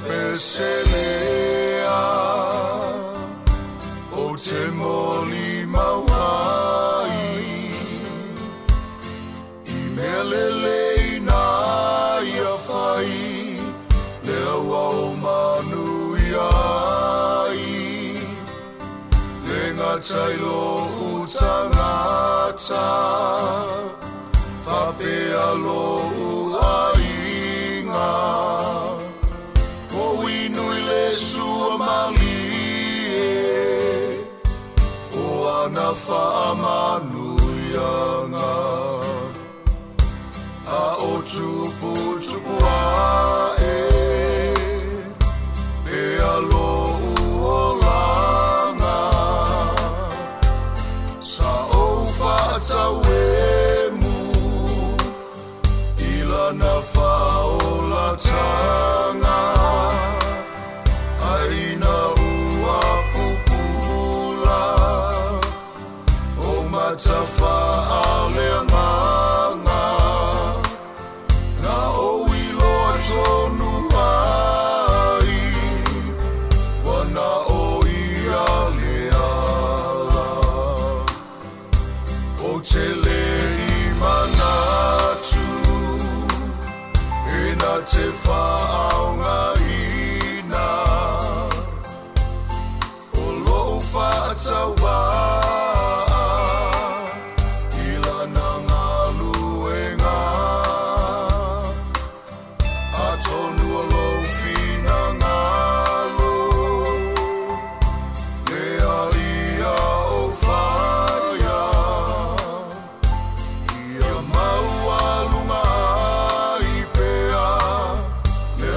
Peselea Ou te molimau ai I mea lelei na ia fai Lea ua ou manuia ai Le gata i lou tagata Faapea lou aiga O inu i le sua malie O ana faamanuiaga A o tuputupu ae Pea lou olaga Sa ou faatauemu I lana faaolataga Ae ina ua pupula O mata faaleagaga Na ou iloa tonu ai Ua na o ia le ala Ou te le i manatu E na te faaaogaina O lou faatauvaa I lana galuega Atonu o lou finagalo Lea ia ou faia Ia maualuga ai pea Le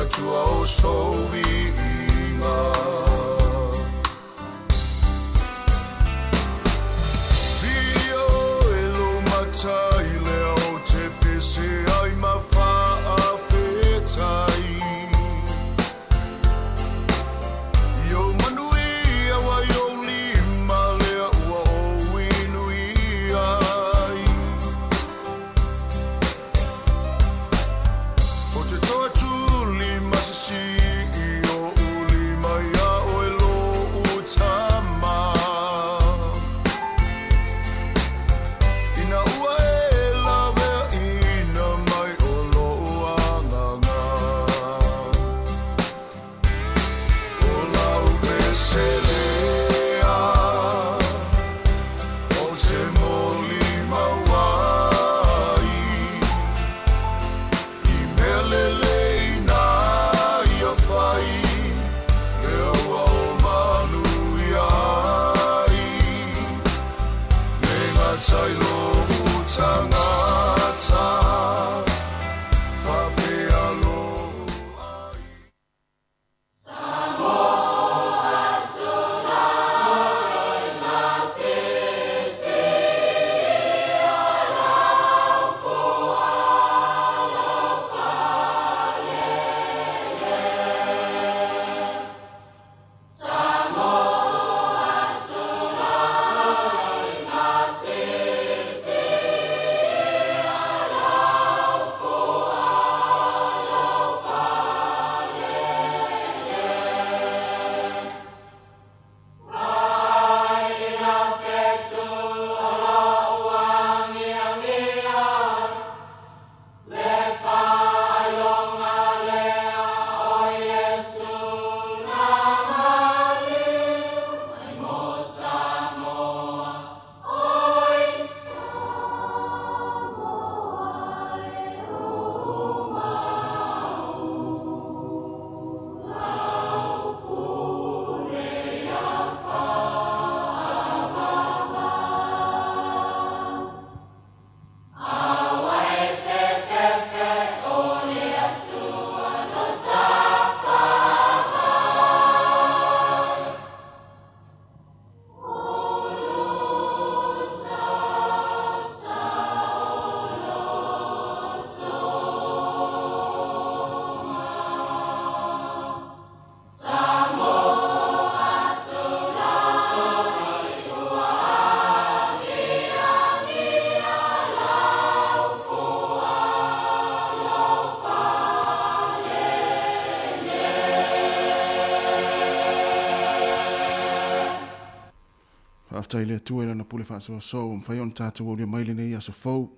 Faafetai i le Atua i Lana pule faasoasoa ua mafai ona tatou aulia mai lenei aso fou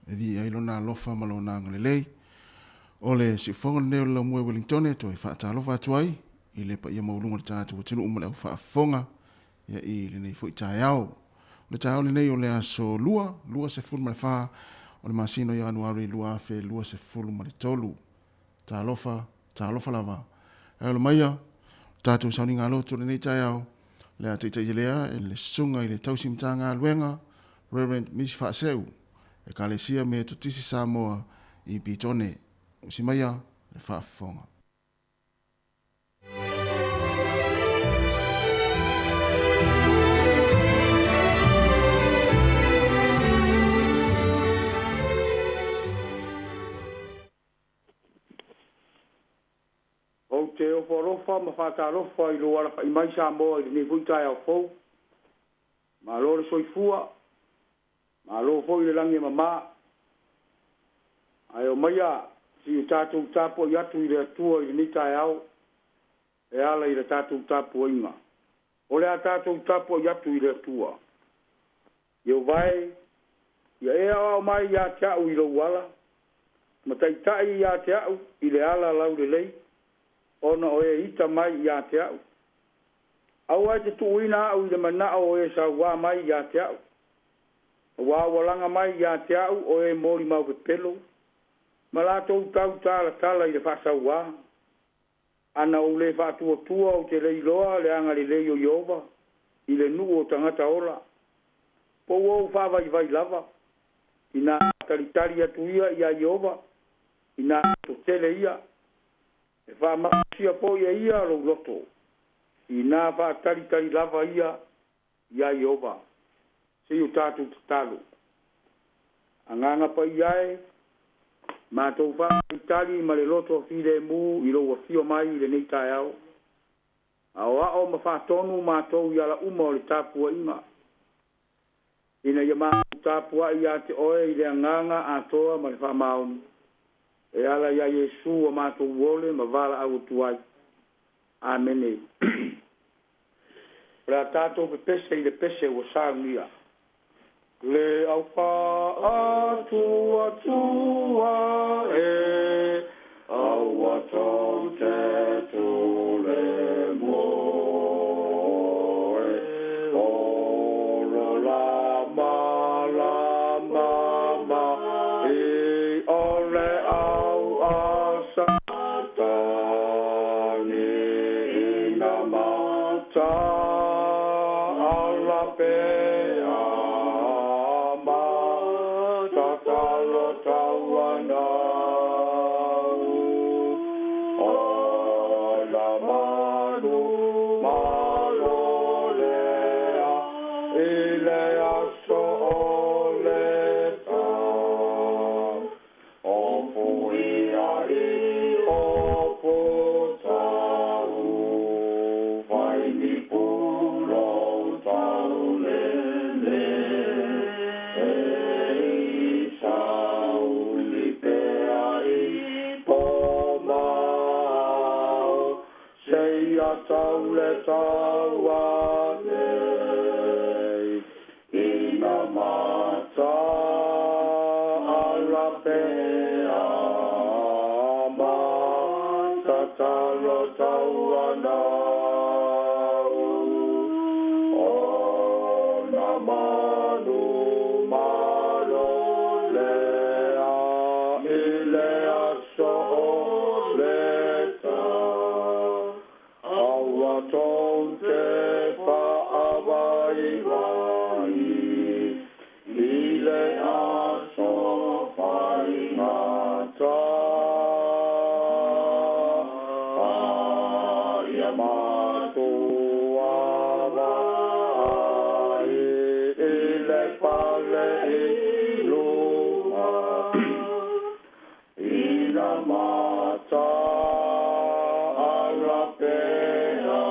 e viia ai Lona alofa ma Lona agalelei. O le siufofoga lenei o le Laumua i Wellingtone e toe faatalofa atu ai i le paia maualuga o le tatou atunuu ma le aufaafofoga ia i lenei foi taeao. O le taeao lenei o le aso 2, 24 o le masina o Ianuari 2023. Talofa, talofa lava. E ola maia, o tatou sauniga loto lenei taeao, le a taitaia lea e le susuga i le tausi Matagaluega, Reverend Miss Faaseu, Ekalesia Metotisi Samoa i Petone. Usi maia le faafofoga. Ou te ofo alofa ma faatalofa i lou alafa'i mai Samoa i lenei foi taeao fou. Malo le soifua, malo foi le lagi e mama. Ae omaia se i o tatou tapua'i atu i le Atua i lenei taeao e ala i la tatou tapuaiga. O le a tatou tapua'i atu i le Atua. Ieova e, ia e aoao mai ia te a'u i lou ala, ma taita'i ia te a'u i le ala laulelei, ona o e ita mai ia te a'u. Aua e te tuuina a'u i le mana'o o e sauā mai ia te a'u, auā ua laga mai ia te a'u o e molimau pepelo, ma latou tau talatala i le faasauā. Ana ou lē faatuatua ou te le iloa le agalelei o Ieova i le nuu o tagata ola, po ua ou faavaivai lava, inā talitali atu ia iā Ieova, inā totele ia, e faamalosia foi e ia lou loto, inā faatalitali lava ia iā Ieova. Se i o tatou tatalo. Agaga Paia e, matou faatalitali ma le loto filemu i lou afio mai i lenei taeao. Aoao ma faatonu matou i ala uma o le tapuaiga, ina ia matou tapuai ia te oe i le agaga atoa ma le faamaoni, e ala iā Iesu ua matou ole ma valaau atu ai. Amene. O le a tatou pepese i le pese ua saunia. Le au faatuatua e, aua tou te tule moe, olo lama lama ma i o le au a Satani ina mata ala pea ma tatalo tauanau o na manu malo lea i le aso o le tau o puia i o putau fai ni pulou taulele e i sauli pea i pomao seia tau le taua nei ina mata ala pea ma tatalo tauanau o na manu malo lea i le aso o le tau aua tou te faavaivai i le aso faigata a ia matou vaai i le pale i luga ina mata ala pea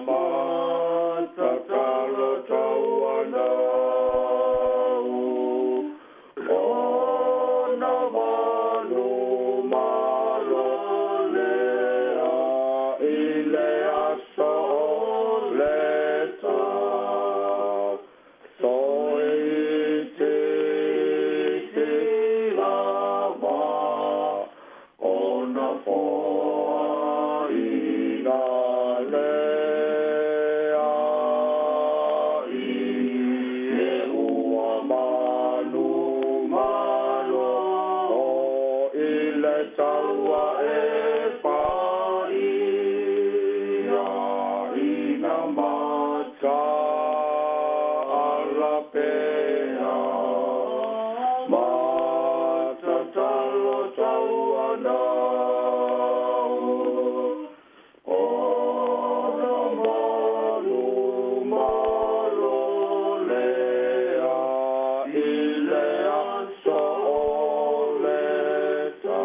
ma tatalo tauanau o na manu malo lea i le aso taua e paia ina mataala pea matatalo tauanau ona malu malo lea i le aso o le ta.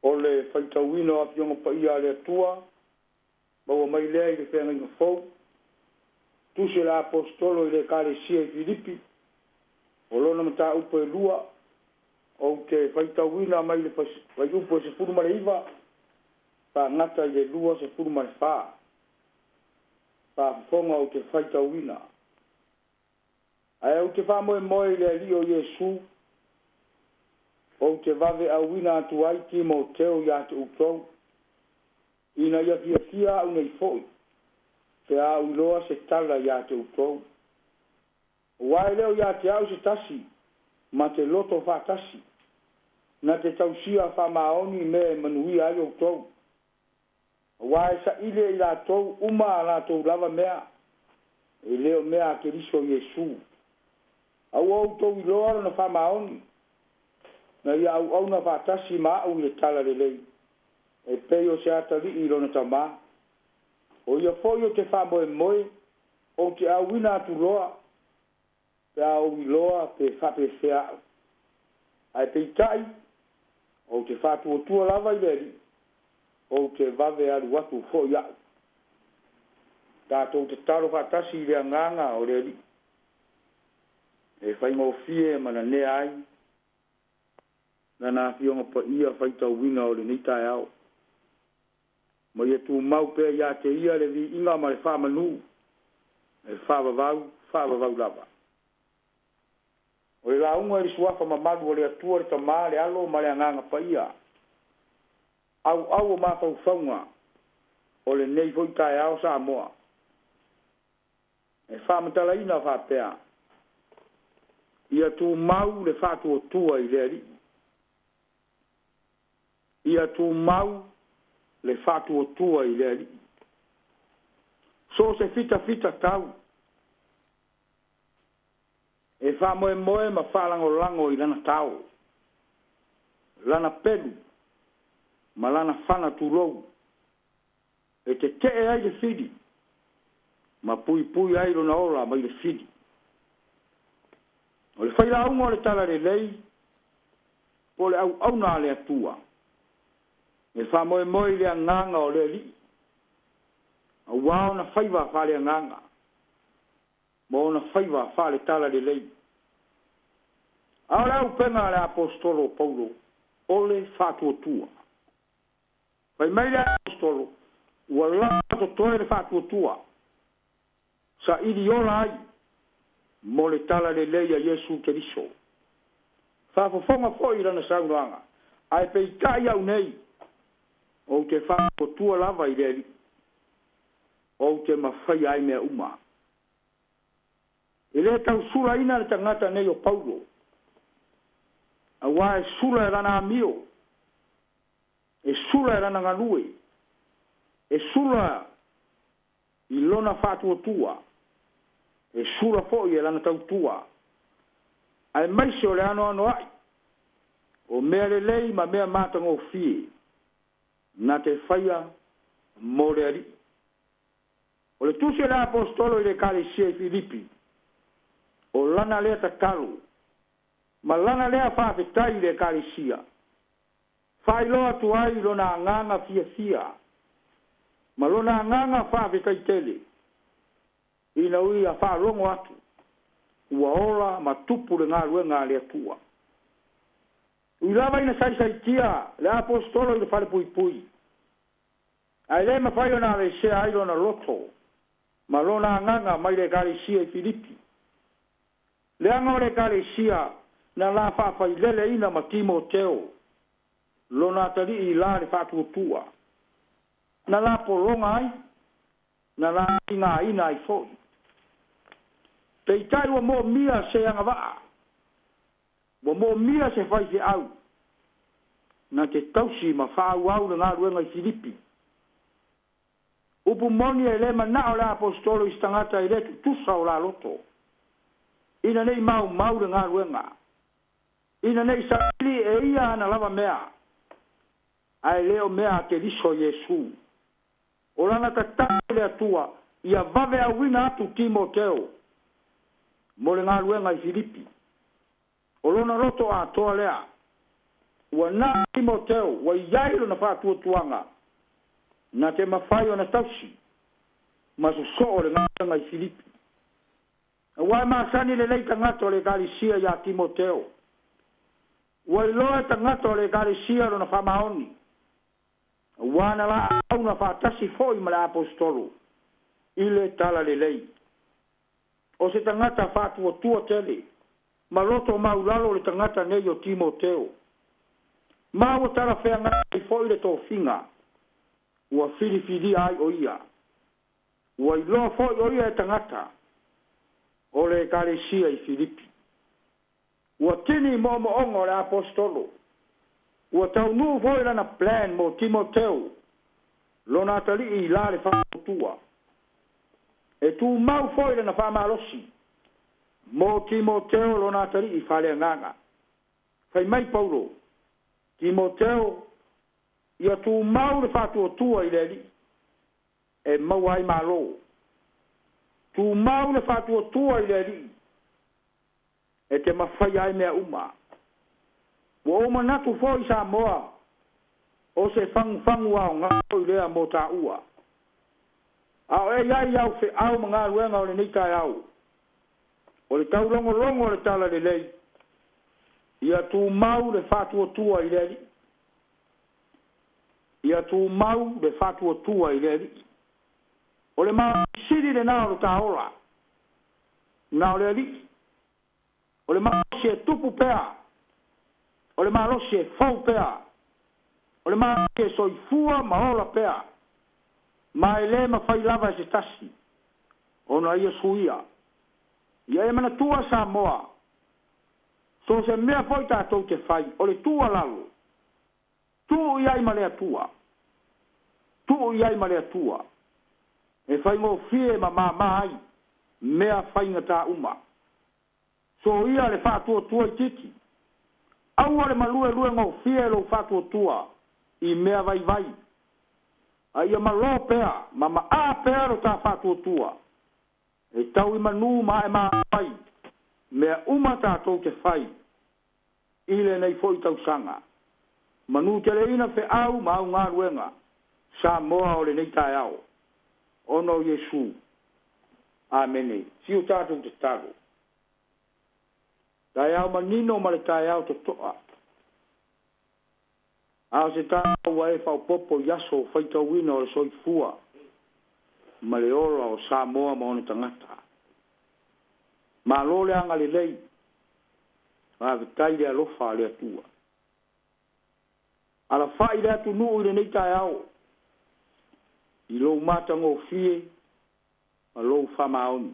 O le faitauina o Afioga Paia a le Atua, maua mai lea i le Feagaiga Fou, tusi a le Aposetolo i le Ekalesia i Filipi, o lona mataupu e lua, ou te faitauina mai le fuaiupu e 19 faagata i le 24. Faafofoga ou te faitauina. Ae ou te faamoemoe i le Alii o Iesu, ou te vaveauina atu ai Timoteo ia te outou, ina ia fiafia a'u nei foi, pe a ou iloa se tala ia te outou. Aua e le o ia te a'u se tasi ma te loto faatasi, na te tausia faamaoni mea e manuia ai outou. Aua e saili e i latou uma a latou lava mea, e le o mea a Keriso Iesu. A ua outou iloa lona faamaoni, na ia auauna faatasi ma a'u i le talalelei, e pei o se atalii i lona tamā. O ia foi ou te faamoemoe, ou te auina atu loa, pe a ou iloa pe faapefea a'u. Ae peitai, ou te faatuatua lava i le Alii, ou te vave alu atu foi a'u. Tatou tatalo faatasi i le agaga o le Alii, e faigofie ma nanea ai Lana Afioga Paia faitauina o lenei taeao. Ma ia tumau pea ia te Ia le viiga ma le faamanu e faavavau, faavavau lava. O le lauga i le Suafa mamalu o le Atua le Tama, le Alo ma le Agaga Paia, auau o mafaufauga o lenei foi taeao Samoa. E faamatalaina faapea, Ia tumau le faatuatua i le Alii. Ia tumau le faatuatua i le Alii. So o se fitafita tau, e faamoemoe ma faalagolago i lana tao, lana pelu ma lana fana tulou, e tetee ai le fili ma puipui ai lona ola mai le fili. O le failauga o le talalelei po o le auauna a le Atua, e faamoemoe i le agaga o le Alii, aua ona faiva faaleagaga ma ona faiva faale-talalelei. A o le auupega a le Aposetolo o Paulo, o le faatuatua. Fai mai le Aposetolo, ua lava totoe le faatuatua, saili ola ai mo le talalelei a Iesu Keriso. Faafofoga foi i lana saunoaga, ae peitai a'u nei, ou te faatuatua lava i le Alii, ou te mafaia ai mea uma. E le tau sulaina le tagata nei o Paulo, aua e sula e lana amio, e sula e lana galue, e sula i lona faatuatua, e sula foi e lana tautua, aemaise o le anoanoai o mea lelei ma mea matagofie na te faia mo le Alii. O le tusi a le Aposetolo i le Ekalesia i Filipi, o lana lea tatalo ma lana lea faafetai i le Ekalesia, faailoa atu ai lona agaga fiafia ma lona agaga faafetai tele ina ia faalogo atu ua ola ma tupu le galuega a le Atua. Ui lava ina saisaitia le Aposetolo i le falepuipui, ae le mafai ona aveesea ai lona loto ma lona agaga mai le Ekalesia i Filipi. Leaga o le Ekalesia na la faafaileleina ma Timoteo, lona atalii i la le faatuatua, na la pologa ai, na la tigaina ai foi. Peitai ua moomia se agavaa. Ua moomia se faifeau na te tausi ma faaauau le galuega i Filipi. Upu moni e lē manao le Aposetolo i se tagata e lē tutusa o la loto, ina nei maumau le galuega, ina nei saili e ia ana lava mea, ae le o mea a Keriso Iesu. O lana tatalo i le Atua ia vave auina atu Timoteo mo le galuega i Filipi. O lona loto atoa lea. Ua na Timoteo ua i ai lona faatuatuaga na te mafai ona tausi ma sosoo le galuega i Filipi. Aua e masani lelei tagata o le Ekalesia iā Timoteo. Ua iloa e tagata o le Ekalesia lona faamaoni, aua na laaauga faatasi foi ma le Aposetolo i le Talalelei. O se tagata faatuatua tele ma loto maulalo le tagata nei o Timoteo, ma ua talafeagai foi le tofiga ua filifilia ai o ia. Ua iloa foi o ia e tagata o le Ekalesia i Filipi. Ua tini moomooga o le Aposetolo. Ua taunuu foi lana plan mo Timoteo, lona atalii i la le faatuatua. E tumau foi lana faamalosi mo Timoteo lona atalii faaleagaga. Fai mai Paulo, Timoteo, ia tumau le faatuatua i le Alii e maua ai malo. Tumau le faatuatua i le Alii e te mafaia ai mea uma. Ua ou manatu foi Samoa o se fagufagu aoga foi lea mo taua. A o e i ai au feau ma galuega o lenei taeao, o le taulogologo o le Talalelei, ia tumau le faatuatua i le Alii. Ia tumau le faatuatua i le Alii. O le malosi lena o le taola, na o le Alii. O le malosi e tupu pea, o le malosi e fou pea, o le malosi e soifua ma ola pea, ma e lē mafai lava e se tasi ona ia suia. Ia e manatua Samoa, so o se mea foi tatou te fai, o le tuualalo, tuu i ai ma le Atua, tuu i ai ma le Atua, e faigofie ma māmā ai mea faigata uma. Soia le faatuatua itiiti. Aua le maluelue gofie lou faatuatua i mea vaivai, a ia malō pea ma maā pea lo ta faatuatua e tau i manū ma ae malo ai mea uma tatou te fai i lenei foi tausaga. Manuteleina feau ma au galuega Samoa o lenei taeao, ona o Iesu. Amene. Fiu tatou tatalo. Taeao manino ma le taeao totoa. A o se taeao ua e faaopoopo i aso faitauina o le soifua ma le ola o Samoa ma ona tagata. Malo le agalelei, faafetai le alofa a le Atua. Alafai le atunuu i lenei taeao i lou matagofie ma lou faamaoni.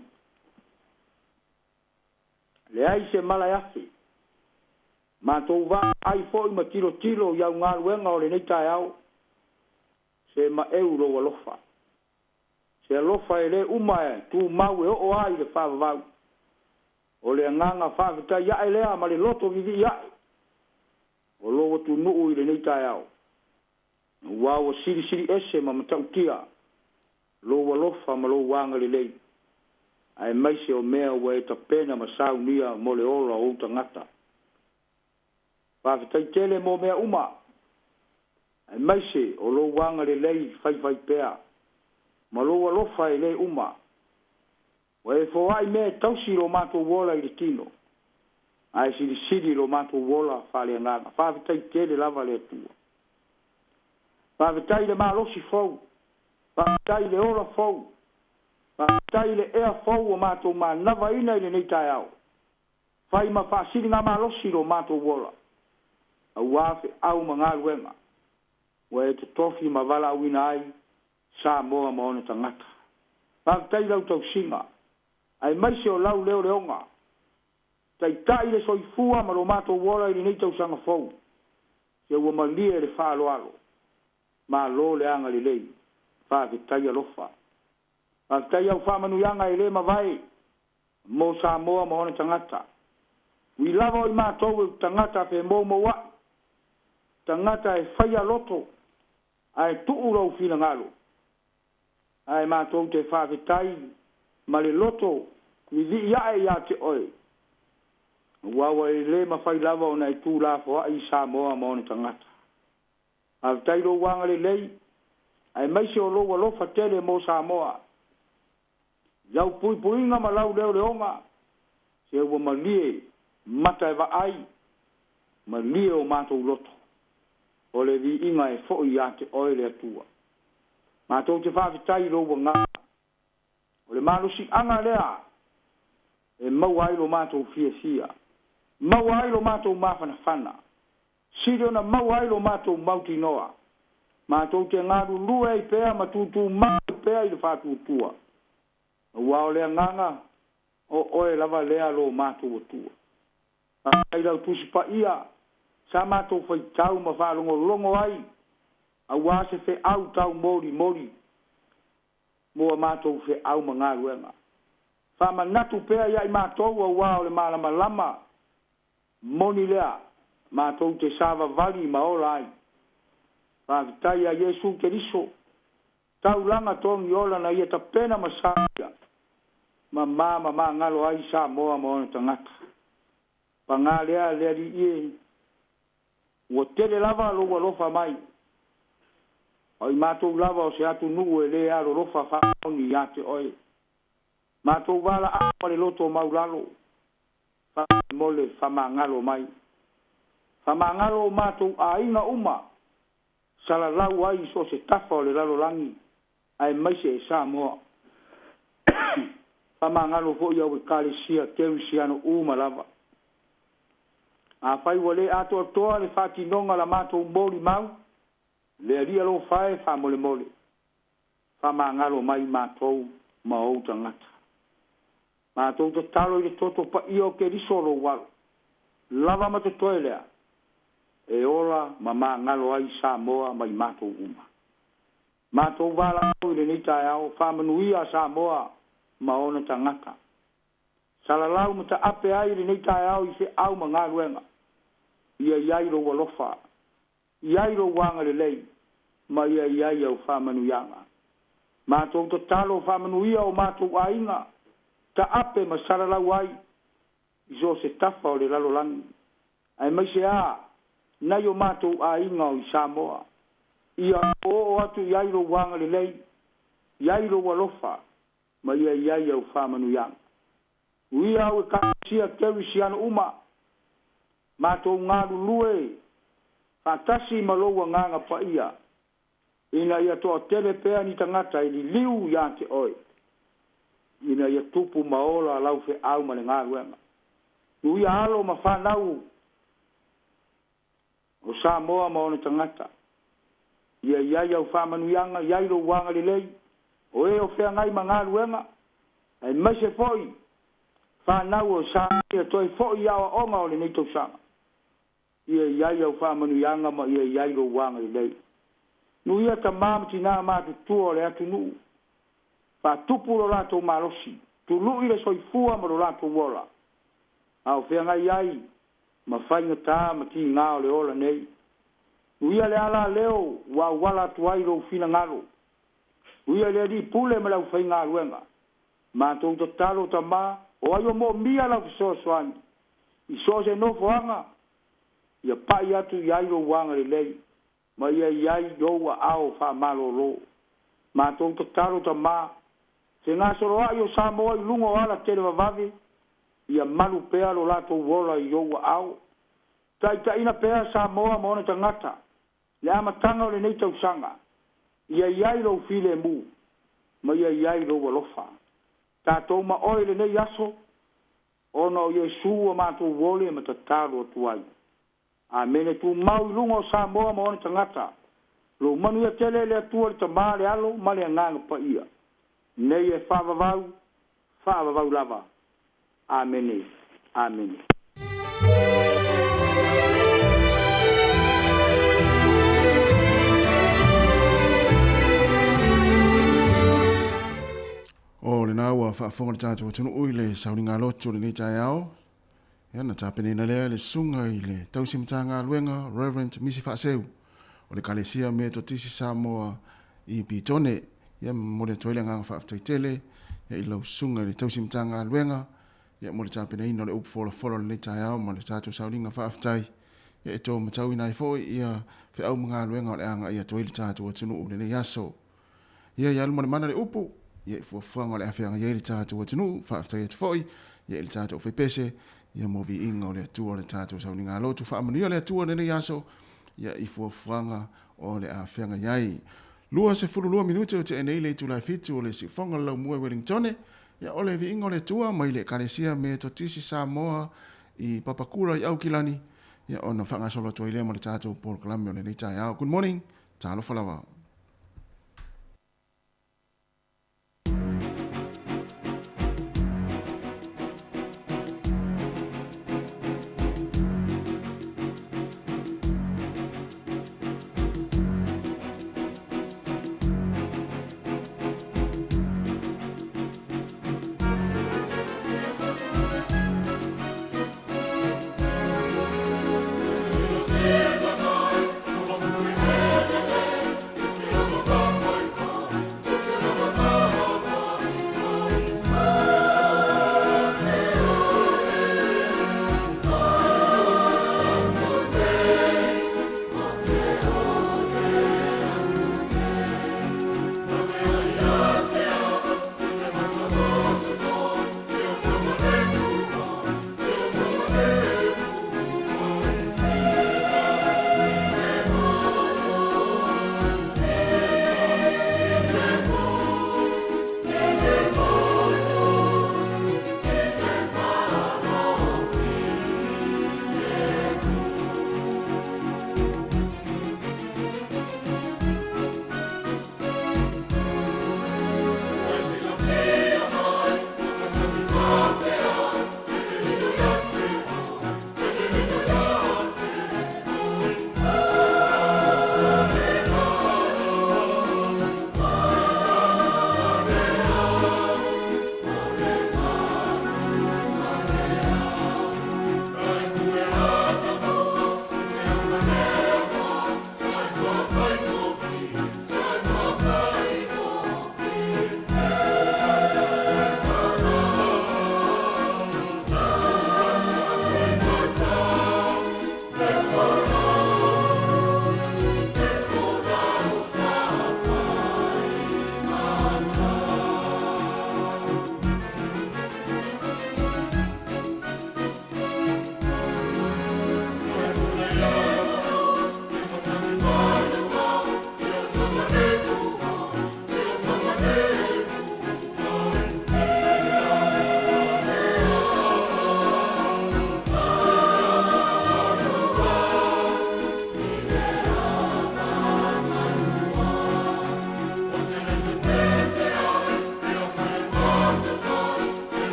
Leai se mala e afe. Matou vaai foi ma tilotilo i au galuega o lenei taeao, se maeu lou alofa. Se alofa e lē uma e tumau e oo lava i le faavavau. O le agaga faafetai ae lea ma le loto vivii ae o lou atunuu i lenei taeao, aua ua silisili ese ma matautia lou alofa ma lou agalelei, aemaise o mea ua e tapena ma saunia mo le ola o ou tagata. Faafetai tele mo mea uma, aemaise o lou agalelei faifaipea ma lou alofa e lē uma. Ua e foai mea e tausi lo matou ola i le tino, ae silisili lo matou ola faaleagaga. Faafetai tele lava le Atua. Faafetai i le malosi fou, faafetai i le ola fou, faafetai i le ea fou ua matou manavaina i lenei taeao. Fai ma faasiligamalosi lo matou ola, aua feau ma galuega ua e totofi ma valaauina ai Samoa ma ona tagata. Faafetai i lau tausiga, aemaise o lau leoleoga. Taitai le soifua ma lo matou ola i lenei tausaga fou, se ua malie le faaaloalo. Malo le agalelei, faafetai alofa. Faafetai au faamanuiaga e le mavae mo Samoa ma ona tagata. Ui lava o i matou e tagata femoumoua'i, tagata e faia loto ae tuu lou finagalo, ae matou te faafetai ma le loto vivii ae ia te oe, aua ua e le mafai lava ona e tuulafoai Samoa ma ona tagata. Faafetai lou agalelei aemaise o lou alofa tele mo Samoa. I lau puipuiga ma lau leoleoga, se ua malie mata e vaai, malie o matou loto, o le viiga e foi ia te oe le Atua. Matou te faafetai i lou agaga, o le malosiaga lea e maua ai lo matou fiafia, maua ai lo matou mafanafana, sili ona maua ai lo matou mautinoa. Matou te galulue ai pea ma tutumau pea i le faatuatua, aua o le agaga o oe lava lea lo matou Atua. Faafetai i lau Tusi Paia sa matou faitau ma faalogologo ai, aua se feau taumolimoli mo a matou feau ma galuega. Faamanatu pea ia i matou, aua o le malamalama moni lea matou te savavali ma ola ai. Faafetai ia Iesu Keriso, taulaga togiola na ia tapena ma saia, ma ma ma magalo ai Samoa ma ona tagata. Paga lea le Alii e, ua tele lava lou alofa mai, o i matou lava o se atunuu e le alolofa faamaoni ia te oe. Matou valaau ma le loto maulalo, faamolemole faamagalo mai. Faamagalo o matou aiga uma, salalau ai so o se tafa o le lalolagi, aemaise e Samoa. Faamagalo foi au Ekalesia Kerisiano uma lava. Afai ua le atoatoa le faatinoga la matou molimau, le Alii alofa e faamolemole, faamagalo mai matou ma ou tagata. Matou tatalo i le toto paia o Keriso lou alo, lava ma totoe lea, e ola ma magalo ai Samoa ma i matou uma. Matou valaau i lenei taeao, faamanuia Samoa ma ona tagata. Salalau ma taape ai i lenei taeao i feau ma galuega, ia i ai lou alofa, i ai lou agalelei, ma ia i ai au faamanuiaga. Matou tatalo faamanuia o matou aiga, taape ma salalau ai i so o se tafa o le lalolagi, aemaise a nai o matou aiga o i Samoa. Ia oooo atu i ai lou agalelei, i ai lou alofa, ma ia i ai au faamanuiaga. Uia au Ekalesia Kerisiano uma, matou galulue faatasi ma lou agaga paia, ina ia toatele pea ni tagata e liliu ia te oe, ina ia tupu ma ola lau feau ma le galuega. Nuia alo ma fanau o Samoa ma ona tagata, ia i ai au faamanuiaga, i ai lou agalelei, o e o feagai ma galuega, aemaise foi fanau o sa ia toe foi i aoaoga o lenei tausaga. Ia i ai au faamanuiaga ma ia i ai lou agalelei. Nuia tamā ma tinā matutua o le atunuu, faatupu lo latou malosi, tului le soifua ma lo latou ola, a o feagai ai ma faigata ma tigā o le ola nei. Nuia le ala leo ua auala atu ai lou finagalo. Nuia le Alii Pule ma le aufaigaluega. Matou tatalo Tamā, o ai o moomia lau fesoasoani i so o se nofoaga, ia pai atu i ai lou agalelei, ma ia i ai ou aao faamalolo. Matou tatalo Tamā, fegasoloai o Samoa i luga o ala televavave, ia malu pea lo latou ola i ou aao. Taitaiina pea Samoa ma ona tagata, le amataga o lenei tausaga, ia i ai lou filemu, ma ia i ai lou alofa. Tatou ma oe i lenei aso, ona o Iesu ua matou ole ma tatalo atu ai. Amene. Tumau i luga o Samoa ma ona tagata, lou manuia tele e le Atua le Tamā, le Alo ma le Agaga Paia, nei e faavavau, faavavau lava. Amene. Amene. O lena ua faafofoga le tatou atunuu i le sauniga lotu o lenei taeao. Ia na tapenaina lea e le susuga i le tausi Matagaluega Reverend Misi Faaseu o le Ekalesia Metotisi Samoa i Pitone. Ia momoli atu ai le agaga faafetai tele ia i lau susuga i le tausi Matagaluega ia mo le tapenaina o le upu folafola o lenei taeao ma le tatou sauniga faafetai ia e to matauina ai foi ia feau ma galuega o le a agai atu ai le tatou atunuu i lenei aso. Ia i alu ma le mana le upu, ia i fuafuaga o le a feagai ai le tatou atunuu, faafetai atu foi ia i le tatou faipese, ia mo viiga o le Atua o le tatou sauniga lotu. Faamanuia le Atua i lenei aso, ia i fuafuaga o le a feagai ai. 22 minute o tea nei le itula e fitu o le siufoga o le laumua i Wellingtone, ia o le viiga o le Atua mai le Ekalesia Metotisi Samoa i Papakura i Aukilani, ia ona faagasolo atu ai lea ma le tatou polokalame o lenei taeao. Good morning, talofa lava.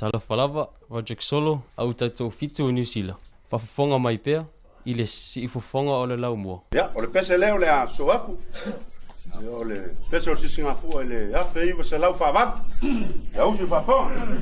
Talofa lava, Roderick Solo, au Taitoafitu o Niu Sila. Faafofoga mai pea i le siufofoga o le laumua. Ia, o le pese lea o le a sosoo atu, ia, o le pese o le Sisigafua i le 1948. Ia usu i faafofoga.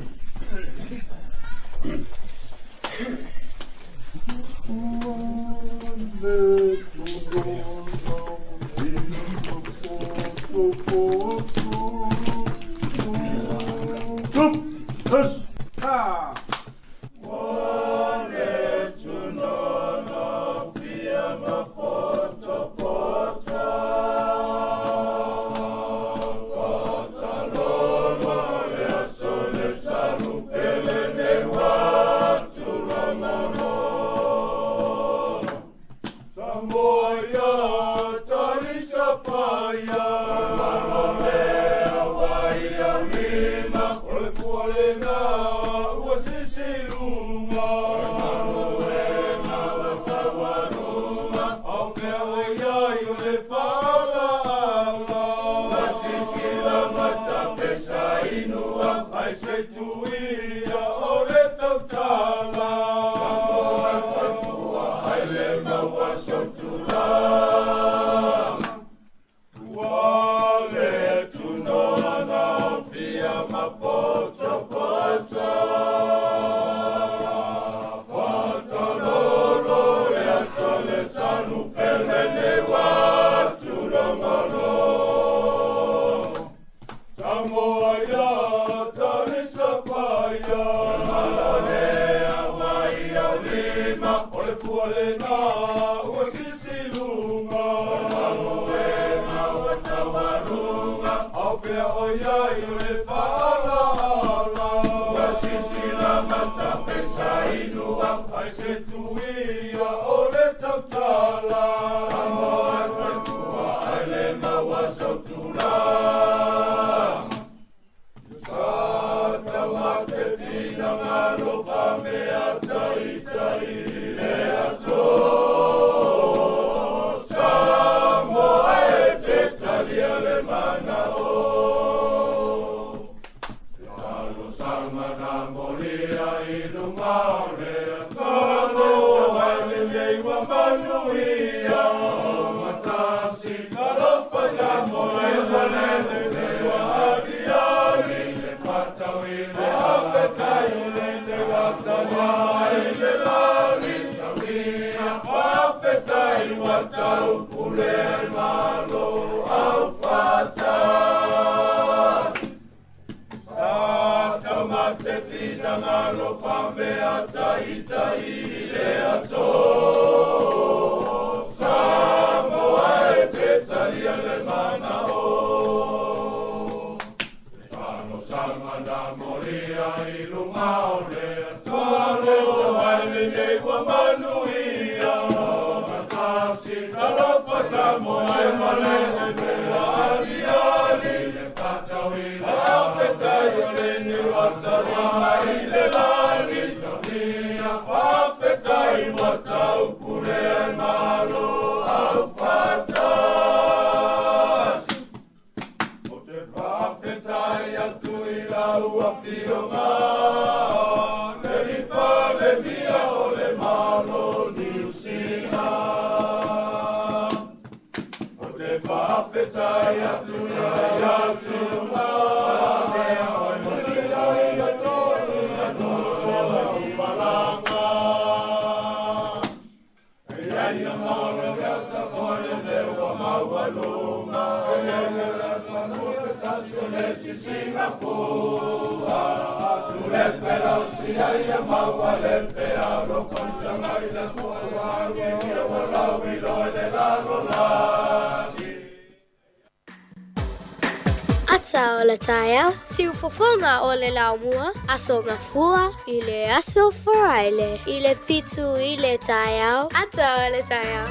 Ata o le taeao, siufofoga o le laumua, Aso Gafua i le Aso Faraile i le 7 i le taeao, Ata o le taeao.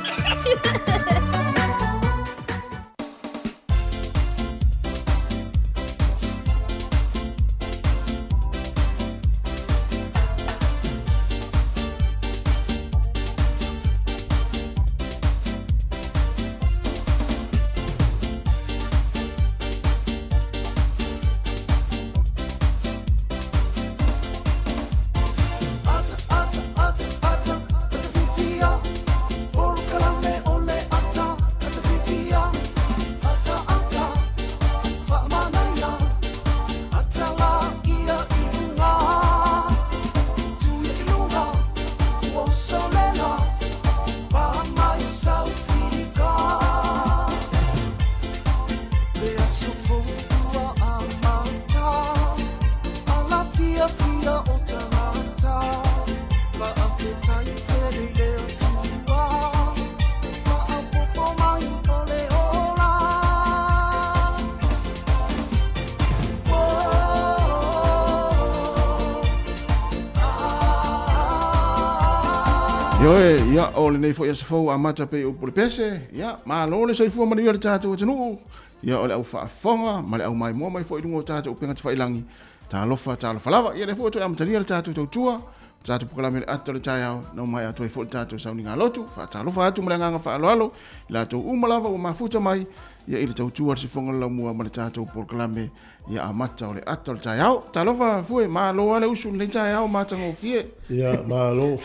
Ioe, ia, o lenei foi aso fou amata pei upu le pese, ia, malo le soifua manuia le tatou atunuu, ia, o le au faafofoga ma le au maimoa mai foi i luga o tatou upega tafailangi, talofa, talofa lava. Ia, lea foi ua toe amatalia le tatou tautua, tatou polokalame le ata o le taeao, na uma atu ai foi le tatou sauniga lotu, faatalofa atu ma le agaga faaaloalo, i latou uma lava ua mafuta mai, ia, i le tautua le sifoga o le laumua ma le tatou polokalame Ia amata o le ata o le taeao. Talofa Fue, malo lava le usu i lenei taeao matagofie. Ia, malo.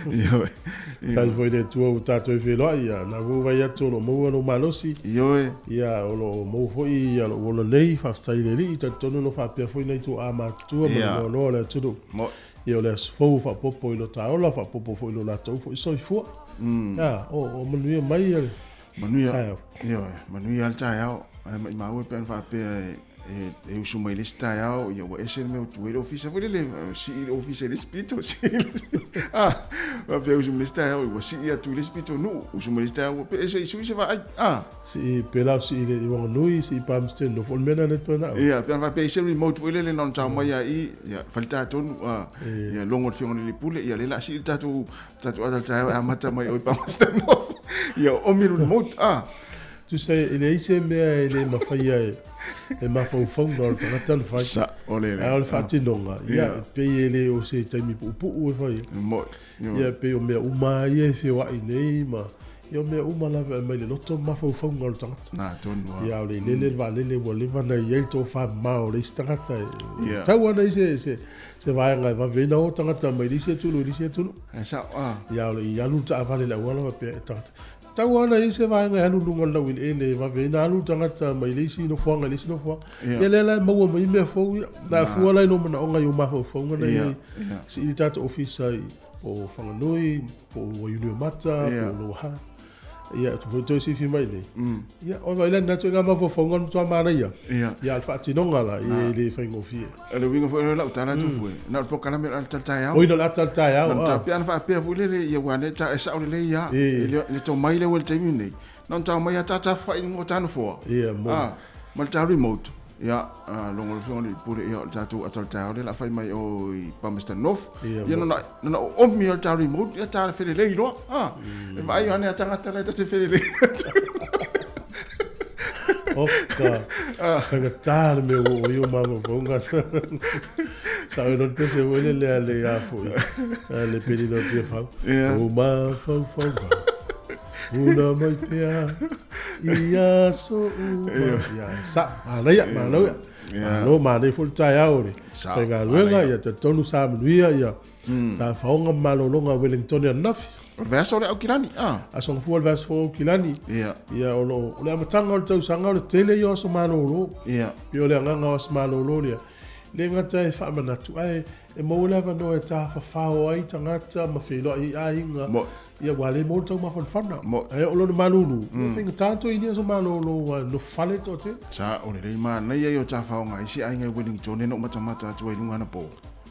Ioe. Faafetai foi i le Atua ua tatou feiloai. Ia, o lena foi ua vaai atu o lo o maua lou malosi. Ioe. Ia, o lo o maua foi lou ola nei. Faafetai i le Alii. Talitonu o lo o faapea foi nai tuaa matutua ma le noanoa o le atunuu. Ia, o le aso fou faaopoopo i lo ta ola, faaopoopo foi i lo latou foi soifua. Ia, o manuia mai le Manuia, ioe, manuia le taeao. Ae maimau e pe ana faapea e, e usu mai le isi taeao, ia ua ese le mea ua tu ai le ofisa foi lele, sii le ofisa i le isi pito, sii le isi, ah, faapea usu mai le isi taeao, ua sii atu i le isi pito nuu, usu mai le isi taeao, ua pe ese i sui se vaai, ah. Sii pe lau sii le i Wanganui, sii Palmerston, no foi le mea lena le toe nao. Ia, pe ana faapea i se remote foi lele na ona tau mai lava i i, ia, faleta tonu, ah, ia, logo le Afioga i le Alii Pule, ia, lea o le a sii le tatou Tatou ata taeao e amata mai oi Palmerston North. Ia omi remote ah. Tusa e leai se mea e le mafaia e e mafaufauga o le tagata ona fai. Sa o le Ae o le faatinoga, ia e pei e le o se taimi puupuu e fai ai. Mo Ia e pei o mea uma lava ia e feoai nei ma ia o mea uma lava e aumai le loto ma mafaufauga o le tagata. Na tonu lava. Ia o le ilele le vaalele ua leva ona i ai le tofamamao o le isi tagata e tatau lava ona i ai se se vaega e vave ai ona o tagata mai le isi atunuu i le isi atunuu. E sao, a. Ia, o le i alu le taavale i le auala faapea e tagata. Tatau lava ona i ai se vaega e alu i luga o le laueleele e vave ai ona alu tagata mai le isi nofoaga i le isi nofoaga. Ia lea la e maua mai mea fou ia. Na fua la i lou manaoga i ou mafaufauga na i ai. Sii le tatou ofisa i po o Whanganui, po o Wainuiomata, po o Lower Hutt. Ia, tu foi toe sifi mai nei. Ia, o vai la na ngā mafaufauga no tua manaia. Ia. Ia, le faatinoga la, e le faigofie. O le uiga foi o lau tala atu fue. Na o le polokalame o le ata taeao. Oi, na o le ata taeao. Na ta pea na faapea foi lele, ia ua ne ta e sao lelei ia. E le tau mai le ua le taimi nei. Na ona tau mai a ta tawhai mo tano foa. Ia, mo. Ah, ma le ta remote. Ia, logo le afioga i le Pule, ia, o le tatou ata o le taeao lea o le a fai mai o i Palmerston North. Ia, na ona oomi o le ta remote, ia ta felelei loa. Ah, e vaai ane a tagata la e ta te felelei atu. Oka, faigata le mea ua oo i o mafaufauga. Sa oi lona pese foi le lea le a foi, le Pelina o Tiafau. Ia. O mafaufauga. Una mai pea i aso uma. Ia, sa, manaia, manaia. Malo, manaia foi le taeao o le faigaluega, ia talitonu sa manuia, ia tafaoga ma malologa a Wellington ananafi. O le vaiaso o le Aukilani, ah. Aso Gafua o le vaiaso foi o Aukilani. Ia. Ia, o lo, o le amataga o le tausaga o le tele ia o aso malolo. Ia. Pei o le agaga o aso malolo lea. Le gata e faamanatu, ae e maua le avanoa e tafafao ai tagata ma feiloai ai aiga. Mo. Ia ua le maua le taumafanafana. Mo. Ae oo lona malulu, ia faigata toe i ni aso malolo ua nofo fale toatele. Sa o lelei manaia ia o tafaoga i isi aiga i Wellington ena ou matamata atu ai i luga anapo.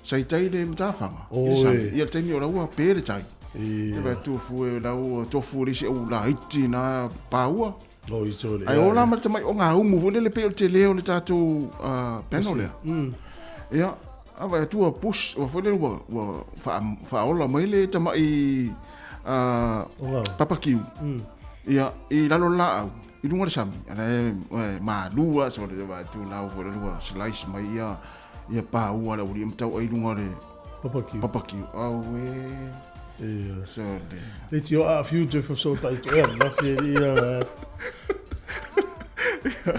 Sa i tai le matafaga i le sami. Ia le taimi o la ua pe le tai. Te vaai tofu e la ua tofu le isi au laiti na paua. Ae ola ma le tamai o ngā umu foi lele pei o le tele o le tatou panel lea. Ia, a vaai atu ua push, ua foi lele ua, ua faaola mai le tamai papakiu. Ia, i lalo le laau, i luga o le sami, ala e malu lava, so le vaai atu la foi lele ua slice mai ia, ia paua le aualii ma tau ai i luga o le Papakiu. Papakiu. Auē. Ia. Sole. Le tio a fiu te whasōtai to ea, mafi e ia.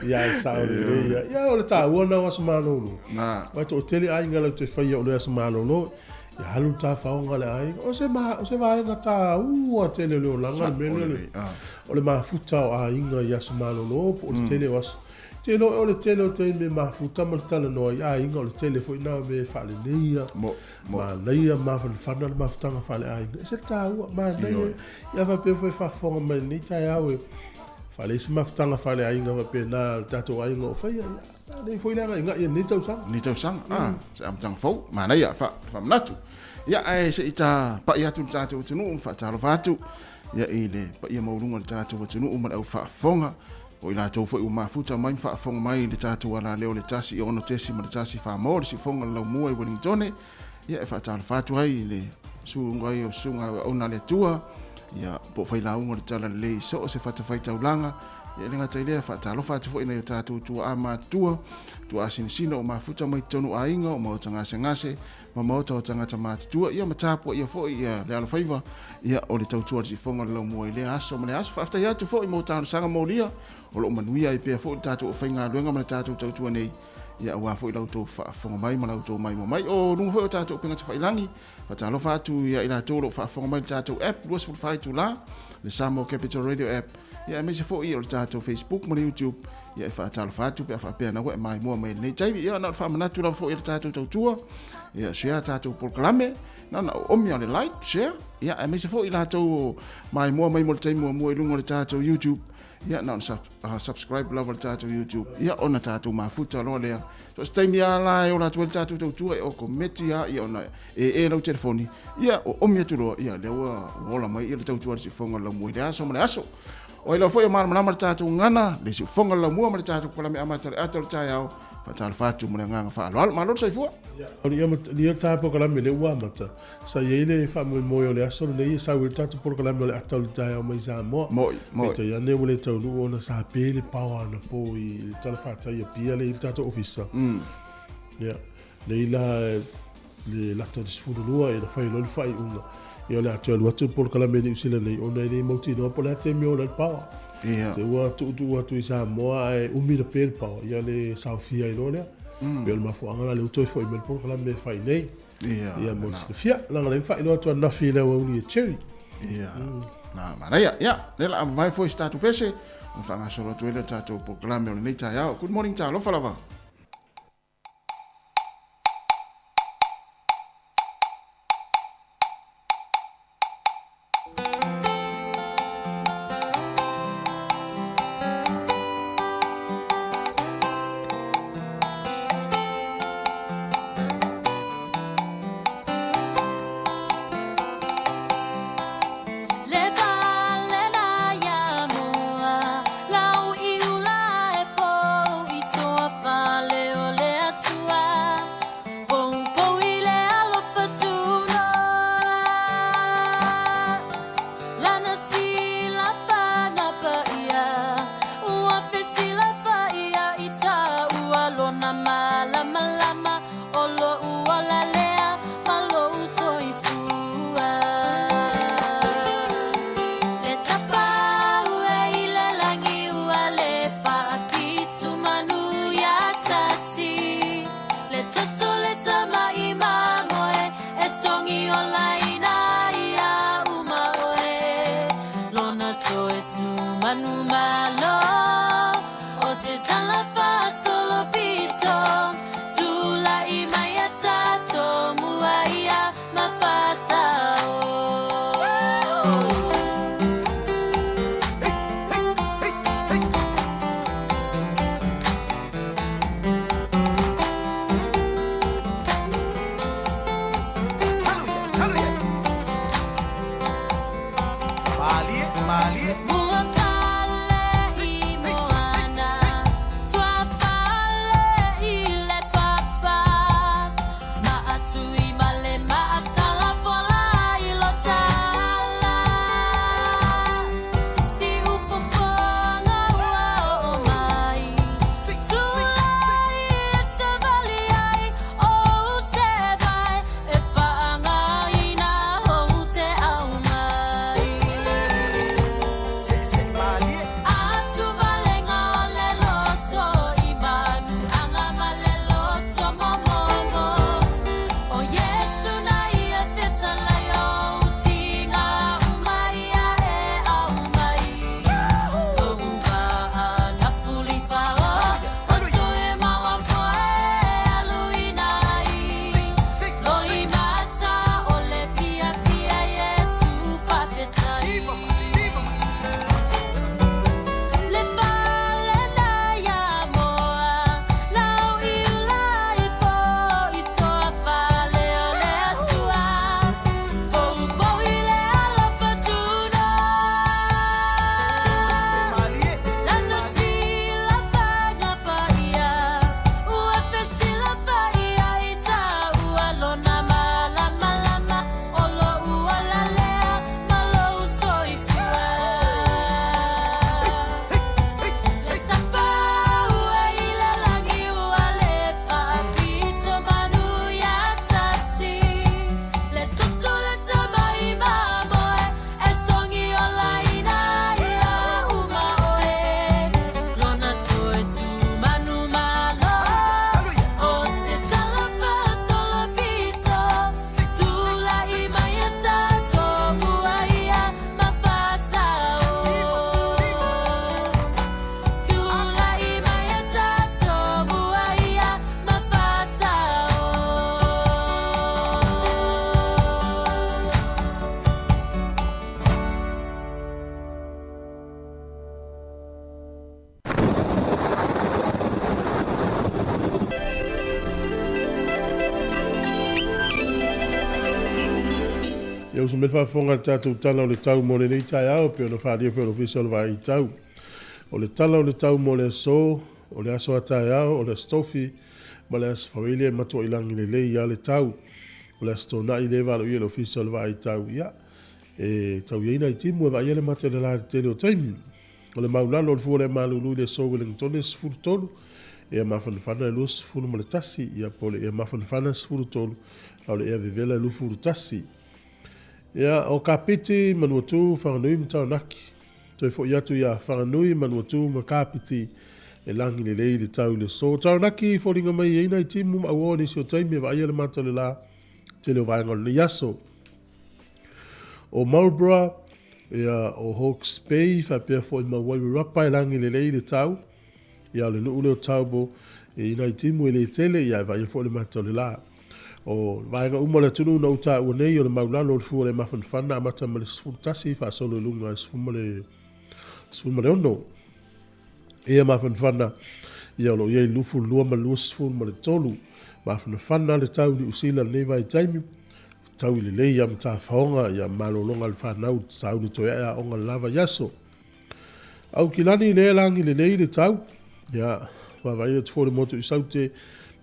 Ia, e sao le le ia. Ia, o le tāua nā o aso malolo. Nā. Wai to o tele aiga lau te whaia o le aso malolo. Ia halu tā whaonga le aiga. O se, ma, o se vaega tāua tele o le olanga le mea le. O le mafuta o aiga i aso malolo, po o le tele o aso. Te iloa o le tele o taimi e mafuta ma le talanoa i aiga, o le tele foi na o mea e faaleleia, manaia, mafanafana le mafutaga faaleaiga. E ese le taua, manaia. Ia faapea foi e faafofoga mai lenei taeao e faalelei se mafutaga faaleaiga faapena a le tatou aiga o faia. Ia, manaia foi le agaigai i lenei tausaga. Lenei tausaga, a, se amataga fou, manaia, faamanatu. Ia, ae se i ta pai atu le tatou atunuu ma faatalofa atu ia i le paia maualuga o le tatou atunuu ma le au faafofoga. O i latou foi ua mafuta mai ma faafofoga mai i le tatou alaleo le 1 6 ma le 1 4 mo le siufofoga o le laumua i Wellingtone, ia e faatalofa atu ai i le Susuga ia o susuga auauna a le Atua, ia, po o failauga o le Talalelei i so o se fatafaitaulaga, ia, e le gata i lea, faatalofa atu foi i nai o tatou tuaa matutua, tuaa sinasina o mafuta mai totonu aiga, o maota gasegase, ma maota o tagata matutua, ia ma tapuaia foi ia le alofaiva, ia, o le tautua a le siufofoga o le laumua i lea aso ma lea aso. Faafetai atu foi mo talosaga molia, o lo o manuia ai pea foi le tatou aufaigaluega ma le tatou tautua nei, ia, aua foi la outou faafofoga mai ma la outou maimoa mai. O luga foi o tatou upega tafailagi, Faatalofa atu ia i latou o lo o faafofoga mai i le tatou app 24 itula, le Samoa Capital Radio app, ia aemaise foi o le tatou Facebook ma le YouTube. Ia e faatalofa atu pe a faapea na ua e maimoa mai i lenei taimi. Ia na o le faamanatu lava foi i le tatou tautua, ia share tatou polokalame, na ona oomi o le like, share, ia aemaise foi i latou o maimoa mai mo le taimi muamua i luga o le tatou YouTube. Ia na ona sub, subscribe lava le tatou YouTube, ia ona tatou mafuta loa lea. So se taimi lava la e ola atu ai le tatou tautua e okometi lava ia ona e e lau telefoni, ia o omi atu loa, ia lea ua ola mai ia le tautua a le siufofoga o le laumua i le aso ma le aso. O ai lava foi o malamalama le tatou gagana, le siufofoga o le laumua ma le tatou polokalame amata o le ata o le taeao, faatalofa atu ma le agaga faaaloalo. Malo le soifua. O le ia ta polokalame lea ua amata, Sa i ai le faamoemoe o le aso lenei e sau ai le tatou polokalame o le ata o le taeao mai Samoa. Mo'i, mo'i. Peitai ane ua le taunuu ona sa pe le paoa anapo i le talafatai Apia lea i le tatou ofisa. Ia, nei la le lata i le 12 ia na fai loa le faaiuga. Ia o le a toe alu atu le polokalame i Niu Sila nei ona e le mautinoa po o le a taimi e ola ai le paoa. Ia. Te ua tuutuu atu i Samoa ae umi ona pe le paoa, ia le saofia ai loa lea. Pei o le mafuaaga la lea ua toe foi mai le polokalame e fai nei. Ia, Ia, mo le silafia. Leaga lea na faailoa atu ananafi i le aoauli e Cherry. Ia, na manaia. Ia, lea la a mavae foi se tatou pese, ona faagasolo atu ai lea o le tatou polokalame o lenei taeao. Good morning, talofa lava. Ia uso mai le faafofoga i le tatou Tala o le Tau mo lenei taeao e pei ona faaalia foi e le Ofisa o le Vaai Tau. O le Tala o le Tau mo le aso, o le aso a taeao, o le Aso Tofi ma le Aso Faraile e matuai lagi lelei lava le tau. O le Aso Toonai lea e valoia e le Ofisa o le Vaai Tau, ia, e tau i ai nai timu e vaaia le mata i le la i le tele o taimi. O le maulalo o le fua lea malulu i le aso Welingtone e 13, ea mafanafana e 21, ia po o le ea mafanafana e 13, a o le ea vevela e 21. Ia, o Kapiti, Manuatū, Whanganui ma Taranaki. Toe foi atu ia Whanganui, Manuatū ma Kapiti e lagi lelei le tau i le aso. Taranaki, foliga mai e i ai nai timu ma auoa nisi o taimi e vaaia le mata o le la, tele o vaega o lenei aso. O Marlborough, ia, o Hawke's Bay, faapea foi ma Wairarapa e lagi lelei le tau. Ia, o le nuu lea o Taupo, e i nai timu e le tele, ia, e vaaia foi le mata o le la. O vaega uma o le atunuu na ou taua nei, o le maulalo o le fua le mafanafana amata mai le 11 faasolo i luga i le 16. Ia mafanafana, ia o lo o i ai 22 ma le 23. Mafanafana le tau i Niu Sila i lenei vaitaimi, fetaui lelei ia matafaoga, ia malologa a le fanau, sauni toe ae aoga le la vaiaso. Aukilani lea e lagi lelei le tau, ia vaavaai atu foi le motu i Saute,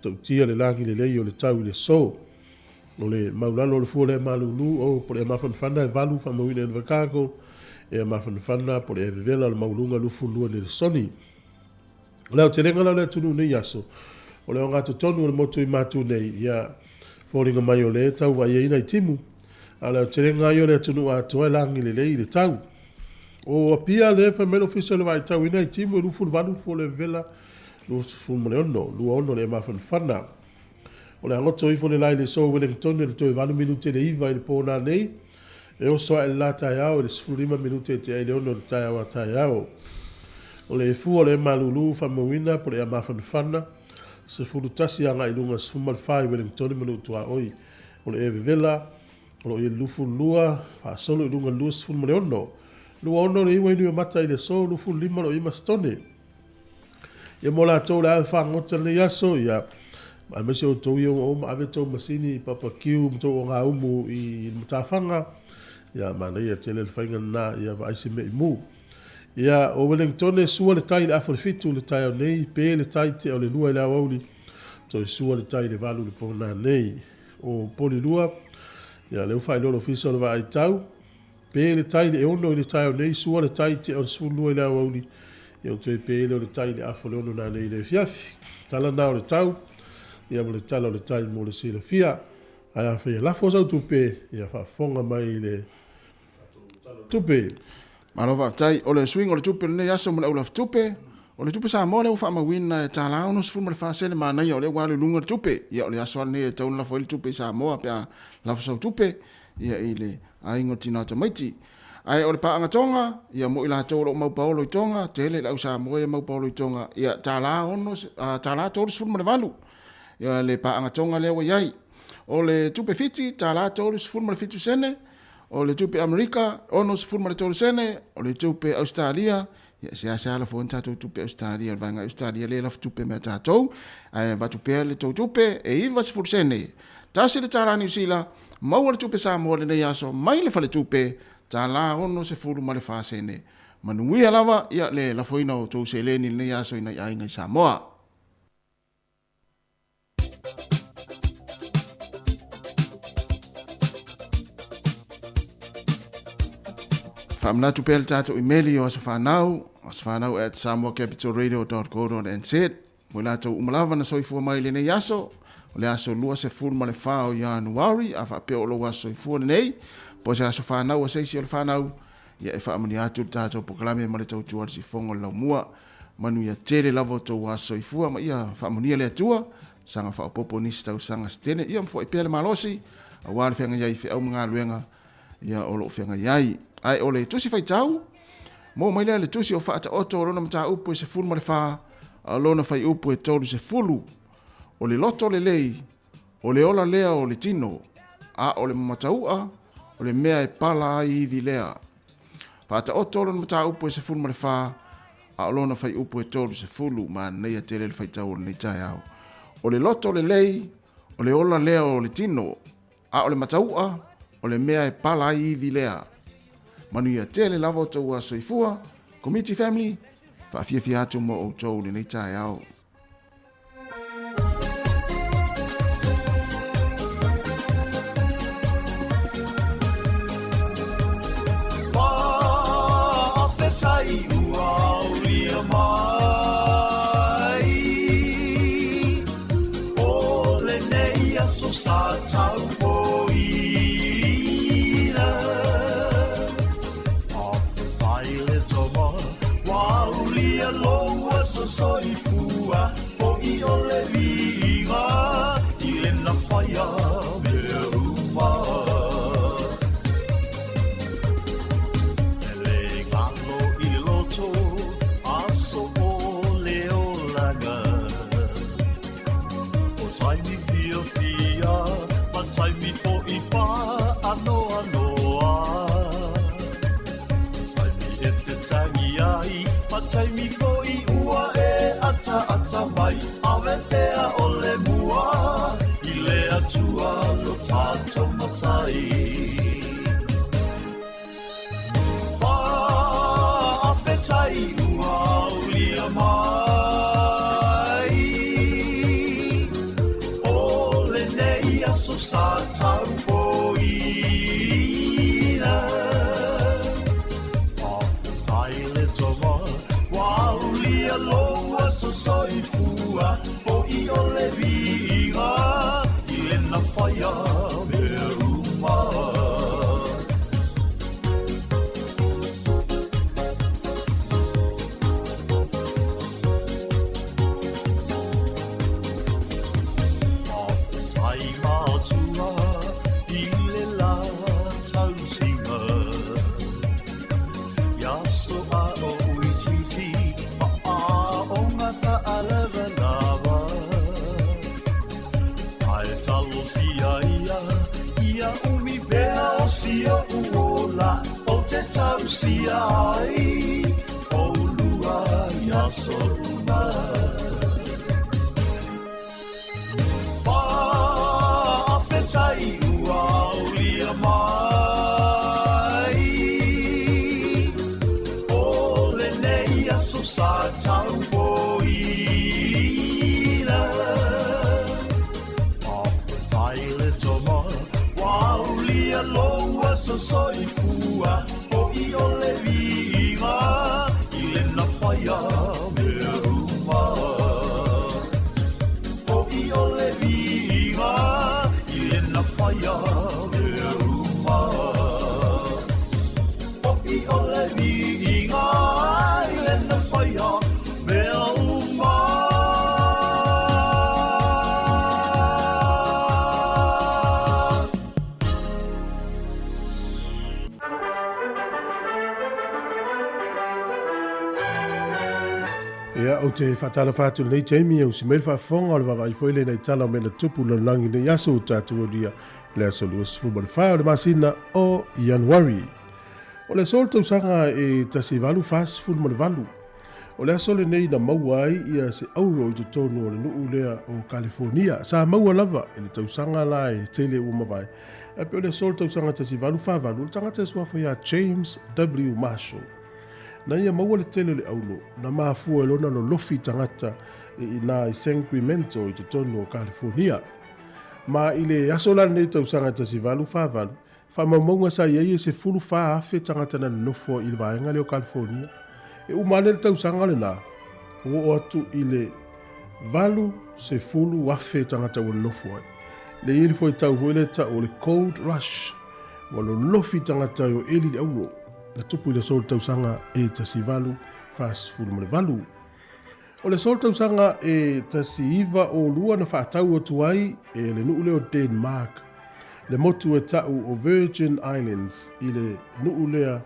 matautia le lagi lelei o le tau i le aso. O le maulalo o le fua lea malulu, o po o le ea mafanafana e 8 faamauina e Invercargill, ea mafanafana po o le ea vevela o le maualuga 22 Nelesoni. O le aotelega la o le atunuu nei aso, o le ogatotonu o le motu i Matu nei, ia, foliga mai o lea e tau vaai ai nai timu, a o le aotelega ia o le atunuu atoa e lagi lelei i le tau. O Apia lea e fai mai le Ofisa o le Vaitau i nai timu e 28 fua le vevela, 26, 26 le ea mafanafana. O le a goto ifo le la i le aso Wellington i le toe 8 minute le 9 i le po nanei, e oso ae le la taeao i le 15 minute e tea i le 6 o le taeao a taeao. O le fua o le malulu faamauina po o le ea mafanafana, 11 agai i luga 14 i Wellington ma Nuu Tuaoi. O le ea vevela, o lo o i ai le 22, faasolo i luga i le 26. 26 le iwa i Nuiomata i le aso, 25 o lo o i ai Masitone. Ia mo latou le ave fagota lenei aso, ia, aemaise outou ia ua uma ave tou masini i papakiu ma tou ogaumu i le matafaga, ia, manaia tele le faiga lena, ia vaai se mea i mu. Ia, o Wellingtone, sua le tai i le afa o le 7 i le taeao nei, pe le tai tea o le 2 i le aoauli, toe sua le tai i le 8 i le pona nei. O Polilua, ia, lea ua faailoa le ofisa o le vaai tau, Pe le tai i le 6 i le taeao nei, sua le tai tea o le 12 i le aoauli, ia o toe pe lea o le tai i le afa o le 6 nanei i le afiafi. Tala na o le tau, ia ma le tala o le tai mo le silafia. Ae afai e lafo sau tupe, ia faafofoga mai i le tupe. Malo faafetai. O le suiga o le tupe o lenei aso ma le aulafu tupe, o le tupe Samoa lea ua faamauina e $1.64 sene manaia o lea ua alu i luga le tupe. Ia o le aso lava lenei e tatau ona lafo ai le tupe i Samoa pe a lafo sau tupe ia i le aiga o tina tamaiti. Ae o le paaga Tonga, ia mo i latou o lo o mau paolo i Tonga, tele le au Samoa ia mau paolo i Tonga, ia tala ono, tala 38, ia le paaga Tonga lea ua i ai. O le tupe Fiti, tala 37 sene, o le tupe Amerika, 63 sene, o le tupe Australia, ia e seasea lafo ai tatou tupe Australia, o le vaega Australia lea e lafo tupe mai a tatou, ae avatu pea le tou tupe e 90 sene. Tasi le tala Niu Sila, maua le tupe Samoa lenei aso mai le faletupe, tala 64 sene. Manuia lava ia le lafoina o tou seleni lenei aso i nai aiga i Samoa. Faamanatu pea le tatou imeli o aso fanau, asofanau at samoacapitalradio.co.nz. Mo i latou uma lava na soifua mai i lenei aso, o le aso 24 o Ianuari, a faapea o lou aso soifua lenei, po o se aso fanau a se isi o le fanau, ia e faamanuia atu le tatou polokalame ma le tautua a le sifofoga o le laumua. Manuia tele lava o tou aso soifua ma ia faamanuia le Atua, saga faaopoopo nisi tausaga se tele, ia ma foai pea le malosi, aua le feagai ai i feau ma galuega ia o lo o feagai ai. Ae o le tusi faitau, maua mai lea le tusi o Faataoto o lona mataupu e 14, a o lona faiupu e 30. O le loto lelei, o le ola lea o le tino, a o le matau'a, o le mea e pala ai ivi lea. Faataoto lona mataupu e 14, a o lona faiupu e 30, manaia tele le faitau o lenei taeao. O le loto lelei, o le ola lea o le tino, a o le matau'a, O le mea e pala ai ivi lea. Manuia tele lava outou aso soifua, Komiti Family, faafiafia atu mo outou i lenei taeao. Faafetai ua aulia mai O lenei aso sa taupoina Faafetai le tama ua aulia lou aso soifua Fo'i o le viiga i le na faia mea uma E le galo i le loto aso o le olaga O taimi fiafia ma taimi fo'i faanoanoa O taimi e te tangi ai ma taimi fo'i ua e ataata mai Ave pea o le mua i le Atua lo tatou Matai Faafetai ua aulia mai O lenei aso sa taupoina Faafetai le tama ua aulia lou aso soifua Fo'i o le viiga i le na faia mea uma Faafetai matua i le la tausiga I aso a o itiiti ma aoga faalavalava Ae talosia ia, ia umi pea o si oʻu ola Ou te tausia ai ʻolua i aso uma Faafetai ua aulia mai O lenei aso sa taupoina Faafetai le tama ua aulia lou aso soifua Fo'i o le viiga i le na faia mea uma Fo'i o le viiga i le na faia mea uma Fo'i o le viiga i le na faia mea uma. Ia, ou te faatalofa atu i lenei taimi, e usi mai le faafofoga o le vaavaai foi lea i tala o mea na tupu i le lalolagi nei aso ua tatou aulia i le aso 24 o le masina o Ianuari. O le aso o le tausaga e 1848, o le aso lenei na maua ai ia se auro i totonu o le nuu lea o Kalifornia. Sa maua lava i le tausaga la e tele ua mavae, ae pei o le aso o le tausaga 1848, o le tagata e suafa ia James W. Marshall. Na ia maua le tele o le auro, na mafua i lona lolofi tagata i ina i San Clemente i totonu o Kalifornia. Ma i le aso la lenei tausaga e 1848, Faamaumauga sa i ai e 14,000 tagata na nonofo i le vaega lea o California. E uma ane le tausaga lena, ua oo atu i le 80,000 tagata ua nonofo ai. Le i ai le fuaitau foi lea e tau o le Gold Rush, ua lolofi tagata e o eli le auro, na tupu i le aso o le tausaga e 1848. O le aso o le tausaga e 1902 na faatau atu ai e le nuu lea o Denmark le motu e ta'u o Virgin Islands i le nuu lea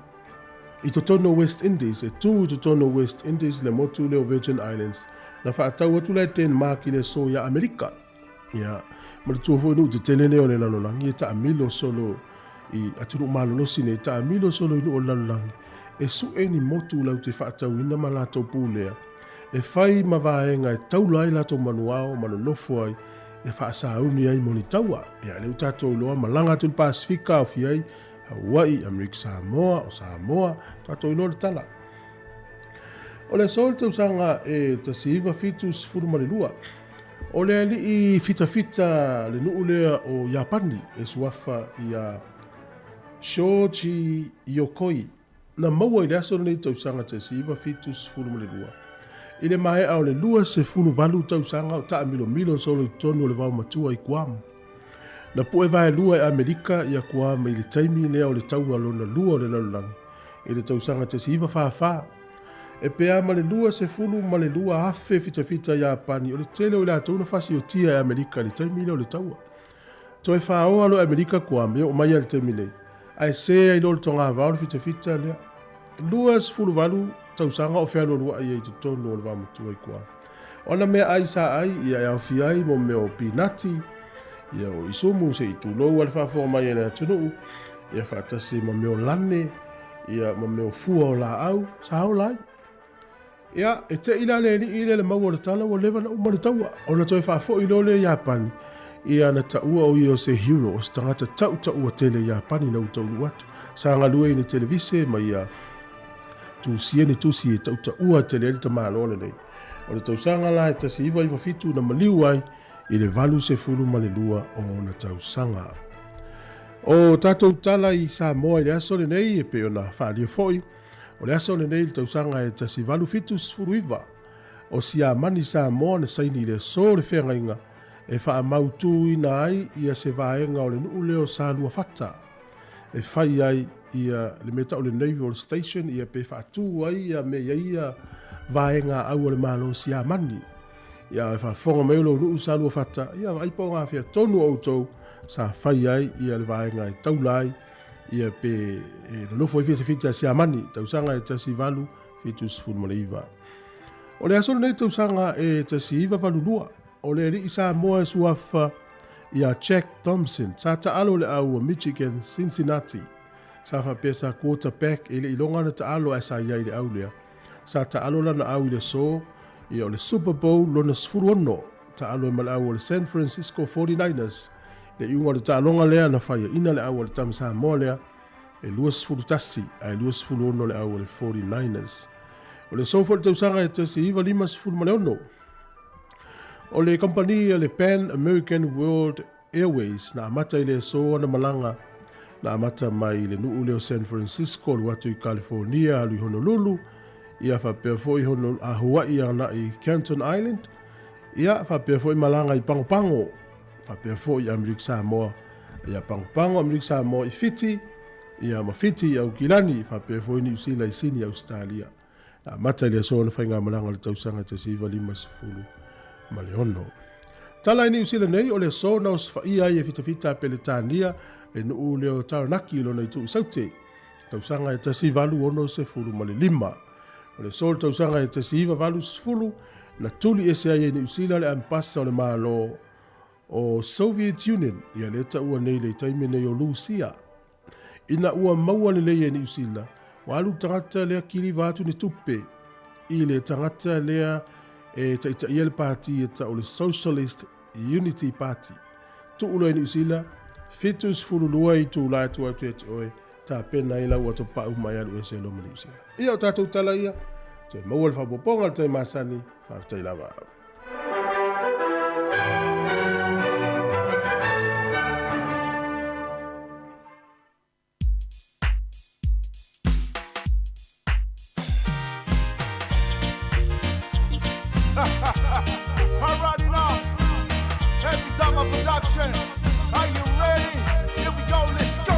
i totonu o West Indies, e tū i totonu o West Indies le motu lea o Virgin Islands, na faatau atu la e Denmark i le aso iā Amerika. Ia, manatua foi nuu tetele nei o le lalolagi e taamilo solo i atunuu malolosi nei, taamilo solo i nuu o le lalolagi, e su'e ni motu latou te faatauina ma latou pulea, e fai ma vaega e taula ai latou manuao ma nonofo ai e faasauni ai mo ni taua. Ia, lea ua tatou iloa malaga atu i le Pasefika, aofia ai Hawaii, Amerika Samoa, o Samoa, tatou iloa le tala. O le aso o le tausaga e 1972, o le alii fitafita le nuu lea o Iapani e suafa ia Shoji Yokoi, na maua i le aso lenei tausaga 1972, i le maea o le 28 tausaga o taamilomilo solo i totonu o le vaomatua i Guam. Na pue vaelua e Amerika ia Guam i le taimi lea o le Taua Lona Lua o le Lalolagi i le tausaga 1944. E pea ma le 22,000 fitafita Iapani o le tele o i latou na fasiotia e Amerika i le taimi lea o le taua. Toe faaoa loa e Amerika Guam e oo mai lava i le taimi nei, ae se ai loa le togavao le fitafita lea. 28 tausaga o fealualuai ai i totonu o le vaomatua i Guam. O ana meaai sa ai ia e aofia ai mo mea o pinati, ia o isumu se i tulou a le faafofoga mai a le atunuu, ia faatasi ma mea o lane, ia ma mea o fua o laau, sa ola ai. Ia, e te i la le alii lea le maua o le tala ua leva na uma le taua, ona toe faafoi loa lea i Iapani, ia na taua o ia o se hero, o se tagata tautaua tele i Iapani na ua taunuu atu. Sa galue i le televise ma ia tusia ni tusi e tautaua tele ai le tamaloa lenei. O le tausaga la e 1997 na maliu ai i le 82 o ona tausaga. O tatou tala i Samoa i le aso lenei e pei ona faaalia foi, o le aso lenei i le tausaga e 1879, o Siamani Samoa na saini i le aso le feagaiga e faamautuina ai ia se vaega o le nuu lea o Saluafata e fai ai ia le mea tau le Naval Station ia pe faatu ai ia mea i ai ia vaega au a le Malo Siamani. Ia e faafofoga mai o lou nuu Saluafata, ia vaai po o gafea tonu o outou sa fai ai ia le vaega e taula ai ia pe e nonofo ai fitafita a Siamani, tausaga e 1879. O le aso lenei tausaga e 1982, o le alii Samoa e suafa ia Jack Thompson, sa taalo i le au a Michigan Cincinnati. Sa faapea sa quarterback e le i iloga ana taalo ae sa i ai i le au lea. Sa taalo lana au i le aso ia o le Super Bowl lona 16, taalo ai ma le au o le San Francisco 49ers. Le iuga o le taaloga lea na faiaina le au a le tama Samoa lea e 21 ae 26 le au a le 49ers. O le aso foi le tausaga e 1956, o le kamupani a le Pan American World Airways na amata i le aso ana malaga na amata mai i le nuu lea o San Francisco alu atu i California alu i Honolulu ia faapea foi a Hawaii agai i Canton Island ia faapea foi malaga i Pagopago faapea foi i Amerika Samoa ia Pagopago Amerika Samoa i Fiti ia ma Fiti i Aukilani faapea foi Niu Sila i Sini Ausetalia. Na amata i le aso ona faigamalaga o le tausaga 1956. Tala i Niu Sila nei, o le aso na osofaia ai e fitafita a Peretania le nuu lea o Taranaki i lona itu i Saute, tausaga e 1865. O le aso o le tausaga e 1980, na tuli ese ai e Niu Sila le ambasa o le Malo o Soviet Union, ia lea taua nei le taimi nei o Lusia. Ina ua maua lelei e Niu Sila, ua alu le tagata lea kiliva atu ni tupe i le tagata lea e taitaia le pati e tau le Socialist Unity Party. Tuu loa e Niu Sila, 72 itula e tuu atu ia te oe, tapena ai lau atopau mai alu ese loa ma Niu Sila. Ia o tatou tala ia, toe maua le faaopoopoga o le tai masani, faafetai lava. Alrighty now. Happy Tama Production. Are you ready? Here we go, let's go.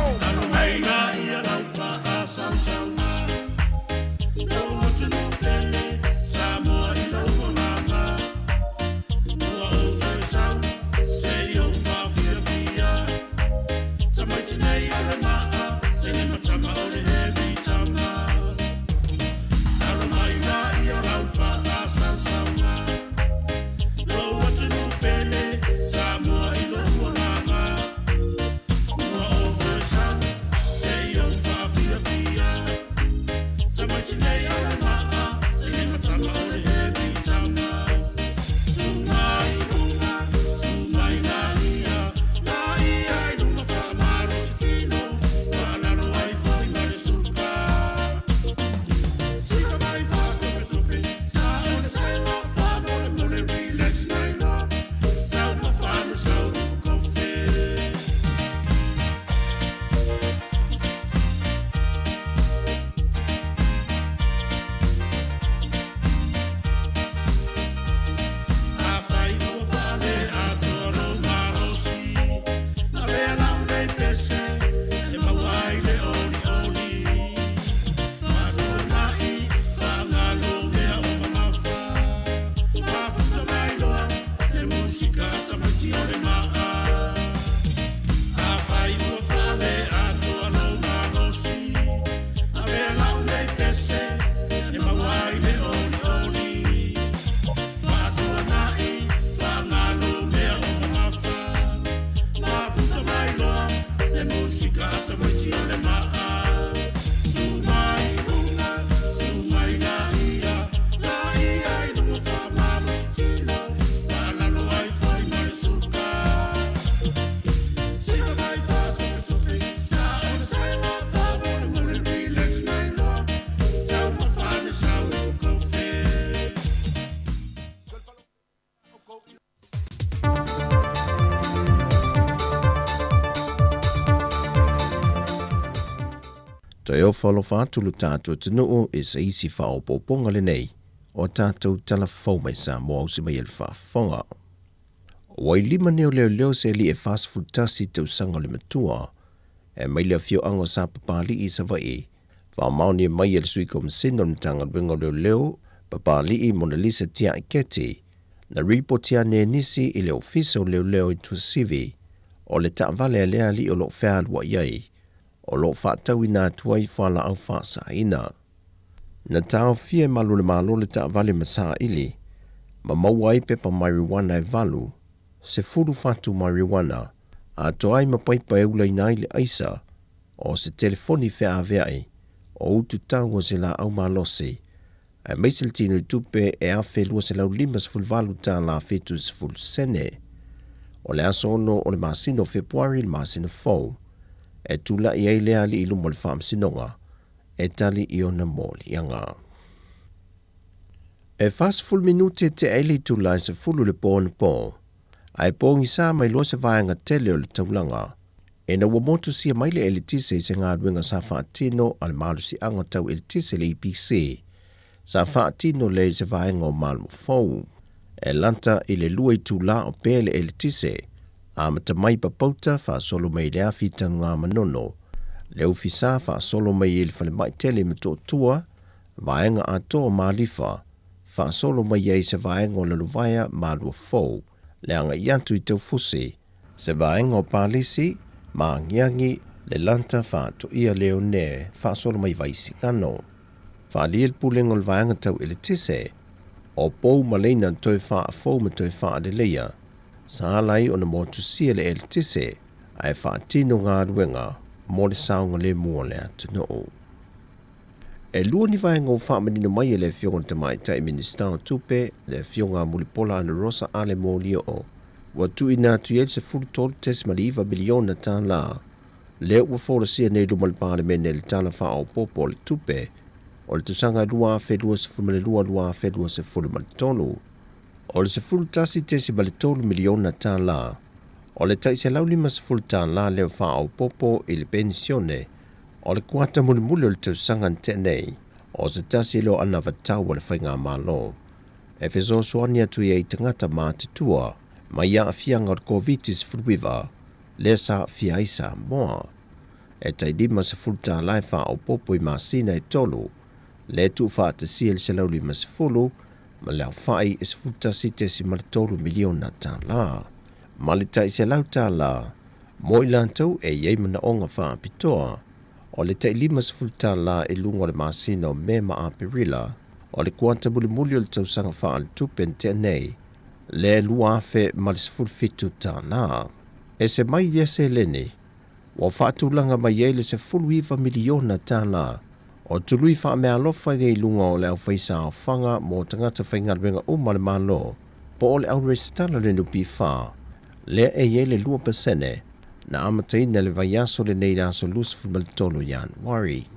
Toe ofa alofa atu lo tatou atunuu i se isi faaopoopoga lenei o a tatou tala fou mai Samoa ausi mai e le faafofoga. Ua i lima nei o leoleo se alii e 41 tausaga o le matua e mai le afioaga o Sapapalii i Savaii, faamaonia mai e le Sui Komisina o le Matagaluega o Leoleo, Papalii Monalisa Tia'i Keti, na ripoti ane e nisi i le Ofisa o Leoleo i Tuasivi o le taavale a lea alii o lo o fealuai ai, o lo o faatauina atu ai fualaau faasaina. Na taofia e malu o le Malo le taavale ma saili ma maua ai pepa marijuana e 8, 10 fatu marijuana, atoa ai ma paipa e ulaina ai le aisa o se telefoni feaveai o utu tau o se laau malosi, aemaise le tino i tupe e $1,258.70 sene. O le aso 6 o le masina o Fepuari le masina fou e tula'i ai lea alii i luma o le Faamasinoga e tali i ona moliaga. E 40 minute tea ai le itula e 10 i le po anapo, ae pogisa mai loa se vaega tele o le taulaga ina ua motusia mai le eletise i se galuega sa faatino a le malosiaga tau eletise le EPC sa faatino lea i se vaega o Malmo Fou. E lata i le 2 itula o pea le eletise, amata mai Papauta faasolo mai i le afi i Tanugamanono, le ufisa faasolo mai i le falemai tele i Motootua, vaega atoa o Malifa, faasolo mai ai i se vaega o Lalovaea Malua Fou, le agai atu i Taufusi, se vaega o Palisi, Maagiagi, le lata faatoia Leone, faasolo mai Vaisigano. Faaalia le pulega o le vaega tau eletise, o pou ma leina toe faafou ma toe faaleleia, sa ala ai ona motusia le eletise ae faatino galuega mo le saogalemu o le atunuu. E lua ni vaega ua faamanino mai e le Afioga i le Tamaitai Minisita o Tupe, le Afioga a Mulipola Anarosa Ale Molioo, ua tuuina atu i ai le $13.9 miliona tala lea ua folasia nei i luma o le Palemene i le Tala Faaopoopo o le Tupe o le tausaga 2022/2023. O le $11.3 miliona tala, o le tai $150 tala lea faaopoopo i le penisione o le kuata mulimuli o le tausaga na tea nei, o se tasi lea o anavatau a le Faigamalo e fesoasoani atu ai i tagata matutua mai aafiaga o le Koviti-19 lea sa aafia ai Samoa. E tai $50 tala e faaopoopo i masina e tolu, lea e tuufaatasia i le $150 ma le aofai e $11.3 miliona tala, ma le tai $100 tala mo i latou e i ai manaoga faapitoa, o le tai $50 tala i luga o le masina o Me ma Aperila o le kuata mulimuli o le tausaga faaletupe na tea nei, le $2,017 tala. Ese mai ia seleni, ua faatulaga mai ai le $19 miliona tala o tului faameaalofa i luga o le aufaisaofaga mo tagata faigaluega uma a le Malo, po o le auresitala o le NPF, lea e i ai le 2% na amataina i le vaiaso lenei i le aso 23 Ianuari.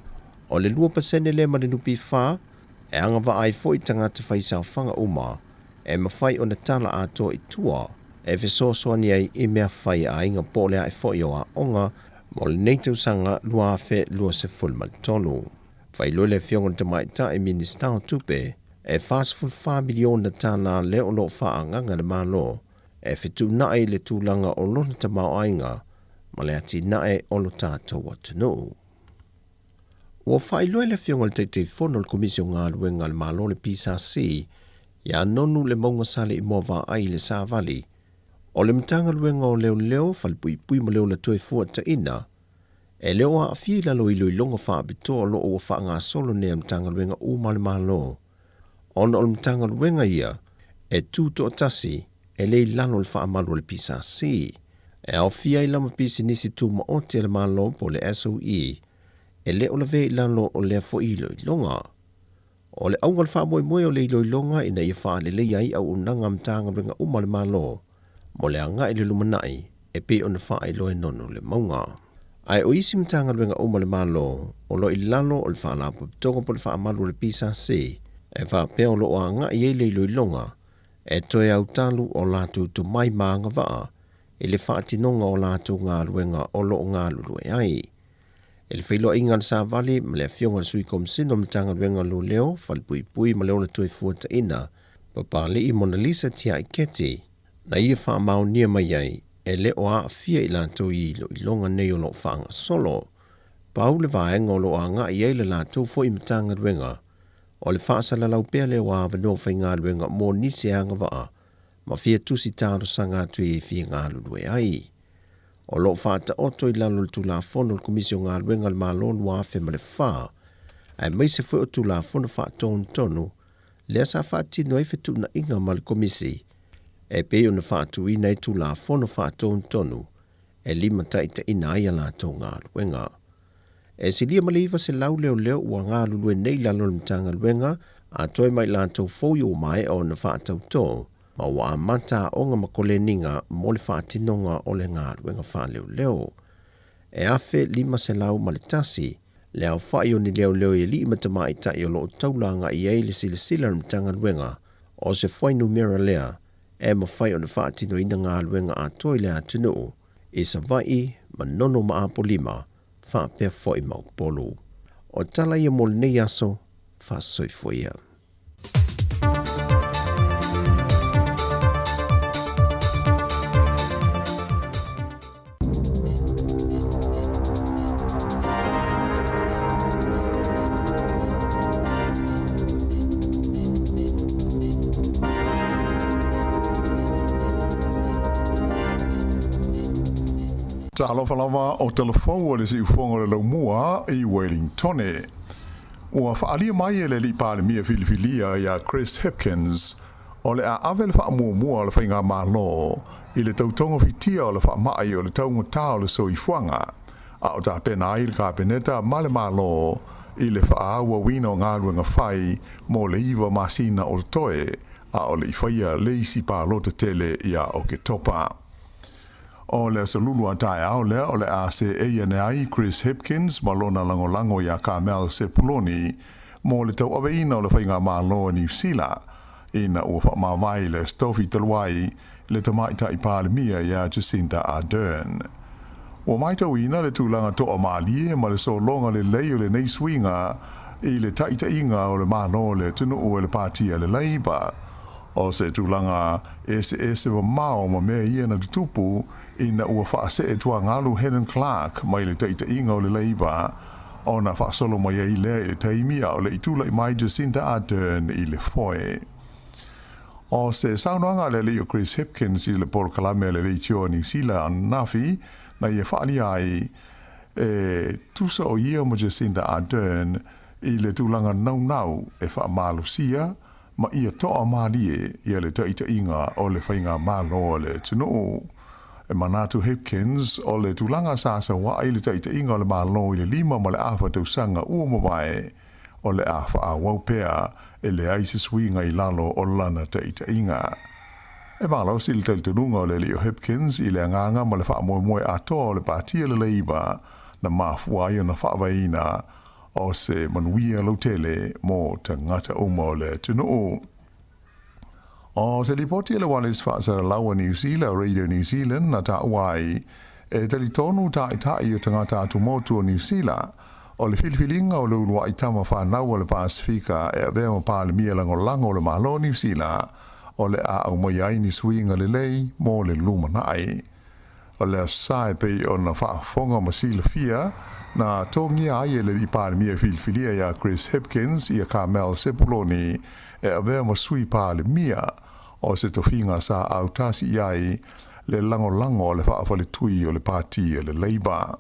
O le 2% lea ma le NPF e agavaa ai foi tagata faisaofaga uma e mafai ona tala atoa i tua e fesoasoani ai i mea fai a aiga po o le ae foi o aoga mo lenei tausaga 2023. Faailoa le Afioga i le Tamaitai Minisita o Tupe, e $44 miliona tala lea o lo o faaagaga e le Malo e fetuunai i le tulaga o lona tamaoaiga ma le atinae o lo tatou atunuu. Ua faailoa e le Afioga i le Taitaifono o le Komisi o Galuega a le Malo le PSC ia Nonu le mauga Saleimoa Vaai i le Savali o le Matagaluega o Leoleo, Falepuipui ma le Ola Toefuataina e le o aafia i lalo o iloiloga faapitoa o lo o ua faagasolo nei a Matagaluega uma a le Malo ona o le Matagaluega ia e tu toatasi e le i lalo o le faamalu a le PSC. E aofia ai lava pisinisi tumaoti a le Malo po o le SOE e le o lavea i lalo o lea foi iloiloga. O le auga o le faamoemoe o le iloiloga ina ia faaleleia ai auaunaga a Matagaluega uma a le Malo mo le agai i le lumanai e pei ona faailoa e Nono le Mauga. Ae o isi Matagaluega uma a le Malo o lo o i lalo o le Faalapotopotoga po o le Faamalu o le PSC e faapea o lo o agai ai le iloiloga e toe autalu o latou tomai ma agavaa i le faatinoga o latou galuega o lo o galulue ai. I le feiloaiga a le Savali ma le Afioga i le Sui Komisina o le Matagaluega o Leoleo, Falepuipui ma le Ola Toefuataiga, Papalii Monalisa Tiai Keti, na ia faamaonia mai ai e le o aafia i latou i iloiloga nei o lo o faagasolo. Pau le vaega o lo o agai i ai le latou foi Matagaluega, o le faasalalau pea lea o avanoa faigaluega mo nisi e agavaa ma fia tusi talosaga atu i e fia galulue ai. O lo o faataoto i lalo o le Tulafono o le Komisi o Galuega a le Malo 2004, aemaise foi o Tulafono Faatonutonu lea sa faatino ai fetuunaiga ma le Komisi e pei ona faatuina ai Tulafono Faatonutonu e limataitaiina ai a latou galuega. E silia ma le 900 leoleo ua galulue nei i lalo o le Matagaluega, a toe ma i latou fou i ua maea ona faatautō ma ua amata aoga ma koleniga mo le faatinoga o le galuega faaleoleo. E 1,501 le aofai o ni leoleo i alii ma tamaitai o lo o taula agai i ai le silasila a le Matagaluega, o se fuainumera lea e mafai ona faatinoina galuega atoa i le atunuu, i Savaii, Manono ma Apolima, faapea foi ma Upolu. O tala ia mo lenei aso, faasoifua ia. Talofa lava o talafou o le siufofoga o le laumua i Wellingtone. Ua faaalia mai e le Alii Palemia filifilia ia Chris Hipkins o le a ave le faamuamua o le Faigamalo i le tautogafitia o le faamai o le taugata o le soifuaga, a o tapena ai le Kapeneta ma le Malo i le faaauauina o galuega fai mo le iva masina o totoe a o le i faia le isi palota tele ia Oketopa. O le aso lulu a taeao lea o le a seei ane ai Chris Hipkins ma lona lagolago iā Carmel Sepuloni mo le tauaveina o le Faigamalo a Niu Sila ina ua faamavae i le Aso Tofi talu ai le Tamaitai Palemia iā Jacinda Ardern. Ua matauina le tulaga toamalie ma le sologa lelei o lenei suiga i le taitaiga o le Malo o le atunuu e le Pati a le Labour. O se tulaga eseese mamao ma mea ia na tutupu ina ua faasee tuagalu Helen Clark mai le taitaiga o le Labour ona faasolo mai ai lea i le taimi a o le i tulai mai Jacinda Ardern i le foe. O se saunoaga a le alii o Chris Hipkins i le polokalame a le Leitio a Niu Sila ananafi na ia faaalia ai e tusa o ia ma Jacinda Ardern i le tulaga naunau e faamalosia ma ia toa malie ia le taitaiga o le faigamalo a le atunuu. E manatu Hipkins o le tulaga sa sauaai le taitaiga o le Malo i le lima ma le afa tausaga ua mavae, o le a faaauau pea e leai se suiga i lalo o lana taitaiga. E malosi le talitonuga o le alii o Hipkins i le agaga ma le faamoemoe atoa o le Pati a le Labour na mafua ai ona faavaeina o se manuia lautele mo tagata uma o le atunuu. O se lipoti a le Wallis Faasalalau a Niu Sila, Radio New Zealand, na taua ai, e talitonu taitai o tagata atumotu o Niu Sila, o le filifiliga o le uluai tama fanau a le Pasefika e avea ma Palemia lagolago o le Malo o Niu Sila, o le a aumaia ai ni suiga lelei mo le lumanai. O le Aso Sa e pei ona faafofoga ma silafia, na togia ai e le Alii Palemia filifilia iā Chris Hipkins ia Carmel Sepuloni e avea ma Sui Palemia, o se tofiga sa autasi i ai le lagolago a le faafaletui o le Pati a le Labour.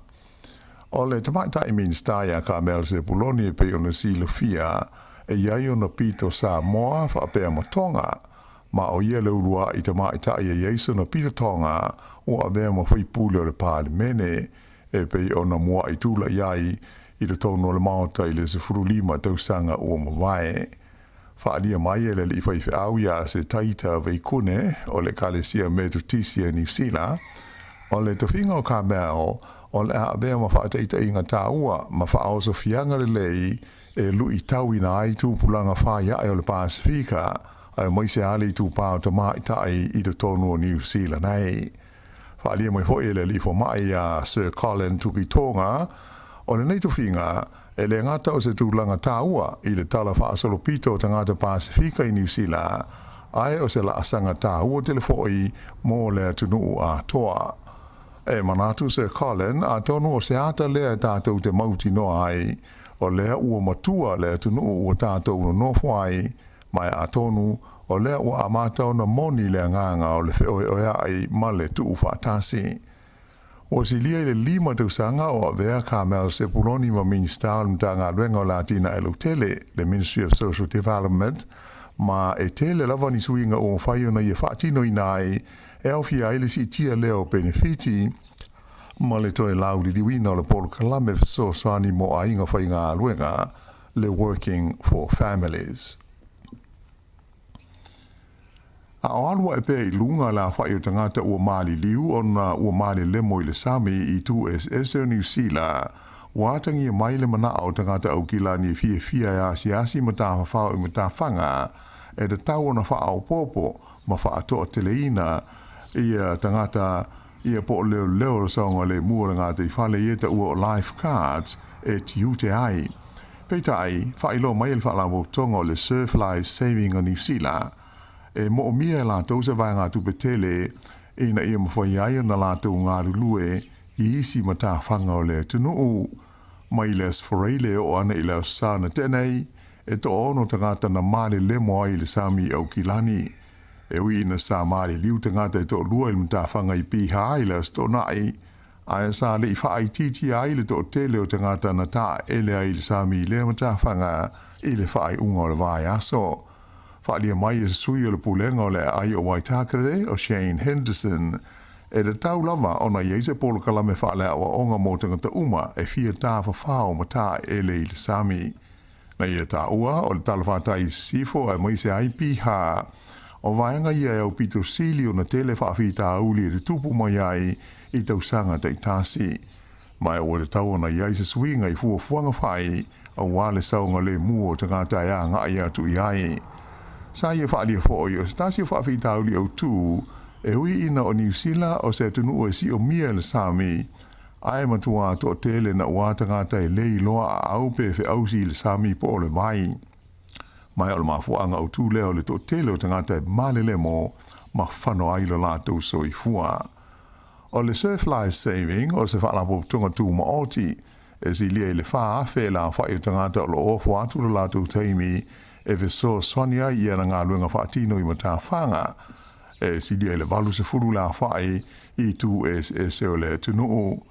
O le Tamaitai Minisita iā Carmel Sepuloni e pei ona silafia, e i ai ona pito Samoa faapea ma Tonga, Ma o ia le uluaʻi tamaitai e i ai sona pitotoga ua avea ma faipule o le Palemene, e pei ona muaʻi tulaʻi ai i totonu o le Maota i le 15 tausaga ua mavae. Faaalia mai e le alii faifeau iā Setaita Veikune o le Ekalesia Metotisi a Niu Sila, o le tofiga o Carmel o le a avea ma faataitaiga taua ma faaosofiaga lelei e luitauina ai tupulaga faiaʻe o le Pasefika aemaise lava le itupa o tamaitai i totonu o Niu Sila nei. Faaalia mai foi e le alii fomai ia Sir Colin Tukitoga, O lenei tofiga, e le gata o se tulaga taua i le tala faasolopito o tagata Pasefika i Niu Sila, ae o se laasaga taua tele foi mo le atunuu atoa. E manatu Sir Colin, atonu o se ata lea e tatou te mautinoa ai, o lea ua matua le atunuu ua tatou nonofo ai, ma e atonu o lea ua amata ona moni le agaga o le feoeoea'i ma le tuufaatasi. Ua silia i le 5 tausaga o avea Carmel Sepuloni ma Minisita o le Matagaluega o le Atinae Lautele, le Ministry of Social Development, ma e tele lava ni suiga ua mafai ona ia faatinoina ai e aofia ai le siitia lea o penefiti ma le toe lauliliuina o le polokalame fesoasoani mo aiga faigaluega, le Working for Families. A o alu aʻe pea i luga le afaʻi o tagata ua maliliu ona ua malelemo i le sami i itu eseese o Niu Sila, ua atagia mai le manaʻo o tagata Aukilani e fiafia e asiasi ma tafafao i matafaga e tatau ona faaopoopo ma faatoateleina ia tagata ia po o leoleo o le saogalemu o le gataifale ia taua o life guards e tiute ai. Peitai, faailoa mai e le Faalapotopotoga o le Surf Life Saving o Niu Sila, e moomia e latou se vaegatupe tele ina ia mafai ai ona latou galulue i isi matafaga o le atunuu. Mai le Aso Faraile e oo ana i le Aso Sa na tea nei, e toaono tagata na malelemo ai i le sami i Aukilani. E ui ina sa maliliu tagata e toalua i le matafaga i Piha i le Aso Toonai, ae sa le i faaitiitia ai le toatele o tagata na taaele ai i le sami i lea matafaga i le faaiuga o le vaiaso. Faaalia mai e se sui o le Pulega o le Aai o Waitakere, o Shane Henderson, e tatau lava ona i ai se polokalame faaleaoaoga mo tagata uma e fia tafafao ma taaele i le sami. Na ia taua o le talafatai i sisifo aemaise ai piha. O vaega ia e aupito sili ona tele faafitauli e tutupu mai ai i tausaga taitasi. Ma e ua tatau ona i ai se suiga i fuafuaga fai aua le saogalemu o tagata e agai atu i ai. Sa ia faaalia foi o se tasi o faafitauli autū e ui ina o Niu Sila o se atunuu e siomia e le sami, ae matuā toatele naʻuā tagata e le iloa aau pe feausi i le sami po o le vai. Ma e o le mafuaaga autū lea o le toatele o tagata e malelemo ma fano ai lo latou soifua. O le Surf Life Saving o se faalapotopotoga tumaoti e silia i le 4,000 le aofaʻi o tagata o lo o ofo atu lo latou taimi e fesoasoani ai i ana galuega faatino i matafaga e silia i le 80 le aofaʻi i itu eseese o le atunuu.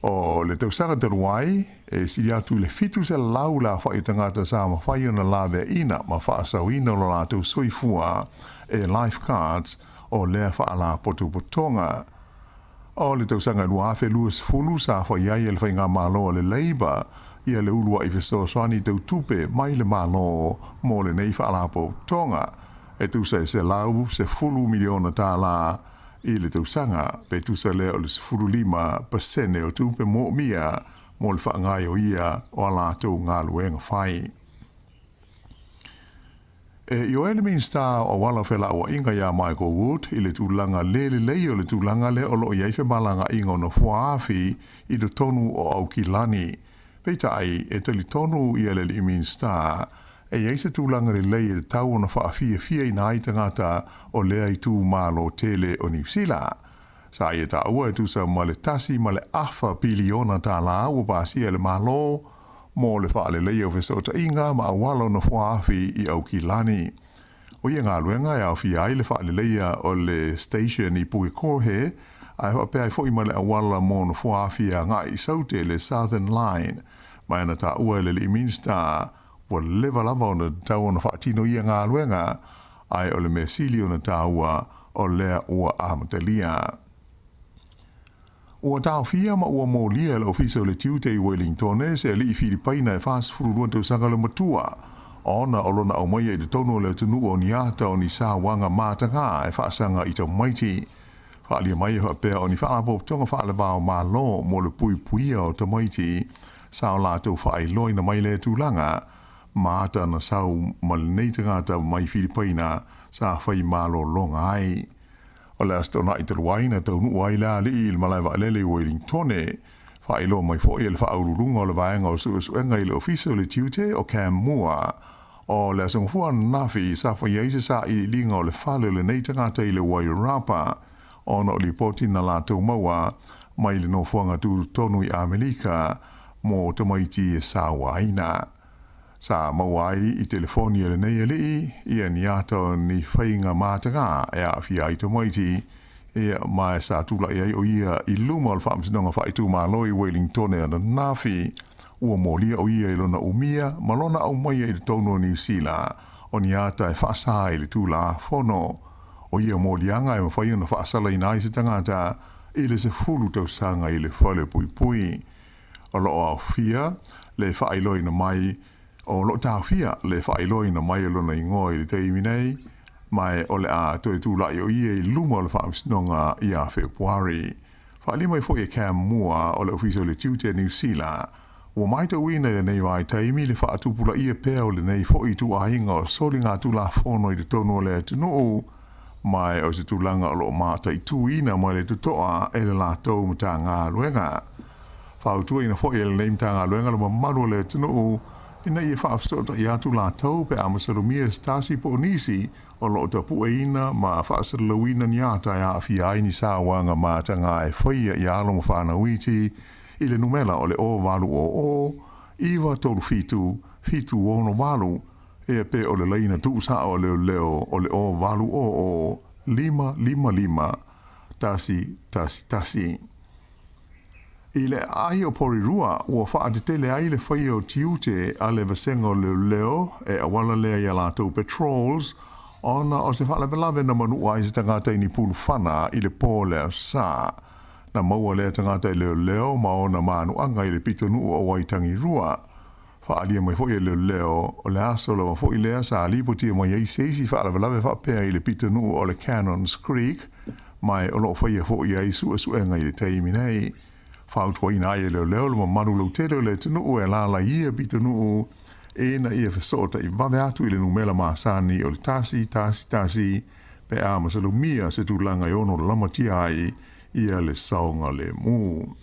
O le tausaga talu ai, e silia atu i le 700 le aofaʻi o tagata sa mafai ona laveaina ma faasaoina lo latou soifua e lifeguards o lea faalapotopotoga. O le tausaga 2020 sa fai ai e le Faigamalo a le Labour ia le uluaʻi fesoasoani tau tupe mai le Malo mo lenei faalapotopotoga e tusa e $110 miliona tālā i le tausaga, pe tusa lea o le 15% o tupe moomia mo le faagaoioia o a latou galuega fai. E ioe le Minisita o Auala o Felauaiga iā Michael Wood i le tulaga le lelei o le tulaga lea o lo o i ai femalagaaiga o nofoa-afi i totonu o Aukilani. Peitai, e talitonu ia le alii Minisita, e i ai se tulaga lelei e tatau ona faafiafiaina ai tagata o lea itumalo tele o Niu Sila. Sa ia taua e tusa ma le $1.5 piliona ua pasia e le Malo mo le faaleleia o fesootaiga ma auala o nofoa-afi i Aukilani. O ia galuega e aofia ai le faaleleia o le station i Pukekohe, ae faapea ai foi ma le auala mo nofoa-afi e agai i Saute, le Southern Line. Ma e na taua e le alii Minisita, ua leva lava ona tatau ona faatino ia galuega, ae o le mea sili ona taua o lea ua amatalia. Ua taofia ma ua molia e le Ofisa o le Tiute i Welingtone se alii Filipaina e 42 tausaga le matua, ona o lona aumaia i totonu o le atunuu o ni ata o ni sauaga matagā e faasaga i tamaiti. Faaalia mai e faapea o ni faalapotopotoga faalevao Malo mo le puipuia o tamaiti sa o latou faailoaina mai lea tulaga, ma ata na sau ma lenei tagata mai Filipaina sa fai malologa ai. O le Aso Toonai talu ai na taunuu ai le alii i le malae vaalele i Wellingtone. Faailoa mai foi e le Faauluuluga o le Vaega o Suesuega i le Ofisa o le Tiute o Cam Moore, o le Aso Gafua ananafi sa fai ai se sailiiliga o le fale o lenei tagata i le Wairarapa ona o lipoti na latou maua mai le nofoaga tutotonu i Amerika mo tamaiti e sauaina. Sa maua ai i telefoni a lenei alii ia ni ata o ni faiga matagā e aafia ai tamaiti, ia, ma sa tulai ai o ia i luma o le Faamasinoga Faaitumalo i Wellingtone ananafi. Ua molia o ia i lona umia ma lona aumaia i totonu o Niu Sila o ni ata e faasā i le Tulafono. O ia moliaga e mafai ona faasalaina ai se tagata i le 10 tausaga i le falepuipui. O lo o aofia le faailoaina mai o lo o taofia le faailoaina mai o lona igoa i le taimi nei, ma o le a toe tulai o ia i luma o le Faamasinoga ia Fepuari. Faaalia mai foi e Cam Moore o le Ofisa o le Tiute a Niu Sila, ua matauina i lenei vaitaimi le faatupulaia pea o lenei foi ituaiga o soligatulafono i totonu o le atunuu, ma o se tulaga o lo o mataituina ma le totoa e le latou Matagaluega. Fautuaina foi e lenei Matagaluega le mamalu o le atunuu ina ia faafesootai atu latou pe a masalomia se tasi po o nisi o lo o tapueina ma faasalalauina ni ata e aafia ai ni sauaga matagā e faia i alo ma fanau iti i le numera o le 0800 937 768 ia pe o le laina tuusao a leoleo o le 0800 555 111. I le aai o Porirua, ua faatetele ai le faia o tiute a le vasega o leoleo e auala lea i a latou patrols ona o se faalavelave na manua ai se tagata i ni pulufana i le po o le Aso Sa. Na maua lea tagata e leoleo ma ona manuaga i le pitonuu o Waitangirua. Faaalia mai foi e leoleo, o le aso lava foi lea sa lipotia mai ai se isi faalavelave faapea i le pitonuu o le Cannons Creek, ma o lo o faia foi ai suesuega i le taimi nei. Fautuaina ai e leoleo le mamalu lautele o le atunuu e alaala i ia pitonuu ina ia fesootai vave atu i le numera masani o le 111 pe a masalomia se tulaga e ono lamatia ai ia le saogalemu.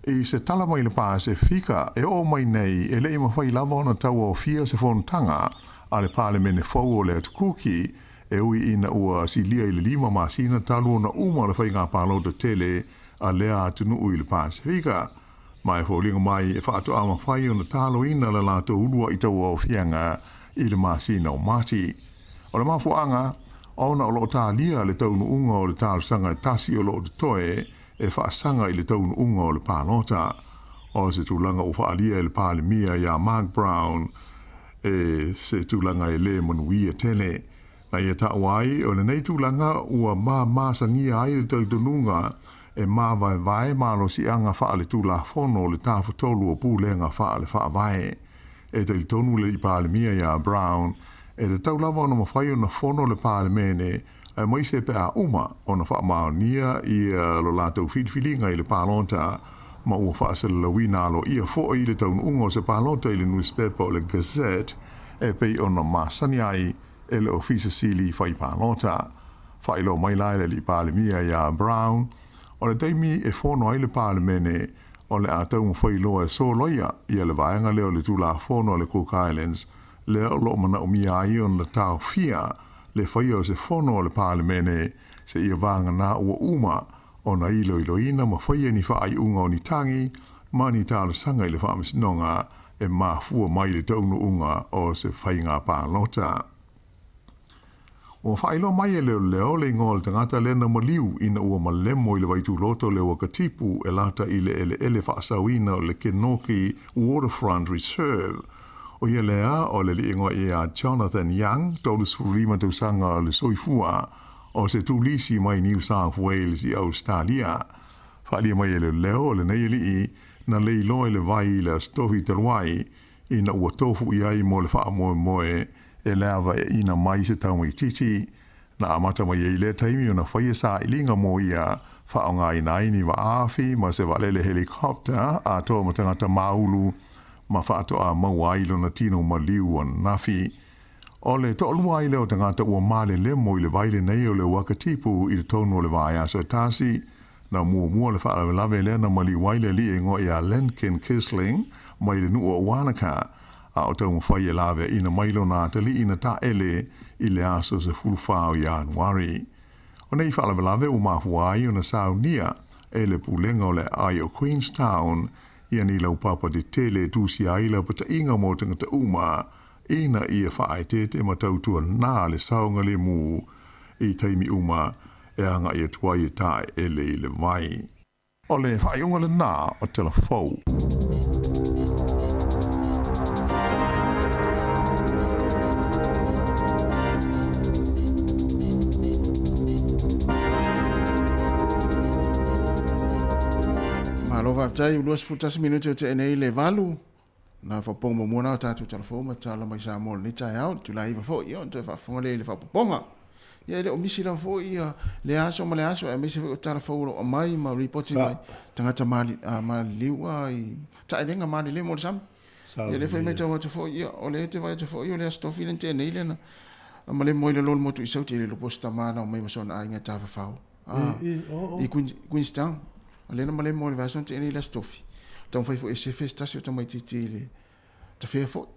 I se tala mai le Pasefika e oo mai nei, e le i mafai lava ona tauaofia se fonotaga a le Palemene fou o le Atu Kuki, e ui ina ua silia i le 5 masina talu ona uma le faiga palota tele a lea atunuu i le Pasefika. Ma e foliga mai e faatoa mafai ona taloina le latou uluai tauaofiaga i le masina o Mati. O le mafuaaga, ona o lo o talia le taunuuga o le talosaga e tasi o lo o totoe e faasaga i le taunuuga o le palota. O se tulaga ua faaalia e le Palemia iā Mark Brown e se tulaga e lē manuia tele. Na ia taua ai, o lenei tulaga ua mamasagia ai le talitonuga e mavaevae malosiaga faaletulafono o le Tafatolu o Pulega faale-Faavae. E talitonu le Palemia iā Brown, e tatau lava ona mafai ona fono le Palemene aemaise pe a uma ona faamaonia ia lo latou filifiliga i le palota ma ua faasalalauina aloaia foi le taunuuga o se palota i le nusipepa o le Gazette e pei ona masani ai e le Ofisa Sili fai palota. Faailoa mai la e le Alii Palemia iā Brown, o le taimi e fono ai le Palemene o le a taumafai loa e soloia ia le vaega lea o le Tulafono a le Cook Islands lea o lo o manaomia ai ona taofia le faia o se fono a le Palemene seia vagana ua uma ona iloiloina ma faia ni faaiuga o ni tagi ma ni talosaga i le Faamasinoga e mafua mai i le taunuuga o se faiga palota. Ua faailoa mai e leoleo le igoa o le tagata lea na maliu ina ua malemo i le vaituloto o le Wakatipu e lata i le eleele faasaoina o le Kenoki Waterfront Reserve. O ia lea o le alii igoa ia Jonathan Young, 35 tausaga o le soifua, o se turisi mai New South Wales i Ausetalia. Faaalia mai e leoleo o lenei alii na leiloa i le vai i le Aso Tofi talu ai ina ua tofu i ai mo le faamoemoe e le avaeaina mai se taumaititi. Na amata mai ai lea taimi ona faia sailiga mo ia faaaogaina ai ni vaafi ma se vaalele helicopter atoa ma tagata maulu ma faatoa maua ai lona tino maliu ananafi. O le toalua ai lea o tagata ua malelemo i le vai lenei o le Wakatipu i totonu o le vaiaso e tasi. Na muamua le faalavelave lea na maliu ai le alii e igoa ia Lenken Kisling mai le nuu o Wanaka, a o taumafai e laveaina mai lona atalii na taele i le aso 14 o Ianuari. O nei faalavelave ua mafua ai ona saunia e le Pulega o le Aai o Queenstown ia ni laupapa tetele e tusia ai lapataiga mo tagata uma ina ia faaeteete ma tautuana le saogalemu i taimi uma e agai atu ai e taeele i le vai. O le faaiuga lena o Tala Fou. Malo faafetai, ua 21 minute o tea nei le 8. Na faapopoga muamua na o tatou tala fou ma tala mai Samoa i lenei taeao, le itula 9 foi, ia ona toe faafofoga lea i le faapopoga. Ia e le o misi lava foi ia le aso ma le aso, aemaise foi o tala fou o lo o aumai ma ripoti mai tagata maliliu i taelega malele mo le sami. Ia lea foi e matau atu foi, ia o lea e te vaai atu foi o le Aso Tofi lea na tea nei lea na malemo ai le lolo motu i Saute, e le iloa po o se tama na omai ma sona aiga e tafafao i Queenstown. O lea na malemo i le vaiaso na tea nei i le Aso Tofi. Taumafai foi e sefe se tasi o tamaitiiti i le tafea foi.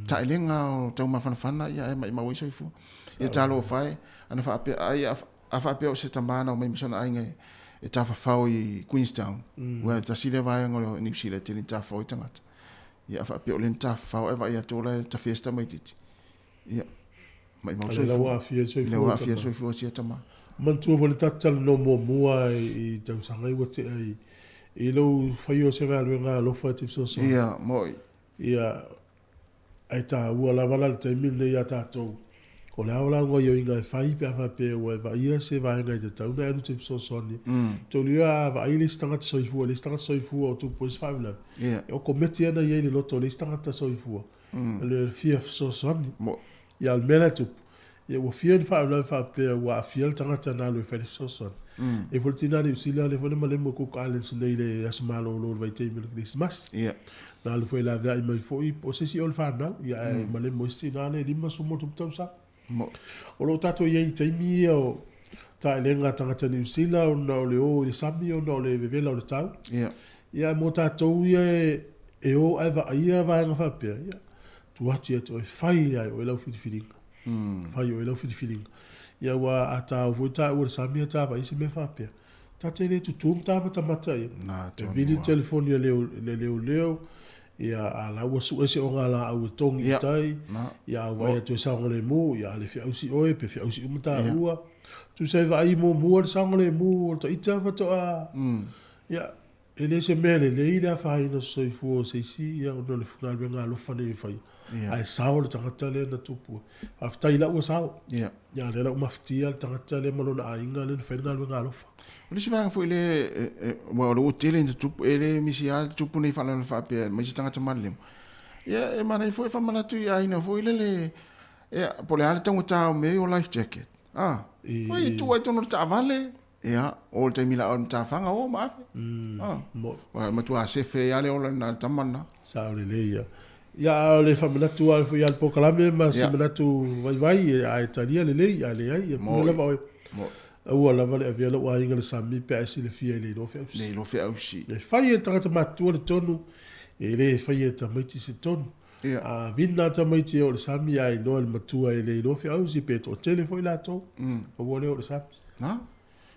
Taelega o taumafanafana ia ae maimau ai soifua. Ia talofa e, ana faapea, ai a faapea o se tama na omai ma sona aiga e tafafao i Queenstown. Ua e tasi lea vaega o Niu Sila e tele ina tafafao ai tagata. Ia a faapea o lea na tafafao ae vaai atu o la e tafea se tamaitiiti. Ia, maimau soifua. Lea ua aafia ai le soifua. Lea ua aafia le soifua o sia tama. Manatua foi le tatou talanoa muamua i tausaga ia ua tea i lou faia o se galuega alofa e te fesoasoani. Ia, moi. Ia, ae taua lava la le taimi lenei ia tatou, o le a o lau gaoioiga e fai pe a faapea ua e vaaia se vaega e tatau ona e alu e te fesoasoani ai. Tolu ia, a vaai le isi tagata soifua i le isi tagata soifua o tupu ai se faalavelave, e okometi ana i ai le loto o le isi tagata soifua, le fia fesoasoani. Ia, o le mea la e tupu, ia ua fia ni faalavelave faapea ua aafia le tagata na alu e fai le fesoasoani. E i ai foi le tina Niu Sila lea foi na malemo i Cook Islands nei i le aso malolo i le vaitaimi o le Kerisimasi. Na alu foi e laveai mai foi po o se isi o le fanau, ia ae malemo ai se tina lea e 57 tausaga. O lo o tatou i ai i taimi ia o taelega a tagata Niu Sila ona o le o i le sami ona o le vevela o le tau. Ia ae mo tatou ia e o ae vaaia vaega faapea, ia tuu atu ia te oe, fai lava e oe lau filifiliga. Fai e oe lau filifiliga. Ia aua a ta o foi taua i le sami ae ta vaai se mea faapea, ta te le tutu ma ta matamata ia. E vili le telefoni a le leoleo, ia a la ua sue se ogalaau e togi i tai, ia a vaai atu e saogalemu, ia a le feausi oe pe feausi uma taua. Tusa e vaai muamua le saogalemu o le taita faatoa, ia E le se mea lelei le afaina o se soifua o se isi ia ona o le galuega alofa nei e faia. Yeah. Ae sao le tagata lea na tupu ai. Faafetai la ua sao. Yeah. Ia lea la ua mafatia le tagata lea ma lona aiga lea na fai le galuega alofa. O le isi vaega foi lea, aua o lea ua tele ina tupu, e le misi lava le tupu nei faalavelave faapea mai se tagata malelemo. Ia e manaia foi e faamanatu i aiga foi lele, ia, po o le a le taugata o mea ia o life jacket. Ah, foi e tuu ai i totonu o le taavale. Ia, o le taimi la o le matafaga o ma afe. Ah. Wa matua sefe ia le ola na tama na. Sao lelei ia. Ia a o le faamanatu lava foi ia le polokalame ma se manatu vaivai a e talia lelei a leai ia pule lava oe. Aua lava le avea lou aiga i le sami pe a e silafia e le iloa feausi. Le iloa feausi. E fai e le tagata matutua le tonu, e le faia e tamaiti se tonu. A vina tamaiti e o i le sami ae iloa e le matua e le iloa feausi pe toatele foi latou, aua le o i le sami. Na?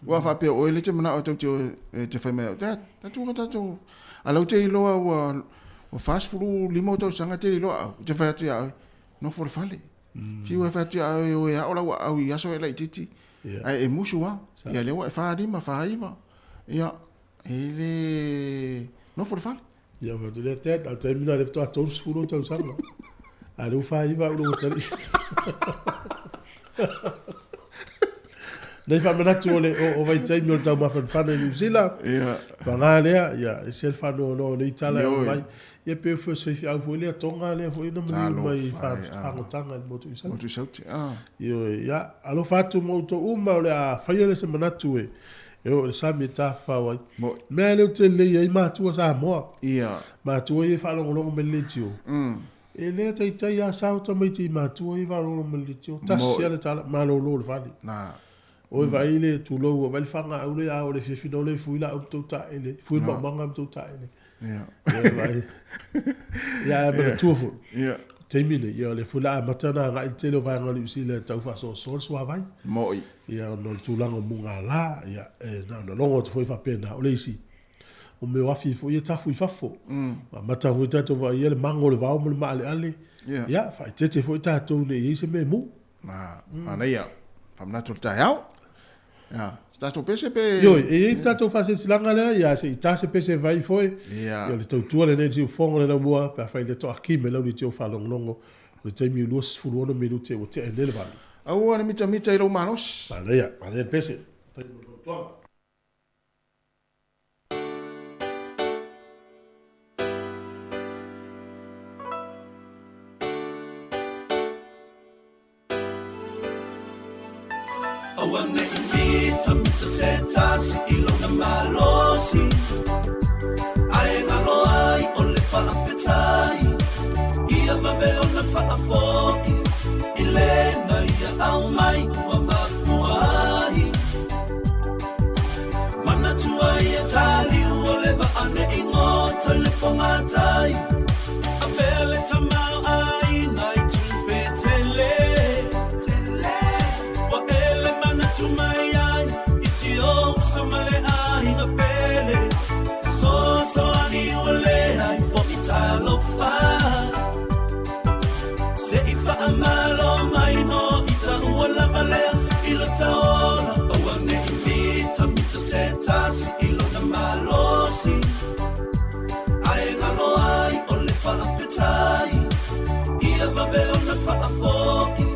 Ua faapea oe le te manao tau te e te whai mai au, Dad, tatu ka tatou. A lau te iloa ua ua 45 o tausaga te iloa au, te whai atu ia oe, nofo le fale. Fiu e whai atu ia oe, oe ao lau au i aso e laititi. Ae e musu a, ia lea ua e 45, 49. Ia, e le nofo le fale. Ia fai atu lea, Dad, a o le taimi lena o lea faatoa 30 ou tausaga. A o lea ua 49 au ua tali. Nei faamanatu o le o, o vaitaimi o le taumafanafana i Niu Sila. Ia. Paga lea, ia, ese le faanoanoa o nei tala e aumai. Ia pe foi se faifeau foi lea Tonga lea foi na maliu mai i fagotaga i le motu i Saute. Motu i Saute, ah. Ioe, ia, alofa atu ma outou uma o le a faia lea se manatu e E oo i le sami e tafafao ai. Moi. Mea lea ou te lelei ai matua Samoa. Ia. Matua ia e faalogologo mai le leitio. E le taitai a sao tamaiti i matua ia e faalogologo mai le leitio. Tasi a le tala, malolo le fale. Na. Oi vaai le tulou ua vaai le fagaau lea a o le fiafi na ole fui laau ma tou taele, fui le maumaga ma tou taele. Ia. Ia vaai. Ia ae manatua foi. Ia. Taimi nei, ia o lea foi o le a amata ona agai le tele o vaega o Niu Sila e tau faasoasoa le suavai. Mo'i. Ia ona o le tulaga o mugala, ia e na ona logo atu foi faapena. O le isi, o mea o afi foi ia tafu i fafo. Amata foi tatou vaaia le mago o le vao ma le maaleale. Ia. Ia, faaeteete foi tatou ne i i ai se mea e mu. Ma, manaia, faamanatu o le taeao. Ia, se tatou pese pe... Ioe, e i ai le tatou faasilasilaga lea, ia se i ta se pese vai foi. Ia. Ia, o le tautua lenei i le siufofoga o le laumua, pe afai le toaki mai lau leitio faalogologo, o le taimi e 26 minute ua tea ai nei le valu. Aua ne mitamita i lou malosi. Manaia, manaia le pese. Taimi mo le fautuaga. Aua ne i mitamita se tasi i lona malosi, Ae galo ai o le faafetai, Ia vave ona faafoi i lena ia aumai ua mafua ai. Manatua ia taliu o le vaa ne i goto i le fogatai, A mea le tamaoaiga i tupe tele, Ua e le manatu mai ai i si ou uso ma le aiga pele, Fesoasoani ua leai foi talofa, Se i faamalo mai mo ita ua lava lea i lo ta ola, Aua ne i mitamita se tasi i lona malosi, Ae galo ai o le faafetai, Ia vave ona faafoi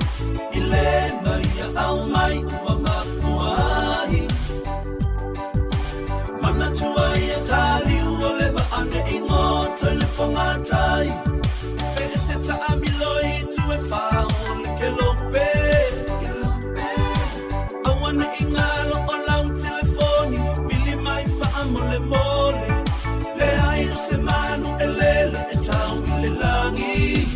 i lena ia aumai ua mafua ai. Manatua ia taliu o le vaa ne i goto i le fogatai, Pe e te taamilo i itu e fa o le kelope, Aua ne i galo o lau telefoni, vili mai faamolemole, Leai o se manu e lele e tau i le lagi,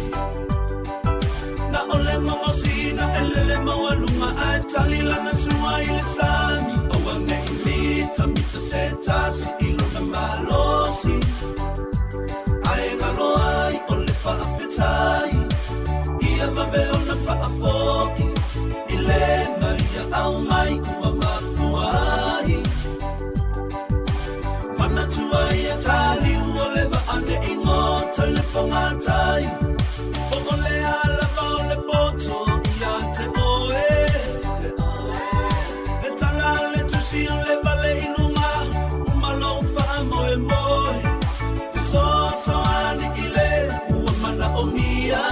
Na o le momosina e lele maualuga ae tali lana sua i le sami, Aua ne i mitamita se tasi i lona malosi, Ae galo ai o le faafetai, Ia vave ona faafoi i lena ia aumai ua mafua ai. Manatua ia taliu o le vaa ne i goto i le fogatai, Po o le a lava o le poto ia te oe, Le tala a le tusi o le vale i luga, uma lou faamoemoe, Fesoasoani i le ua manaomia,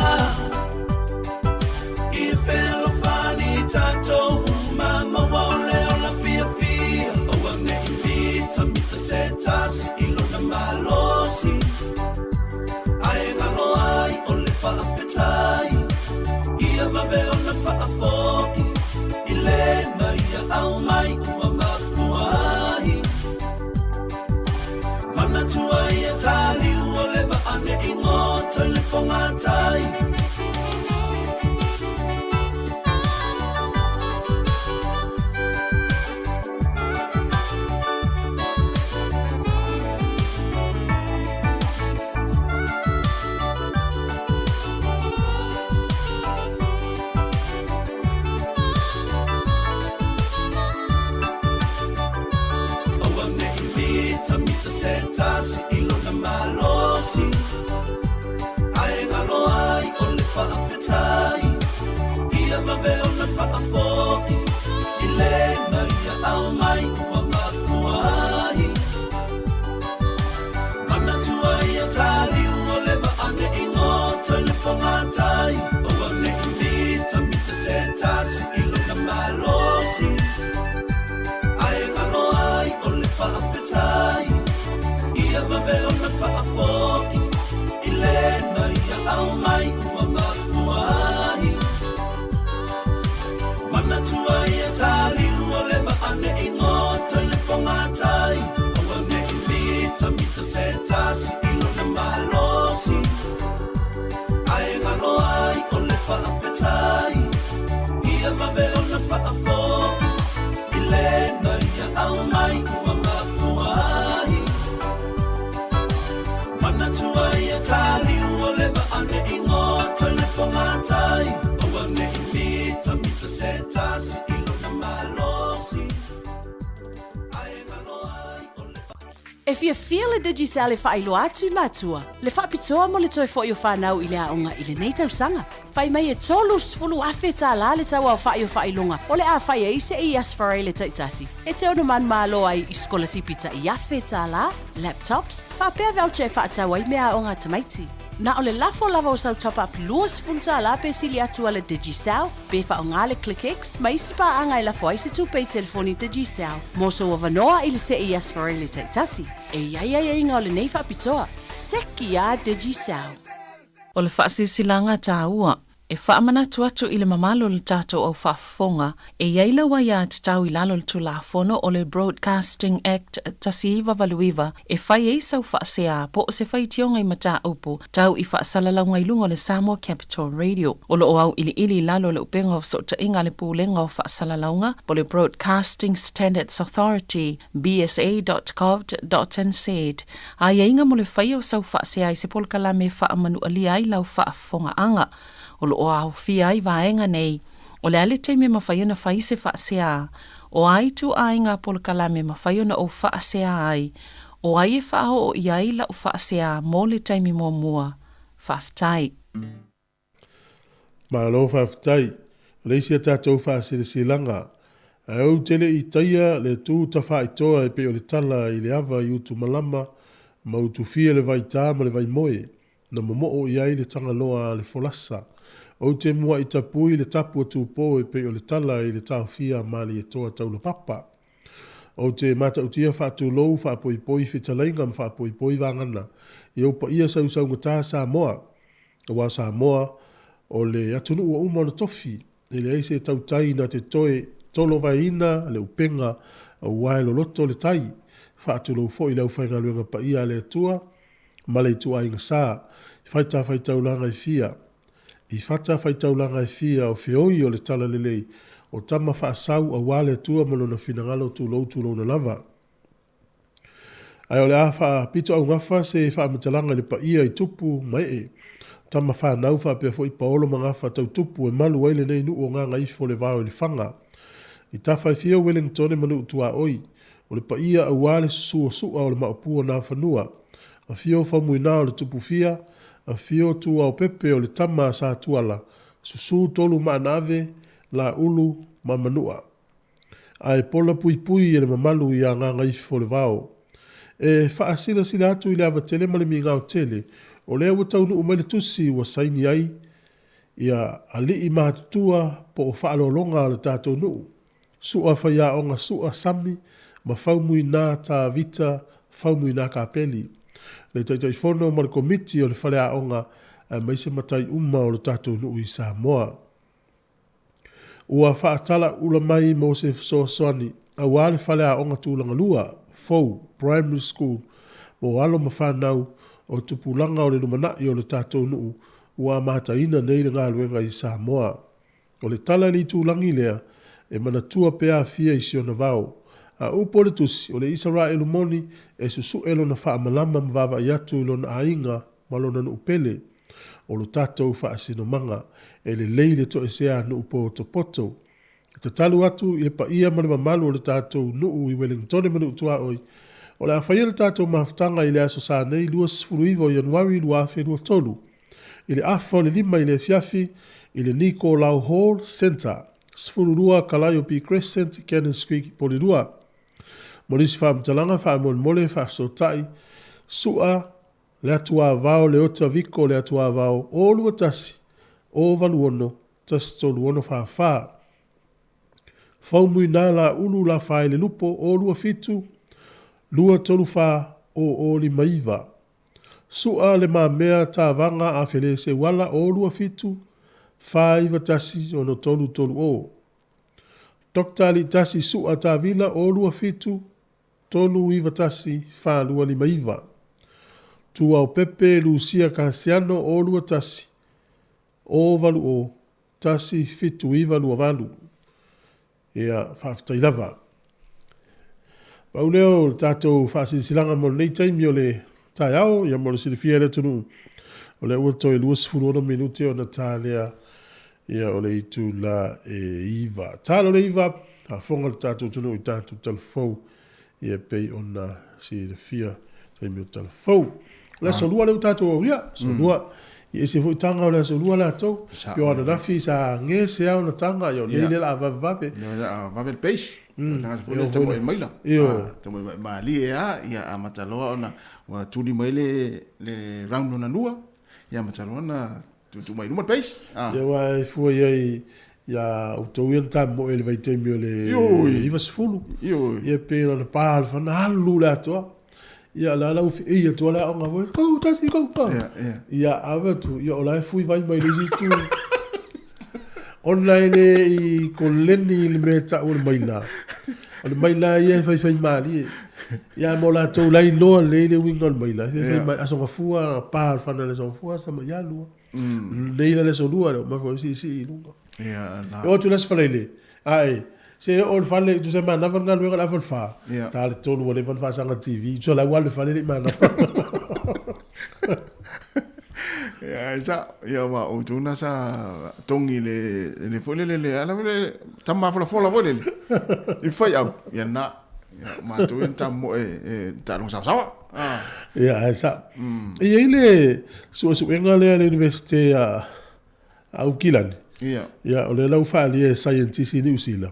I fealofani tatou uma. E fiafia le Digicel e faailoa atu i matua le faapitoa mo le toe fo'i o fanau i le aoga i lenei tausaga. Fai mai e $30,000 le tau aofa'i o faailoga o le a fai ai se i Aso Faraile taitasi e te ono manumalo ai i sikolasipi ta'i $1,000, laptops, faapea voucher e fa'atau ai meaaoga a tamaiti. Na o le lafo lava o sau top-up $20 pe sili atu a le Digicel, pe fa'aoga le ClickX ma isi paaga e lafo ai se tupe i telefoni Digicel mo sou avanoa i le se'i Aso Faraile taitasi. E i ai aiaiga o lenei fa'apitoa. Seki a Digicel! O le faasilasilaga taua e faamanatu atu i le mamalu o le tatou au faafofoga, e i ai lau aiatatau i lalo o le Tulafono o le Broadcasting Act 1989 e fai ai sau faasea po o se faitioga i mataupu tau i faasalalauga i luga o le Samoa Capital Radio. O lo o auiliili i lalo o le upega o fesootaiga a le Pulega o Faasalalauga po o le Broadcasting Standards Authority, bsa.govt.nz, aiaiga mo le faia o sau faasea i se polokalame e faamanualia ai lau faafofogaaga. O lo o aofia ai vaega nei, o le a le taimi e mafai ona fai se faasea, o a ituaiga polokalame e mafai ona ou faasea ai, o ai e faaoo i ai lau faasea mo le taimi muamua. Faafetai. Malo faafetai. O le isi a tatou faasilasilaga, ae ou te le i taia le tu tafaaitoa e pei o le tala i le ava i Utumalama ma Utufia le vaita ma le vaimoe na momoo i ai le Tagaloa a le folasa. Ou te mua'i tapui le tapu a Tupo e pei o le tala i le taofia a Malietoa Taulapapa. Ou te matautia faatulou faapoipoi fetalaiga ma faapoipoi vagana i ou paia sausaugata Samoa. Aua o Samoa o le atunuu ua uma ona tofi, e leai se tautai na te toe tolovaeina le upega aua e loloto le tai. Faatulou foi i le aufaigaluega paia a le Atua ma le ituaiga sa, i fatafaitaulaga e fia, i fatafaitaulaga e fia o feoi o le talalelei, o tama faasau aua le Atua ma lona finagalo tulou tulouna lava. Ae o le a faapitoaugafa se faamatalaga i le paia i tupu ma ee, tama fanau faapea foi paolo ma gafa tau tupu e malu ai lenei nuu o Gagaifo le vao i Lefaga. I tafa e fia o Welengtone ma nuu tuaoi, o le paia aua le susu o Su'a o le Maopu o Nafanua, afio Faumuina o le Tupufia, afio Tuaopepe o le tama a Satuala, susu Tolu Maanaave, Laulu ma Manua. Ae pola puipui e le mamalu iā Gagaifolevao. E faasilasila atu i le ava tele ma le migao tele, o lea ua taunuu mai le tusi ua saini ai ia alii matutua po o faaaloaloga a le tatou nuu, Su'a Faiaoga Su'a Sami ma Faumuina Tavita Faumuina Kapeli, le Taitaifono ma le Komiti o le Faleaoga aemaise matai uma o le tatou nuu i Samoa. Ua faatalaula mai mo se fesoasoani aua le faleaoga tulaga lua, fou, primary school, mo alo ma fanau o tupulaga o le lumanai o le tatou nuu ua amataina nei le galuega i Samoa. O le tala i le itulagi lea, e manatua pe afia i si ona vao. A upu o le tusi, o le Isaraelu moni e susu'e lona faamalama ma vaavaai atu i lona aiga ma lona nuu pele. O lo tatou faasinomaga, e lelei le toesea a nuu potopoto. E tatalu atu i le paia ma le mamalu o le tatou nuu i Welengtone ma Nuu Tuaoi, o le a faia le tatou mafutaga i le aso Sa nei 29 o Ianuari 2023, i le afa o le 5 i le afiafi i le Nicolau Hall Centre, 12 Calliope Crescent, Cannons Creek, Porirua. Mo nisi faamatalaga faamolemole faafesootai, Su'a Le Atuavao Leota Viko Le Atuavao 0 21 086 136 44 Faumuina Laulu Lafaelelupo 027 234 0059 Su'a Le Mamea Tavaga Afeleseuala 027 491 6330 Dr Aliitasi Su'a Tavila 027 391 4259. Tuaopepe Lusia Kasiano 021 080 17928. Ia, faafetai lava. Pau lea o le tatou faasilasilaga mo lenei taimi o le taeao, ia mo le silafia e le atunuu, o lea ua toe 26 minute ona ta lea ia o le itula e 9. Talo le 9, faafofoga le tatou atunuu i tatou talafou. Ia pei ona silafia taimi o talafou. O le aso lua lea ua tatou aulia, aso lua. Ia ese foi taga o le aso lua latou. Pei o ananafi sa gese lava ona taga, ia o nei lea o le a vavevave. Ia o le a vave le pace. Tagata foi lea tamoe maila. Tamoe malie lava, ia amata loa ona ua tuli mai le round lona lua, ia amata loa ona tuutuu mai i luma le pace. Ia aua e fua i ai ia outou ia na tamoe i le vaitaimi o le 90. Ia pei na ona pa o le fana alu le atoa. Ia o la la ua feei atu le aoga foi, go, tasi, go, go. Ia ave atu, ia o la e fui vai mai le isi itu. Ona e le i koleni i le mea e tau o le maila. O le maila ia e faifai malie. Ia mo latou la iloa lelei le uiga o le maila. E faifai mai Aso Gafua, pa o le fana i le Aso Gafua, sama ia lua. Nei la le aso lua lea, mai foi siisii i luga. Ia, na. E oo atu i le aso Faraile, ae, se oo i le fale, tusa e manava le galuega i le afa i le fa, ta le tolu ua leva ona faasaga i le TV, tusa la ua alu i le fale e le i manava. Ia, e sa, ia ma outou na sa togi le, le foi lele, le ala foi lele, tama folafola foi lele, i fai au, ia na, ia, matou ia na tamoe e taaloga saosaoa. Ah. Ia, ae sao. E i ai le suesuega lea a le Iunivesite a Aukilani. Ia. Ia, o lea la ua faaalia e saienitisi i Niu Sila.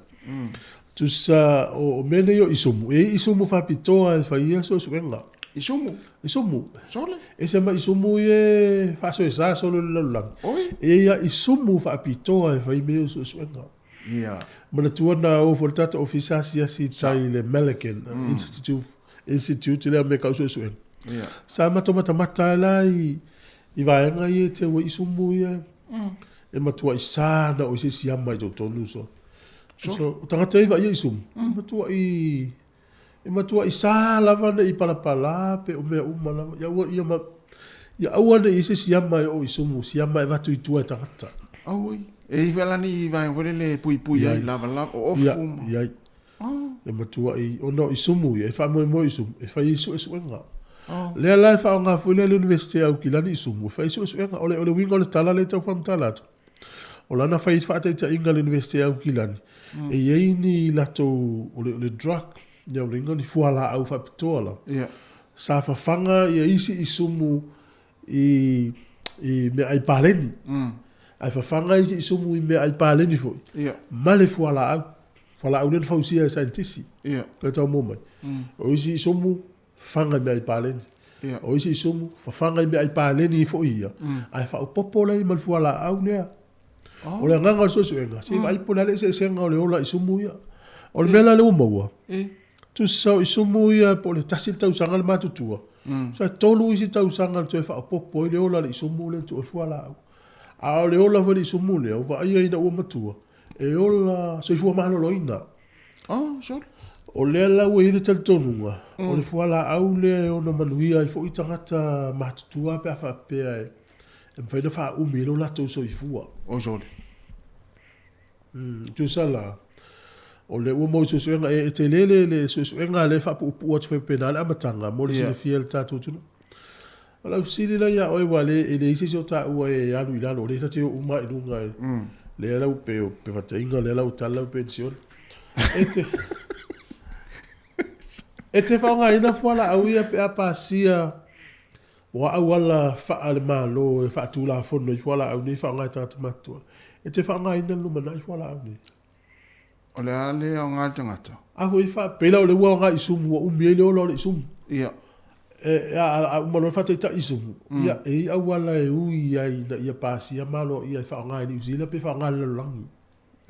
Tusa o mea nei o isumu, e i ai isumu faapitoa e fai ai suesuega. Isumu? Isumu. Sole? Ese ma isumu ia e faasoesa solo i le lalolagi. Oi? E i ai lava isumu faapitoa e fai mea o suesuega. Ia. Manatua na o foi le tatou ofisa asiasi i tai i le Milligan Institute, Institute lea me kau suesuega. Ia. Sa matou matamata ai la i, i vaega ia e teu ai isumu ia. E matuai sa na o i se isi ama i totonu so. So, o tagata ia i vaai isumu, e matuai, e matuai sa lava ne i palapala pe o mea uma lava. Ia aua, ia ma, ia aua ne i i ai se isi ama e oo i isumu, siama e avatu i tua e tagata. Auoi. E i ai la ni vaega foi lele e puipui ai lavalava, o ofu ma. Ia, i ai. E matuai, ona o isumu ia, e faamoemoe i isumu, e fai ai suesuega. Lea la e faaaoga foi lea le Iunivesite a Aukilani isumu, e fai ai suesuega. O le, o le uiga o le tala lea e tau faamatala atu, o lana fai faataitaiga a le Iunivesite a Aukilani, e i ai ni latou, o le, o le drug, ia o le uiga ni fualaau faapitoa lava. Ia. Sa fafaga ia isi isumu i, i meaai paleni. Ae fafaga isi isumu i meaai paleni foi, Ia. ma le fualaau. Fualaau lea na fausia e saienitisi. Ia. Lea tau maua mai. O isi isumu, fafaga i meaai paleni. Ia. O isi isumu, fafaga i meaai paleni foi ia, ae faaopoopo la i ai ma le fualaau lea. O le agaga o le suesuega, se i vaai po o le a le eseesega o le ola i sumu ia. O le mea la lea ua maua, tusa o isumu ia po o le tasi le tausaga le matutua, tusa e tolu isi tausaga na toe faaopoopo ai le ola i le isumu lea na tuu ai le fualaau. A o le ola foi i le isumu lea, ua vaaia ina ua matua, e ola soifua maloloina. Oh, sure. O lea la ua i ai le talitonuga, o le fualaau lea e ono manuia ai foi tagata matutua pe a faapea e e mafai ona faaumi ai lo latou soifua. Oi sole. Tusa la, o lea ua maua i suesuega, e tele le, le suesuega lea e faapuupuu atu faapena le amataga mo le silafia e le tatou atunuu. O lau fesili la ia oe, aua le, e leai se isi o taua e alu i lalo, o lea ta te o uma i luga e, lea lau pe, pevataiga, lea lau tala lau penisione. E te, e te faaaogaina fualaau ia pe a pasia O a auala faale-Malo e faatulafono ai fualaau nei faaaoga e tagata matutua? E te faaaogaina i le lumanai fualaau nei? O le a le aoga i le tagata? A foi e faapea la o lea ua aoga i isumu ua umi ai le ola o le isumu. Ia. E, a, a uma loa le faataitai isumu, ia, e i ai auala e ui ai ina ia pasia ma aloaia e faaaoga e Niu Sila pe faaaoga e le lalolagi.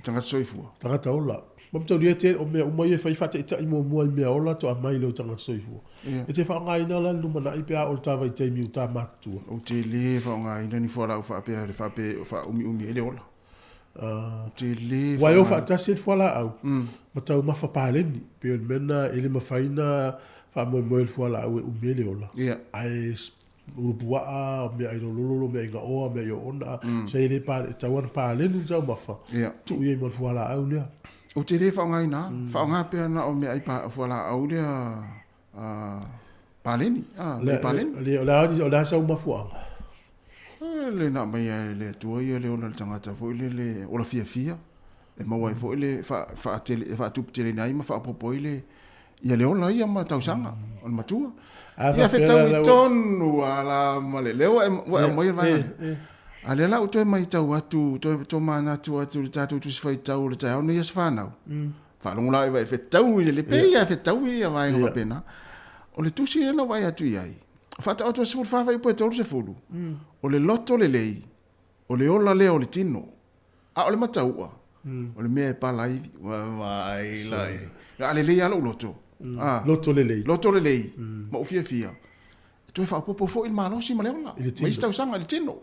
Tagata soifua. Tagata ola. Ma mataulia te o mea uma ia e fai faataitai muamua i mea ola toa mai leo tagata soifua. Ia. E te faaaogaina la le lumanai pe a o le ta vaitaimi u ta matutua. Ou te le faaaogaina ni fualaau faapea le faapea faaumiumi ai le ola. Ou te le Ua e o faatasi ai le fualaau ma taumafa paleni. Pei o le mea lena e le mafai ona faamoemoe le fualaau e umi ai le ola. Ia. Ae ulupuaa, meaai lololo, meaai gaoa, meaai oona, se e le pale, e tatau ona paleni le taumafa, tuu i ai ma le fualaau lea. Ou te le faaaogaina, faaaoga pea na o meaai fualaau lea paleni, meaai paleni. O le a sau mafuaaga? Le na aumaia e le Atua ia le ola i le tagata foi lele ola fiafia, e maua ai foi le faatuputeleina ai ma faaopoopo ai le. Ia le ola ia ma tausaga o le matua. Ia fetau i tonu a la ma le leo e ua aumai le vaega lea. A lea la ua toe matau atu, toe tomanatu atu i le tatou Tusi Faitau o le taeao nei Aso Fanau. Faalogo la e fetau i le pei lava e fetau ia vaega faapena. O le tusi lea na ou vaai atu i ai, Faataoto 14 fuaiupu e 30, o le loto lelei, o le ola lea o le tino, a o le mataua, o le mea e pala ai vaai la e. A lelei lava lou loto, a. Loto lelei. Loto lelei, ma ou fiafia, e toe faaopoopo foi le malosi ma le ola, ma isi tausaga i le tino.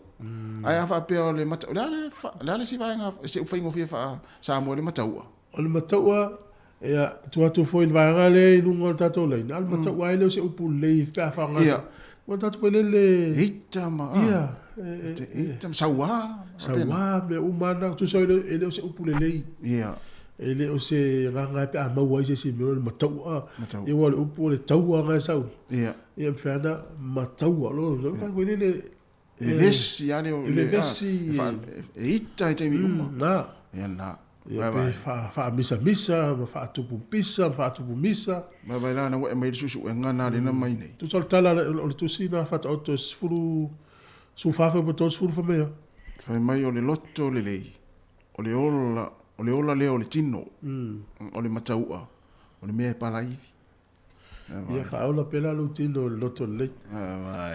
Ae a faapea o le mata, o le a le, o le a le isi vaega, se upu faigofie faa-Samoa i le mataua? O le mataua, ia, tuu atu foi i le vaega lea i luga o le tatou laina, a o le mataua e le o se upu lelei pe a faaaoga. Ia. Ua tatou foi lele. Ita ma. Ia. Ita ma sauā. Sauā, mea uma lava na. Tusa e le o se upu lelei. Ia. E le o se agaga pe a maua ai se isi mea o le mataua. Mataua. Ia, aua o le upu o le taua lena e sau. Ia. Ia, e mafai lava ona mataua. Lo, lo, foi lele. E vevesi lava le. E vevesi. E ita i taimi uma. Na. Ia na. Ia pe faamisamisa ma faatupu pisa ma faatupu misa. Vaivai la na ua e aumai le suesuega na lena mai nei. Tusa o le tala o le tusi na Faataoto e 10, 14 fuaiupu 30 fai mai a. Fai mai o le loto lelei, o le ola, o le ola lea o le tino, o le mataua, o le mea e palaivi. Ia faaola pea la lou tino i le loto lelei.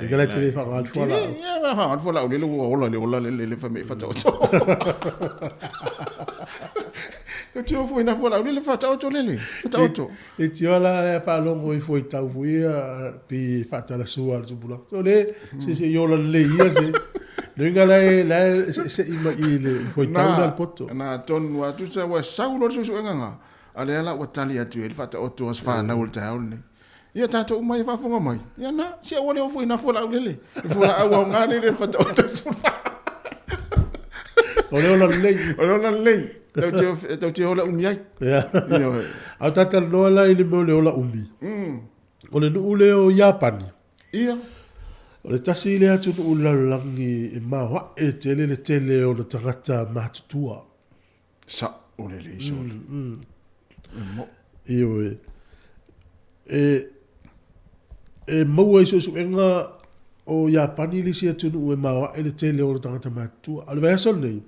I ka te le whaangalu fualaau. Ia whaangalu fualaau lele ua ola le ola lele le whame whataoto. Te tio fui na fualaau lele whataoto lele. Whataoto. Le tio la e whaalongo i fui tau fui ia pi whaatalasua le tupula. So le se se i ola lele ia se. Le inga la e la se se i ma i le fui tau la poto. Na tonu atu sa ua sau lo suesuega nga. A lea la ua tali atu i ai le faataoto a se fanau o le taeao lenei. Ia tatou uma ia faafofoga mai. Ia na, se aua le ofo i nā fualaau lele. Le fualaau aoga lele le faataoto 14. O le ola lelei. O le ola lelei. Tau te, tau te ola umi ai. Ia. A o talanoa la i le mea o le ola umi. O le nuu lea o Iapani. Ia. O le tasi lea atunuu i le lalolagi e maoae tele le tele o ona tagata matutua. Sa'o lelei sole. E mo'i. Ioe. E, e maua i suesuega o Iapani le isi atunuu e maoae le tele o ona tagata matutua. A o le vaiaso lenei,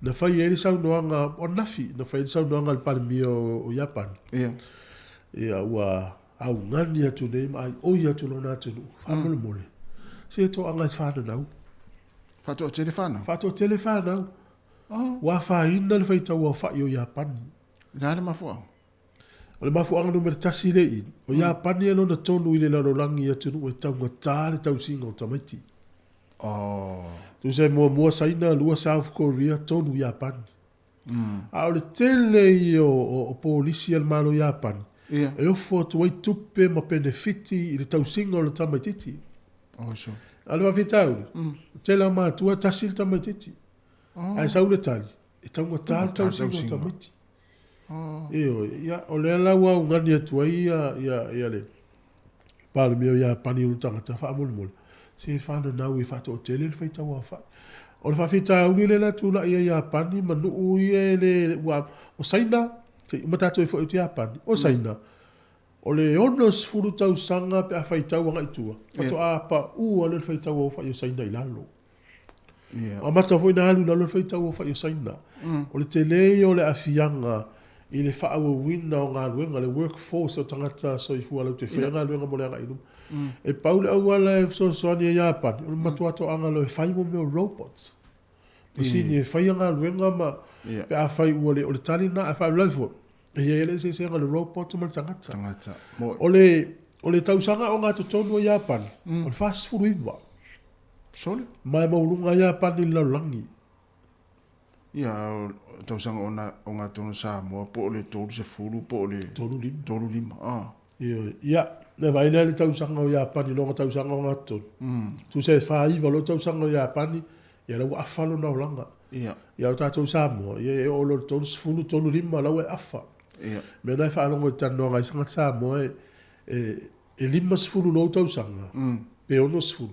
na fai ai le saunoaga, o ananafi, na fai ai le saunoaga a le Palemia o Iapani. Ia. Ia, ua augani atu nei ma aioi atu lona atunuu, faamolemole, se toaga e fananau. Faatoatele fanau. Faatoatele fanau. Ua afaina le faitauaofa'i o Iapani. O le a le mafuaaga? O le mafuaaga numera tasi lea i, o Iapani e lona tolu i le lalolagi i atunuu e taugata le tausiga o tamaiti. Tusa e muamua Saina, lua South Korea, tolu Iapani. A o le tele ia o polisi a le Malo o Iapani e ofo atu ai tupe ma penefiti i le tausiga o le tamaitiiti. A o le faafitauli, o tele o matua e tasi le tamaitiiti. Ae sau le tali, e taugata le tausiga o tamaiti. Ioe, ia, o lea la ua augani atu ai ia, ia, ia le Palemia o Iapani i ona tagata faamolemole, se fananau e faatoatele le faitauaofai. O le faafitauli lea la tulai ai Iapani ma nuu ia e le, ua, o Saina, se i uma tatou e foi atu Iapani, o Saina, o le 60 tausaga pe a faitau agai i tua, faatoa pau lea le faitauaofai o Saina i lalo. Yeah. Amata foi na alu i lalo le faitauaofai o Saina. O le tele ia o le aafiaga i le faaauauina o galuega, le workforce o tagata soifua lautele e faia galuega mo le agai i luma. E pau le auala e fesoasoani ai Iapani, o le matua toaga loa e fai mo mea o robots. Masini e faia galuega ma pe afai ua le, o le tali lena, ae faalavelave foi, e i ai le eseesega o le robot ma le tagata. Tagata. O le tausaga ogatotonu a Iapani, o le 49. Sole. Ma e maualuga ai Iapani i le lalolagi. Ia, o tausaga ona ogatotonu Samoa po o le 30 po o le 35. 35, ah. Ioe. Ia, e vaai lea i le tausaga o Iapani i lona tausaga ogatotonu. Tusa e 49 loa tausaga o Iapani, ia la ua afa lona olaga. Ia. Ia o tatou Samoa, ia e oo loa i le 30, 35 la ua e afa. Ia. Mea na e faalogo i le talanoaga a isi tagata Samoa e, e, e 50 lou tausaga, pe 60,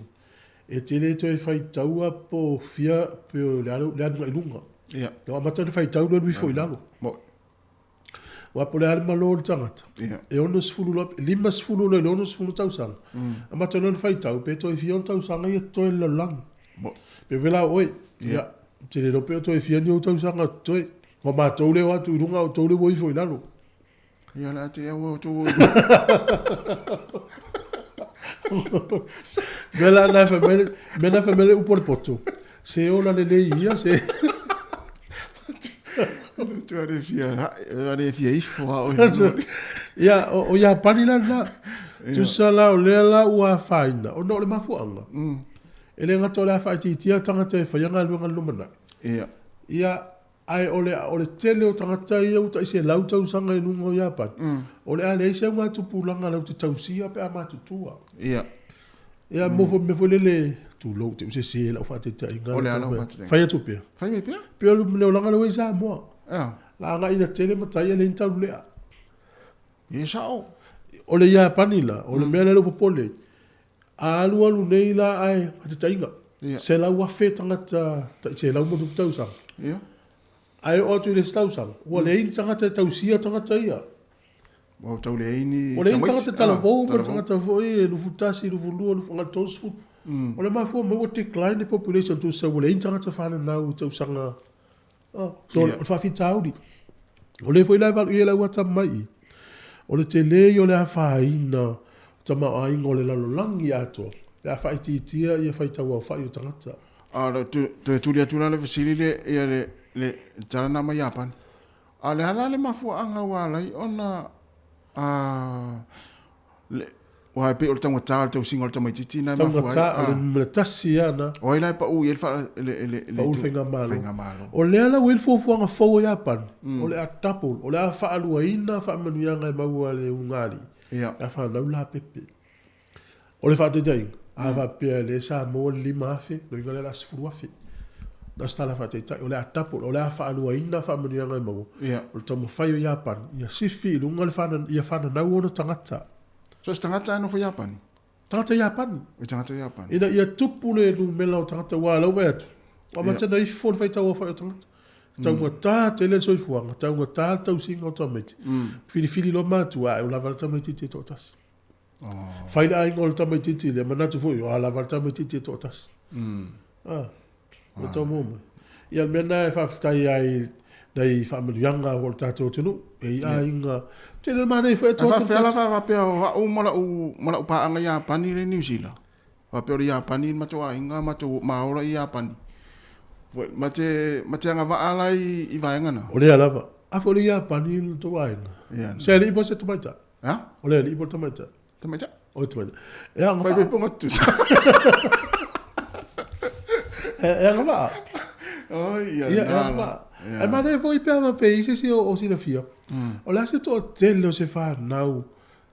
e te le toe faitaua po o fia, pe o le a le aluga i luga. Ia. Na amata ona faitau le alu ifo i lalo. Mo'i. Aua po o le a le malo o le tagata, e 60 loa, 50 loa i le 60 tausaga, amata loa ona faitau pe toe fia ona tausaga ia totoe i le lalolagi. Pe foi la o oe, ia, ou te le iloa pe o toe fia ni ou tausaga o totoe. Ua matou le o atu i luga a o outou le ua ifo i lalo. Ia, o le a te au o outou o i luga. Mea la na fai mai, mea na fai mai le upu a le poto, se ola lelei ia, se... Tu ale fia, ale fia ifo a oe. Ia, o Iapani la lena. Tusa la o lea la ua afaina, ona o le mafuaaga. E le gata o le a faaitiitia tagata e faia galuega i le lumanai. Ia. Ia, ae o le, o le tele o tagata ia ua tai 100 tausaga i luga o Iapani, o le a leai se augatupulaga latou te tausia pe a matutua. Ia. Ia, mo foi mea foi lele, tulou, te i ua sese lau faataitaiga. O le a lau faataitaiga? Fai atu pea. Fai mai pea. Pei o le olaga lea ua i Samoa. Ia. La agai ina tele matai e leai ni taulelea. Ia sao. O le Iapani la, o le mea lea ua popole ai, a alualu nei la ae, faataitaiga, 100,000 tagata tai 100 ma tupu tausaga. Ia. Ae oo atu i le isi tausaga, ua leai ni tagata e tausia tagata ia. Ua tau leai ni Ua leai ni tagata talavou ma tagata foi e 21, 22, 30. O le mafua mai ua decline le population tusa ua leai ni tagata fananau i tausaga. So o le faafitauli. O lea foi la e valu i ai lau atamamai i i, o le tele ia o le afaina o tamaoaiga o le lalolagi atoa pe a faaitiitia ia faitauaofai o tagata. A o le toe tuli atu la le fesili le ia le le tala na mai Iapani. A o le a la le mafuaaga ua ala ai ona a le aua e pei o le taugata o le tausiga o le tamaitiiti na e mafua ai. Taugata, o le numera tasi lava na. O ai la e pau i ai le le le Pau le faigamalo. Faigamalo. O lea la ua i ai le fuafuaga fou a Iapani, o le a double, o le a faaluaina faamanuiaga e maua e le ulugalii, Ia. pe a fanau lapepe. O le faataitaiga, a faapea lea sa maua le 5,000, lona uiga lea o le a 10,000. Na o se tala faataitai, o le a double, o le a faaluaina faamanuiaga e maua. Ia. O le taumafai o Iapani, ia sifi i luga le fana, ia fananau ona tagata. So o se tagata e nofo Iapani? Tagata Iapani. O tagata Iapani. Ina ia tupu le numera o tagata, aua o lau vaai atu, ua amata ona ifo le faitauaofai o tagata. Taugata tele le soifuaga, taugata le tausiga o tamaiti. Filifili loa matua, ae ua lava le tamaitiiti e toatasi. Fai le aiga o le tamaitiiti lea, manatu foi, o a lava le tamaitiiti e toatasi. Ah, ua tau maua mai. Ia, o le mea lena e faafetai ai nai faamanuiaga o le tatou atunuu, e i aiga. Tele le manaia foi atu atu. Faafefea la faapea o au ma lau, ma lau paaga Iapani lea i Niu Sila? Faapea o le Iapani le matou aiga, matou maola i Iapani. Ma te, ma te agavaa la i, i vaega na? O lea lava. A foi o le Iapani le tou aiga. Ia. Se alii po o se tamaitai? Ha? O le alii po o le tamaitai? Tamaitai. O le tamaitai. E agavaa. Fai pe ponga tutusa. E agavaa. Oi, ia, ia, e agavaa. Ae manaia foi pe a faapea e i ai se isi o silafia, o le a se toatele o se fanau,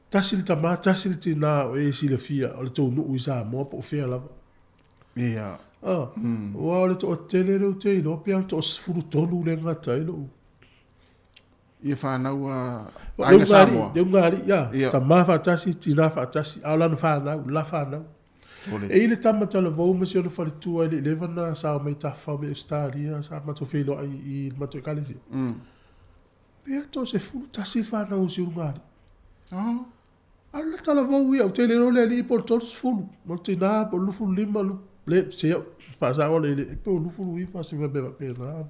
tasi le tama, tasi le tina o e silafia o le tou nuu i Samoa po o fea lava. Ia. Ah, aua o le toatele lea ou te iloa pe a o le toa 13 lea e gata ai lou. Ia fanau a Aiga Samoa. Le ulugalii, ia. Ia. Tama faatasi, tina faatasi, a o lana fanau, la fanau. Ole. E i ai le tama talavou ma si ona faletua e le i leva ona sao mai tafafao mai Ausetalia, sa matou feiloai i le matou ekalesia. Pe ata o 11 le fanau o si ulugalii. Oh. A o le talavou ia, ou te le iloa le alii po o le 30, o le tina po o le 25, le, se faasao le, po o 29 se mea faapena.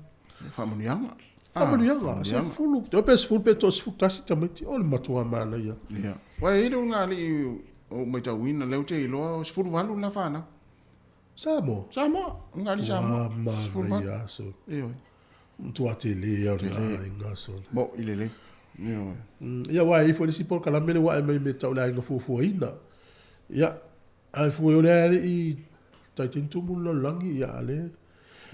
Faamanuiaga. Faamanuiaga, 10, te pe 10 pe 11 tamaiti, o le matua manaia. Ia. Ua e i ai le ulugalii o matauina, lea ou te iloa o 18 la fanau. Samoa? Samoa, ulugalii Samoa. Ua manaia so. Ioe. Matua tele ia o le aiga so. Mo i lelei. Ioe. Ia aua e i ai foi le isi polokalame lea ua ae mai me tau le aiga fuafuaina. Ia, ae fua o le alii tai tini tumu le lalolagi, ia a le.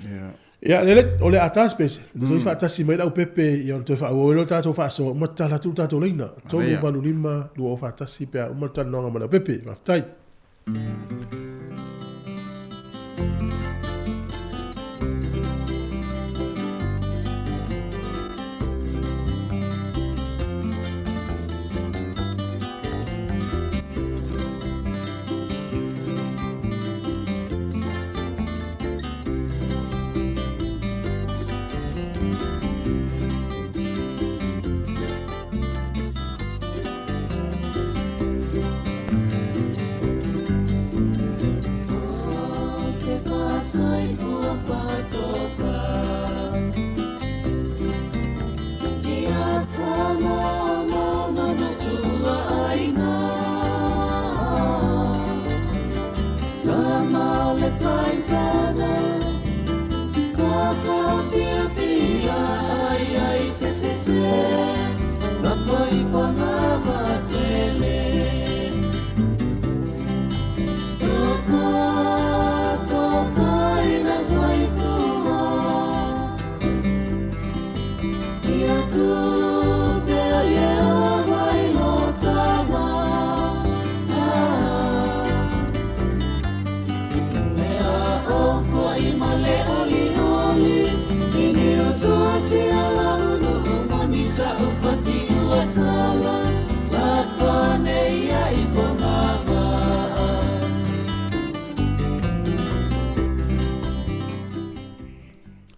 Ia. Ia, lele, o le a ta spese, le toe faatasi mai le aupepe, ia ona toe faaauau ai lea o le tatou faasoa, uma tatala atu le tatou laina. 3, 8, 5, 2, faatasi pe a uma le talanoaga ma le aupepe. Faafetai.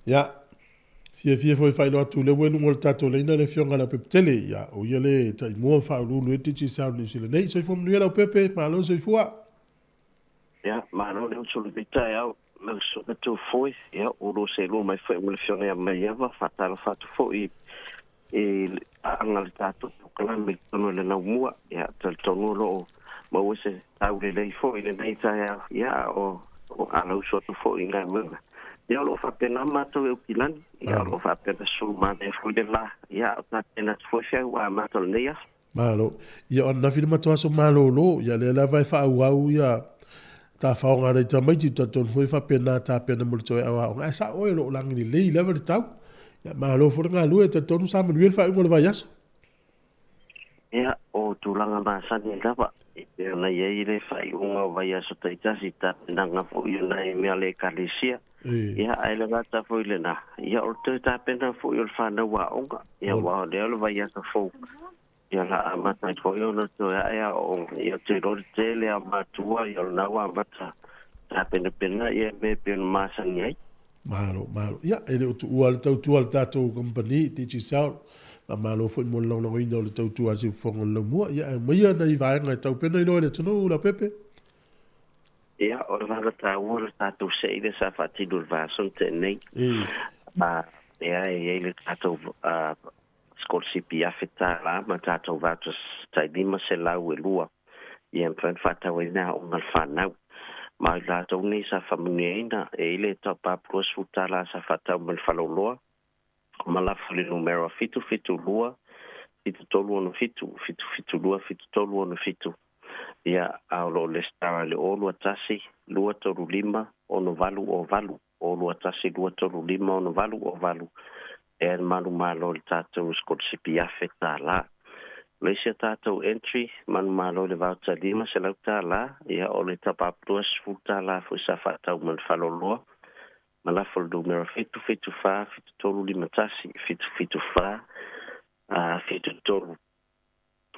Ia, fiafia foi faailoa atu le ua i luga o le tatou laina le Afioga Leaupepe Ia, o ia le taimua faauluulu ai Digicel Niu Sila nei. Soifua manuia Leaupepe, malo le soifua. Ia, malo le uso le taeao, lau susuga Tufoi, ia, ua lua seelua mai foi ma le Afioga ia Maiava, faatalofa atu foi i aaga le tatou polokalame i totonu o le laumua. Ia, talitonu o lo o maua se taulelei foi i lenei taeao, ia, o alausu atu foi i galuega. Ia, o lo o faapena matou e Aukilani, ia, o lo o faapena sulu manaia foi le la, ia, o tapena atu foi feau ua amata o lenei aso. Malo. Ia, o ananafi le matou aso malōlō, ia, lea lava e faaauau ia tafaoga a nai tamaiti, talitonu foi e faapena tapena mo le toe aoaoga, ae sa'o oe o lo o lagi lelei lava le tau. Ia, malo foi le galue, talitonu sa manuia le faaiuga o le vaiaso. Ia, o tulaga masani lava, e pei ona i ai le faaiuga o vaiaso taitasi, tapenaga foi o nai mea a le Ekalesia. Ia, ae le gata foi i lena, ia, o le toe tapena foi o le fanau aoga, ia, aua o lea o le vaiaso fou, ia, o le a amata ai foi ona toe ae aoaoga. Ia, ou te iloa le tele lava o matua, ia, o lena ua amata tapenapena ia mea e pei ona masani ai. Malo, malo. Ia, e le o tuua le tautua a le tatou kamupani, Digicel. Faamalo foi mo le lagolagoina o le tautua a Siufofoga o le Laumua. Ia, ae aumaia nai vaega e taupena i loa i le atunuu, Leaupepe. Ia, o le vaega taua o le tatou sei lea sa faatino i le vaiaso na tea nei. Ma lea e i ai le tatou sikolasipi $1,000 ma tatou vouchers tai 502 ia e mafai ona faatau ai le aoga a le fanau. Ma i latou nei sa faamanuiaina, e i ai le top-up $20 sa faatau mai le faleoloa ma lafo i le numera 772 7367 772 7367 ia a o lo o lesitala i le 021 235 6808 021 235 6808 ea le manumalo i le tatou sikolasipi $1,000. O le isi a tatou entry manumalo i le voucher $500, ia o le top-up $20 foi sa faatau mai le faleoloa ma lafo i le numera 774 7351 774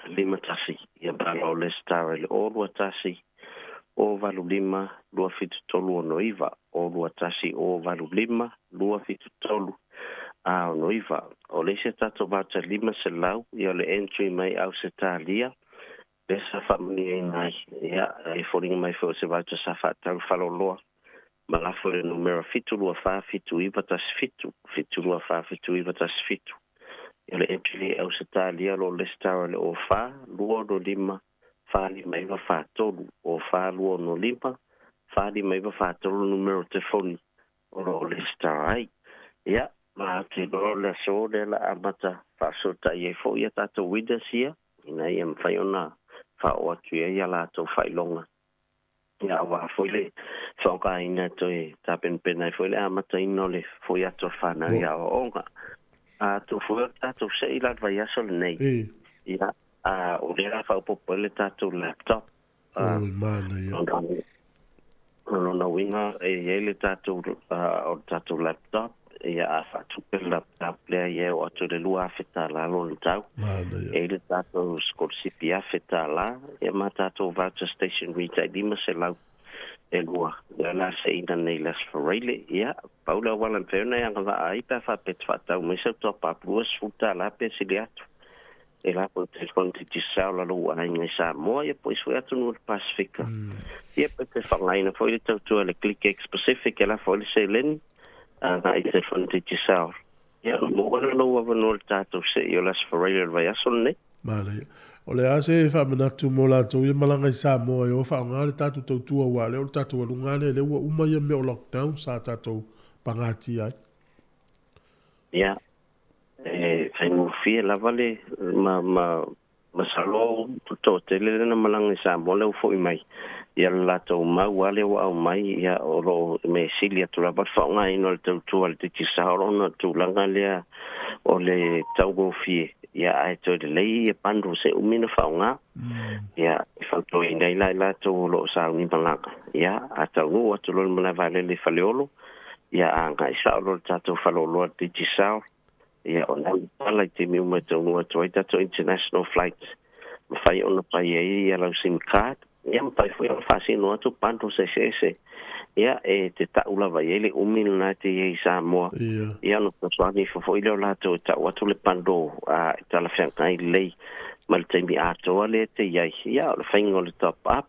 7351 ia ma o le star i le 021 085 2739 021 085 273 69. O le isi a tatou voucher 500, ia o le entry mai Ausetalia lea sa faamanuiaina ai, ia e foliga mai foi o se voucher sa faatau faleoloa ma lafo i le numera 724 7917 724 7917. Ia o le entry lea i Ausetalia o lo o lesitala i le 04 265 459 43 04 265 459 43 le numera o telefoni o lo o lesitala ai. Ia, ma te iloa o le aso lea o le a amata faafesootai ai foi ia tatou winners ia, ina ia mafai ona faaoo atu i ai a latou faailoga. Ia, aua foi le faaaogaina e toe tapenapena ai foi le amataina o le foi atu o le fanau i aoaoga. A tuu foi o le tatou sei la le vaiaso lenei, ia, a o lea o le a faaopoopo ai le tatou laptop. Oi, manaia. O lona uiga e i ai le tatou, o le tatou laptop, ia a faatupe le laptop lea ia e oo atu i le $2,000 lona tau. Manaia. E i ai le tatou sikolasipi $1,000, ia ma tatou voucher stationery tai 500 e lua. Lea o le a seina nei i le Aso Faraile. Ia, pau le auala e mafai ona e agavaa ai pe a faapea e te faatau mai sau top-up $20 pe sili atu. E la po telefoni Digicel a lou aiga i Samoa ia po o isi foi atunuu o le Pasefika. Ia pe te faaaogaina foi le tautua i le Click X Pacific e lafo ai le seleni agai i telefoni Digicel. Ia maua le lou avanoa i le tatou sei o le Aso Faraile o le vaiaso lenei. Manaia. O le a se faamanatu mo latou ia malaga i Samoa e o faaaoga le tatou tautua aua o lea o le tatou aluga lea, lea ua uma ia mea o lockdown sa tatou pagatia ai. Ia, e faigofie lava le ma ma masalo ua toatele lena malaga i Samoa lea ua foi mai ia le latou mau lava lea ua aumai ia o lo o mea sili atu lava le faaaogaina o le tautua a le Digicel ona o le tulaga lea o le taugofie ia ae toe lelei ia bundles e umi ona faaaoga ia e fautuaina ai la i latou o lo o sauni malaga ia a taunuu atu loa i le malae vaalele i Faleolo ia a agai sao loa i le tatou faleoloa i le Digicel. Ia, o lena ua pala i taimi uma e taunuu atu ai tatou international flights, mafai ona fai ai ia lau sim card, ia mafai foi ona faasino atu bundles eseese, ia e te ta'u lava i ai le umi lena e te i ai i Samoa, ia ona fesoasoani ifo foi lea o latou e ta'u atu le bundle a e talafeagai lelei ma le taimi atoa lea e te i ai. Ia o le faiga o le top up,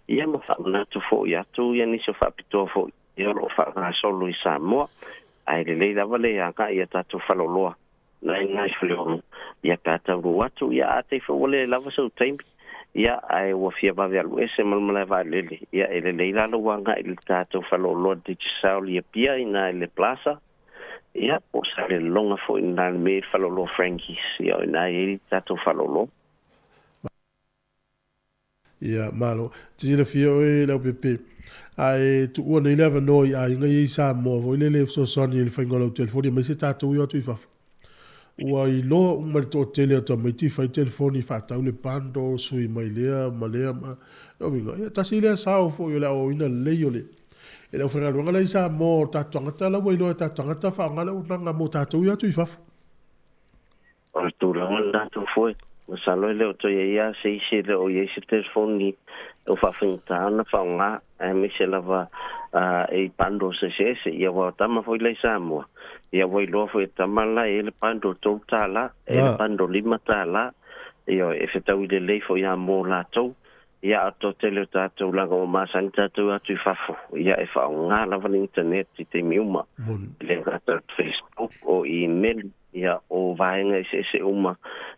ia ma faamanatu foi atu ia nisi o faapitoa foi ia o lo o faagasolo i Samoa, ae lelei lava le agai i a tatou faleoloa na i nai Faleolo, ia pe a taunuu atu, ia a te foi ua le lava sou taimi, ia ae ua fia vave alu ese ma le malae vaalele, ia e lelei la lou agai i le tatou faleoloa Digicel i Apia i na i le Plaza, ia po o Salelologa foi i na i le mea i le faleoloa Frankie's, ia o i na e i ai le tatou faleoloa. Ia, malo. Te silafia oe Leaupepe, a e tuua nei le avanoa i aiga ia i Samoa foi lele e fesoasoani i le faiga o lau telefoni aemaise tatou ia o atu i fafo. Ua iloa uma e le toatele o tamaiti fai telefoni faatau le bundle, sui mai lea ma lea ma lona uiga, ia tasi lea sao foi o le aoaoina lelei o le e le aufaigaluega la i Samoa o tatou tagata la ua iloa e tatou tagata faaaoga le auaunaga mo tatou ia atu i fafo. O le tulaga lena Tofoe, masalo e le o toe i ai lava se isi e le o i ai se telefoni o faafaigata ona faaaoga, aemaise lava i bundles eseese. Ia aua o tama foi la i Samoa, ia ua iloa foi e tama la e i ai le bundle $3, e i ai le bundle $5, ioe, e fetaui lelei foi lava mo latou. Ia, a o toatele o tatou leaga ua masani tatou atu i fafo, ia e faaaoga lava le internet i taimi uma, e le gata o le Facebook, o email, ia o vaega eseese uma,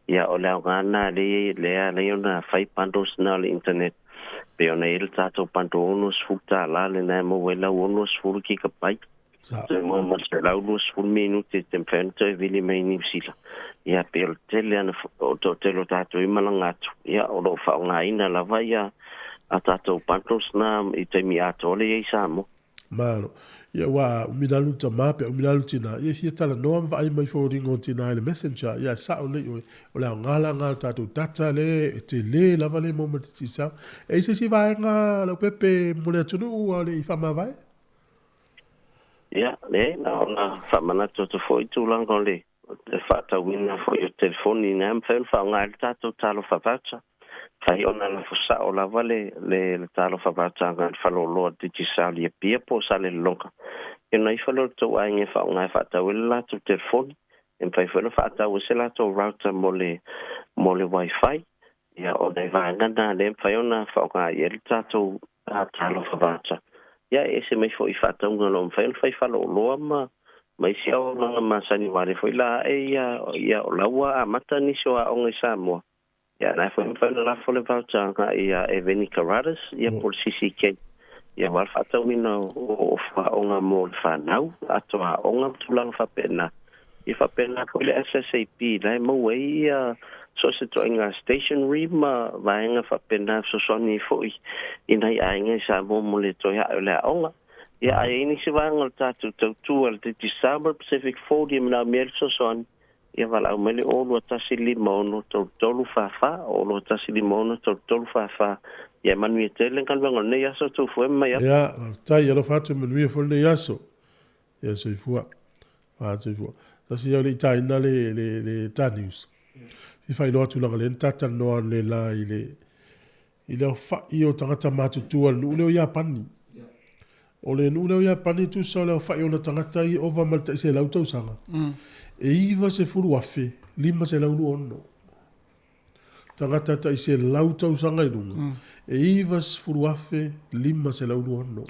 ia o le aoga lena lea lea ala ai ona fai bundles na o le internet. Pei ona i ai le tatou bundle $60 lena e maua ai lau 60 gigabyte. Toe maua ma le 120 minute e te mafai ona toe vili mai i Niu Sila. Ia pei o le tele ana o toatele o tatou i malaga atu, ia o lo o faaaogaina lava ia a tatou bundles na i taimi atoa lea i ai i Samoa. Malo. Ia ua umi lalu tama pe umi lalu tina, ia e fia talanoa ma vaai mai foliga o tina i le messenger, ia e sao lelei oe, o le aoga la lena o le tatou data lea e tele lava le maua mai le Digicel. E i ai se isi vaega Leaupepe mo le atunuu a o le i faamavae? Ia, leai, na ona faamanatu atu foi i tulaga o le faatauina foi o telefoni ina ia mafai ona faaaoga ai le tatou talofa voucher. Mafai ona lafo sao lava le le talofa voucher agai i le faleoloa Digicel i Apia po o Salelologa. Ia ona ifo lea o le tou aiga e faaaoga e faatau ai le latou telefoni. E mafai foi ona faatau ai se latou router mo le mo le wifi. Ia, o nai vaega na lea e mafai ona faaaoga i ai le tatou talofa voucher. Ia, e ese mai foi i faatauga o lo o mafai ona fai faleoloa ma ma isi auaunaga masani aua o lea foi la ae ia, ia o la ua amata nisi o aoga i Samoa. Ia, na e foi mafai ona lafo le voucher agai ia Eveni Carruthers, ia po o le CCK, ia aua le faatauina o fuaoga mo le fanau, atoa aoga ma tulaga faapena. Ia faapena foi le SSAP, la e maua ai ia so o se ituaiga stationery ma vaega faapena e fesoasoani ai foi i nai aiga i Samoa mo le toe ae o le aoga. Ia, a i ai nisi vaega o le tatou tautua i le Digicel ma le Pacific 40 e manaomia ai le fesoasoani, ia valaau mai le 021 56 33 44, 021 56 33 44. Ia e manuia tele le galuega o lenei aso, tou foe mai atu. Ia, faafetai, alofa atu, manuia foi lenei aso. Ia, soifua. Soifua. Tasi au le i taina le, le, le ta news. Fia faailoa atu leaga lea na ta talanoa le la i le, i le aofa'i o tagata matutua o le nuu lea o Iapani. O le nuu lea o Iapani tusa o le aofa'i o ona tagata i ova ma le tai 100 tausaga. E 90,526. Tagata tai 100 tausaga i luga, e 90,526.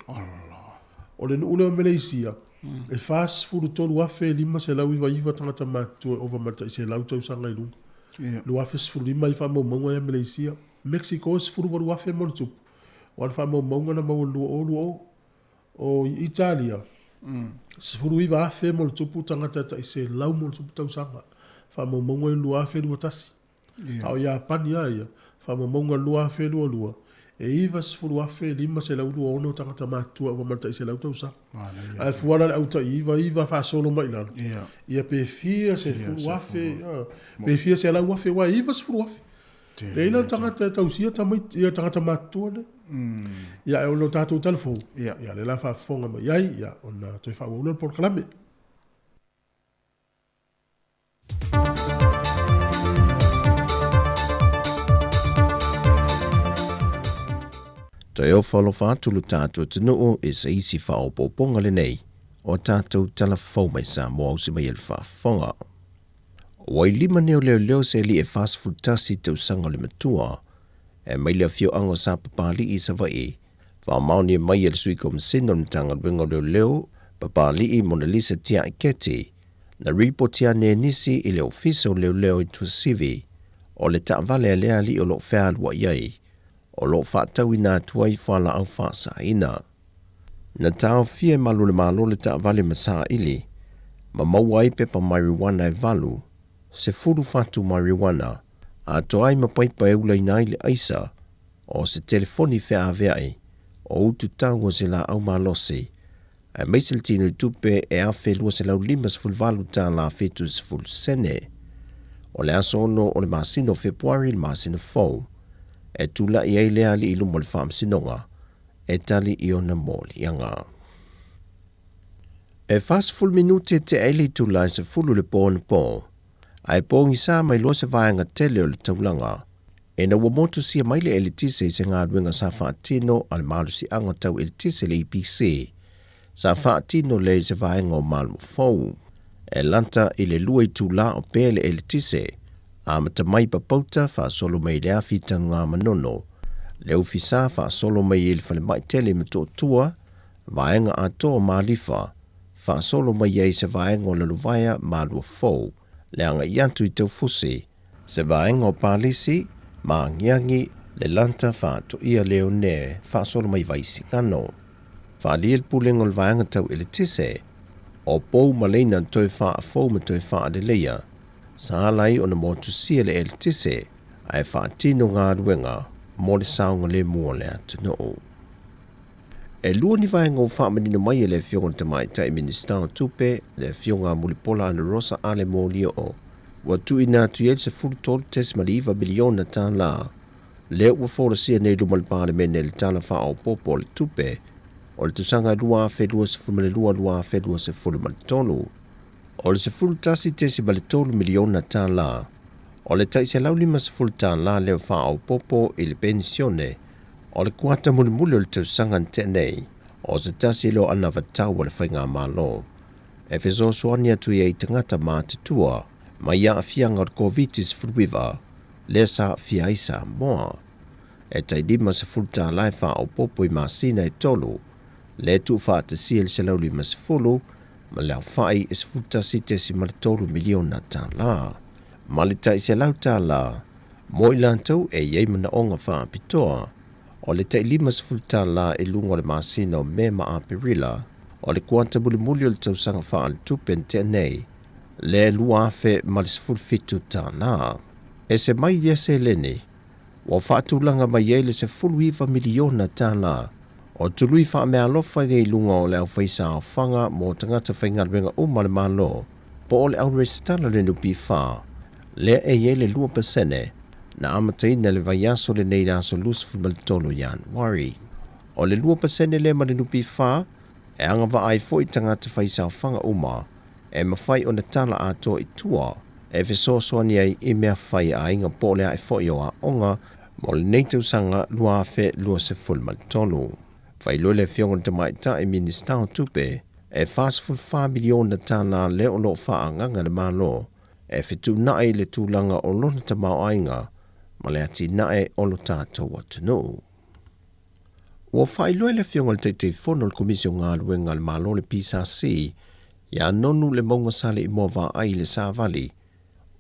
O le nuu lea o Meleisia, e 43,599 tagata matutua e ova ma le tai 100 tausaga i luga. 2015 i faamaumauga ia Meleisia. Mexico e 18,000 ma ona tupu, o ana faamaumauga na maua i le 2020. O Italia, 19,000 ma ona tupu tagata e tai 100 ma ona tupu tausaga, faamaumauga i le 2021. A o Iapani a ia, faamaumauga 2022, e 90,526 tagata matutua ua matai 100 tausaga. Ae fua la le au tai iva iva faasolo mai i lalo, ia pe fia sefulu afe, pe fia selau afe, aua e 90,000. Leai la le tagata e tausia tamaiti, ia tagata matutua nei. Ia ae ona o tatou talafou, ia lea la faafofoga mai ai, ia ona toe faaauau lea o le polokalame. Toe ofa alofa atu lo tatou atunuu i se isi faaopoopoga lenei o a tatou tala fou mai Samoa ausi mai e le faafofoga. Ua i lima nei o leoleo se alii e 41 tausaga o le matua e mai le afioaga o Sapapalii i Savaii, faamaonia mai e le Sui Komisina o le Matagaluega o Leoleo, Papalii Monalisa Tiaiketi, na ripoti ane e nisi i le Ofisa o Leoleo i Tuasivi o le taavale a lea alii o lo o fealuai ai, o lo o faatauina atu ai fualaau faasaina. Na taofia e malu o le Malo le taavale ma saili ma maua ai pepa marijuana e 8, 10 fatu marijuana, atoa ai ma paipa e ulaina ai le aisa o se telefoni feaveai o utu tau o se laau malosi, aemaise le tino i tupe e $1,258 70 sene. O le aso 6 o le masina o Fepuari le masina fou e tula'i ai lea alii i luma o le Faamasinoga e tali i ona moliaga. E 40 minute tea ai le itula e 10 le po anapo, ae pogisa mai loa se vaega tele o le taulaga ina ua motusia mai le eletise i se galuega sa faatino a le malosiaga tau eletise le EPC sa faatino lea i se vaega o Malmo Fou. E lata i le 2 itula o pea le eletise, amata mai Papauta faasolo mai i le afi i Tanugamanono, le ofisa faasolo mai i le falemai tele i Motootua, vaega atoa o Malifa, faasolo mai ai se vaega o Lalovaea Malua Fou, le agai atu i Taufusi, se vaega o Palisi, Maagiagi, le lata faatoia Leone faasolo mai Vaisigano. Faaalia le pulega o le vaega tau eletise, o pou ma leina toe faafou ma toe faaleleia, sa ala ai ona motusia le eletise ae faatino galuega mo le saogalemu o le atunuu. E lua ni vaega ua faamanino mai e le Afioga i le Tamaitai Minisita o Tupe, le Afioga a Mulipola Anarosa Ale Molioo, ua tuuina atu i ai le $13.9 miliona tala lea ua folasia nei i luma o le Palemene i le Tala Faaopoopo o le Tupe o le tausaga 2022/2023. O le $11.3 miliona tala, o le tai $150 tala lea faaopoopo i le penisione o le kuata mulimuli o le tausaga na tea nei, o se tasi lea o anavatau a le Faigamalo e fesoasoani atu i ai i tagata matutua mai aafiaga o le Koviti-19 lea sa aafia ai Samoa. E tai $50 tala e faaopoopo i masina e tolu, lea e tuufaatasia i le $150 ma le aofai e $11.3 miliona tala, ma le tai $100 tala mo i latou e i ai manaoga faapitoa, o le tai $50 tala i luga o le masina o Me ma Aperila o le kuata mulimuli o le tausaga faaletupe na tea nei, le $2,017 tala. Ese mai ia seleni, ua faatulaga mai ai le $19 miliona tala o tului faameaalofa i luga o le aufaisaofaga mo tagata faigaluega uma a le Malo, po o le auresitala o le NPF, lea e i ai le 2% na amataina i le vaiaso lenei i le aso 23 Ianuari. O le 2% lea ma le NPF e agavaa ai foi tagata faisaofaga uma e mafai ona tala atoa i tua e fesoasoani ai i mea fai a aiga po o le ae foi o aoga mo lenei tausaga 2023. Faailoa le Afioga i le Tamaitai Minisita o Tupe e $44 miliona tala lea o lo o faaagaga e le Malo e fetuunai i le tulaga o lona tamaoaiga ma le atinae o lo tatou atunuu. Ua faailoa e le Afioga i le Taitaifono o le Komisi o Galuega a le Malo le PSC ia Nonu le mauga Saleimoa Vaai i le Savali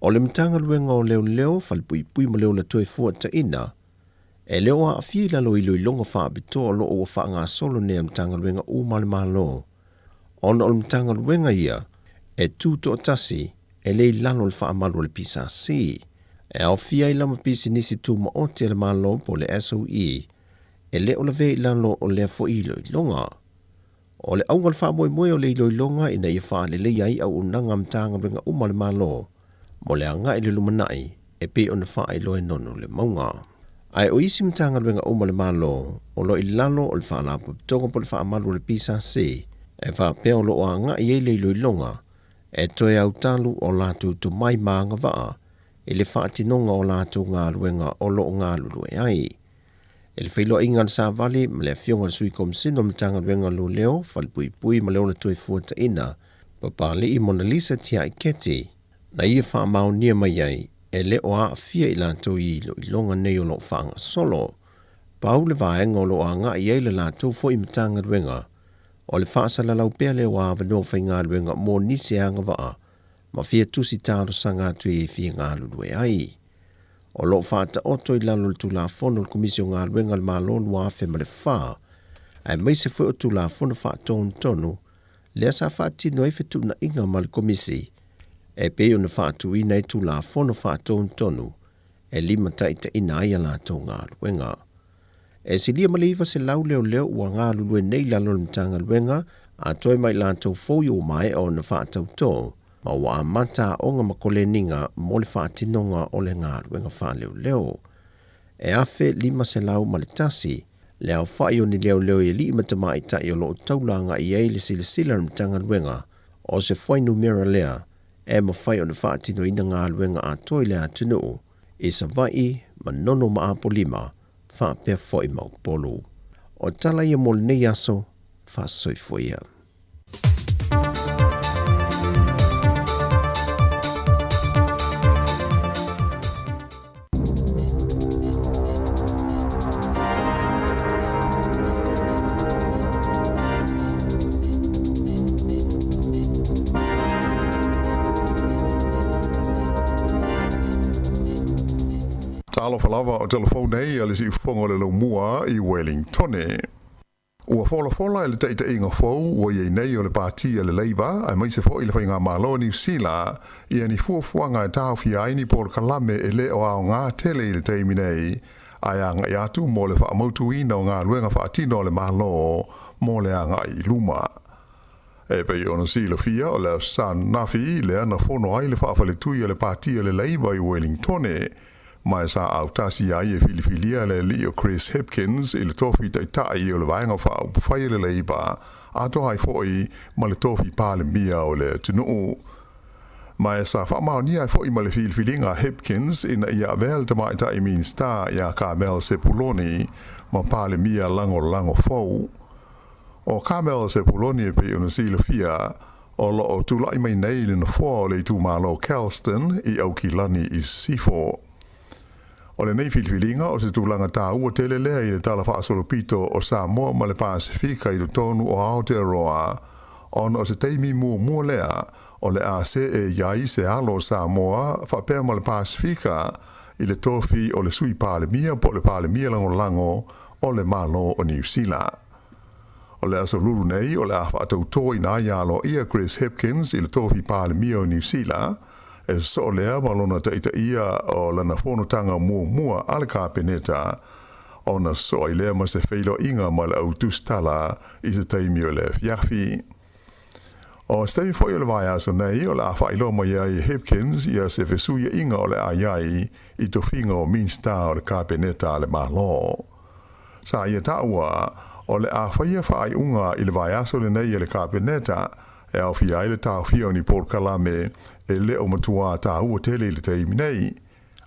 o le Matagaluega o Leoleo, Falepuipui ma le Ola Toefuataina e le o aafia i lalo o iloiloga faapitoa o lo o ua faagasolo nei a Matagaluega uma a le Malo ona o le Matagaluega ia e tu toatasi e le i lalo o le faamalu a le PSC. E aofia ai lava pisinisi tumaoti a le Malo po o le SOE e le o lavea i lalo o lea foi iloiloga. O le auga o le faamoemoe o le iloiloga ina ia faaleleia ai auaunaga a Matagaluega uma a le Malo mo le agai i le lumanai e pei ona faailoa e Nono le Mauga. Ae o isi Matagaluega uma a le Malo o lo o i lalo o le Faalapotopotoga po o le Faamalu a le PSC e faapea o lo o agai ai le iloiloga e toe autalu o latou tomai ma agavaa i le faatinoga o latou galuega o lo o galulue ai. I le feiloaiga a le Savali ma le Afioga i le Sui Komesina o le Matagaluega o Leoleo, Falepuipui ma le Ola Toefuataiga, Papalii Monalisa Tiai Keti, na ia faamaonia mai ai e le o aafia i latou i iloiloga nei o lo o faagasolo. Pau le vaega o lo o agai i ai le latou foi Matagaluega, o le faasalalau pea lea o avanoa faigaluega mo nisi e agavaa ma fia tusi talosaga atu i e fia galulue ai. O lo o faataoto i lalo o le Tulafono o le Komisi o Galuega a le Malo 2004, aemaise foi o Tulafono Faatonutonu lea sa faatino ai fetuunaiga ma le Komisi e pei ona faatuina ai Tulafono Faatonutonu e limataitaiina ai a latou galuega. E silia ma le 900 leoleo ua galulue nei i lalo o le Matagaluega, a toe ma i latou foi ua maea ona faatautō ma ua amata aoga ma koleniga mo le faatinoga o le galuega faaleoleo. E 1,501 le aofai o ni leoleo i alii ma tamaitai o lo o taula agai i ai le silasila a le Matagaluega, o se fuainumera lea e mafai ona faatinoina galuega atoa i le atunuu, i Savaii, Manono ma Apolima, faapea foi ma Upolu. O tala ia mo lenei aso, faasoifua ia. Talofa lava o telefou nei a le siufofoga o le laumua i Wellingtone. Ua folafola e le taitaiga fou ua i ai nei o le Pati a le Labour aemaise foi le Faigamalo o Niu Sila ia ni fuafuaga e taofia ai ni polokalame e le o aoga tele i le taimi nei ae agai atu mo le faamautuina o galuega faatino a le Malo mo le agai i luma. E pei ona silafia o le Aso Ananafi lea na fono ai le faafaletui a le Pati a le Labour i Wellingtone ma e sa autasi ai e filifilia le alii o Chris Hipkins i le tofi taitai o le Vaega Faaupufai a le Labour atoa ai foi ma le tofi Palemia o le atunuu. Ma e sa faamaonia ai foi ma le filifiliga a Hipkins ina ia avea le tamaitai Minisita ia Carmel Sepuloni ma Palemia lagolago fou. O Carmel Sepuloni e pei ona silafia, o lo o tulai mai nei i le nofoa o le itumalo Kelston i Aukilani i Sisifo. O lenei filifiliga o se tulaga taua tele lea i le tala faasolopito o Samoa ma le Pasefika i totonu o Aotearoa, ona o se taimi muamua lea o le a see i ai se alo o Samoa faapea ma le Pasefika i le tofi o le Sui Palemia po o le Palemia Lagolago o le Malo o Niu Sila. O le aso Lulu nei o le a faatautoina ai aloaia Chris Hipkins i le tofi Palemia o Niu Sila, e sosoo lea ma lona taitaia o lana fonotaga muamua a le Kapeneta, ona sosoo ai lea ma se feiloaiga ma le au tusitala i se taimi o le afiafi. O se taimi foi o le vaiaso nei o le a faailoa mai ai e Hipkins ia se fesuiaiga o le a i ai i tofiga o Minisita o le Kapeneta a le Malo. Sa ia taua o le a faia faaiuga i le vaiaso lenei e le Kapeneta e aofia ai le taofia o ni polokalame e le o matuā taua tele i le taimi nei.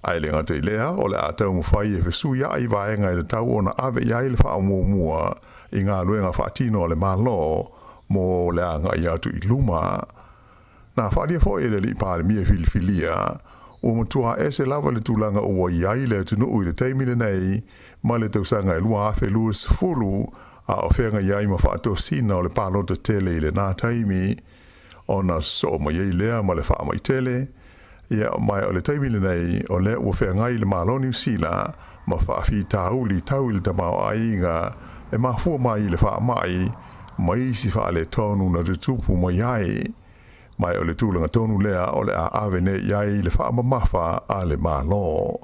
Ae le gata i lea, o le a taumafai e fesuiaʻi vaega e tatau ona ave i ai le faamuamua i galuega faatino a le Malo mo le agai atu i luma. Na faaalia foi e le Alii Palemia filifilia, ua matua ese lava le tulaga ua i ai le atunuu i le taimi lenei ma le tausaga e 2020 a o feagai ai ma faatosina o le palota tele i lena taimi, ona sosoo mai ai lea ma le faamai tele. Ia, ma o le taimi lenei o lea ua feagai le Malo o Niu Sila ma faafitauli tau i le tamaoaiga e mafua mai i le faamai ma isi faaletonu na tutupu mai ai. Ma o le tulaga tonu lea o le a ave nei i ai le faamamafa a le Malo.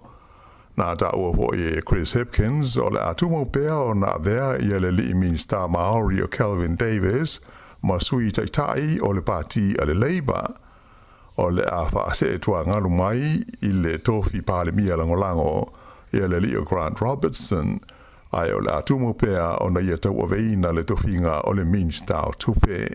Na taua foi e Chris Hipkins o le a tumau pea ona avea ia le alii Minisita Maori o Kelvin Davis ma sui taitai o le Pati a le Labour. O le a faasee tuagalu mai i le tofi Palemia lagolago ia le alii o Grant Robertson, ae o le a tumau pea ona ia tauaveina le tofiga o le Minisita o Tupe.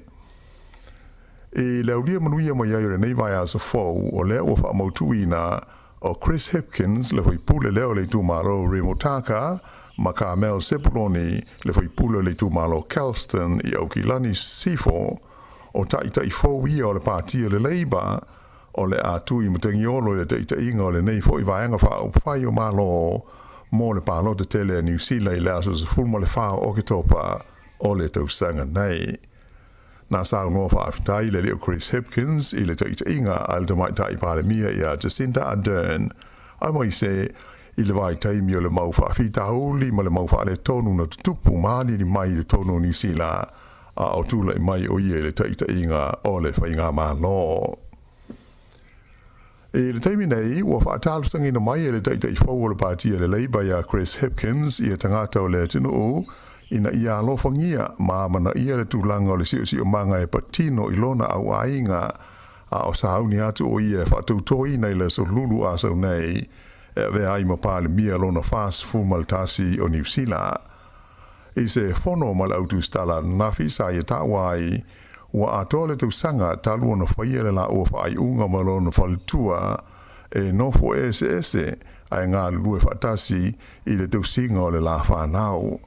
I le aulia manuia mai ai o lenei vaiaso fou, o lea ua faamautuina. O Chris Hipkins le faipule lea o le itumalo o Remutaka ma Carmel Sepuloni le faipule o le itumalo Kelston i Aukilani Sisifo, o ta'ita'i fou ia o le Pāti o le Labour o le a tui matagiolo i le taʻitaʻiga o lenei foʻi Vaega Faaupufai o Malo mo le palota tele a Niu Sila i le aso 14 o Oketopa o le tausaga nei. Na saunoa faafetai le alii o Chris Hipkins i le taʻitaʻiga a le Tamaitai Palemia ia Jacinda Ardern, aemaise i le vaitaimi o le mau faafitauli ma le mau faaletonu na tutupu ma aliali mai i totonu o Niu Sila a o tulai mai o ia i le taʻitaʻiga o le Faigamalo. I le taimi nei, ua faatalosagaina mai e le Taʻitaʻi fou o le Pāti a le Labour ia Chris Hipkins ia tagata o le atunuu ina ia alofagia ma amanaia le tulaga o le siosiomaga e patino i lona auaiga a o sauni atu o ia e faatautoina i le aso Lulu a sau nei e avea ai ma Palemia lona 41 o Niu Sila. I se fono ma le autusitala ananafi sa ia taua ai, ua atoa le tausaga talu ona faia le laua faaiuga ma lona faletua e nofo eseese ae galulue faatasi i le tausiga o le la fanau.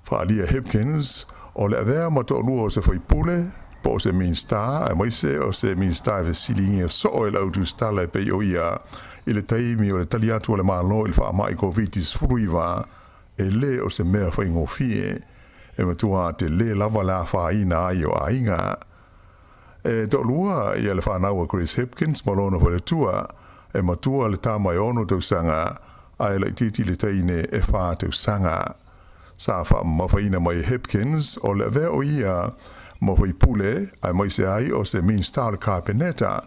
Faaalia Hipkins, o le avea ma toalua o se faipule, po o se Minisita, aemaise o se Minisita e fesiligia soo e le autusitala e pei o ia i le taimi o le tali atu a le Malo i le faamai Koviti-19, E lē o se mea faigofie, e matua telē lava le afaina ai o aiga. E toalua ia le fanau a Chris Hipkins ma lona faletua, e matua le tama e ono tausaga, ae laitiiti le teine e fa tausaga. Sa faamamafaina mai e Hipkins o le avea o ia ma faipule aemaise ai o se Minisita o le Kapeneta,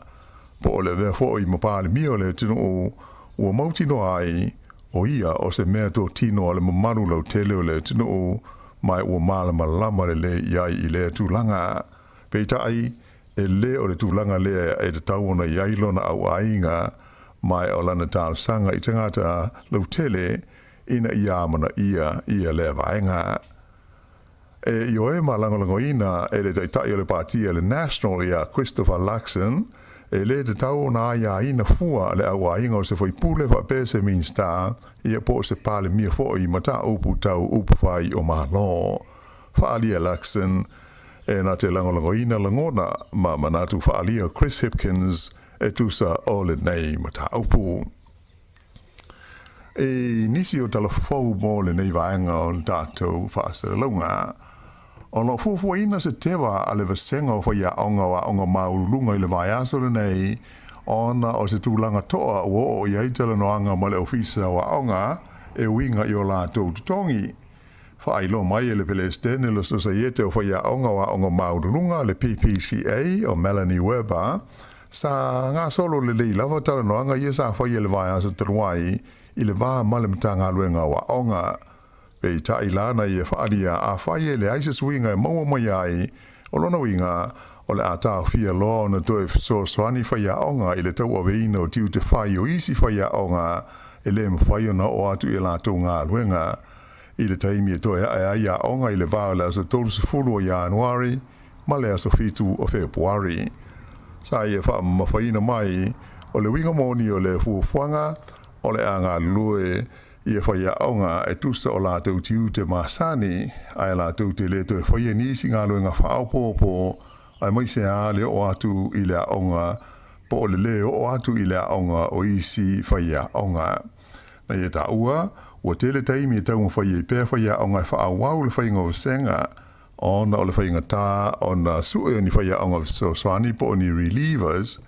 po o le avea foʻi ma Palemia o le atunuu ua mautinoa ai O ia o se mea totino a le mamalu lautele o le atunuu ma ua malamalama lelei i ai i lea tulaga. Peitai, e lē o le tulaga lea e tatau ona i ai lona auaiga ma o lana talosaga i tagata lautele ina ia amanaia ia lea vaega. E ioe ma lagolagoina e le Taitai o le Pāti a le National ia Christopher Luxon, e lē tatau ona aiaina fua le auaiga o se faipule faapea se Minisita ia po o se Palemia foʻi ma mataupu tau upufai o Malo. Faaalia Luxon, e na te lagolagoina lagona ma manatu faaalia Chris Hipkins e tusa o lenei mataupu. I nisi o tala fou mo lenei vaega o le tatou faasalalauga, o lo o fuafuaina se teva a le Vasega o Faiaoga o Aoga Maualuluga i le vaiaso lenei ona o se tulaga toa ua oo i ai talanoaga ma le Ofisa o Aoga e uiga i o latou totogi. Faailoa mai e le Pelesitene o le Sosaiete o Faiaoga o Aoga Maualuluga, le PPCA, o Melanie Webber, sa gasolo lelei lava talanoaga ia sa faia i le vaiaso talu ai i le va ma le Matagaluega o Aoga. Peitai lana ia faaalia afai e leai se suiga e maua mai ai, o lona uiga, o le a taofia loa ona toe fesoasoani faiaoga i le tauaveina o tiute fai o isi faiaoga e lē mafai ona oo atu i a latou galuega i le taimi e toe ae ai aoga i le va o le aso 30 o Ianuari ma le aso 7 o Fepuari. Sa ia faamamafaina mai, o le uiga moni o le fuafuaga o le a galulue ia faiaoga e tusa o latou tiute masani, ae latou te lē toe faia nisi galuega faaopoopo, aemaise lava le oo atu i le aoga po o le lē oo atu i le aoga o isi faiaoga. Na ia taua, ua tele taimi e taumafai ai pea faiaoga e faaauau le faiga o vasega, ona o le faigatā ona sue o ni faiaoga fesoasoani po o ni relievers,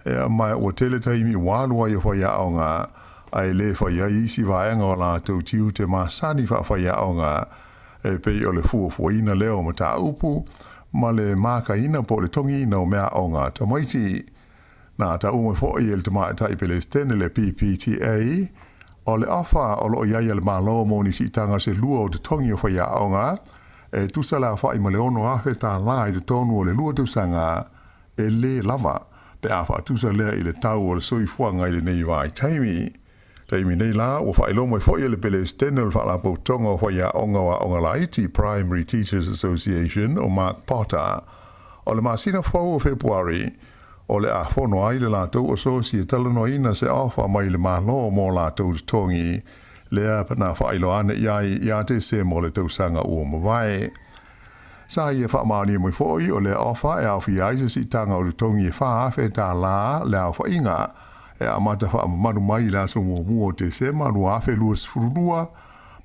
ea ma ua tele taimi ua alu ai o faiaoga ae lē fai ai isi vaega o latou tiute masani faafaiaoga e pei o le fuafuaina lea o mataupu ma le makaina po o le togiina o meaaoga a tamaiti. Na taua mai foʻi e le Tamaitai Pelesitene le PPTA, o le ofa o lo o i ai a le Malo mo ni siitaga se lua o totogi o faiaoga, e tusa le aofaʻi ma le $6,000 i totonu o le lua tausaga, e lē lava pe a faatusa lea i le tau o le soifuaga i lenei vaitaimi. Taimi nei la, ua faailoa mai foʻi e le Pelesitene o le Faalapotopotoga o Faiaoga o Aoga Laiti, Primary Teachers Association, o Mark Potter, o le masina fou o Fepuari, o le a fono ai le latou asosi e talanoaina se ofa mai le Malo mo latou totogi, lea na faailoa ane i ai ia Tesema o le tausaga ua mavae. Sa ia faamaonia mai foi o lea ofa e aofia ai se siitaga o totogi e $4,000 le aofaiga e amata faamamalu mai i le aso 1 o Tesema 2022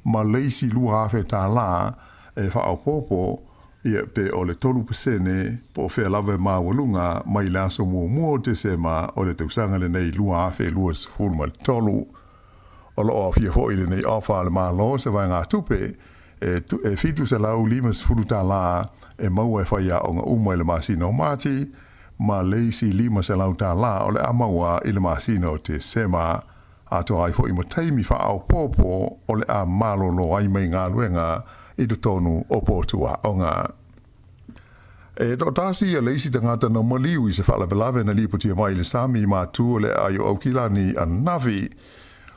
ma le isi $2,000 e faaopoopo ia pe o le 3% po o fea lava e maualuga mai le aso 1 o Tesema o le tausaga lenei 2023. O lo o aofia foi i lenei ofa a le Malo se vaegatupe e $750 e maua e faiaoga uma i le masina o Mati ma le isi $500 o le a maua i le masina o Tesema, atoa ai foi ma taimi faaopoopo o le a malolo ai mai galuega i totonu o potu aoga. E toatasi ia le isi tagata na maliu i se faalavelave na lipotia mai i le sami i Matu o le aai o Aukilani ananafi.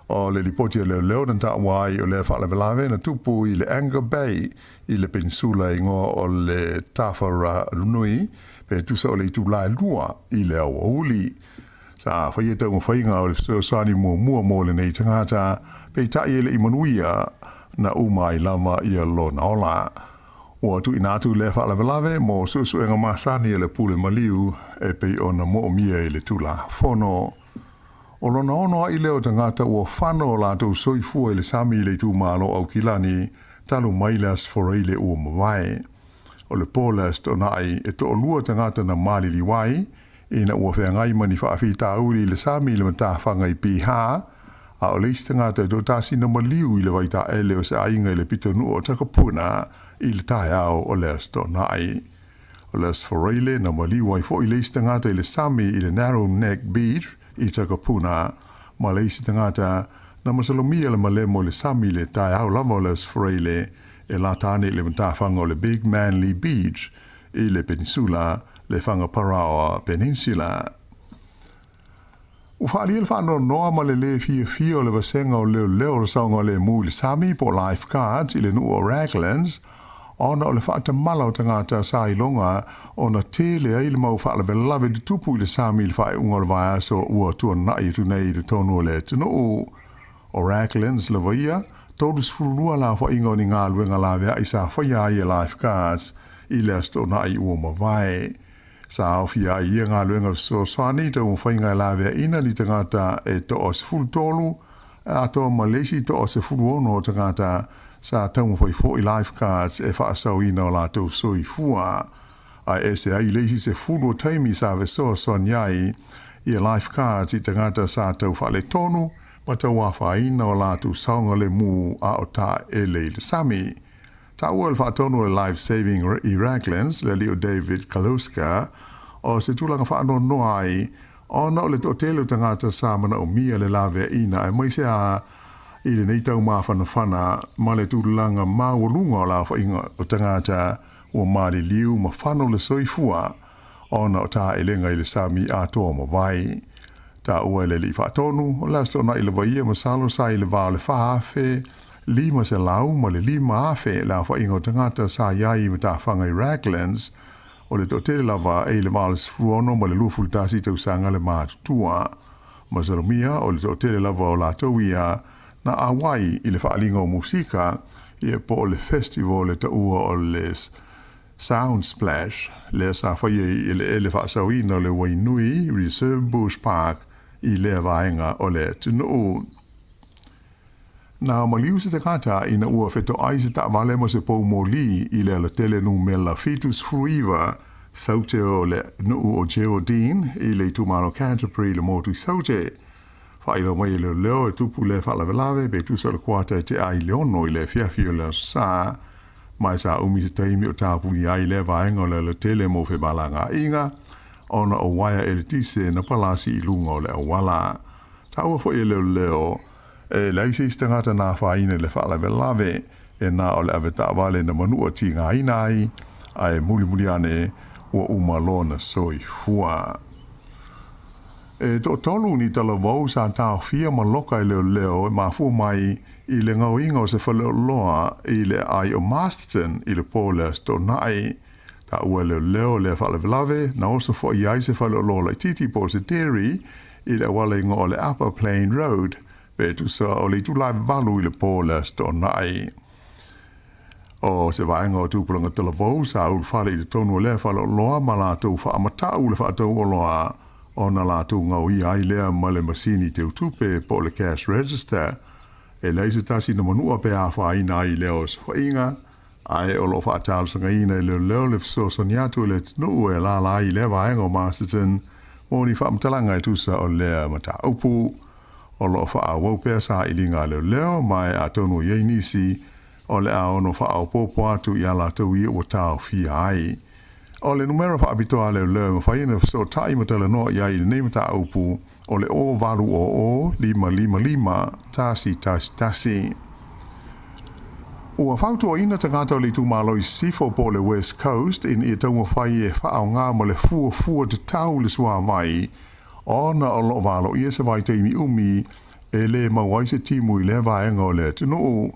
O le lipoti a leoleo na taua ai o lea faalavelave na tupu i le Anchor Bay i le penisula e igoa o le Tawharanui pe tusa o le itula e 2 i le aoauli. Sa faia taumafaiga o le fesoasoani muamua mo lenei tagata, peitai e le i manuia, na uma ai lava ia lona ola. Ua tuuina atu lea faalavelave mo suesuega masani a le pule maliu e pei ona moomia i le Tulafono. O lona ono aʻi lea o tagata ua fano o latou soifua i le sami i le itumalo o Aukilani talu mai le Aso Faraile ua mavae. O le po le Aso Toonai e toalua tagata na maliliu ai ina ua feagai ma ni faafitauli i le sami i le matafaga i Piha, a o le isi tagata e toatasi na maliu i le vaitaele o se aiga i le pitonuu o Takapuna i le taeao o le Aso Toonai. O le Aso Faraile na maliu ai foi le isi tagata i le sami i le Narrow Neck Beach i Takapuna, ma le isi tagata na masalomia le malemo i le sami i le taeao lava o le Aso Faraile e lata ane i le matafaga o le Big Manly Beach i le penisula le Whangaparaoa Peninsula. Ua faaalia le faanoanoa ma le lē fiafia o le vasega o leoleo o le saogalemu i le sami po o lifeguards i le nuu o Raglands ona o le faatamala o tagata sa iloga ona tele ai le mau faalavelave tutupu i le sami i le faaiuga o le vaiaso ua tuanai atu nei i totonu o le atunuu. O Raglands lava ia, 32 le aofaiga o ni galuega laveai sa faia ai e lifeguards i le Aso Toonai ua mavae. Sa aofia ai ia galuega fesoasoani i taumafaiga e laveaina ni tagata e toa 13, atoa ma le isi toa 16 o tagata sa taumafai foi lifeguards e faasaoina o latou soifua. Ae ese ai le isi 10 o taimi sa fesoasoani ai ia lifeguards i tagata sa tau faaletonu ma tauafaina o latou saogalemu a o taele i le sami. Taua le faatonu o le Life Saving i Raglands, le alii o David Kaluska, o se tulaga faanoanoa ai ona o le toatele o tagata sa manaomia le laveaina aemaise a i lenei tau mafanafana ma le tulaga maualuga o le aofaiga o tagata ua maliliu ma fano le soifua ona o taelega i le sami atoa ma vai. Taua e le alii faatonu, o le Aso Toonai lava ia masalo sa i le va o le 4,500 ma le 5,000 le aofaiga o tagata sa i ai i matafaga i Raglands, o le toatele lava e i le va o le 16 ma le 21 tausaga le matutua. Masalomia o le toatele lava o latou ia na auai i le faaaliga o musika ia po o le festival e taua o le Sound Splash, lea sa faia i eleele faasaoina o le Wainui Reserve Bush Park i lea vaega o le atunuu. Na maliu se tagata ina ua fetoai se taavale ma se pou moli i le alatele numela 79 Saute o le nuu o Geraldine i le itumalo Canterbury i le motu i Saute. Faailoa mai e leoleo e tupu lea faalavelave pe tusa o le kuata e tea ai le 6 i le afiafi o le Aso Sa. Ma e sa umi se taimi o tapuni ai lea vaega o le alatele mo femalagaaiga ona o uaea eletise na palasi i luga o le auala. Taua foi e leoleo, e leai se isi tagata na afaina i le faalavelave, e na o le avetaavale na manua tigaina ai, ae mulimuli ane ua uma lona soifua. E toatolu ni talavou sa taofia ma loka e leoleo e mafua mai i le gaoiga o se faleoloa i le aai o Masterton i le po o le Aso Toonai. Taua e leoleo lea faalavelave, na oso foʻi ai se faleoloa laitiiti po o se dairy i le auala igoa o le Upper Plain Road, pe tusa o le itula e 8 i le po o le Aso Toonai. O se vaega o tupulaga talavou sa ulufale i totonu o lea faleoloa ma latou faamatau le faatau oloa ona latou gaoia ai lea ma le masini teutupe po o le cash register. E leai se tasi na manua pe afaina ai i lea osofaiga, ae o lo o faatalosagaina e leoleo le fesoasoani atu a le atunuu e alaala ai i lea vaega o Masterton mo ni faamatalaga e tusa o lea mataupu. O lo o faaauau pea sailiga a leoleo ma e atonu e i ai nisi o le a ono faaopoopo atu i a latou ia ua taofia ai. O le numera faapitoa a leoleo e mafai ona fesootai ma talanoa i ai i lenei mataupu o le 0800 555 111. Ua fautuaina tagata o le itumalo i Sisifo po o le West Coast ina ia taumafai e faaaoga ma le fuafua tatau le suavai ona o lo o valoia se vaitaimi umi e lē maua ai se timu i lea vaega o le atunuu.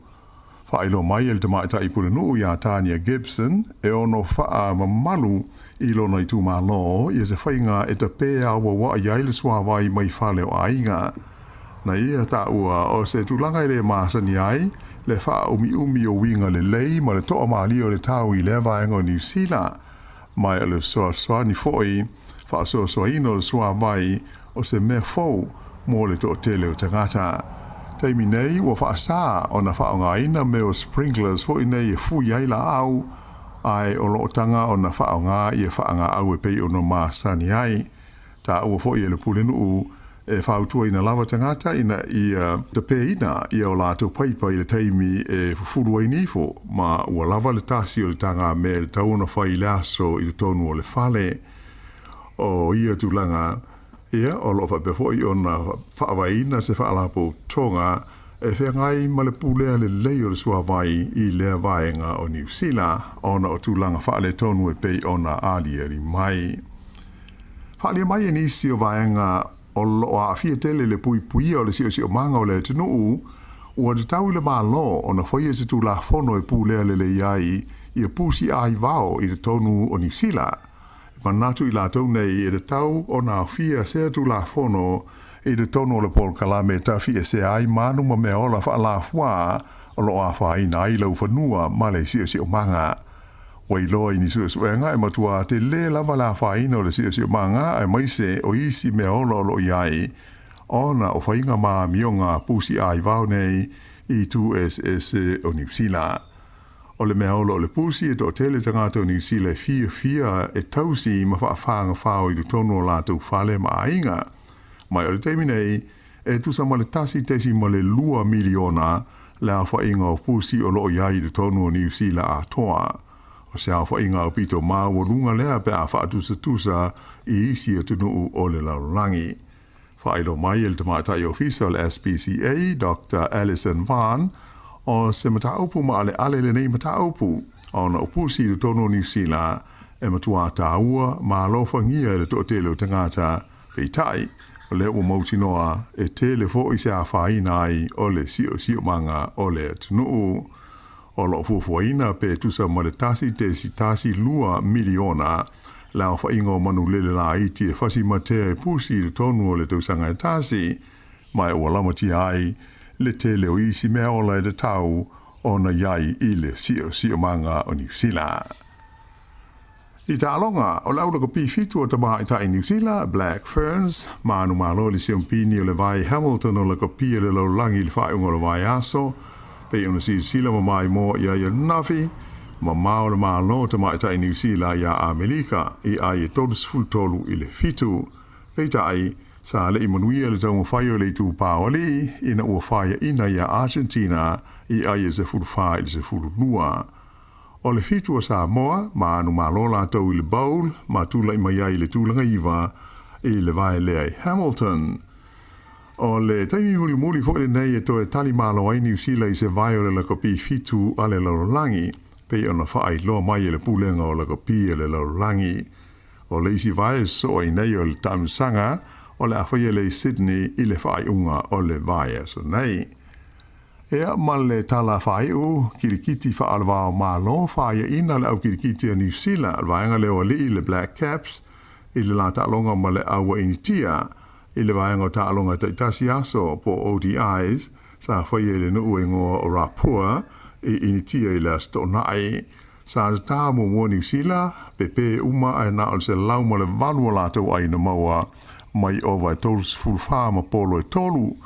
Faailoa mai e le tamaitai pulenuu iā Tania Gibson e ono faamamalu i lona itumalo ia se faiga e tapē aoauaʻi ai le suavai mai fale o aiga. Na ia taua o se tulaga e lē masani ai le faaumiumi o uiga lelei ma le toamalie o le tau i lea vaega o Niu Sila, ma o le fesoasoani foʻi faasoasoaina o le suavai o se mea fou mo le toatele o tagata. Taimi nei ua faasā ona faaaogaina mea o sprinklers foʻi nei e fui ai laau, ae o lo o taga ona faaaoga ia faagaau e pei ona masani ai. Taua foʻi e le pulenuu e fautuaina lava tagata ina ia tapēina ia o latou paipa i le taimi e fufulu ai nifo, ma ua lava le tasi o le tagamea e tatau ona fai i le aso i totonu o le fale. O ia tulaga, ia, o lo o faapea foi ona faavaeina se faalapotopotoga e feagai ma le pulea lelei o le suavai i lea vaega o Niu Sila ona o tulaga faaletonu e pei ona aliali mai. Faaalia mai e nisi o vaega o lo o aafia tele i le puipuia o le siosiomaga o le atunuu, ua tatau i le Malo ona faia se Tulafono e pulea lelei ai ia pusi aivao i totonu o Niu Sila. E manatu i latou nei e tatau ona aofia sea Tulafono i totonu o le polokalame e tafiesea ai manu ma meaola faalafuā o lo o afaina ai laufanua ma le siosiomaga. Ua iloa i ni suesuega e matua telē lava le afaina o le siosiomaga aemaise o isi meaola o lo o i ai ona o faiga ma amioga pusi aivao nei i itu eseese o Niu Sila. O le meaola o le pusi e toatele tagata o Niu Sila e fiafia e tausi ma faafagafao i totonu o latou fale ma aiga. Mai o le taimi nei, e tusa ma le 1.2 miliona le aofaiga o pusi o lo o i ai i totonu o Niu Sila atoa. O se aofaiga aupito maualuga lea pe a faatusatusa i isi atunuu o le lalolagi. Faailoa mai e le tamaitai ofisa o le SPCA, Doctor Alison Vaughan, o se mataupu maaleale lenei mataupu ona o pusi i totonu o Niu Sila e matuā tāua ma alofagia e le toatele o tagata. Peitai, o lea ua mautinoa e tele foʻi se afaina ai o le siosiomaga o le atunuu. O lo o fuafuaina pe tusa ma le 1.12 miliona le aofaiga o manu lele laiti e fasi matea e pusi i totonu o le tausaga e tasi, ma e ua lamatia ai le tele o isi mea ola e tatau ona i ai i le siosiomaga o Niu Sila. I taaloga, o le aulakapi fitu o tamaitai Niu Sila, Black Ferns, ma anu malo i le siompini o le vai Hamilton o lakapi o le lalolagi i le faaiuga o le vaiaso, pei ona silasila ma maimoa i ai ananafi, mamao le Malo o tamaitai Niu Sila iā Amelika i ai e 33 i le 7. Peitai, sa le i manuia le taumafai o le itupa o alii ina ua faiaina iā Argentina i ai e 14 i le 12. O le fitu o Samoa, ma anu malo latou i le Bowl ma tulai mai ai i le tulaga 9 i le vae lea i Hamilton. O le taimi mulimuli foi lenei e toe tali malo ai Niu Sila i se vae o le lakapi fitu a le lalolagi, pei ona faailoa mai e le Pulega o Lakapi a le Lalolagi. O le isi vae e sosoo ai nei o le taamilosaga o le a faia lea i Sydney i le faaiuga o le vaiaso nei. Ea ma le tala faaiu kilikiti faale-va o Malo faiaina le au kilikiti a Niu Sila, le vaega lea o alii le Black Caps, i le la taaloga ma le au a Initia i le vaega o taaloga taitasi aso po o ODIs sa faia i le nuu e igoa o Rapua i Initia i le Aso Toonai. Sa tatā muamua Niu Sila, pēpē uma ae na o le 108 o latou ai na maua mai ova e 34 ma polo e tolu.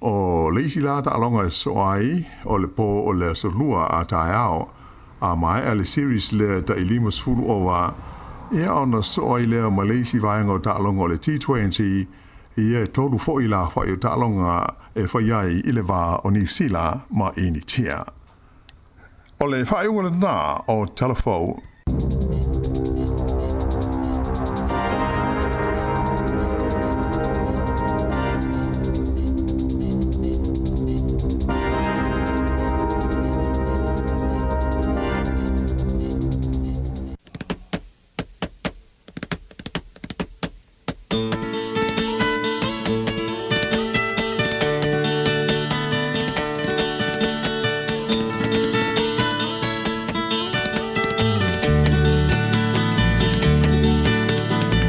O le isi la taaloga e sosoo ai o le pō o le Aso Lua a taeao, a maea le series lea tai 50 ova, ia ona sosoo ai lea ma le isi vaega o taaloga o le T20, ia e tolu foi lafoai o taaloga e fai ai i le va o Niu Sila ma Initia. O le faaiuga lena o Tala Fou.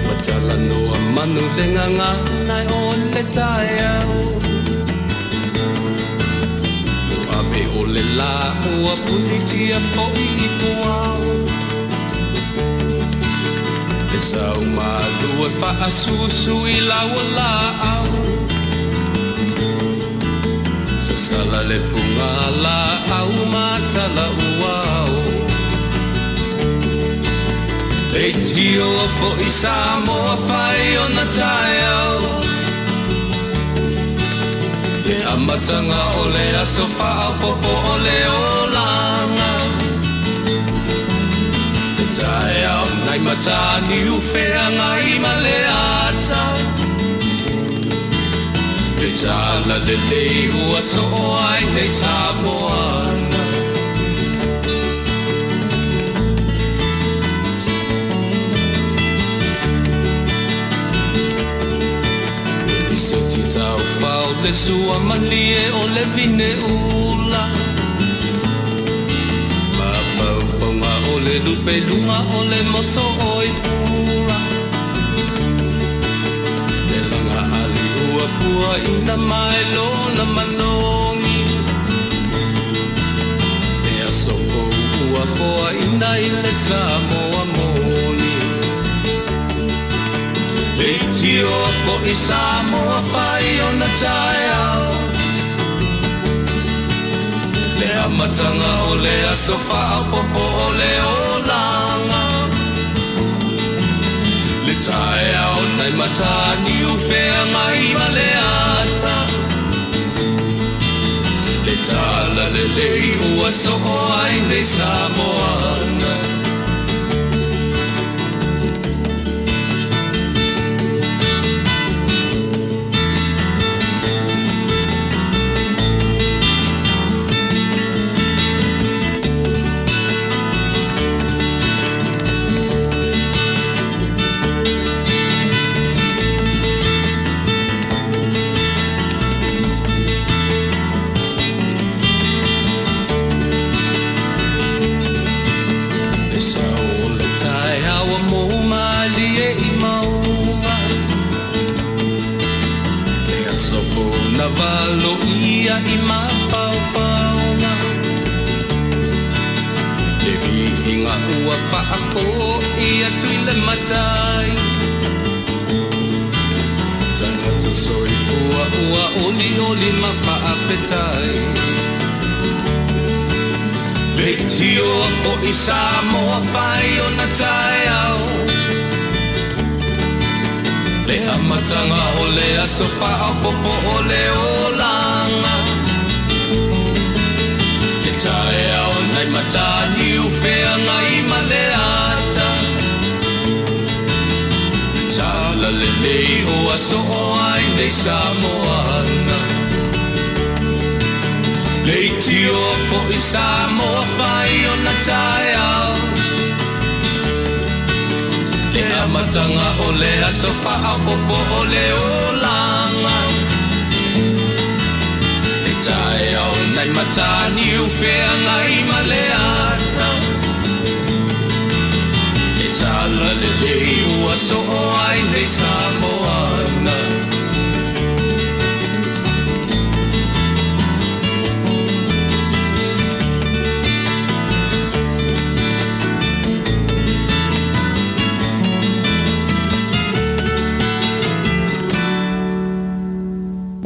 Ua talanoa manu le gagana o le taeao Ua ave o le lā ua punitia foi i puao Le sau malu e faasusu i lau laau Sasala le puga laau ma tala uao Leitio foi Samoa fai ona taeao Le amataga o le aso faaopoopo o le olaga Le taeao nai Mataniu feagai ma le ata Le tala lelei ua soo ai nei Samoana Lisiti taufao le sua malie o le vine ula Mafaufauga o le lupeluga o le moso oi pula Le laga ali ua pua ina mai lona manogi Le aso fou ua foaina i le Samoa moni Leitioa foi Samoa fai ona taeao Le amataga o le aso faaopoopo o le olaga Le taeao nai Mataniu feagai ma le ata Le tala lelei ua soo ai nei Samoana Le sao o le taeao ua mou malie i mauga Le aso fou na valoia i mafaufauga Le viiga ua faafoi atu i le matai Tagata soifua ua olioli ma faafetai Leitioa foi Samoa fai ona taeao Le amataga o le aso faaopoopo o le olaga Le taeao nai Mataniu feagai ma le ata Le tala lelei ua soo ai nei Samoana Leitioa foi Samoa fai ona taeao Le amataga o le aso faaopoopo o le olaga Le taeao feagai ma le ata E tala lelei ua soo ai nei Samoana.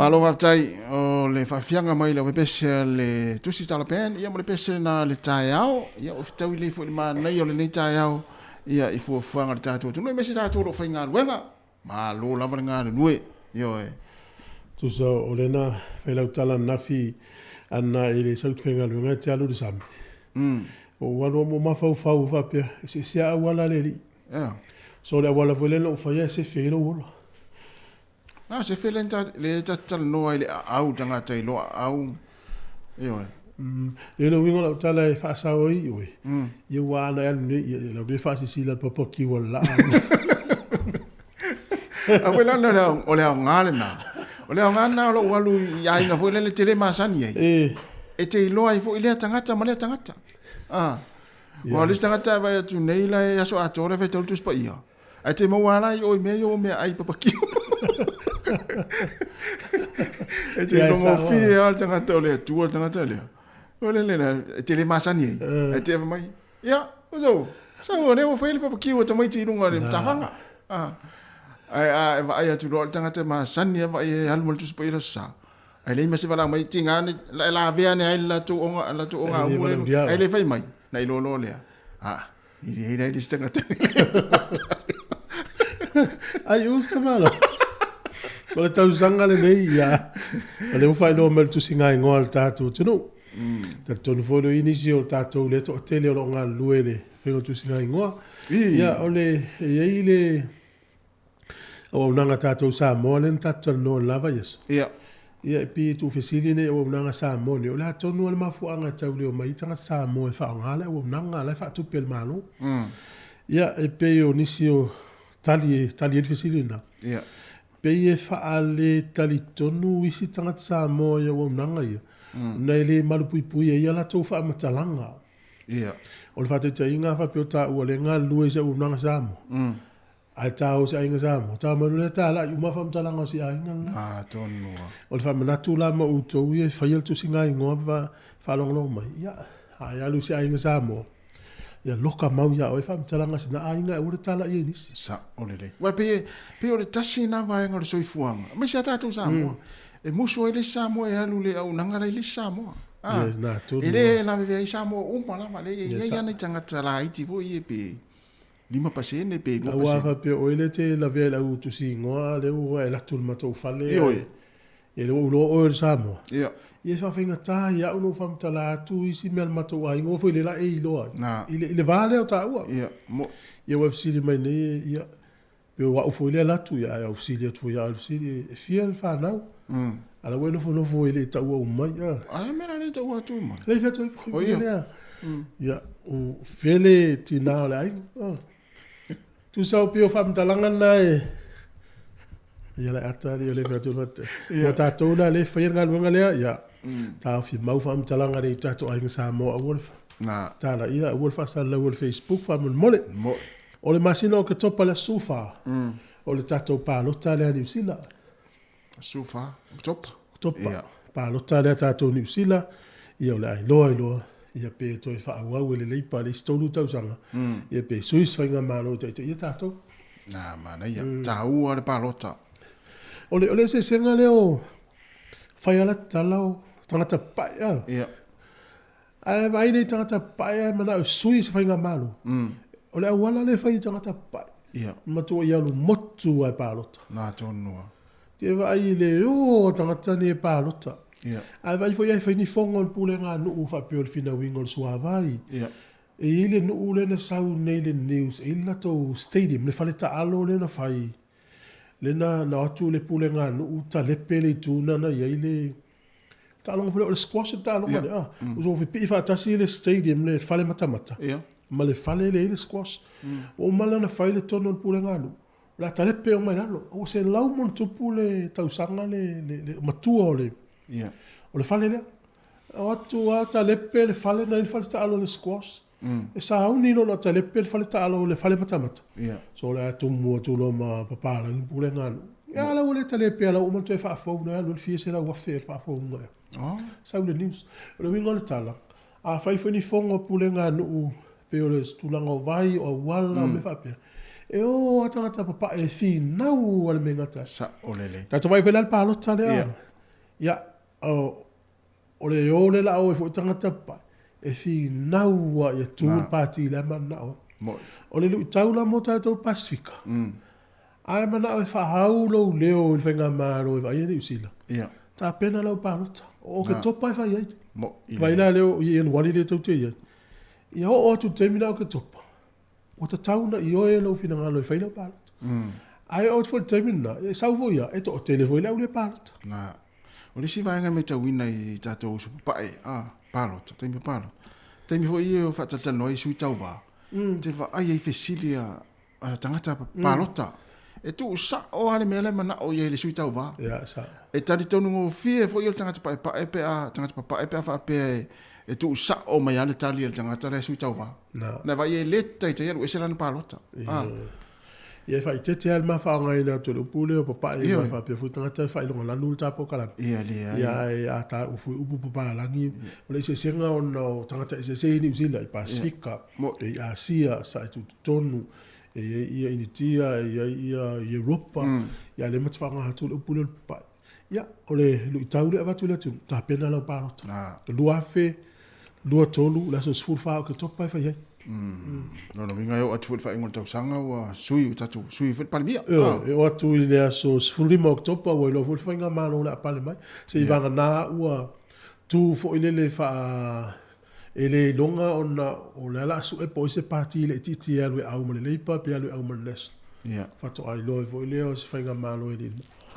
Malo faafetai o le faafiaga mai le pese le tusi talapen ia ma le pese na le taeao ia o fetaui lei foi le manaia o lenei taeao ia i fuafuaga o le tatou atunuu aemaise tatou o lo o faigaluega. Malo lava le galulue. Ioe. Tusa o lena fai lau tala ananafi ana i le sau faigaluega e te alu i le sami. O ou alu mo mafaufau faapea, eseese lava auala a le alii. So le auala foi lea na ou faia e sefe ai lou ola. Na sefe le le ta te talanoa ai i le aau tagata i lo aau. Ioe. E le uiga o lau tala e faasao ai i oe, ia ua ana e alu nei, ia lau le faasisila le papa kiu a le laa. A foi la o le aoga lena. O le aoga lena o lou alu i aiga foi lele e te le masani ai. E te iloa ai foi lea tagata ma lea tagata. Ah. Aua o le isi tagata e vaai atu nei la e aso atoa la e faitau le Tusi Paia. Ae te maua ala i o i mea i o mea ai papakiu. E te iloa gofie lava le tagata o le Atua le tagata lea. O le lena, e te le masani ai. Ae te mai, ia, o sau, sau o lea ua fai le papakiu a tamaiti i luga o le matafaga. Ah. Ae a e vaai atu loa le tagata masani e vaai e alu ma le Tusi Paia i le Aso Sa. Ae leai ma se valaau mai, tiga ane, la e lavea ane ai le latou oga, latou oga umu le, ae le fai mai, na iloa loa lea. Ah, I le ai le isi tagata. Ai us te malo. O le tausaga lenei, ia, o lea ua faailoa mai le tusiga igoa a le tatou atunuu. Talitonu foi o nisi o tatou lea toatele o lo o galulue i le faiga o le tusiga igoa. Ia, o le, e i ai le auaunaga a tatou Samoa lea na tatou talanoa i le la vaiaso. Ia. Ia, e pei e tuufesili nei auaunaga Samoa nei, o le a tonu lava le mafuaaga e tau le omai ai tagata Samoa e faaaoga le auaunaga la e faatupe e le Malo. Ia, e pei o nisi o tali e tali ai le fesili lena. Ia. Pei e faaletalitonu isi tagata Samoa i auaunaga ia, ona e le malupuipuia ai a latou faamatalaga. Ia. O le faataitaiga a faapea o taua lea e galulue i se auaunaga Samoa. Ae ta o se aiga Samoa, ta mai loa lea talai uma faamatalaga o si aiga lena. Ah, tonu lava. O le faamanatu la ma outou ia e faia le tusiga igoa ma faalogologo mai, ia, a e alu i se aiga Samoa, ia loka mau ia oe faamatalaga sina aiga e aua le talai ai nisi. Sao lelei. Aua pei e, pei o le tasi lena vaega o le soifuaga, aemaise a tatou Samoa, e musu ai le isi Samoa e alu i le auaunaga la i le isi Samoa. Ah, Yes, na, tonu e le lavevea ai Samoa uma lava, le, e i ai lava nai tagata laiti foi ia pe 5% pe 2%. Aua faapea o oe lea e te lavea i lau tusi igoa a lea ua e alu atu i le matou fale Ioe. Ia lea ua ou iloa o oe o le Samoa. Ia. Ia e faafaigata ia au na ou faamatala atu isi mea a le matou aiga aua foi lea la e iloa ai. Na. I le i le va lea o taua. Ia. Mo. Ia ua e fesili mai nei ia pe o au foi lea e alu atu ia ae ou fesili atu foi ia oe i le fesili e fia le fanau? A la ua e nofonofo e le i taua uma mai a. A le mea la le i taua atu uma. Le i fai atu ai foi mea lea. Ia, o fea le tina o le aiga? A. Tusa o pei o faamatalaga na e ia le ata alii o le fai atu le fate. Mo tatou la le faia le galuega lea, ia taofi mau faamatalaga lea i tatou aiga Samoa aua le Na. talaia, aua le faasalalau i le Facebook faamolemole. Mo. O le masina o Oketopa le aso 14, o le tatou palota lea a Niu Sila. 14 Oketopa. Oketopa. Ia. Palota lea tatou Niu Sila, ia o le a iloa iloa, ia pe toe faaauau e le Leipa le isi 3 tausaga, ia pe sui se faigamalo e taitaia tatou. Na, manaia. Taua le palota. O le, o le eseesega lea o fai ala tatala o tagata papae a. Ia. Ae vaai nei tagata papae ae manao e sui se faigamalo. O le auala lea e fai e tagata papae. Ia. Matua i alu motu lava e palota. Na tonu lava. Te vaai i le o a tagata nei e palota. Ia. Ae vaai foi ae fai ni fono a le pulega a nuu faapea o le finauina o le suavai. Ia. E i ai le nuu lea na sau nei i le news, e i ai le latou stadium, le fale taalo lea na fai, lea na na o atu le pulega a nuu talepe le itu lena na i ai le taaloga foi lea, o le squash le taaloga lea, a. Ua pipii faatasi le stadium le fale matamata ma le fale lea e i ai le squash. Ua uma la ona fai le tonu a le pulega a nuu, o le a talepe uma i lalo. Ua 100+ le tausaga le matua o le fale lea. O atu lava talepe le fale na i le fale taalo o le squash. E sauni loa ona talepe le fale taalo le fale matamata. So o le a tumu atu loa ma papalagi pulega a nuu. Ia la ua le talepe la ua uma ona toe faafou na alu ai le fia 100,000 i le faafouga ea. Sau le news. O le uiga o le tala, afai foi ni fono a pulega a nuu pei o le tulaga o vai, o auala, o mea faapea, e o lava tagata papae e finau a le mea e gata ai. Sao lelei. Tatou vaai foi la i le palota lea. Ia, o le o lea la a o ai foi tagata papae, e finau lava ia tu le pati la e mananao ai. O le luitau la mo tatou Pasefika, a e manao e faaau lou leo i le faigamalo e vaaia Niu Sila, tapena lau palota. O Oketopa e fai ai. Vaai la lea i Ianuari lea tou te i ai. Ia oo atu i le taimi lena o Oketopa, ua tatau ona ioe lou finagalo e fai lau palota. Ae oo atu foi i le taimi lena, e sau foi lava, e toatele foi le au le palota. O le isi vaega e matauina i tatou uso papae, a, palota, taimi o palota, taimi foi ia o faatalatalanoa ai sui tauva, te vaai ai fesili a, a tagata palota. E tuu sao lava le mea la e manao i ai le sui tauva. Ia, sao. E talitonu gofie foi o le tagata paepae pe a, tagata papae pe a faapea e, e tuu sao mai lava le tali a le tagata la e sui tauva. Na vaai e le taitai alu ese lana palota. A. Ia e faaeteete lava le ma faaaogaina atu o le upu lea o papae aua e faapea foi tagata e faailoga lanu le ta polokalame. Ia leai. Ia ae a taua foi upu papalagi, o le eseesega ona o tagata eseese i Niu Sila, i Pasefika, i Asia, sa e tutotonu, e i ai ia Initia, e i ai ia Europa, ia a o lea ma te faaaoga atu le upu lea o le papae. Ia, o le luitau lea e avatu i le atunuu, tapena lau palota. 2023, le aso 14 o Oketopa e fai ai. Lona uiga e oo atu foi i le faaiuga o le tausaga ua sui ua tatou sui foi le Palemia. Ioe, e oo atu i le aso 15 o Oketopa ua iloa foi le faigamalo o le a pale mai. Se i vagana ua tu foi lele faa e le iloga ona o le a la sue po o ai se pati laitiiti e alu e au ma le Labour pe alu e au ma le National. Faatoa iloa ai foi lea o se faigamalo e le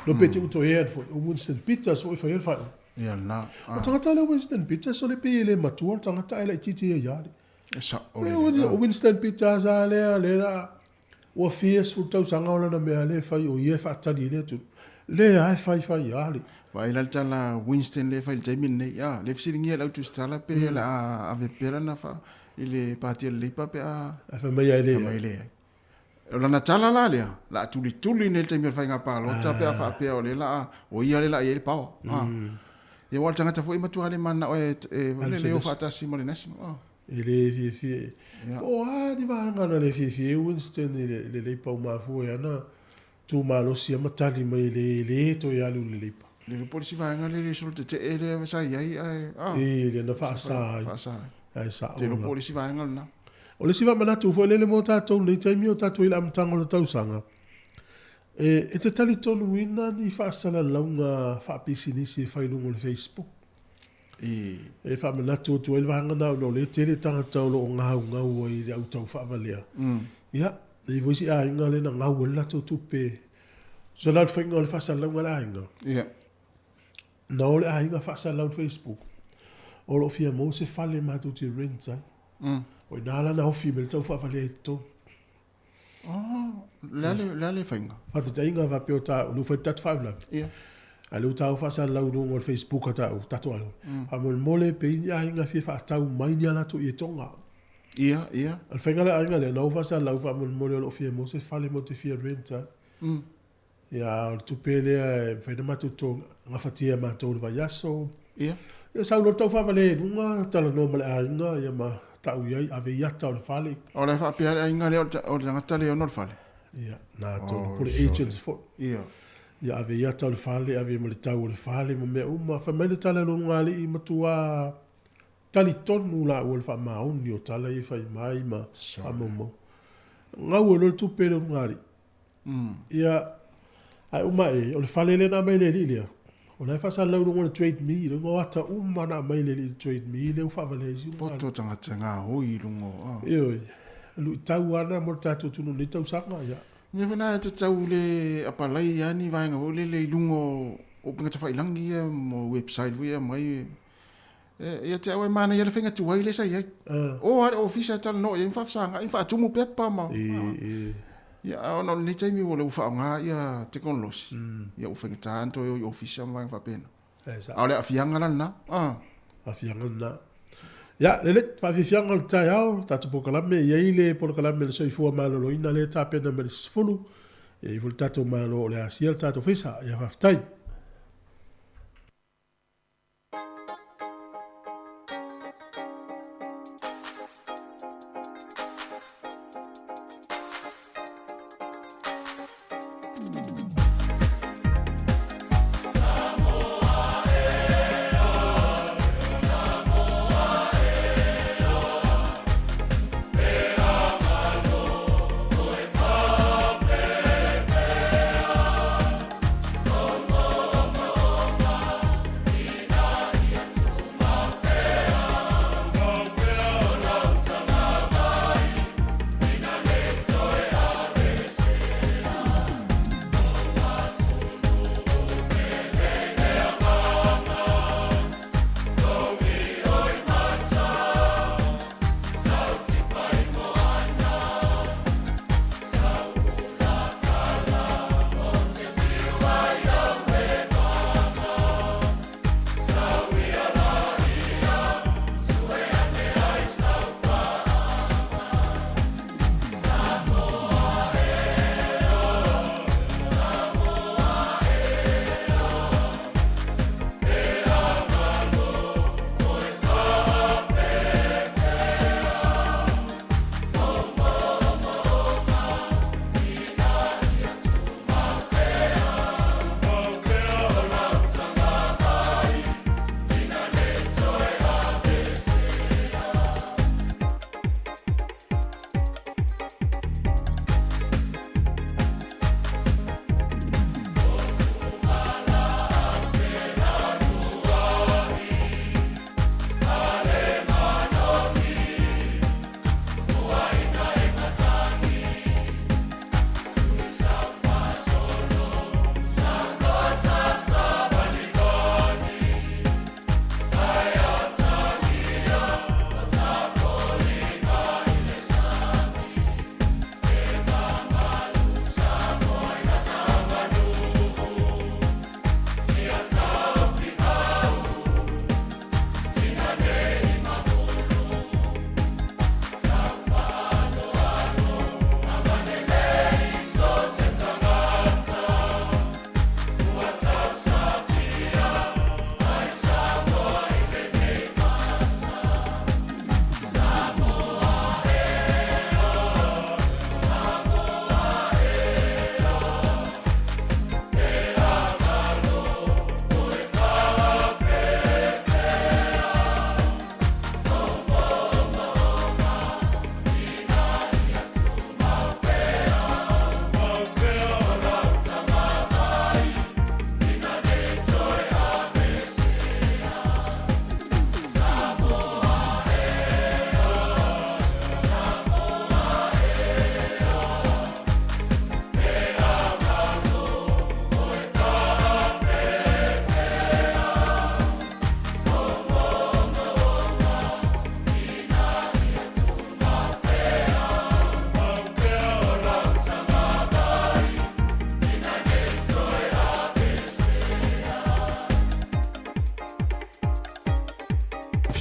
iloa pe te u toe ea foi o Winston Peters foi e fai ai le faaiuga. Ia lena. O tagata lea Winston Peters o le pei e le matua le tagata ae laitiiti ia ia alii. E sao lelei. O Winston Peters lava lea lea la ua fia sefulu tausaga o lana mea lea e fai o ia e faatali i le atunuu. Lea lava e fai fai ia alii. Vaai la le tala Winston lea e fai i le taimi lenei. A, lea e fesiligia e le au tusitala pe o le a ave pea lana fa i le Pati a le Labour pe a. Ae fai mai lava e leai. Fai mai e leai. O lana tala la lea, la a tulituli nei le taimi o le faiga palota pe a faapea o lea la a, o ia lea la a i ai le power. Ia aua o le tagata foi e matua le mananao e, e, le o faatasi ma le National. E le fiafia e. Po o a ni vaega na le fiafia ai Winston i le, le Leipa ua mafua ai ana tu malosi ma tali mai e le, e le toe alu i le Leipa. Le iloa po o le isi vaega lea le solo tetee lea sa i ai ae, a. E, lea na faasa ai. Faasa ai. Ae sao. Te iloa po o le isi vaega lena. O le isi faamanatu foi lele mo tatou i lenei taimi o tatou i le amataga o le tausaga, e, e te talitonuina ni faasalalauga faapisinisi e fai i luga o le Facebook? I. E faamanatu atu ai le vaega lena ona o lea e tele tagata o lo o gaugau ai i le au taufaavalea. Ia, e i ai foi isi aiga lea na gau ai le latou tupe. Tusa la o le faiga o le faasalalauga a le aiga. Ia. Na o le aiga faasalalau i le Facebook, o lo o fia maua se fale matou te rent ai. O i ina la na ofi mai ai le taufaavalea i totonu. Oh, le a le, le a le faiga? Faataitaiga faapea o tāu, lea ua fai le tatou faalavelave. Ia. A lea ua tāua faasalalau i luga o le Facebook a tāu, tatou aiga. Faamolemole pe i ai ni aiga e fia faatau mai ni a latou ietoga. Ia, ia. O le faiga a le aiga lea, na ua faasalalau faamolemole o lo o fia maua se fale matou te fia rent ai. Ia, o le tupe lea e mafai ona matou totogi, gafatia e matou i le vaiaso. Ia. Ia sau loa le taufaavalea i luga, talanoa ma le aiga, ia ma tau i ai, ave i ata o le fale. O le faapea le aiga lea o le tagata lea e ona le fale? Ia, na atonu, po o le agents foi. Ia. Ia ave i ata o le fale, ave ma le tau o le fale ma mea uma. Fai mai le tala a Lualugalii, matua talitonu laua i le faamaoni o tala ia e fai mai ma faamaumau. Gau ai loa le tupe Lualugalii. Ia, ae uma ae, o le fale lea na aumai e le alii lea, o la e faasalalau i luga o le Trade Me, i luga o ata uma na aumai e le alii i le Trade Me lea ua faavalea ai isi uma. Poto tagata gaoi i luga o, a. Ioe, luitau lava na mo le tatou atunuu i lenei tausaga, ia. Mea foi na e tatau le apalai lava ni vaega foi lele i luga o upega tafailangi ia mo website foi ia e aumai. Ia te au e manaia le faiga tuai lea sa i ai. O lava i le ofisa e talanoa i ai ma faafesagai ma faatumu pepa ma... Ia, a ona o lenei taimi ua le ua faaaoga ia tekonolosi, ia ua faigata ona toe o i ofisa ma vaega faapena. A o le aafiaga la lena. Aafiaga lena. Ia, lelei, faafiafiaga o le taeao, le tatou polokalame, e i ai le polokalame o le soifua maloloina lea e tapena mai le 10, e i ai foi le tatou Malo o le a asia le tatou faisa. Ia, faafetai.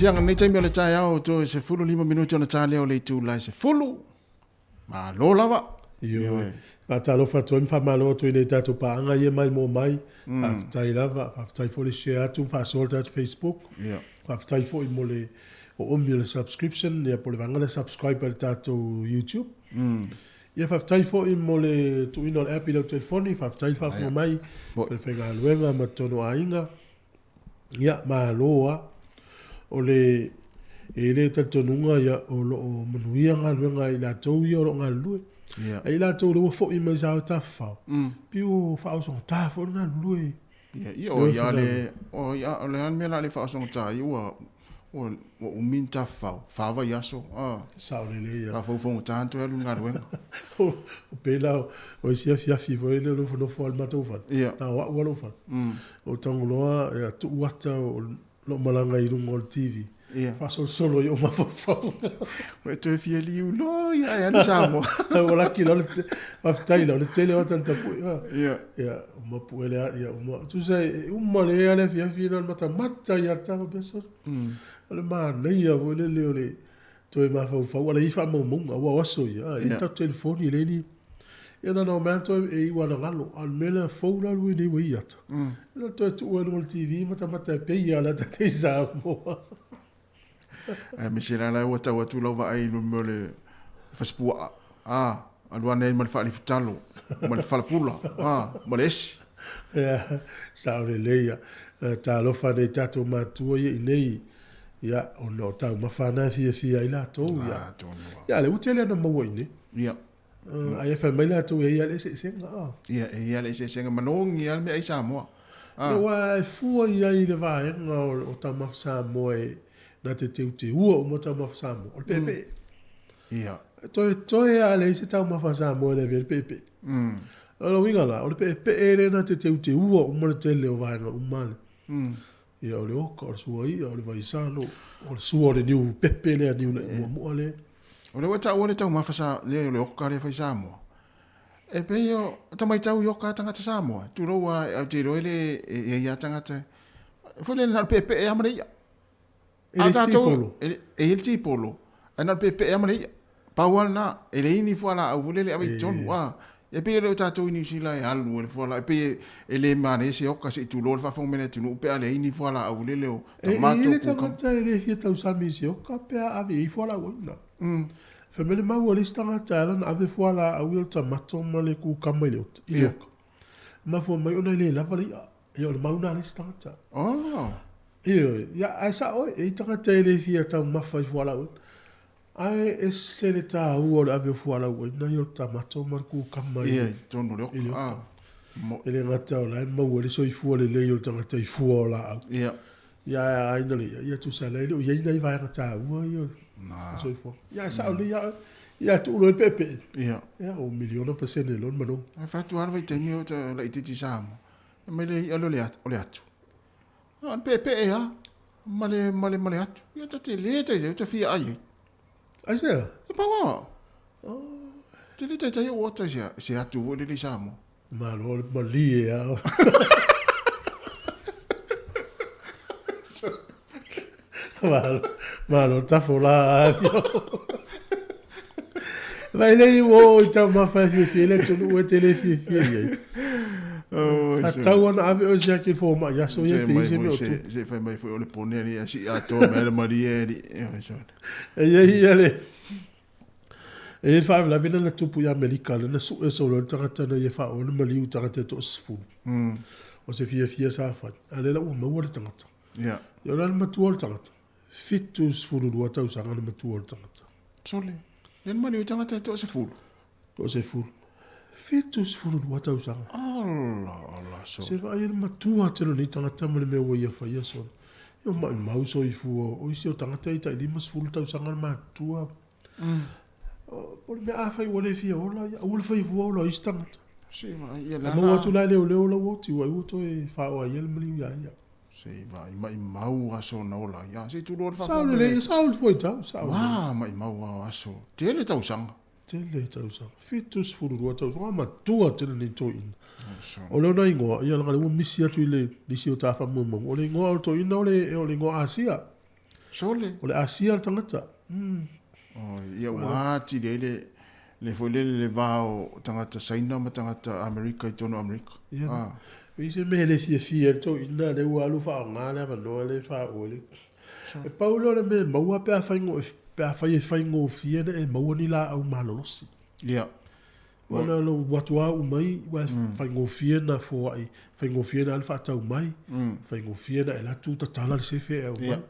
Fiaga nei taimi o le taeao toe 15 minute ona ta lea o le itula e 10. Malo lava. Ioe. Faatalofa atu ai ma faamalo atu i nei tatou paaga ia mai mo mai. Faafetai lava. Faafetai foi le share atu ma faasoa le tatou Facebook. Faafetai foi mo le oomi o le subscription ia po o le vaega lea subscribe ai le tatou YouTube. Ia faafetai foi mo le tuuina o le app i lau telefoni. Faafetai le faafofoga mai i le faigaluega ma totonu o aiga. Ia, malo a. O le, e le talitonuga ia, o lo o manuia galuega a i latou ia o lo o galulue. Ia. A i latou lea ua foi mai sa o tafafao, piu ua faaosogata foi le galulue. Ia, ia, o ia le, o ia, o le a le mea la le faaosogata ai, ua, Ua umi ni tafafao, fa vaiaso, a. Sao lelei ia. Faafoufogata atu e alu i le galuega. O pei la o isi afiafi foi lea o nofonofo lava i le matou fale. Ia. Na o au lava lou fale. Ou tago loa, ia, tuu ata o lou malaga i luga o le TV. Ia. Faasolosolo i ou mafaufau. Ua e toe fia liu loa ia e alu Samoa. Ua laki la o le faafetai la o le tele o ata na tapue. Ia. Ia, uma pue le ia uma. Tusa e uma le ea le afiafi na o le matamata ia tama pea solo. O le manaia foi lele o le toe mafaufau ala i faamaumauga aua o aso ia, e le tatou telefoni e leai ni Ia na ona omai lava toe e iu ana galo, a o le mea lea fou la lui nei ua i ata. Ia na toe tuu ai i luga o le TV matamata e pei lava o le ata tei Samoa. Ae mese la la ua tau atu lau vaai i le mea o le fasipuaa, a, alu ane ai ma le faalifutalo, ma le falapula, a, ma le esi. Ia, sao lelei ia. Talofa nei tatou matua ia i nei, ia, ona o taumafa na e fiafia ai latou. Ia, ia lea ua tele ona maua i nei. Ia. Ae fai mai latou e i ai le eseesega. Ia, e i ai le eseesega manogi lava le meaai Samoa. Ia, aua e fua i ai i le vaega o taumafa Samoa e na te teuteua uma taumafa Samoa, o le peepee. Ia. Toetoe lava leai se taumafa Samoa e le avea le peepee. O lona uiga la, o le peepee lea na te teuteua uma le tele o vaega uma le. Ia, o le oka, o le suaia, o le vaisalo, o le sua o le niu pepe lea, niu la'i muamua lea. O lea ua taua le taumafa sa, lea o le oka lea fai Samoa. E pei o tamaitau i oka a tagata Samoa. Tulou a, ou te iloa e le, e i ai lava tagata, foi lele na o le peepee lava ma le i'a. E le isi tipolo? E i ai le tipolo, ae na o le peepee lava ma le i'a. Pau lava lena, e leai ni fualaau foi lele e ave i totonu, a. E pei e le o tatou i Niu Sila e alu ai le fualaau, e pei e le manaia se oka se i tulou le faafofoga mai le atunuu pe a leai ni fualaau foi lele o tamato, E i ai le tagata e le fia tausami i se oka pe a ave i ai fualaau aina. Fai mai le mau a le isi tagata e ala ona ave fualaau ia o le tamato ma le kukama i le oka. E mafua mai ona e le lava le i'a. Ia o le mau lena a le isi tagata. Ioe, ia ae sao e i ai tagata e le fia taumafa i fualaau aina. Ae ese le taua o le ave o fualaau aina ia o le tamato ma le kukama i le totonu o le oka. E le gata o la e maua ai le soifua lelei o le tagata i fua o laau. Ia. Ia ae a aina le ia, ia tusa la e le o i ai nai vaega taua ia o le soifua. Ia ae sao lelei ia oe. Ia tuu loa i le peepee. Ia. Ia ua miliona pasene loa le manogi. Ae fai atu lava le vaitaimi o laitiiti Samoa, fai mai le i'a lea o le atu. O le peepee lava ma le, ma le, ma le atu. Ia ta te le taitai, ou te fia ai ai. Aisea? E pau lava au. Te le taitai ou ota i se, se atu foi lele i Samoa. Malo o le malie lava. Malo, malo tafo la avio. Vai lei ua oo i taumafa e fiafia ai le atunuu e te le fiafia i ai. Sa tatau ona ave oe siaki i le fomai i aso ia pe i ai se mea o tupu. Se fai mai foi o le pone alii a sii atoa mai le malie alii. E i ai ia le E i ai le faalavelave lea na tupu i Amerika lea na sue solo ai le tagata na ia faaoa le maliu i tagata e toasefulu. O se fiafia sa fai, a o lea la ua maua le tagata. Ia, o le a le matua o le tagata? 72 tausaga le matua o le tagata. Sole, lea na maliu ai tagata e toasefulu. Toasefulu. 72 tausaga. Ala, ala, sole. Se vaai ai le matua tele o nei tagata ma le mea ua ia faia sole. Ia maumau soifua o isi o tagata e tai 50 tausaga le matutua. O le mea afai ua le fia ola, ia aua le faia fua ola o isi tagata. Se vaai, ia lana. E maua atu la e leoleo lau oti, ua ai ua toe faaoa ai ia le maliu ia ia. Se maimau aso na ola ai. Se i tulou le Sao faafofoga lelei, sao le fuaitau, sao lelei. Ua maimau lava aso. Tele tausaga. Tele tausaga. 72 tausaga, ua matua tele nei toeaina. O le ona igoa, ia leaga o lea ua misi atu i le lisi o ta faamoemoega. O le igoa o le toeaina o le, o le igoa Asia. Sole. O le Asia le tagata. Oh, ia ua atili ai le, le foi lele le va o tagata Saina ma tagata Amerika i totonu o Amerika. Ia, ah. E i se mea e le fiafia ai le toeaina lea ua alu faaaoga le avanoa lea e faaoo ai le. E pau lea o le mea e maua pe a fai, pe afai e faigofie ona e maua ni laau malolosi. Ia. Ona lou atu lava uu mai, ua faigofie ona foai, faigofie ona alu faatau mai, faigofie ona e alu atu tatala le sefe e aumai.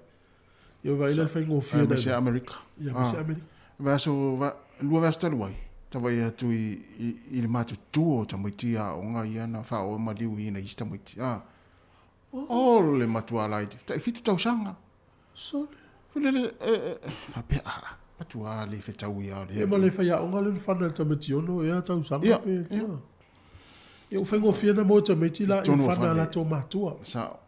Ia vaai la le faigofie ona. Aemaise Amerika. Ia, aemaise Amerika. Vaiaso, lua vaiaso talu ai, tavaia atu i le matutua o tamaiti aoga ia na faaoo maliu i nai isi tamaiti. O le matua laiti, tai 7 tausaga. Sole. Foi lele, faapea, a, matua le fetau ia o le. Ia ma le faiaoga lea na fana i le tamaiti 6 ea tausaga pe. Ia. Ia ua faigofie ona maua tamaiti la i fana a latou matua. Sao.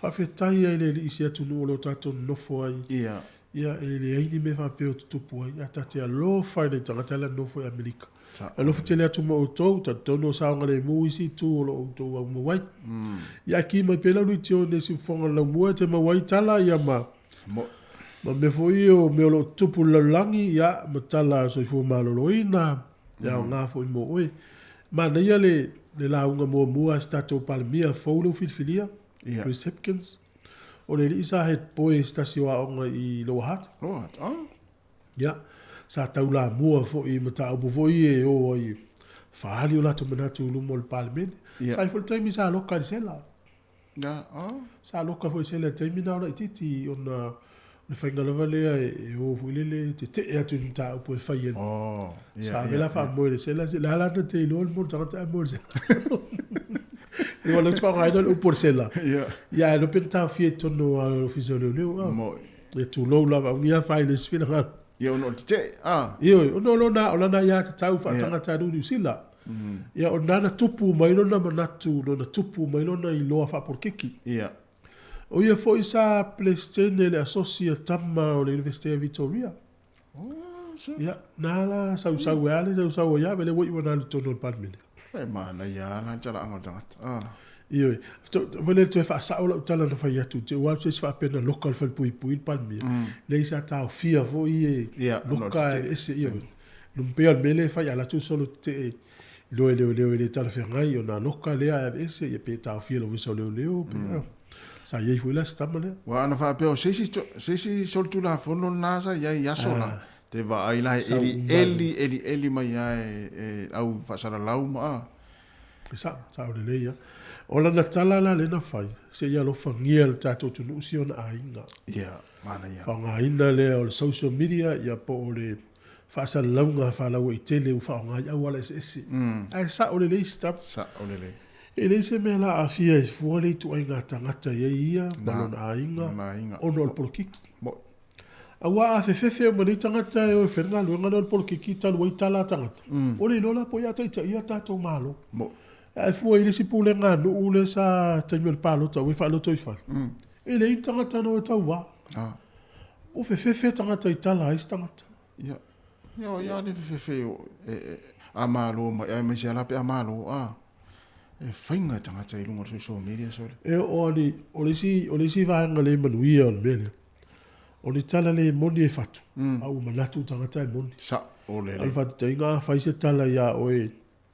Faafetai ai le Alii i se atunuu o lo o tatou nonofo ai. Ia. Ia, e leai ni mea faapea o tutupu ai, ae ta te alofa i nai tagata la e nonofo i Amerika. E alofa tele atu ma outou, talitonu o saogalemu isi itu o lo o outou aumau ai. Ia, ae ki mai pea lau leitio i nisi fofoga o le laumua e te maua ai tala ia ma ma mea foi ia o mea o lo o tutupu i le lalolagi, ia, ma tala soifua maloloina, e aoga foi mo oe. Manaia le le lauga muamua a si tatou Palemia fou lea ua filifilia, Chris Hipkins. O le alii sa head boy i se tasi o aoga i Lower Hutt. Lower Hutt, oh. Ia, sa taulamua foi i mataupu foi ia e o ai e faaali o latou manatu i luma o le Palemene. Sa i ai foi le taimi sa loka i le sela. Ia, oh. Sa loka foi i le sela i le taimi na o laitiiti ona o le faiga lava lea e o foi lele e tetee atu i mataupu e fai e Oh, ia, Sa ave la faamoe i le sela, o le a la na te iloa le mea o le tagata ae moe i le sela. Ia, o lea ou te faaaogaina le upu o le sela. Ia. Ia, ae iloa pe na taofia i totonu o le Ofisa o Leoleo. Moe. Ia tulou lava, augia fai le isi finagalo. Ia, ona o le tetee, a. Ioe, ona o lona, o lana aiatatau faatagata-nuu Niu Sila. Ia, o lena na tupu mai lona manatu, lona tupu mai lona iloa faapolokiki. Ia. O ia foi sa Peresetene le Asosi a Tama o le Iunivesite a Victoria. Ia, na la sausau e a le sausau ai ave le ua iu ana alu i totonu o le Palemene. E manaia lava la le talaaga o le tagata. Ah. Ioe. Foi lele toe faasao lau tala na fai atu, te ua alu se isi faapea na loka le falepuipui le Palemia. Leai sa taofia foi e loka e ese. Ioe. Lumpea o le mea lea e fai a latou solo tetee iloa e leoleo e le talafeagai ona loka lea ae aveese ia pe taofia e le Ofisa o Leoleo pe sa i ai foi la se tama lea. Ua ana faapea o se isi se isi solitulafono lena sa i ai i aso la te vaai la e eli eli eli eli mai lava e au faasalalau ma a. E sao, sao lelei lava. O lana tala la lea na fai, se i alofagia le tatou atunuu si ona aiga. Ia, manaia. Faaaogaina lea o le social media ia po o le faasalalauga faalauaitele ua faaaoga i auala eseese. Ae sao lelei stop. Sao lelei. E leai se mea la aafia ai fua le ituaiga tagata e i ai ia ma lona aiga ona o le polokiki. Aua a fefefe uma nei tagata e o e fai le galuega lea o le polokiki talu ai tala a tagata, ua le iloa la po o ia taitaia tatou Malo. Ae fua i le isi pulega a nuu lea sa taimi o le palota ua faalotoifale, e leai ni tagata na o e tauva. Ua fefefe tagata i tala ai isi tagata. Ia, ia o ia le fefefe o, e, e, a malo mai, aemaise lava la pe a malo, a, e faiga e tagata i luga o le social media sole. E o ali, o le isi, o le isi vaega le manuia o le mea lea, o le tala le moni e fatu, a ua manatu tagata e moni. Sao lelei. O le faataitaiga, a fai se tala ia oe,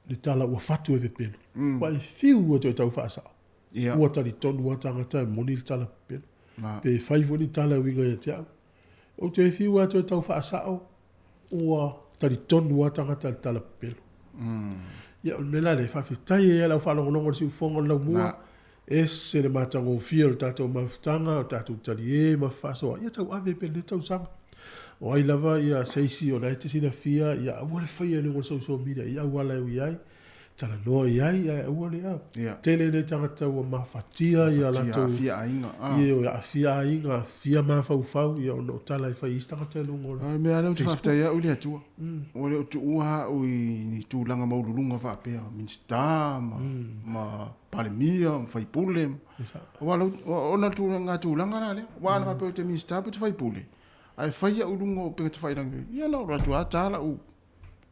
le tala ua fatu e pepelo, ua e fiu e toe tau faasao. Ia. Ua talitonu lava tagata e moni le tala pepelo. Na. Pe fai foi ni tala e uiga ia te au. Ou te fiu lava toe tau faasao, ua talitonu lava tagata i le tala pepelo. Ia, o le mea la lea, faafetai ai i lau faalogologo i le siufofoga o le laumua, ese le matagofie o le tatou mafutaga, o le tatou talie ma fefaasoaai, ia tauave pea lenei tausaga. O ai lava ia se isi o la e te silafia, ia aua le faia i luga o le social media i auala e ui ai, talanoa i ai ae aua le a. Ia. Tele nei tagata ua mafatia ia latou. Aafia aiga. Ioe, aafia aiga, aafia mafaufau ia ona o tala e fai e isi tagata i luga o le. A o le mea lea ou te faafetai ai au i le Atua, ua le o tuua au i ni tulaga maualuluga faapea, Minisita ma, ma Palemia ma Faipule. Aua lau, ona o le tulaga la lea, aua ana faapea ou te Minisita pe ou te Faipule, ae fai au i luga o upega tafailagi, ia na ou alu atu lava ta lau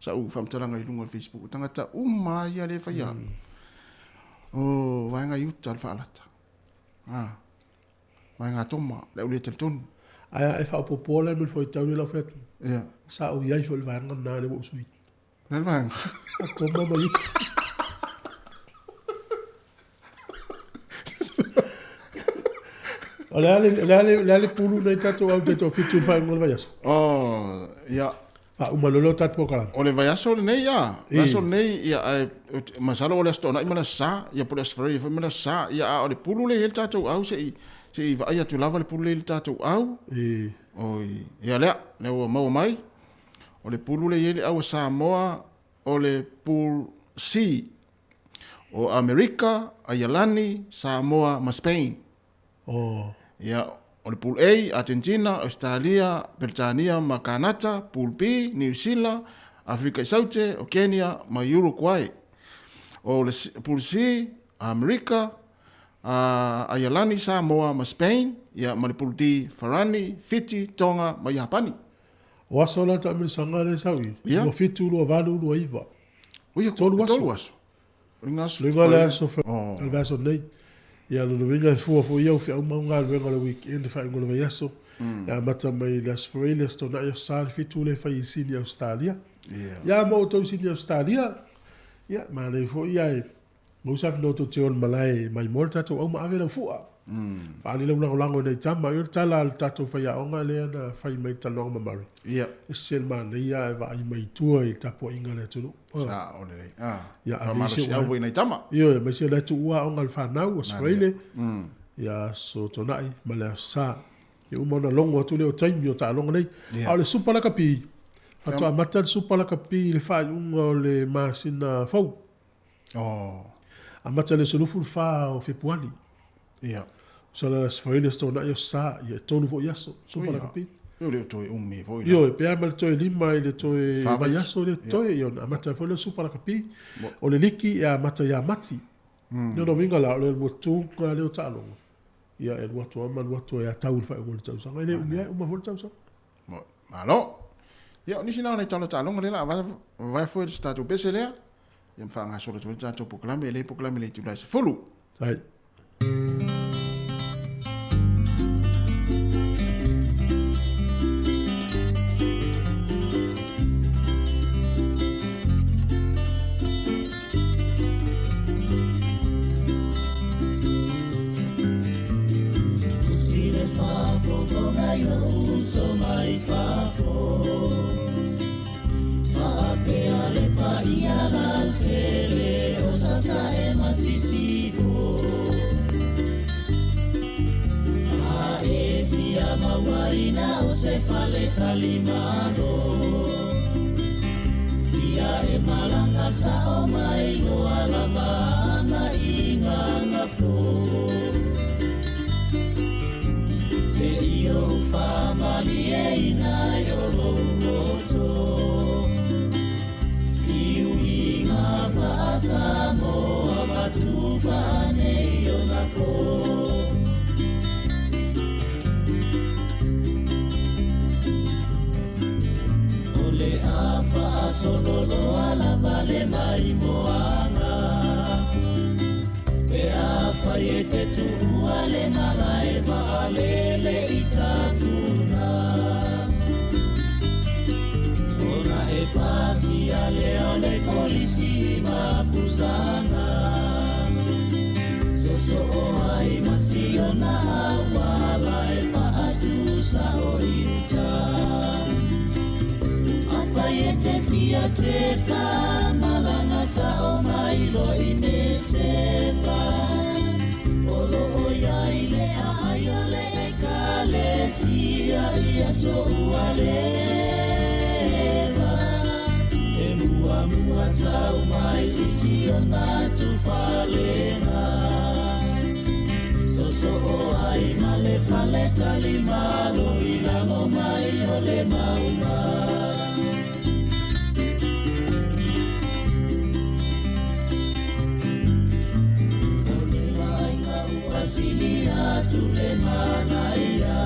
sa'u faamatalaga i luga o le Facebook, o tagata uma lava ia lea e faia au, o vaega i uta o le faalata, a, vaega toma, le au le talitonu. Ae a e faaopoopoa la ma le fuaitau lea o le a ou fai atu, Ia. sa ou i ai foi i le vaega lena lea ua ou sui. O le a le vaega? Toma ma uta. O le a le, o le a le, o le a le pulu nei tatou au taitoafitu i le faaiuga o le vaiaso? Oh, ia. Faauma loa lea o tatou polokalame. O le vaiaso lenei, ia. Vaiaso lenei, ia, ae, masalo o le Aso Toonai ma le Aso Sa, ia po o le Aso Faraile foi ma le Aso Sa, ia, a o le pulu lea e i ai le tatou au, se i, se i vaai atu lava le pulu lea e i ai le tatou au. Oi, ia lea, lea ua maua mai. O le pulu lea e i ai le au a Samoa, o le Pool C. O Amerika, Aialani, Samoa ma Spain. Oh. Ia, o le Pool A, Argentina, Ausetalia, Peretania ma Kanata, Pool B, Niu Sila, Aferika i Saute, o Kenya ma Uruguay. O le Pool C, Amerika, Aialani, Samoa ma Spain, ia ma le Pool D, Farani, Fiti, Tonga ma Iapani. O aso la taamilosaga lea e sau i, 27, 28, 29. Ui, 3 aso. 3 aso. O le iga le aso o le vaiaso nei. Ia, lona uiga e fua foi ia au feau ma au galuega o le weekend, le faaiuga o le vaiaso. E amata mai i le Aso Faraile, le Aso Toonai, Aso Sa, le 7 lea e fai i Sini Ausetalia. Ia ma outou i Sini Ausetalia, ia, manaia foi ae maua se avanoa tou te o i le malae mai moa le tatou au ma ave lau fua. Faaali lau lagolago i nai tama. Ia o le tala a le tatou faiaoga lea na fai mai i le talanoaga ma Murray. E ese le manaia ae vaai mai i tua i le tapuaiga a le atunuu. Sao lelei. Ia, ave isi ou ai nai tama. Ioe, aemaise o lea e tuua aoga a le fanau, Aso Faraile, ia Aso Toonai ma le Aso Sa. Ia uma ona logo atu lea o taimi o taaloga nei. A o le Supa Lakapi, faatoa amata le Supa Lakapi i le faaiuga o le masina fou. Amata i le aso 24 o Fepuari. Tusa la Aso Faraile, Aso Toonai, Aso Sa, ia e 3 foi aso, Supa Lakapi. E le o toe umi foi. Ioe, pe a ma le toe 5 i le toe vaiaso lea totoe, ia ona amata ai foi lea o le Supa Lakapi. O le liki e amata ia Mati. Lona uiga la, o le 22 lea o taaloga, ia e alu atu lava ma alu atu ai a tau i le faaiuga o le tausaga. E le umi ai, uma foi le tausaga. Malo. Ia, o nisi na o nai tala taaloga lea o le a vavae foe i se tatou pese lea, ia ma faagasolo atu ai le tatou polokalame, e le polokalame i le itula e 10. Sai. Usi le faafofoga i lou uso mai fafo Faapea le paia lautele o Sasae ma Sisifo A e fia mauaina o se fale talimalo Ia e malaga sao mai loa lava ana i Gagafo Se i ou faamalieina i o lou loto I uiga faa-Samoa ma tu faa-nei ona po O le a faasolo loa lava le maimoaga Pe afai e te tuua le malae vaalele i Tafuna Ona e pasia lea o le kolisi ma pusaga Soosoo ai ma siona auala e faatusao i uta Afai e te fia tepa malaga sao mai loa i Mesepa O loo iai le aai o le ekalesia i aso ua leva E muamua tau mai i siona tufalega Soosoo ai ma le fale talimalo i lalo mai o le mauga O le vaaiga ua sili atu le manaia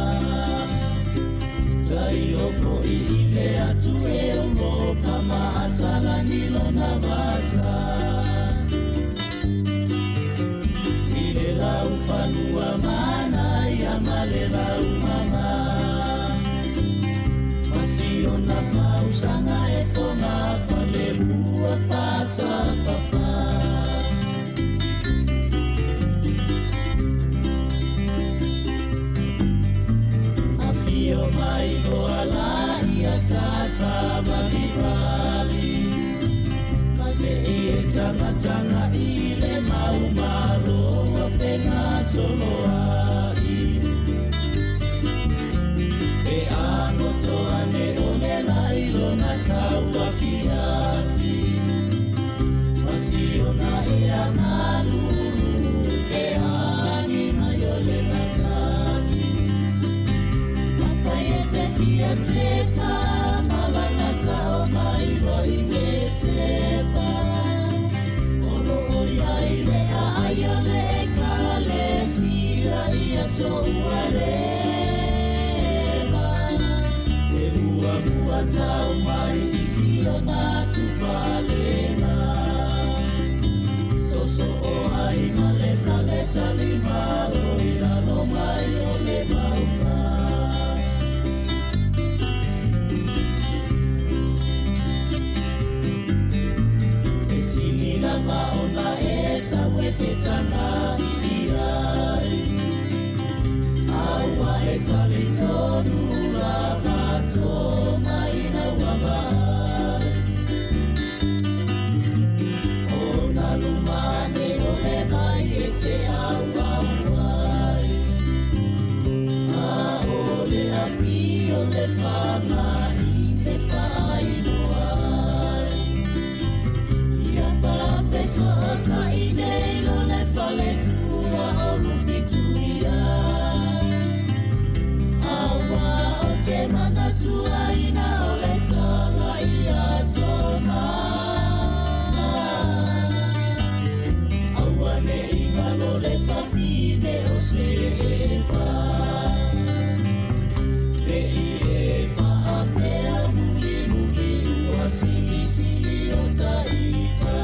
Tailo foi i le atu Europa ma Atalani lona vasa I le laufanua manaia ma le laumama Ma siona fausaga e fogafalelua fatafafa Afio mai loa laia tasavalivali Ma sei e tagataga i le maumalo ua fegasoloai E agoto ane o le lai lona tauafiafi Ma siona ea malulu pe agi mai o le matagi Afai e te fia tepa malaga sao mai loa i Mesepa O loo iai le aai o le ekalesia ua leva. E muamua tau mai i si ona tufalega. Soso o ai ma le fale talimalo i lalo mai o le mauga. E sili lava ona e sau e te taga i ai. A ua e talitonu lava toma ina ua vaai. O nā lumane o le vai e te auau ai. A o le api o le whanga i te whainoa ai. Ia whawheso o tai nei lo le fale tua o lupi tuia. Awa o te mana tua ina o le tala ia toma. Aua ne ingalo le whawhine o se epa. Le i e whaapea muli muli ua sili sili o taita.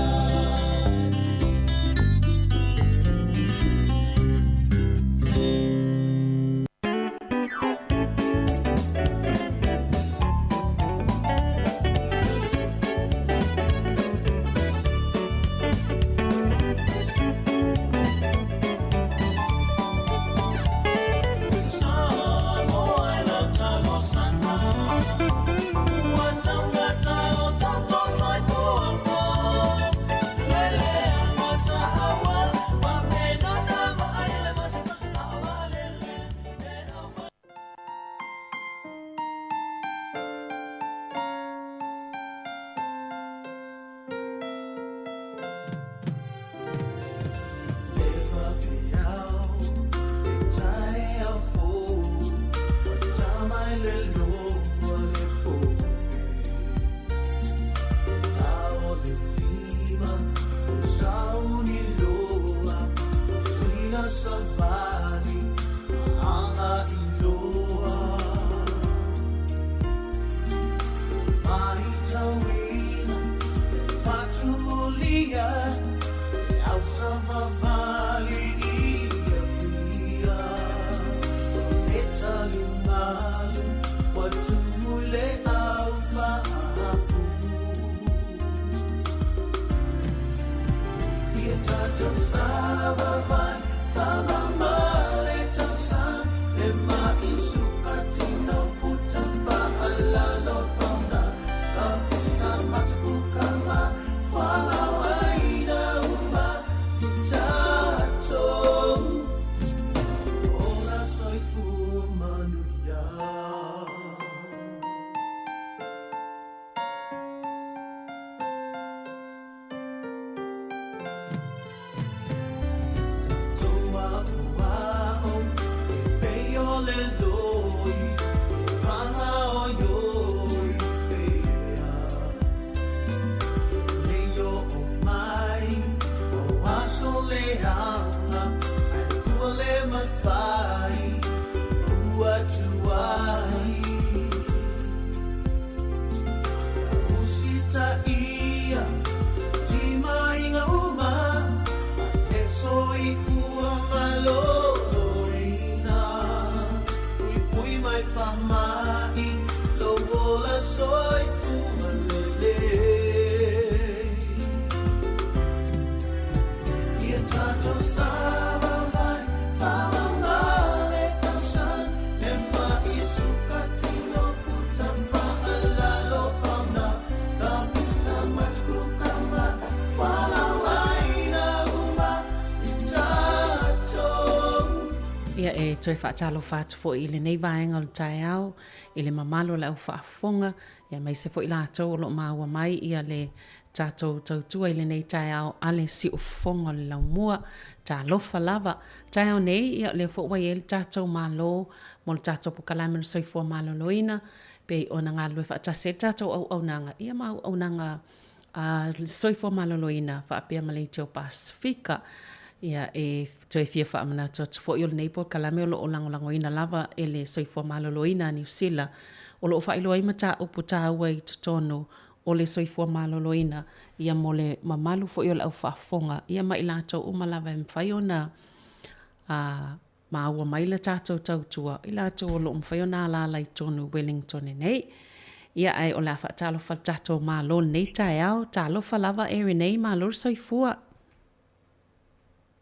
Ia e toe faatalofa atu foi i lenei vaega o le taeao i le mamalu o le au faafofoga, ia aemaise foi latou o lo o maua mai ia le tatou tautua i lenei taeao a le siufofoga o le laumua. Talofa lava. Taeao nei, ia o lea foi ua i ai le tatou Malo mo le tatou Pokalame o le Soifua Maloloina, pei ona galulue faatasi ai le tatou auaunaga, ia ma auaunaga a le Soifua Maloloina faapea ma le Aiteo Pasefika. Ia, e toe fia faamanatu atu foi o lenei polokalame o lo o lagolagoina lava e le Soifua Maloloina a Niu Sila, o lo o faailoa ai mataupu taua i totonu o le soifua maloloina, ia mo le mamalu foi o le au faafofoga, ia ma i latou uma lava e mafai ona a maua mai le tatou tautua, i latou o lo o mafai ona alaala i totonu i Wellington nei. Ia, ae o le a faatalofa le tatou Malo i lenei taeao. Talofa lava e Renee, malo le soifua.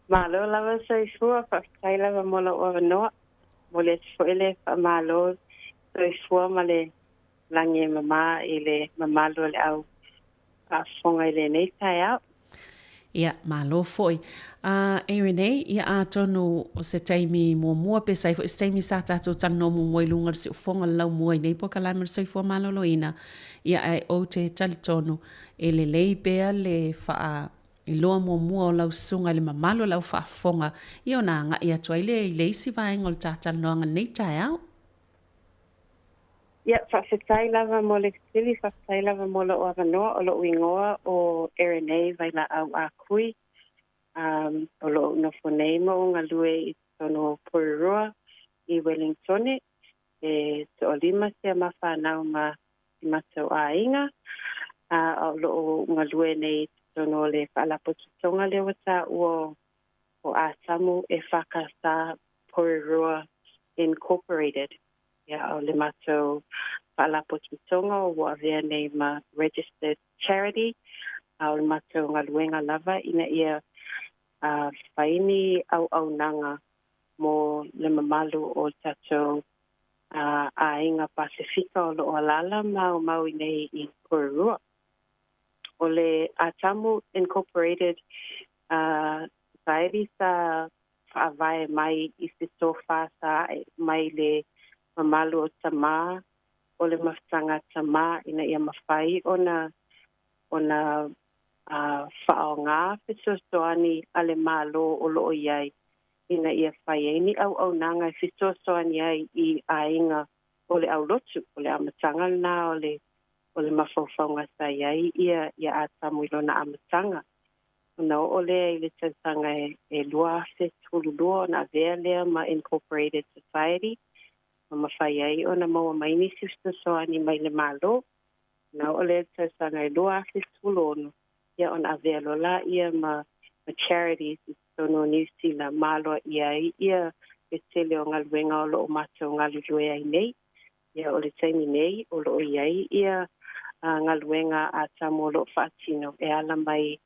Malo lava le soifua, faafetai lava mo lou avanoa. Momoli atu foi le faamalo soifua ma le lagi e mama i le mamalu o le au faafofoga i lenei taeao. Ia, malo foi. A, e Renee, ia atonu o se taimi muamua pe sai foi se taimi sa tatou talanoa muamua i luga o le siufofoga o le laumua i nei polokalame o le soifua maloloina, ia ae ou te talitonu e lelei pea le faa iloa muamua o lau susuga i le mamalu o le au faafofoga, ia ona agai atu ai lea i le isi vaega o le ta talanoaga i lenei taeao. Ia, faafetai lava mo le fesili, faafetai lava mo lou avanoa. O lou igoa o Erinei Vailaau Akui. Um, o loo nofo nei ma ou galue i totonu o Porirua i Wellingtone. E toalima sia ma whanau ma si matou aiga, a o lo o galue nei i totonu o le Faalapotopotoga lea ua taua o Atamu e FKS Porirua Incorporated. Ia, o le matou Faalapotopotoga ua avea nei ma Registered Charity, a o le matou galuega lava ina ia fai ni auaunaga mo le mamalu o le tatou aiga Pasefika o lo o alaala ma aumau i nei i Porirua. O le Atamu Incorporated Society sa faavae mai i se tofa sa ae mai le mamalu o tamā o le mafutaga tamā ina ia mafai ona ona faaaoga fesoasoani a le Malo o lo o i ai ina ia fai ai ni auaunaga e fesoasoani ai i aiga o le aulotu. O le amataga lena o le o le mafaufauga sa i ai ia ia Atamu i lona amataga. Ona oo lea i le tausaga e 2012 ona avea lea ma Incorporated Society ma mafai ai ona maua mai nisi fesoasoani mai le Malo. Ona oo lea i le tausaga e 2016 ia ona avea loa laia ma ma charities i totonu o Niu Sila ma aloaia ai ia le tele o galuega o lo o matou galulue ai nei. Ia o le taimi nei o lo o i ai ia galuega a Samoa o lo o faatino e ala mai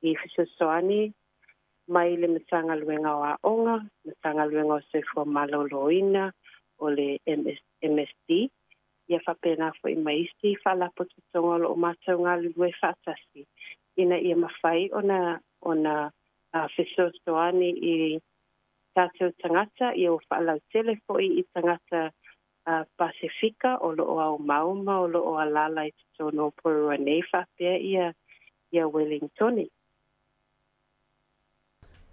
i fesoasoani mai le Matagaluega o Aoga, Matagaluega o Soifua Maloloina, o le MS, MSD, ia faapena foi ma isi faalapotopotoga o lo o matou galulue faatasi ina ia mafai ona ona fesoasoani i tatou tagata, ia ua faalautele foi i tagata Pasefika o lo o aumau ma o lo o alaala i totonu o Porirua nei faapea ia ia Wellingtone.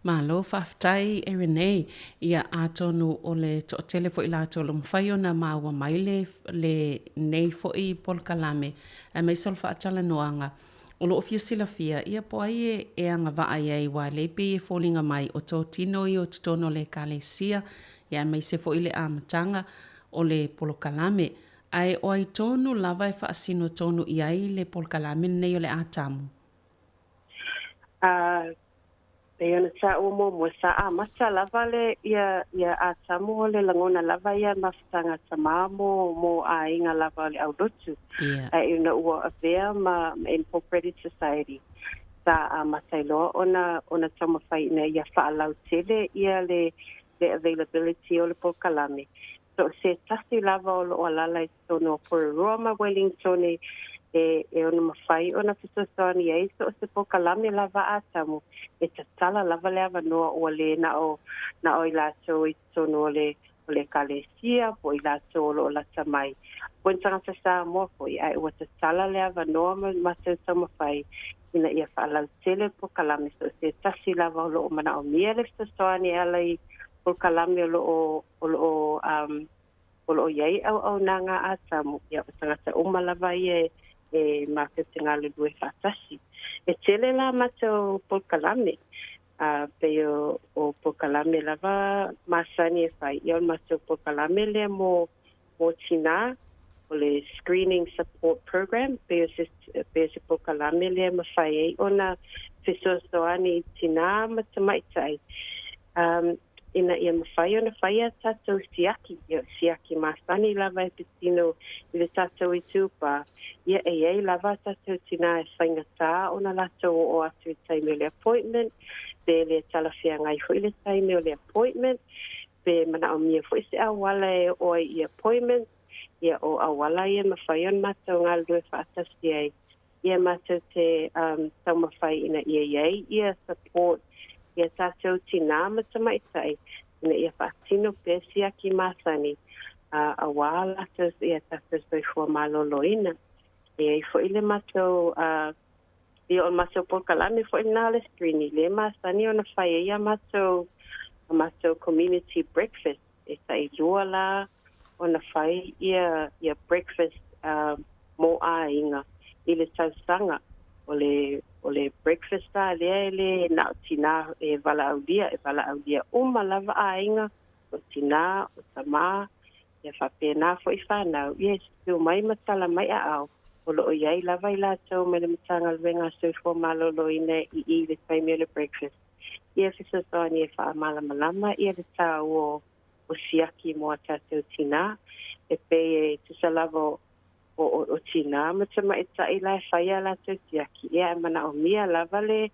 Malo faafetai e Renee. Ia atonu o le toatele foi latou o lo o mafai ona maua mai le lenei foi polokalame aemaise o le faatalanoaga o lo o fia silafia ia po o ai e agavaa i ai aua o lea e pei e foliga mai o totino ia o totonu o le Ekalesia ia aemaise foi le amataga o le polokalame. Ae o ai tonu lava e faasino tonu i ai le polokalame lenei o le Atamu? A pei ona taua muamua, sa amata lava le ia ia Atamu o le lagona lava ia mafutaga tamā mo mo aiga lava o le aulotu. Ia. Ae ina ua avea ma ma Incorporated Society, sa amata ai loa ona ona taumafai ina ia faalautele ia le le availability o le polokalame. So o se tasi lava o lo o alaala i totonu o Porirua ma Wellingtone e e ono mafai ona fesoasoani ai so o se polokalame lava a Atamu e tatala lava le avanoa ua le na o na o i latou i totonu o le o le Ekalesia po o i latou o lo o lata mai po o ni tagata Samoa foi ae ua tatala le avanoa ma matou taumafai ina ia faalautele polokalame so o se tasi lava o lo o manaomia le fesoasoani e ala i polokalame o lo o o lo o um o lo o i ai auaunaga a Atamu, ia o tagata uma lava ia e matou te galulue faatasi. E tele la matou polokalame. A pei o, o polokalame lava masani e fai, ia o le matou polokalame lea mo mo tinā, o le Screening Support Program, pei o se, pei o se polokalame lea e mafai ai ona fesoasoani i tinā ma tamaitai, um, ina ia mafai ona fai a tatou siaki, ia siaki masani lava e patino i le tatou itupa, ia e i ai lava a tatou tinā e faigata ona latou oo atu i le taimi o le appointment, pe le talafeagai foi le taimi o le appointment, pe manaomia foi se auala e oo ai i appointment, ia o auala ia e mafai ona matou galulue faatasi ai. Ia matou te um, taumafai ina ia i ai ia support ia tatou tinā ma tamaitai ina ia faatino pea siaki masani a auā latou ia tatou soifua malōlōina. E i ai foi le matou uh, ia o le matou polokalame foi lenā o le screening lea e masani ona fai ai a matou a matou community breakfast e tailua la ona fai ia ia breakfast uh, mo aiga i le tausaga. O le o le breakfast a lea e lē na o tinā e valaaulia, e valaaulia uma lava aiga, o tinā, o tamā, ia faapena foi fanau, ia e susu mai ma tala mai aao o loo i ai lava i latou mai le Matagaluega a Soifua Malōlōina i i le taimi o le breakfast. Ia fesoasoani e faamalamalama ia le tāua o siaki mo a tatou tinā, e pei e tusa lava o o, o, o tinā ma tamaitai la e fai a latou siaki, ia e manaomia lava le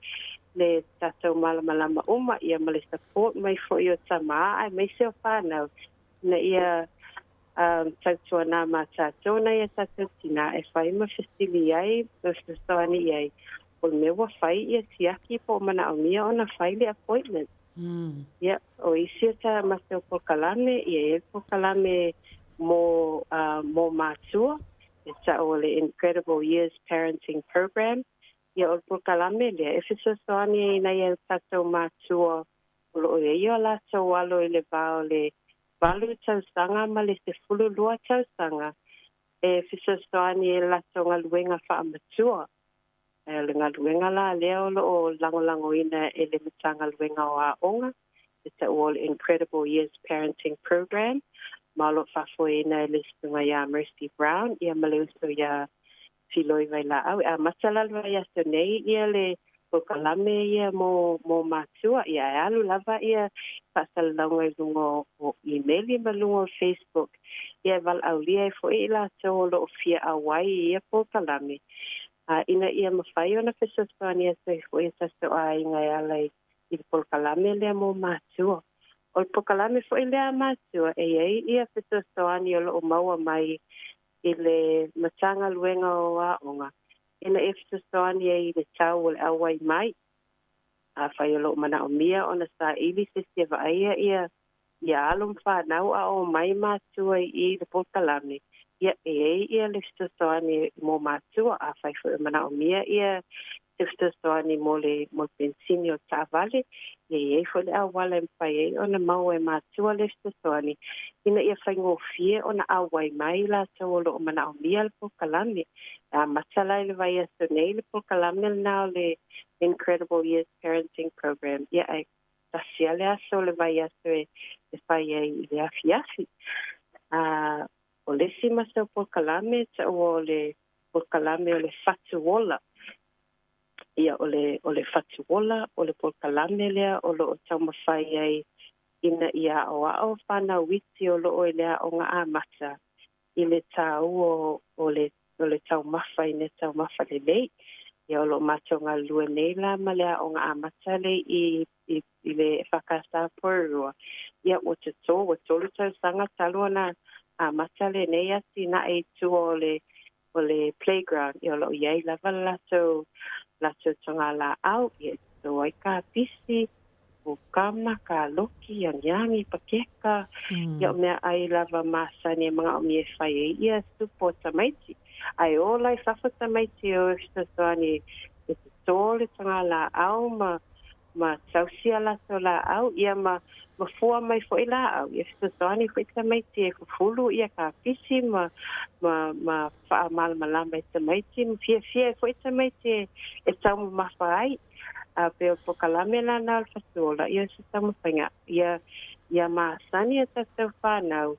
le tatou malamalama uma ia ma le support mai foi o tamā aemaise o fanau ina ia um, tautuanā ma tatou nai a tatou tinā e fai ma fesili ai ma fesoasoani i ai o le mea ua fai ia siaki po o manaomia ona fai le appointment. Ia, o isi o ta matou polokalame, ia e i ai le polokalame mo, uh, mo mātua, e ta'u o le Incredible Years Parenting Program. Ia, o le polokalame lea, e fesoasoani ai nai a tatou mātua o loo i ai o latou alo i le va o le 8 tausaga ma le 12 tausaga, e fesoasoani ai i le latou galuega faamatua. Ae o le galuega la lea o loo lagolagoina e le Matagaluega o Aoga, e taua o le Incredible Years Parenting Program, ma o loo faafoeina e le susuga iā Mercy Brown ia ma le uso iā Filoi Vailaau. E amata la le vaiaso nei ia le polokalame ia mo mo matua, ia e alu lava ia faasalalauga i luga o imeli ma luga o Facebook, ia e valaaulia ai foi i latou o loo fia auai i ia polokalame, a ina ia mafai ona fesoasoani atu ai foi e tatou aiga e ala i i le polokalame lea mo matua. O le polokalame foi lea a matua e i ai ia fesoasoani o loo maua mai i le Matagaluega o Aoga ina ia fesoasoani ai i le tau o le auai mai. Afai o loo manaomia ona saili se isi e vaaia ia ia alo ma fanau a o mai matua i i le polokalame, ia e i ai ia le fesoasoani mo matua. Afai foi o manaomia ia se fesoasoani mo le mo le penisini o le taavale, ia e i ai foi le auala e mafai ai ona maua e matua le fesoasoani ina ia faigofie ona auai mai latou o loo manaomia le polokalame. E amata la i le vaiaso nei le polokalame lenā o le Incredible Years Parenting Program, ia ae tasi lava le aso o le vaiaso e e fai ai i le afiafi. A o le isi matou polokalame taua o le polokalame o le Fatu Ola. Ia o le o le Fatu Ola o le polokalame lea o loo taumafai ai ina ia aoao fanau iti o loo i le aoga amata i le tāua o le o le taumafa i mea taumafa lelei. Ia o loo matou galulue nei la ma le aoga amata le i i i le EFKS Porirua. Ia ua totō ua tolu tausaga talu ona amata lenei atinae i tua o le o le playground. Ia o loo i ai lava le latou latou togalaau, ia e totō ai kapisi, kukama, kaloki, agiagi, pakeka, ia o meaai lava masani e manaomia e fai ai ia supo o tamaiti. Ae ola i fafo tamaiti e o e fesoasoani e totō le togalaau ma ma tausi a latou laau, ia ma ma fua mai foi laau, ia fesoasoani foi tamaiti e fufulu ia kapisi ma ma ma faamalamalama i tamaiti ma fiafia ai foi tamaiti e e taumamafa ai. A pei o le polokalame la lena o le Fatuola, ia o se taumafaiga ia ia masani a tatou fanau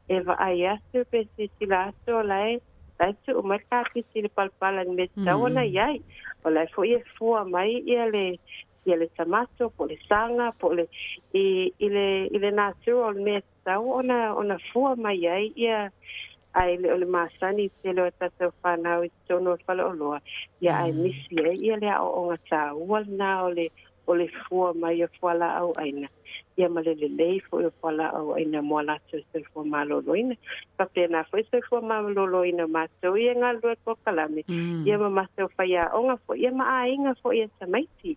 e vaai atu pe silasila atu o la e la e tuu mai le kapisi i le palapala i le mea tatau ona i ai. O la e foi e fua mai ia le ia le tamato po o le saga po o le i i le i le natura o le mea tatau ona ona fua mai ai ia ae le o le masani tele o tatou fanau i totonu o le faleoloa ia ae misi ai ia le aoaoga taua lena o le o le fua mai o fualaau aina ia ma le lelei foi o fualaau aina mo a latou soifua maloloina. Faapena foi soifua maloloina o matou ia e galulue i le polokalame ia ma matou faiaoga foi ia ma aiga foi a tamaiti.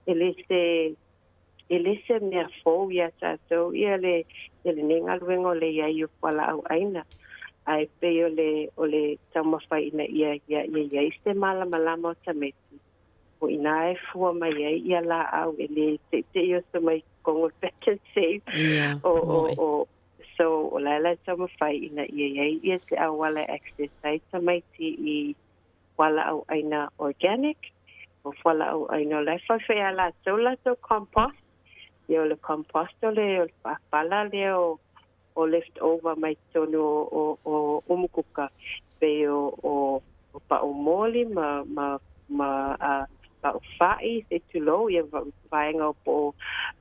E le se e le se mea fou iā tatou ia le ia lenei galuega o le i ai o fualaau aina ae pei o le o le taumafai ina ia ia ia i ai se malamalama o tamaiti o inā e fua mai ai ia laau e le teʻiteʻi oso mai totonu o le Pak'nSave o o o so o la e la e taumafai ina ia i ai ia se auala e access ai tamaiti i fualaau aina organic, o fualaau aina o la e faifai a latou latou compost. Ia o le compost o le o le faapala lea o o left over mai totonu o o o umukuka pei o o o pa'u moli ma ma ma a pa'u fa'i se i tulou ia vaega o po o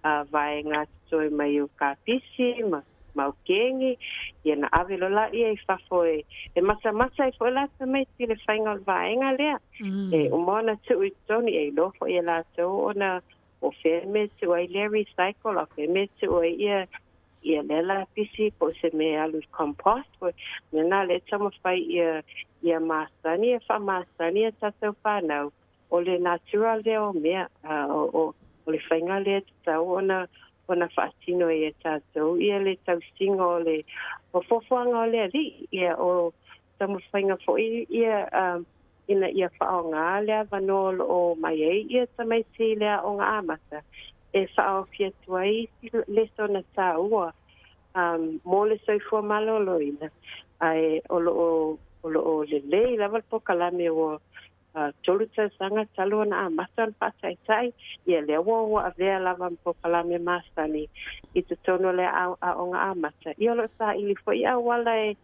a vaega totoe mai o kapisi ma maukeni, ia na ave loa laia i fafo e e matamata ai foi la tamaiti i le faiga o le vaega lea. E uma ona tuu i totonu, ia iloa foi e latou ona o fea mea e tuu ai lea recycle, a o fea mea e tuu ai ia ia lea lapisi po o se mea e alu i compost po mea na lea e taumafai ia ia masani e faamasani a tatou fanau o le natura lea o mea o o o le faiga lea e tatau ona ona faatino ai e tatou ia le tausiga o le o fuafuaga o le Alii ia o taumafaiga foi ia ina ia faaaoga le avanoa o lo o mai ai ia tamaiti i le aoga amata e faaofi atu ai isi lesona taua mo le soifua maloloina ae o lo o o lo o lelei lava le polokalame ua 3 tausaga talu ona amata ona faataitai, ia lea ua ua avea lava ma polokalame masani i totonu o le aoga amata. Ia o lo o saili foi auala e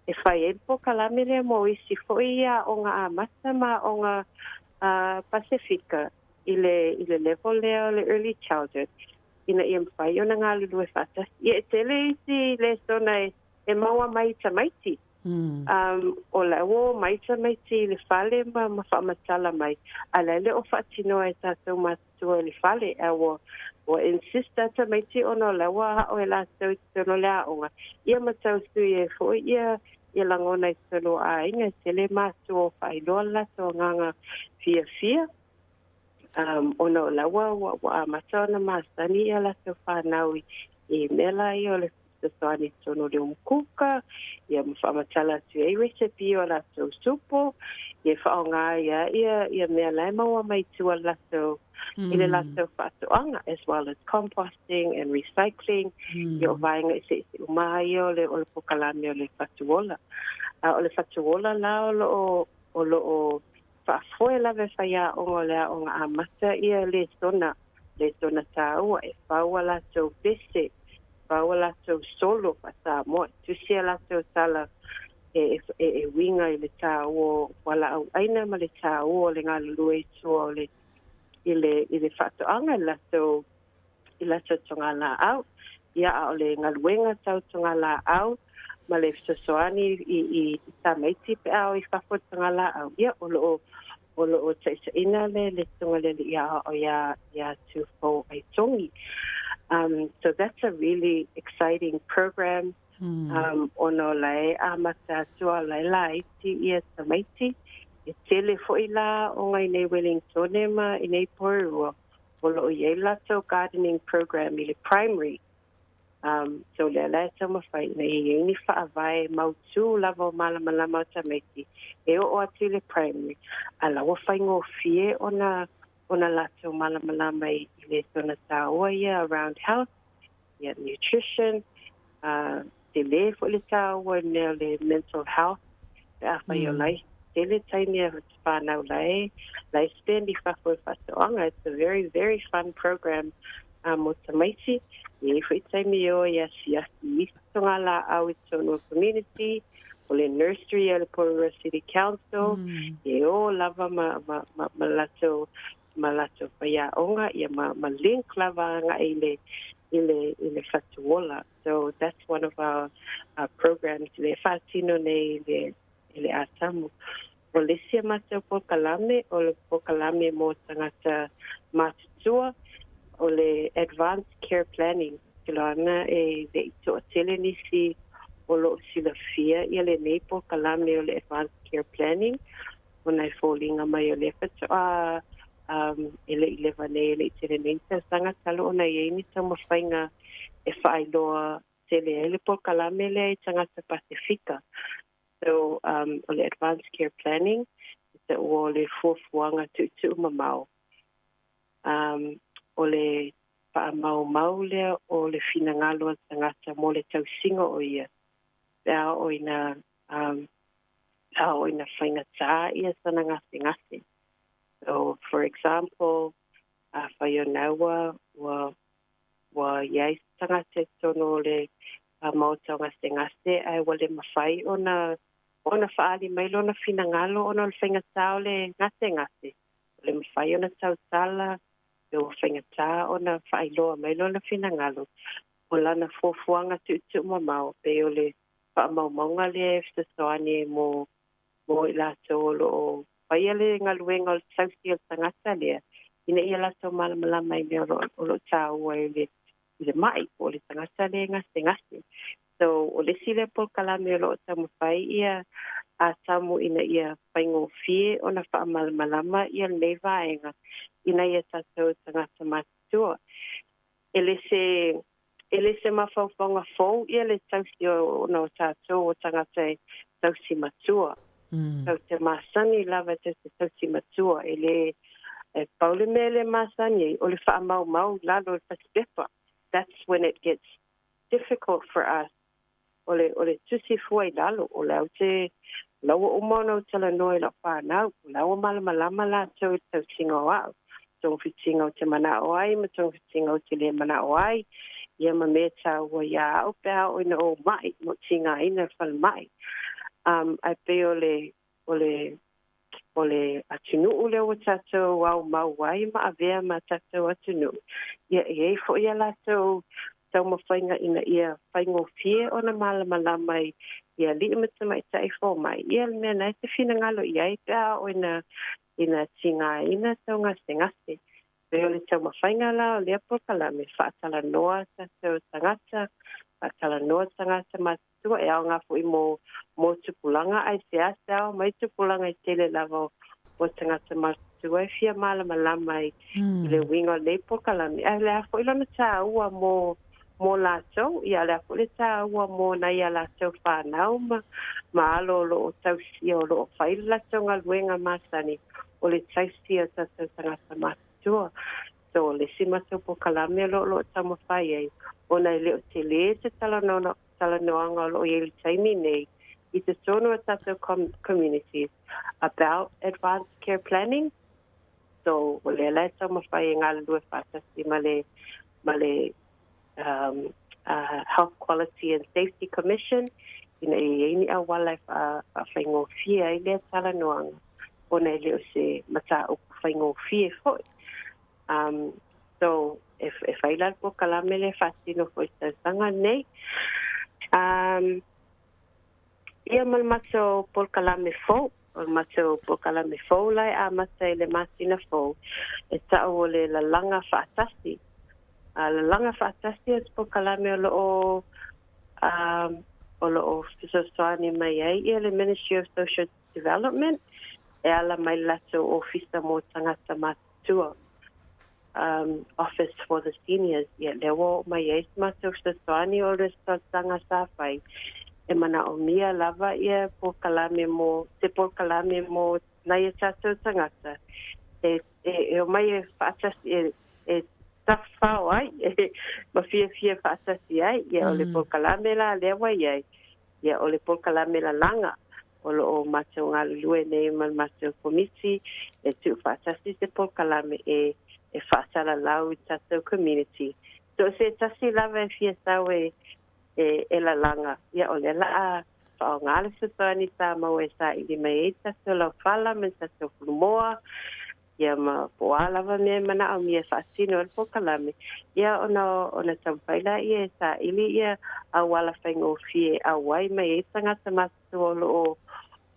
e fai ai le polokalame lea mo isi foi aoga amata ma aoga Pasefika i le i le level lea o le early childhood ina ia mafai ona galulue faatasi. Ia e tele isi lesona e e maua mai i tamaiti. O la ua o mai tamaiti i le fale ma ma faamatala mai, a la e le o faatinoa e tatou matutua i le fale, a ua ua insist a tamaiti ona o la ua aʻo e latou i totonu o le aoga, ia ma tausui ai foi ia ia lagona i totonu o aiga, e tele matua o faailoa le latou agaga fiafia, ona o la ua ua amata ona masani ia latou fanau i i mea la ia o le fesoasoani i totonu o le umukuka, ia ma faamatala atu ai recipe o latou supo, ia e faaaoga ai lava ia ia mea la e maua mai tua i le latou i le latou faatoaga as well as composting and recycling, ia o vaega eseese uma lava ia o le o le polokalame o le Fatuola. A o le Fatuola la o lo o o lo o faafoe lava e faiaoga o le aoga amata ia lesona lesona taua e fau a latou pese, fau a latou solo faa-Samoa, e tusi a latou tala e e e uiga i le taua o fualaau aina ma le taua o le galulue i tua o le i le i le faatoaga i latou i latou togalaau. Ia a o le galuega tau togalaau ma le fesoasoani i i i tamaiti pe a o i fafo i togalaau, ia o lo o o lo o taʻitaʻina le le susuga i le alii aoao iā iā Tufou Aitogi. So that's a really exciting program ona o la e amata atu a o la e laiti ia tamaiti. E tele foi la aoga i nei Wellingtone ma i nei Porirua o lo o i ai latou gardening program i le primary. So lea la e taumafai ina ia i ai ni faavae mautū lava o malamalama o tamaiti e oo atu i le primary, a la ua faigofie ona ona latou malamalama i lesona taua ia around health, ia nutrition, tele foi le taua i mea o le mental health pe afai o la e tele taimi a whānau la e spend i fafo i faatoaga. It's a very, very fun program mo tamaiti. E i fo'i taimi e o e asiasi i isi togalaau i totonu o le community, o le nursery a le Porirua City Council, e o lava ma ma ma ma latou ma latou faiaoga, ia ma ma link lava agai i le i le i le fatuola. So that's one of our programs le faatino nei i le i le Atamu. O le isi a matou polokalame, o le polokalame mo tagata matutua, o le Advanced Care Planning. Ou te iloa ana e le i toatele nisi o lo o silafia ia lenei polokalame o le Advanced Care Planning, ona e foliga mai o lea faatoa e le i leva nei, e le i tele nei tausaga talu ona i ai ni taumafaiga e faailoa tele ai le polokalame lea i tagata Pasefika. So o le Advanced Care Planning, e taua o le fuafuaga tuutuu mamao. O le faamaumau lea o le finagalo a le tagata mo le tausiga o ia, pe a oo ina pe a oo ina faigata ia sana gasegase. So for example, afai ona ua ua ua i ai se tagata i totonu o le maota o gasegase ae ua le mafai ona ona faaali mai lona finagalo ona o le faigata o le gasegase, ua le mafai ona tautala, pe ua faigata ona faailoa mai lona finagalo, o lana fuafuaga tuutuumamao pei o le faamaumauga lea e fesoasoani ai mo mo i latou o lo o faia le galuega o le tausi o le tagata lea, ina ia latou malamalama i mea o lo o taua i le i le ma'i po o le tagata lea e gasegase. So, o le isi lea polokalame o lo o taumafai ia Atamu ina ia faigofie ona faamalamalama ia lenei vaega ina ia tatou tagata matutua. E le se e le se mafaufauga fou ia le tausi ona o tatou o tagata e tausi matua. Tau te masani lava tau te tausi matua e le e pau le mea le masani ai o le faamaumau lalo o le fasipepa. That's when it gets difficult for us. O le o le tusi fua i lalo o le au te la ua uma ona ou talanoa i lau fanau, o la ua malamalama latou i le tausiga o a'u, togafitiga ou te mana'o ai ma togafitiga ou te lē mana'o ai, ia ma mea taua iā a'u pe a oo ina ou ma'i ma ou tigaina i le falema'i. Um, ae pei o le, o le, o le atunuu lea ua tatou aumau ai ma avea ma tatou atunuu, ia e i ai fo'i a latou taumafaiga ina ia faigofie ona malamalama i i alii ma tamaitai fomai, ia le mea na e te finagalo i ai pe a oo ina ina tigaina tau gasegase. Pei o le taumafaiga la o lea polokalame, faatalanoa tatou tagata, faatalanoa tagata matutua, e aoga foi mo mo tupulaga ae seasea ao mai tupulaga i tele lava o tagata matutua e fia malamalama i i le uiga o lenei polokalame, ae o le a foi lona taua mo mo latou, ia o le a foi le taua mo nai a latou fanau ma ma alo o lo o tausia o lo o fai le latou galuega masani o le tausia o tatou tagata matutua. So o le isi matou polokalame o lo o lo o taumafai ai, ona e le o tele se talanoa talanoaga o lo o i ai i le taimi nei i totonu o tatou communities about advanced care planning. So o lea la e taumafai e galulue faatasi ma le ma le Health Quality and Safety Commission ina ia i ai ni auala e faafaigofie ai lea talanoaga ona e le o se mataupu faigofie foi. So e fai la le polokalame lea e faatino foi i le tausaga lenei. Ia ma le matou polokalame fou, o le matou polokalame fou la e amata i le masina fou, e ta'u o le lalaga faatasi. A lalaga faatasi o se polokalame o lo o o lo o fesoasoani mai ai ia le Ministry of Social Development e ala mai le latou ofisa mo tagata matutua, Office for the Seniors, ia lea ua oo mai ai se matou fesoasoani o le talosaga sa fai e manaomia lava ia polokalame mo se polokalame mo nai a tatou tagata e e omai e faatasi e e tafafao ai ma fiafia faatasi ai. Ia o le polokalame la lea ua i ai, ia o le polokalame lalaga. O lo o matou galulue nei ma le matou komiti e tuufaatasi se polokalame e e faasalalau i tatou community. So o se tasi lava e fia sau e e e lalaga, ia o lea la a faaaoga le fesoasoani sa maua e saili mai ai tatou laufala ma tatou fulumoa, ia ma po o a lava mea e manaomia e faatino ai le polokalame, ia ona ona taumafai lea e saili ia auala faigofie e auai mai ai tagata matutua o lo o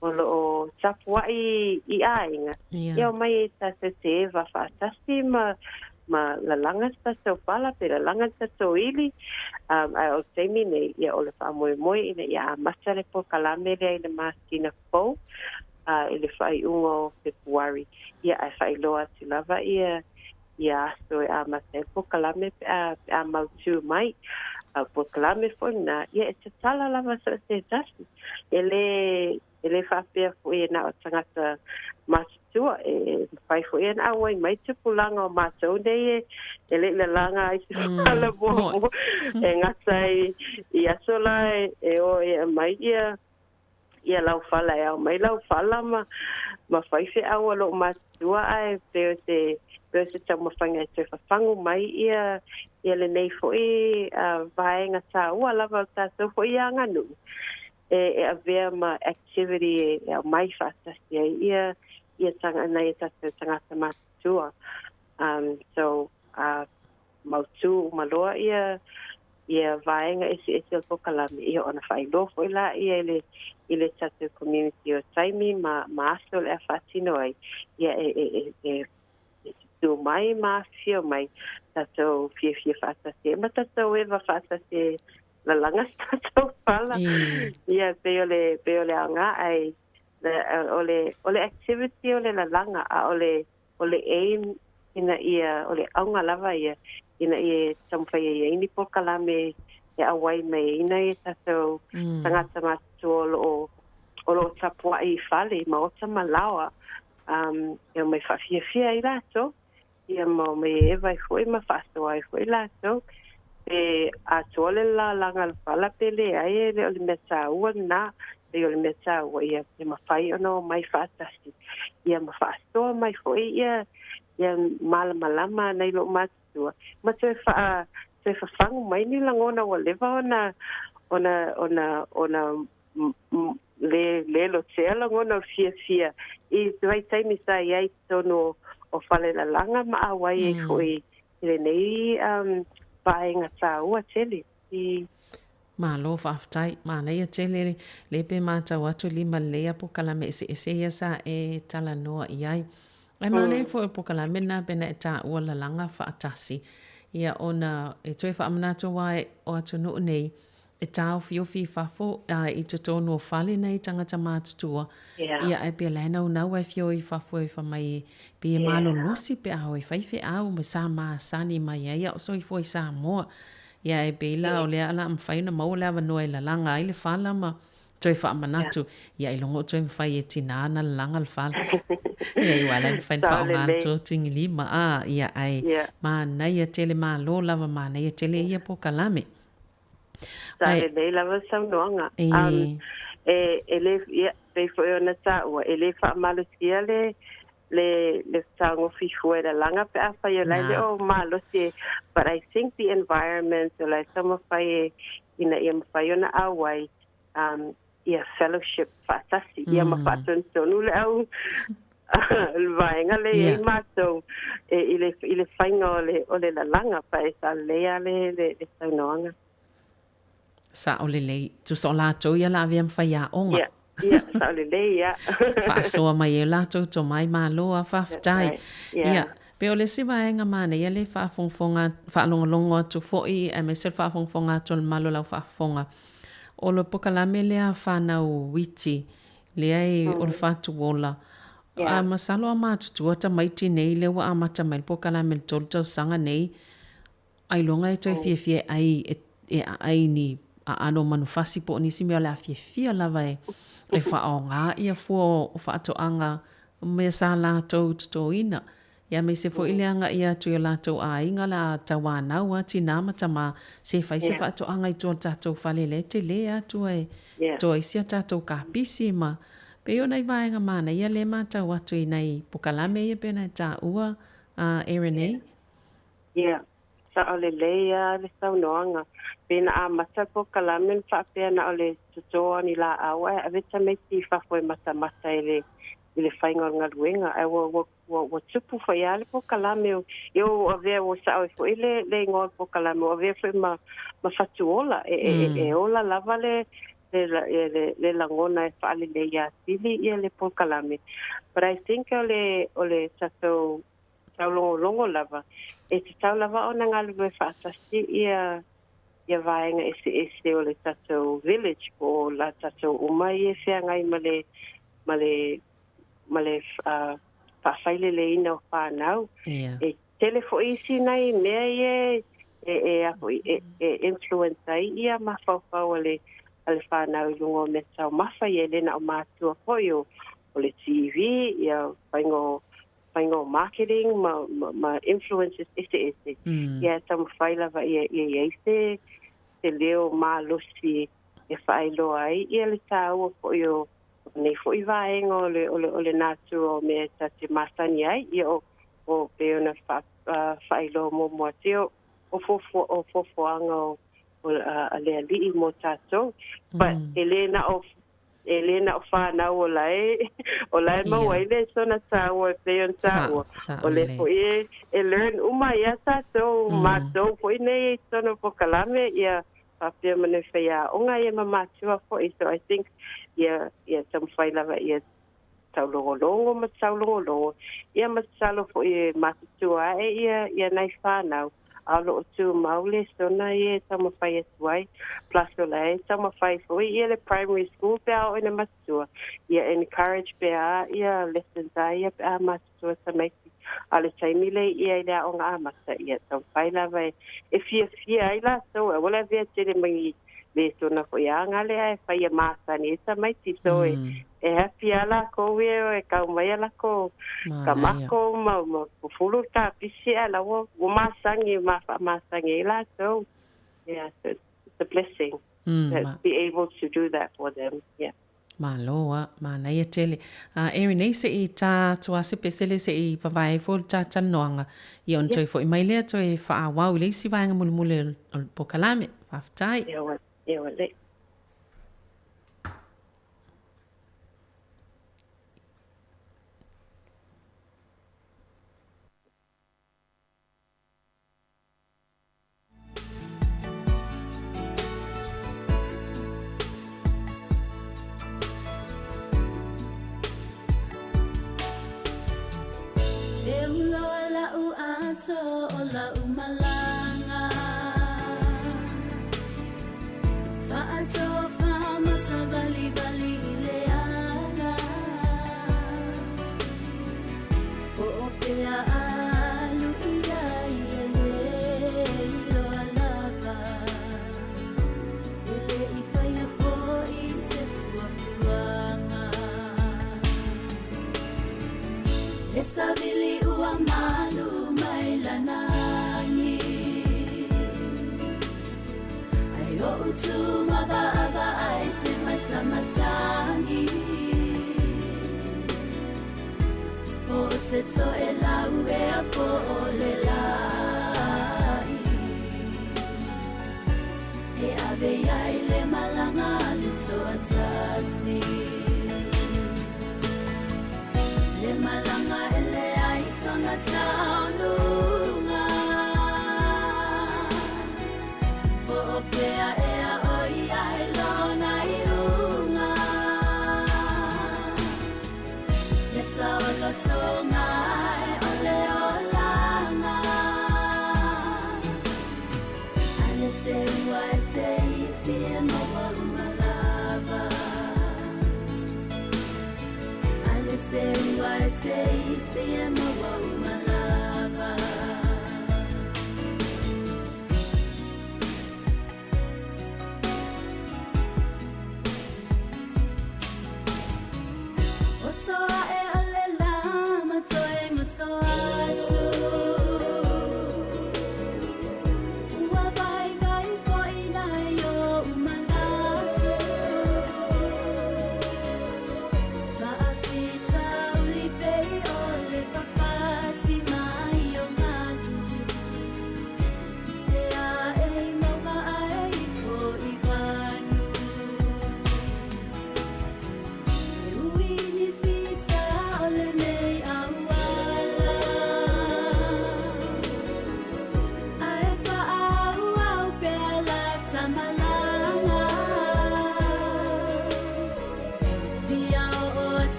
o lo o tapuai i aiga, ia omai ai tatou te eva faatasi ma ma lalaga se tatou pala pe lalaga se tatou ili. Ae o le taimi nei, ia o le faamoemoe ina ia amata le polokalame lea i le masina fou, i le faaiuga o Fepuari, ia ae faailoa atu lava ia ia aso e amata ai le polokalame pe a pe a mautū mai. A o le polokalame foi lena, ia e tatala lava so o se tasi. E lē e lē faapea foi e na o tagata matutua, e mafai foi ona auai mai tupulaga o matou nei e e le i lalaga ai se fala muamua e gata ai i aso la e o e aumai ia ia laufala e ao mai laufala ma ma fai feau a loo matutua ae pei o se pei o se taumafaiga e toe fafagu mai ia ia lenei foi vaega taua lava o le tatou foi aganuu e e avea ma activity e aumai faatasi ai ia ia tanga nai o tatou tagata matutua. So mautu uma loa ia ia vaega eseese o le polokalame, ia ona faailoa foi laia i le i le tatou community o taimi ma ma aso o le a faatino ai, ia e e e e e tutū mai ma afifio mai tatou fiafia faatasi ai ma tatou eva faatasi e lalaga se tatou fala. Ia pei o le pei o le aoga ae o le o le activity o le lalaga a o le O le aim ina ia, o le auga lava ia, ina ia taumafai ai ai ni polokalame e auai mai ai nai o tatou tagata matutua o lo o o lo o tapuai i fale, i maota ma laoa, e omai faafiafia ai latou, ia ma omai e eva ai foi ma faasoa ai foi latou. Pe atoa le lalaga o le fala pe leai, e le o le mea taua lena. Pei o le mea taua ia e mafai ona omai faatasi ia ma faasoa mai foi ia ia malamalama nai loo matutua ma toe faa toe fafagu mai ni lagona ua leva ona ona ona ona le le lotea lagona o le fiafia i se vaitaimi sa i ai i totonu o falelalaga ma auai ai foi i lenei vaega taua tele i Malo faafetai. Manaia tele le pe matau atu lima lelei a pokalame eseese ia sa e talanoa i ai. Ae manaia foi o pokalame lena pena e taua lalaga faatasi ia ona e toe faamanatu aua o atunuu nei e taofiofi i fafo a i totonu o fale nai tagata matutua ia ae pei la e naunau ae fia o i fafo e fai mai e pei e malolosi pe a o e fai feau ma sa masani mai ai a o soifua i Samoa. Ia e pei la o lea ala a mafai ona maua le avanoa e lalaga ai le fala ma toe faamanatu, ia ailoga o toe mafai e tinā ona lalaga le fala. Ia aua la e mafai ona faaaoga le totigilima, a, ia ae manaia tele, malo lava manaia tele ia polokalame. Sa lelei lava le saunoaga. E, e le, ia, pei foi ona taua, e le faamalosia le, le, le fetagofi fua i lalaga pe afai o la e le o malosi e, but I think the environment o la e taumafai e, ina ia mafai ona auai, ia fellowship faatasi, ia ma faatonutonu le au le vaega lea e i ai matou e, i le, i le faiga o le, o le lalaga, pa e saalelei lava le, le, le saunoaga. Sao lelei. Tusa o latou ia la avea ma faiaoga. Ia, ia, sao lelei, ia. Faasoa mai e latou tomai malo a faafetai. Ia, pe o le isi vaega manaia le faafogafoga, faalogologo atu foi aemaise le faafogafoga atu o le mamalu o lau faafofoga, o le pokalame lea a fanau iti, lea e o le Fatuola. A masalo a matutua tamaiti nei lea ua amata mai le pokalame i le 3 tausaga nei, Ailoga e toe fiafia e ʻai e ʻaʻai ni aʻano manufasi po o nisi mea o le a fiafia lava e e faaaoga ia fua o faatoaga mea sa latou totoina. Ia aemaise foi le agaia atu i o latou aiga le a tauanau a tinā ma tamā se fai se faatoaga i tua o le tatou fale lea e telē atu ae toa isi a tatou kapisi ma pei o nai vaega manaia lea e matau atu i nai pokalame ia pei ona e taua a Erin e. Ia, sao lelei lava le saunoaga. Pe na amata le polokalame na faapea na o le toto o ni laau ae ave tamaiti i fafo e matamata i le i le faiga o le galuega. Ae ua ua ua ua tupu foi lava le polokalame o ia ua avea ua sao ai foi le le igoa o le polokalame ua avea foi ma ma fatuola e e e ola lava le le le le lagona e faaleleia atili ia le polokalame. But I think o le o le tatou taulogologo lava, e tatau lava ona galulue faatasi ia ia vaega eseese o le tatou village po o la tatou uma ia e feagai ma le ma le ma le faafaileleina o fanau. E tele foi isi nai mea ia e e a foi e e influence ai ia mafaufau a le a le fanau i luga o mea taumafa ia e le na o matua foi o o le TV ia faiga o faiga o marketing ma, ma, ma influences eseese. Ia e taumafai lava ia, ia i ai se, se leo malosi e faailoa ai ia le tāua foi o, o nei foi vaega o le, o le, o le natura o mea e ta te masani ai, ia o, o pei ona fa, faailoa muamua atu, ia o, o fuafua, o fuafuaga o, o a le Alii mo tātou. But e le na o E le na o whanau o la e, o la e maua ai le sona tāua e pei ona tāua. O le foi e, e learn uma ia tātou, mātou foi nei i totonu o polokalame, ia faapea ma nei faiaoga ia ma matua foi. So I think ia, ia taumafai lava ia taulogologo ma taulogologo, ia ma tatalo foi e matutua ae ia, ia nai whanau. A o lo o tumau le sona ia e taumafai atu ai, plus o la e taumafai foi ia le primary school pe a oo ina matutua, ia encourage pea ia lessons a ia pe a matutua tamaiti. A o le taimi lea ia i le aoga amata, ia taumafai lava e e fiafia ai latou, aua le avea tele mai lesona foi a gale ae fai ia masani ai tamaiti. So e e happy lava lakou ia e kau mai a lako kamako ma ma fufulu le kapisi ae la ua ua masagi ma faamasagi ai latou. Yeah, so it's a blessing to be able to do that for them. Yeah. Malo a, manaia tele. A Erin, nei se i tā atu a se pesele se i vavae ai foi le tā talanoaga, ia ona toe foi mai lea toe faaauau i le isi vaega mulimuli o le polokalame. Faafetai. Ioe, ioe lei.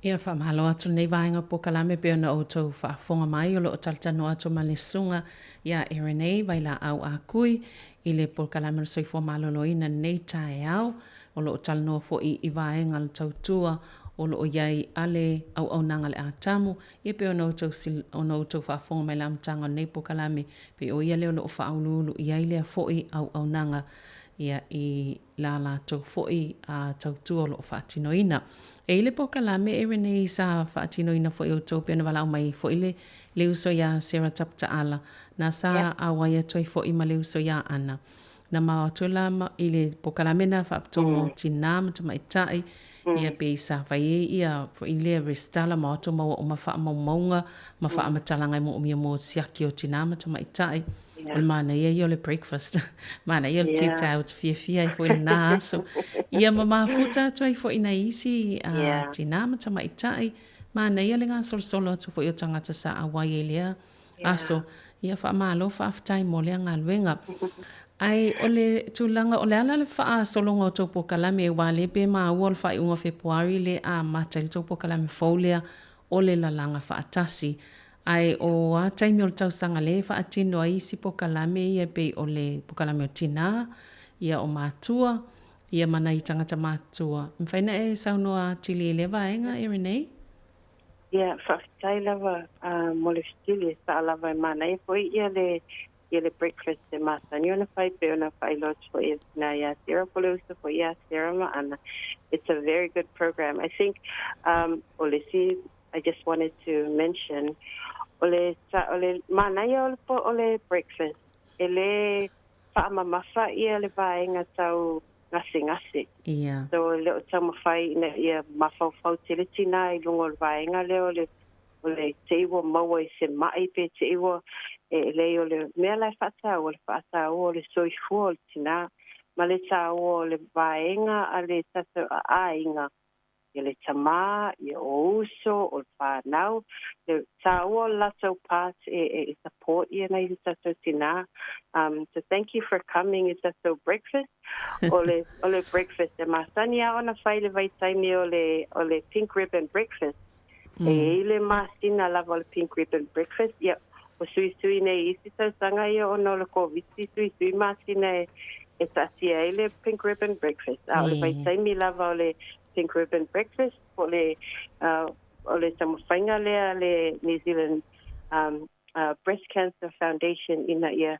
Ia, faamalo atu lenei vaega polokalame pei ona outou faafofoga mai o lo o talatalanoa atu ma le Susuga ia Erinei Vailaau Ah Kui i le polokalame o le Soifua Maloloina lenei taeao. O lo o talanoa foi i vaega o le tautua o lo o i ai a le auaunaga a le Atamu, ia pei ona outou ona outou faafofoga mai i le amataga o lenei polokalame, pei o ia lea o lo o faauluulu i ai lea foi auaunaga ia i la latou foi tautua o lo o faatinoina. E i le polokalame e Renee sa faatinoina foi e outou pei ona valaau mai ai foi le le uso iā Sarah Taputaala, na sa auai atu ai foi ma le uso iā Ana. Na mao atu la i le polokalame na faapitoa mo tinā ma tamaitai, ia pei sa fai ai ia foi lea resitala ma o atu maua uma faamaumauga ma faamatalaga e moomia mo siaki o tinā ma tamaitai. O le manaia ia o le breakfast. Manaia o le tea towel te fiafia ai foi i lena aso. Ia ma mafuta atu ai foi nai isi tinā ma tamaitai. Manaia le gasolosolo atu foi o tagata sa auai ai i lea aso. Ia faamalo faafetai mo lea galuega. Ae o le tulaga, o le a la le faasologa o tou polokalame aua o lea pe maua o le faaiuga o Fepuari lea amata ai le tou polokalame fou lea o le lalaga faatasi. Ae o a taimi o le tausaga lea e faatino ai isi polokalame ia e pei o le polokalame o tinā, ia o matua, ia ma nai tagata matutua. E mafai ona e saunoa atili i lea vaega, Erinei? Ia, faafetai lava mo le fesili, e sao lava e manaia foi ia le ia le breakfast e masani ona fai pei ona faailoa atu foi e le tina iā Sarah po o le uso foi iā Sarah ma Ana. It's a very good program. I think um, o le isi I just wanted to mention o le o le manaia o le o le breakfast e lē faamamafa ia le vaega tau gasegase. Ia. So e le o taumafai ina ia mafaufau tele tinā i luga o le vaega lea o le o le te i ua maua i se ma'i pe te i ua e leai o le mea la e faataua, o le faataua o le soifua o le tinā ma le taua o le vaega a le tatou aiga ia le tamā, ia o uso, o le whānau, le tāua o le latou part e, e, e support ia nei le tatou tinā. So thank you for coming i tatou breakfast. O le, o le breakfast e masani a ona fai le vaitaimi o le, o le pink ribbon breakfast. E i ai le masina lava o le pink ribbon breakfast, ia, o suisui nei isi tausaga ia ona o le Koviti, suisui masina e, e taatia ai le pink ribbon breakfast. A o le vaitaimi lava o le pink ribbon breakfast, po o le, o le taumafaiga lea a le New Zealand um, Breast Cancer Foundation ina ia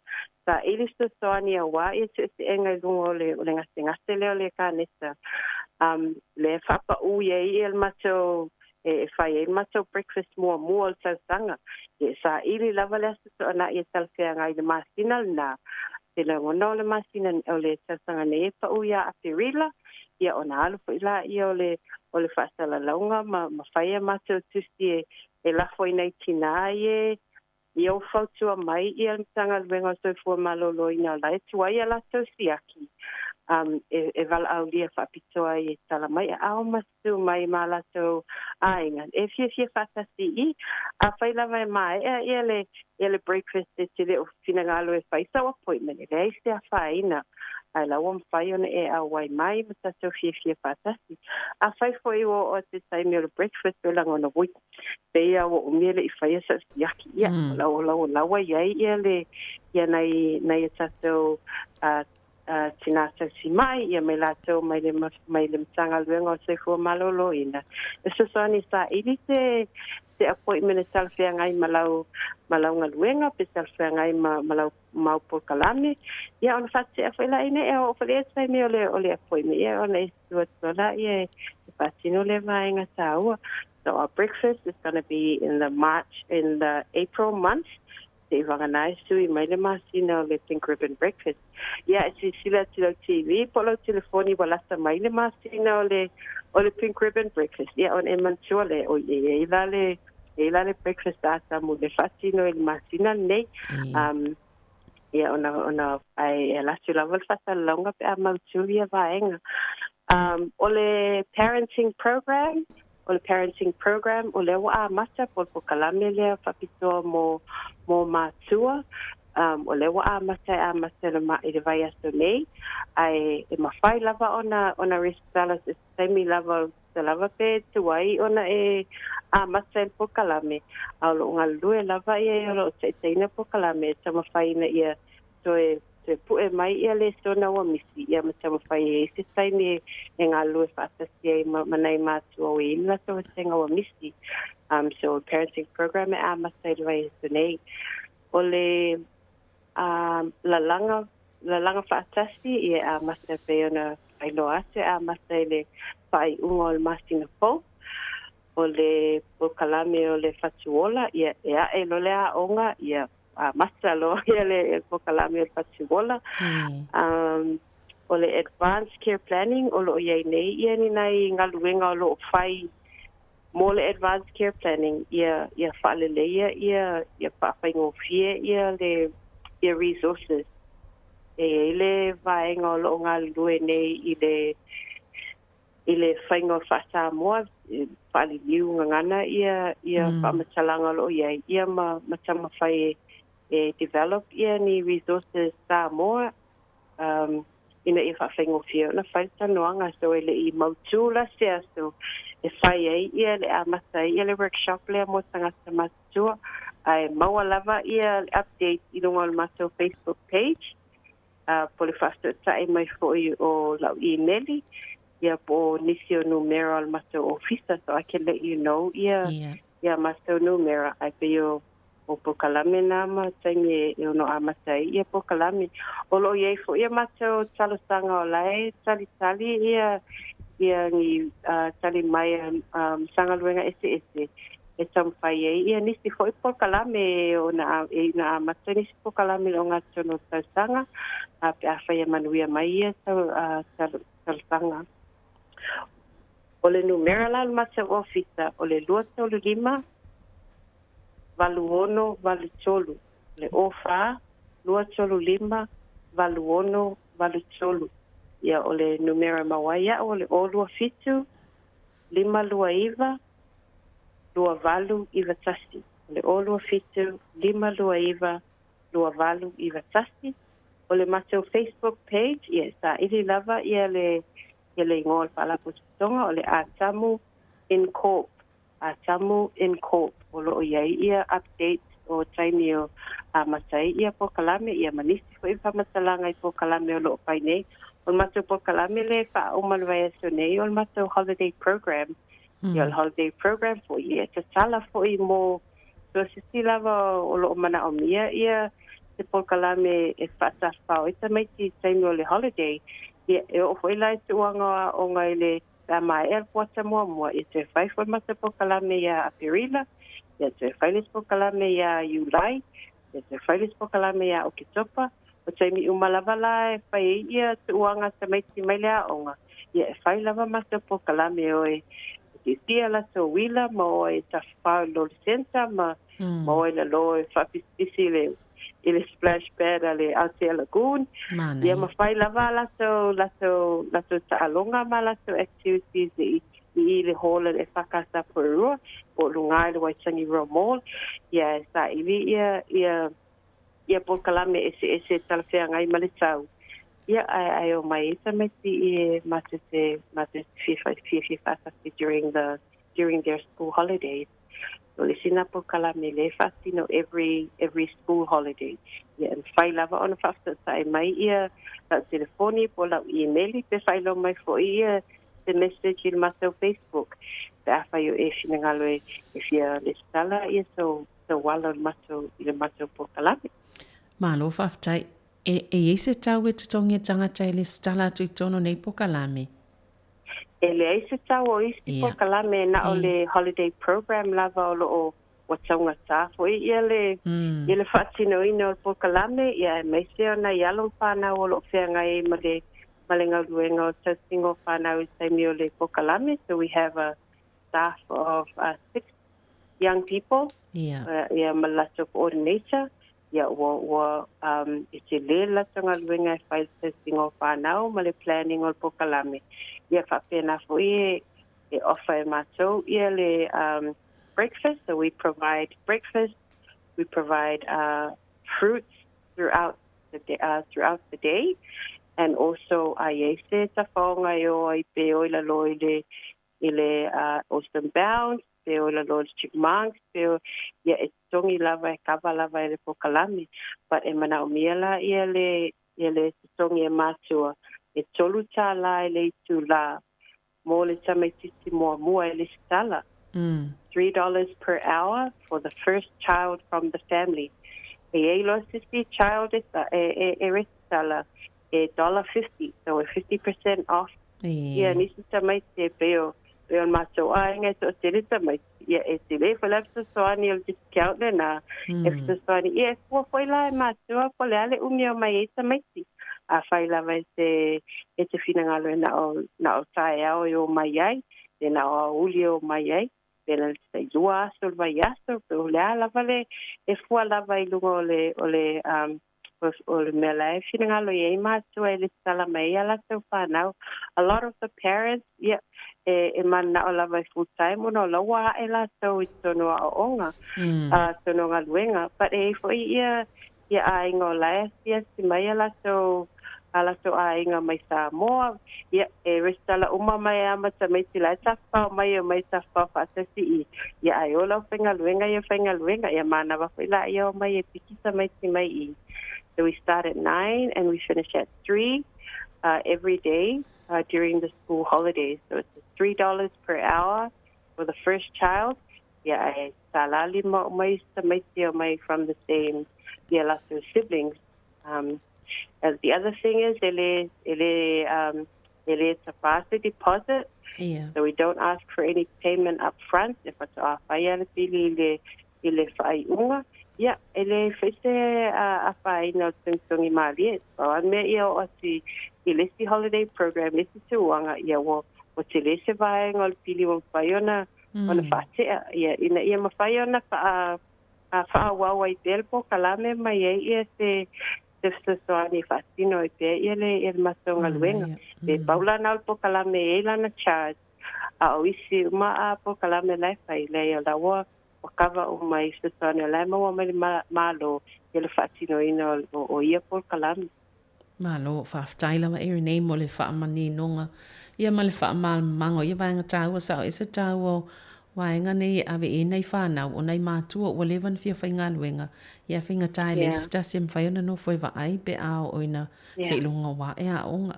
saili fesoasoani auā ia seʻeseʻega i luga o le, o le gasegase lea o le kanesa. Um, lea e faapaʻu i ai ia le matou e, e fai ai le matou breakfast muamua o le tausaga. Ia e saili lava le Aso Toonai e talafeagai i le masina lenā. Te lagona o le masina o le tausaga nei e paʻu iā Aperila, ia ona alu foi laia o le o le faasalalauga ma, ma fai a matou tusi e, e lafo i nai tinā e ia ua fautua mai ia le Matagaluega o le Soifua Maloloina o la e tuai a latou siaki um, e, e valaaulia faapitoa ai e tala mai aao ma susu mai ma latou aiga e fiafia faatasi i afai lava e maea ia le ia le breakfast e te le o finagalo e fai sau appointment e leai se afaina ae la ua mafai ona e auai mai ma tatou fiafia faatasi. Afai foi ua oo atu i le taimi o le breakfast ua lagona oi pei a ua umi e le i faia sa'u siaki ia mm. la la la ua iai ia le ia nai nai a tatou uh, uh, tinā tausi mai ia me latou mai le mai le Matagaluega o Soifua Maloloina. E fesoasoani saili se se appointment e talafeagai ma lau ma lau galuega pe talafeagai ma ma lau mau polokalame ia ona faatetea foi laia ina ea oo foi lea taimi o le o le appointment ia ona e susu atu loa laia e faatino lea vaega taua. So our breakfast is gonna be in the March in the April month se'i vagana e sui mai le masina o le pink ribbon breakfast. Ia e silasila atu i lau TV po o lau telefoni ua lata mai le masina o le o le pink ribbon breakfast ia ona e manatua lea oi e i ai la le e la le breakfast a Samu le faatino i le masina lenei. Um, ia ona ona ai e ala atu lava le faasalalauga pe a mautu ia vaega. Um, o le parenting program, o le parenting program, o lea ua amata po o le polokalame lea faapitoa mo, mo mātua. O lea ua amata e amata i le i le vaiaso nei, ae e mafai lava ona resitala i se taimi lava se lava pe tuai ona e amata i le polokalame, a o loo galulue lava ia e o loo taitaiina polokalame e taumafai ina ia toe toe pue mai ia lesona ua misi ia ma taumafai e ai se taimi e galulue faatasi ai ma nai matua ua i ai le latou vasega ua misi. So parenting program e amata i le vaiaso nei. O le lalaga lalaga faatasi ia e amata e pei ona faailoa atu e amata i le faaiuga o le masina fou. O le polokalame o le fatuola ia e ae loa le aoga ia amata loa ia le polokalame o le fatuola. O le advanced care planning o loo iai nei ia ni nai galuega o loo fai mo le advanced care planning ia faaleleia ia faafaigofie ia le ia resources. E iai le vaega o loo galulue nei i le faiga o faa-Samoa faaliliu gagana ia faamatalaga o loo iai ia ma taumafai e develop ia ni resources Samoa ina ia faafaigofie ona fai le talanoaga. So e lei mautū la se aso e fai ai ia le amata ai ia le workshop lea mo tagata matutua, ae maua lava ia le update i luga o le matou Facebook page po o le faafesootai mai foi o lau email ia po o nisi o numera o le matou ofisa, so I can let you know ia matou numera. Ae pei o polokalame na ma taimi e ono amata ai ia polokalame. O loo iai foi ia matou talosaga o la e talitali ia ni tali mai Matagaluega eseese e taumafai ai ia nisi foi polokalame ona e ina amata nisi polokalame i le ogatotonu o le tausaga pe afai e manuia mai ia talosaga. O le numera la o le matou ofisa o le 235 8683, le 04 235 8683. Ia o le numera e maua ai a'u o le 027 529 2891, o le 027 529 2891. O le matou Facebook page ia e saili lava ia le igoa o le faalapotopotoga o le Atamu Incorp, Atamu Incorp. O loo iai ia updates o taimi o amata ai ia polokalame ia ma nisi foi faamatalaga i polokalame o loo fai nei. O le matou polokalame le faauma le vaiaso nei o le matou holiday program. Ia o le holiday program foi ia e tatala foi mo so se isi lava o loo manaomia ia se polokalame e faatafafao ai tamaiti i taimi o le holiday. Ia e oo foi la i tuuaga o aoga i le pe a maea le kuata muamua ia toe fai foi le matou polokalame ia Aperila, ia toe fai le isi polokalame ia Iulai, ia toe fai le isi polokalame ia Oketopa. O taimi uma lava la e fai ai ia tuuaga a tamaiti mai le aoga ia e fai lava matou polokalame e o e siitia latou uila ma o e tafafao i le Loli Centre ma o e lalō e faapisipisi i le splash pad a le Aotea Lagoon. Ia ma fai lava latou taaloga ma latou activities i le hall a le EFKS Porirua po o luga i le Waitangi Roa Mall. Ia e saili ia polokalame eseese e talafeagai ma le tau. Ia ae omai ai tamaiti e matou te fiafia faatasi during their school holidays. O le isi lena polokalame lea e faatino every school holiday. Ia e mafai lava ona faafesootai mai ia lau telefoni po o lau email pe faailoa mai foi ia se message i le matou Facebook pe afai o e finagalo e fia lesitala ia sou alo i le matou polokalame. Malo faafetai. E i ai se tau e totogi e tagata e lesitala atu i totonu o nei polokalame? E leai se tau o isi polokalame na o le holiday program lava o loo ua taugatā foi ia le faatinoina o le polokalame ia aemaise o nai alo ma fanau o loo feagai ai ma le galuega o tausiga o fanau i le taimi o le polokalame. So we have a staff of 6 young people ia ma le latou coordinator. Ia ua e tele le latou galuega e fai i le tausiga o fanau ma le planning o le polokalame. Ia faapena foi e offer e matou ia le breakfast. So we provide breakfast, we provide fruits. throughout the day, throughout the day. And also a i ai se tafaoga e o ai pe o i lalo i le i le Awesome Bounce, pe o i lalo i le Chipmunks, pe o, ia e totogi lava e kava lava e le polokalame. But e manaʻomia la ia le ia le totogi e matua e $3 i le itulā mo le tamaitiiti muamua e lesitala. $3 per hour for the first child from the family. E i ai loa se isi child e e e resitala e $50, so e 50% off ia nisi tamaiti e pei o pei o le matou aiga e toatele tamaiti, ia e tele foi la fesoasoani o le discount lenā e fesoasoani ia e fua foi la e matua po o le a le umi e omai ai tamaiti. Afai lava e te e te finagalo e na o na o taeao e omai ai, pe na o aoauli e omai ai, pe na o le tailua aso o le vaiaso, pe o le a lava le e fua lava i luga o le o le o le mea la e finagalo i ai matua e lesitala mai ai a latou fanau. A lot of the parents, ia, e e mananao lava e full time ona o la ua ae latou i totonu o aoaoga, totonu o galuega, but e i ai foi ia ia aiga o la e asiasi mai a latou a latou aiga mai Samoa, ia, e resitala uma mai lava ma tamaiti la e tafafao mai e omai e tafafao faatasi i, ia, ae o lau faigaluega ia faigaluega, ia manava foi laia omai e piki tamaiti mai i. So we start at 9 and we finish at 3 every day during the school holidays. So it's $3 per hour for the first child, ia, ae $15 uma isi tamaiti e omai from the same ia latou siblings. And the other thing is, e le, e le, e le tapā se deposit. So we don't ask for any payment up front e faatoa fai lava le pili i le, i le faaiuga. Ia, e le fai se afaina o le togitogi mālie. Pau lava le mea ia oo atu i, i le isi holiday program, le isi tauaga, ia ua, ua tele se vaega o le pili ua mafai ona, ona faatea. Ia, ina ia mafai ona faa, faaauau ai pea le polokalame ma i ai ia se se fesoasoani e faatino ai pea ia le ia le matou galuega. Pe pau lana o le polokalame e i ai lana charge, a o isi uma a polokalame la e fai, leai o la ua ua kava uma i fesoasoani o la e maua mai le Malo ia le faatinoina o ia polokalame. Malo, faafetai lava Erinei mo le faamaninoga ia ma le faamalamalamaga o ia vaega taua. Sao ese taua o vaega nei e ave i ai nai fanau o nai matua ua leva ona fia faigaluega ia e faigata e le isi tasi e mafai ona nofo e vaai pe a oo ina seiloga ua ae aoga.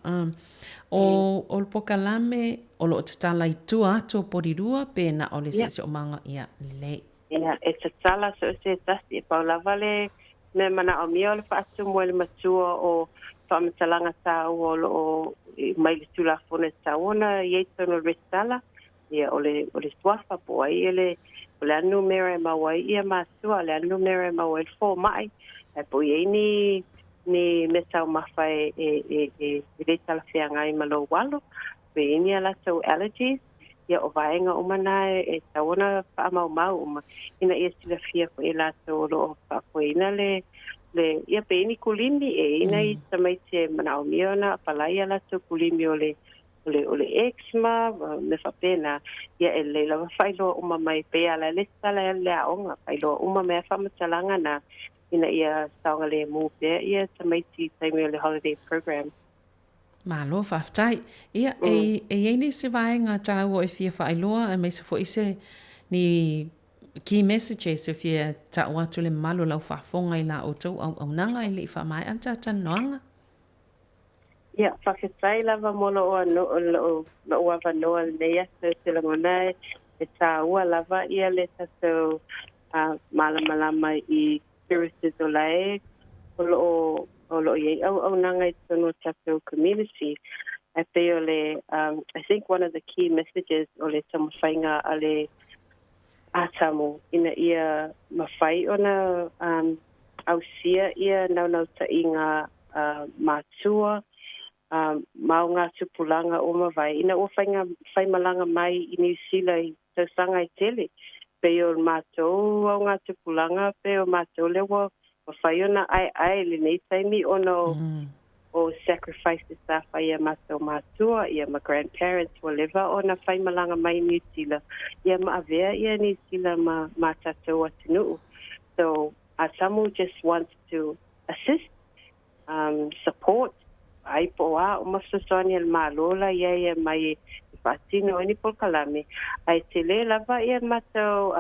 O o le polokalame o lo o tatala i tua atu o Porirua pe na o le siosiomaga ia lelei. Ia, e tatala so o se tasi, e pau lava le mea manaʻomia o le faatumu e le matua o faamatalaga tāua o lo o mai le Tulafono e tatau ona i ai totonu o le resitala, ia, o le, o le suafa po o ai le, o le a le numera e maua ai ia matua, o le a le numera e maua ai le fomai, ae po o i ai ni, ni meataumafa e, e, e, e, e le talafeagai ma lou alo, pe i ai ni a latou allergies. Ia, o vaega uma na e tatau ona faamaumau uma ina ia silafia foi e latou o lo o faafoeina le, le, ia pe i ai ni kulimi, e i ai nai tamaiti e manaomia ona apalai a latou kulimi o le, o le, o le eczema, mea faapena, ia e lelei lava faailoa uma mai pei a la e lesitala ai le aoga, faailoa uma mai a faamatalaga na ina ia saogalemu pea ia tamaiti i taimi o le holiday program. Malo faafetai. Ia, e, e i ai nisi vaega tāua e fia faailoa, aemaise foi se ni key messages e fia ta'u atu le mamalu o lau faafofoga i la outou auaunaga e le i faamaea le talatalanoaga. Ia, faafetai lava mo lou lou lou avanoa lenei aso ou te lagona e tāua lava ia le tatou malamalama i services o la e o lo o o lo o i ai auaunaga i totonu o tatou community. Ae pei o le I think one of the key messages o le taumafaiga a le ATAMU ina ia mafai ona ausia ia naunautaiga matua ma o ngā tupulaga o mavae ina ua faiga faimalaga mai i Niu Sila i tausaga e tele. Pei o matou au ngā tupulaga pei o matou lea ua mafai ona aeae i lenei taimi ona o o sacrifices sa fai e matou matua ia ma grandparents ua leva ona faimalaga mai i Niu Sila ia ma avea ia Niu Sila ma ma tatou atunuu. So ATAMU just wants to. assist, support, ai po o a uma fesoasoani a le Malo la i ai e aumai e faatino ai ni polokalame, ae tele lava ia le matou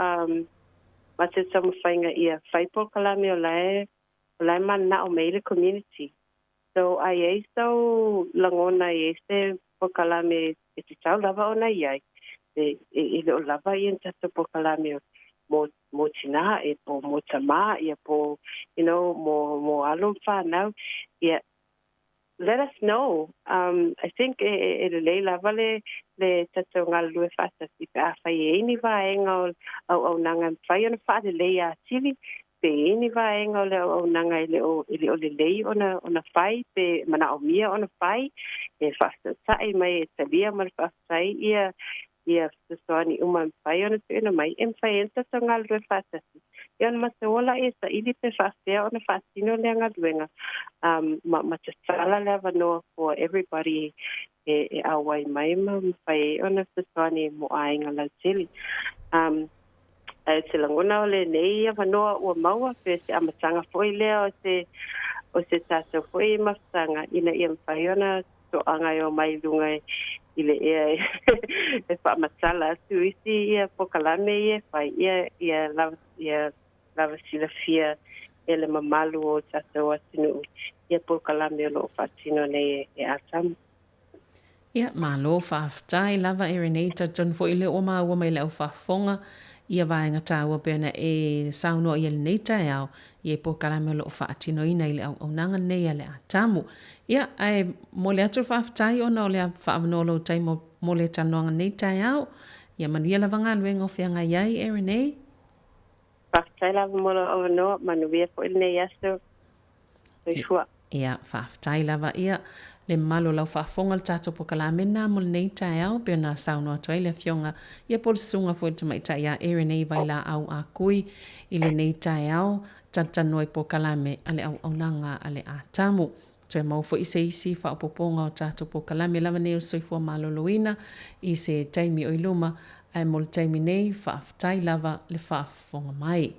matou taumafaiga ia fai polokalame o la e o la e mananao mai ai le community. So a i ai sou lagona e i ai se polokalame e tatau lava ona i ai, e e le o lava ia ni tatou polokalame mo mo tinā e po mo tamā ia po you know mo mo alo ma fanau ia let us know. I think e e lelei lava le le tatou galulue faatasi pe afai e i ai ni vaega o auaunaga e mafai ona faalelei atili pe i ai ni vaega o le auaunaga e le o e le o lelei ona ona fai pe manaomia ona fai e faafesootai mai e talia ma le faafetai ia ia fesoasoani uma e mafai ona tuuina mai e mafai ai ona tatou galulue faatasi. Ia ona matou ola e saili pe faafefea ona faatino lea galuega ma ma tatala le avanoa for everybody e e auai mai ma mafai ai ona fesoasoani mo aiga lautele. Ae ou te lagona o lenei avanoa ua maua pe se amataga foi lea o se o se tatou foi mafutaga ina ia mafai ona toaga e omai i luga i le ea e faamatala atu isi ia polokalame ia e fai ia ia lava ia lava silafia e le mamalu o tatou atunuu ia polokalame o loo faatino nei e Atamu. Ia, malo, faafetai lava e Renee, talitonu foi lea ua maua mai le au faafofoga ia vaega taua pei ona e saunoa i ai lenei taeao i polokalame o lo o faatinoina i le auaunaga lenei a le Atamu. Ia, ae momoli atu le faafetai ona o le faaavanoa o lou taimi mo le talanoaga lenei taeao. Ia manuia lava galuega o feagai ai e Renee. Faafetai lava mo lou avanoa, manuia foi lenei aso. Soifua. Ia, faafetai lava ia le mamalu o lau faafofoga i le tatou polokalame lena mo lenei taeao pei ona saunoa atu ai le Afioga ia po o le Susuga foi i le Tamaitai ia Erinei Vailaau Akui i lenei taeao talatalanoa i polokalame a le auaunaga a le Atamu. Toe maua foi se isi faaopoopoga o tatou polokalame lava nei o le soifua maloloina i se taimi o i luma, ae mo le taimi nei, faafetai lava le faafofoga mai.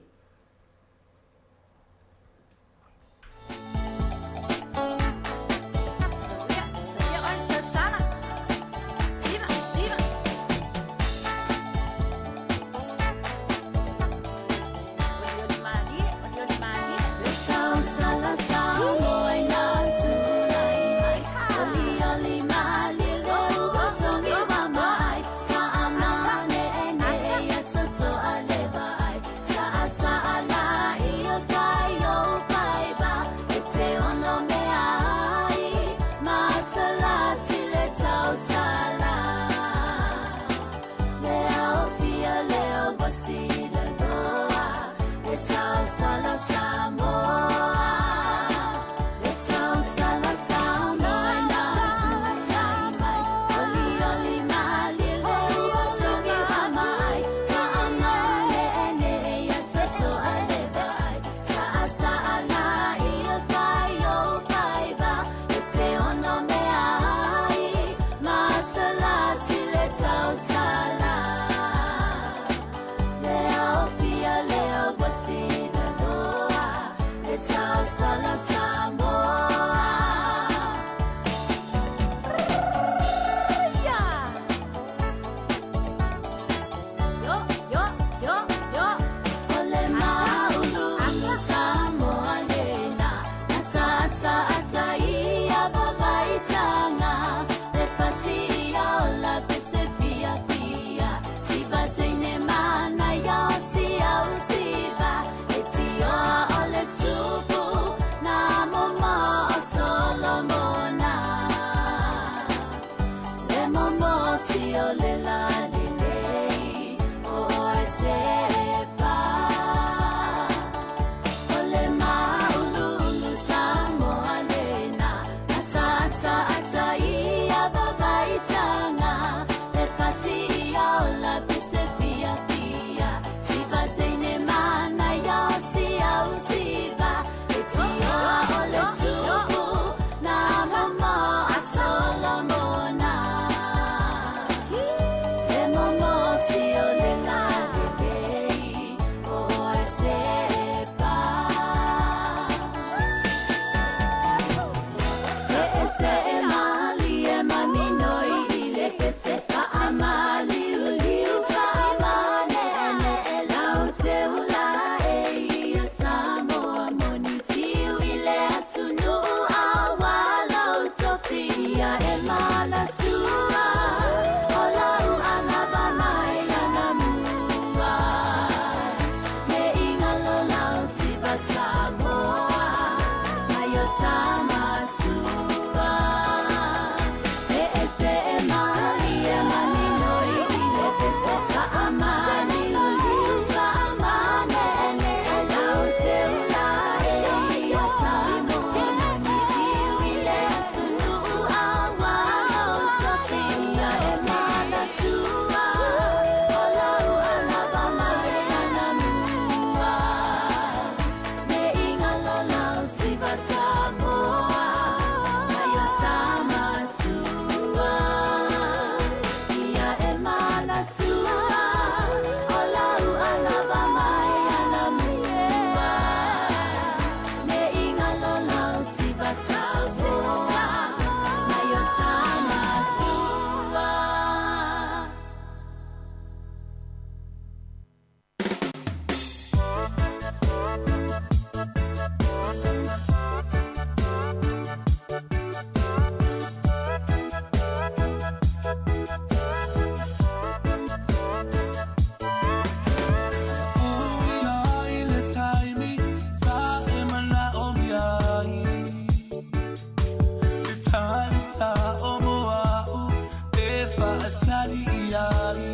tali iai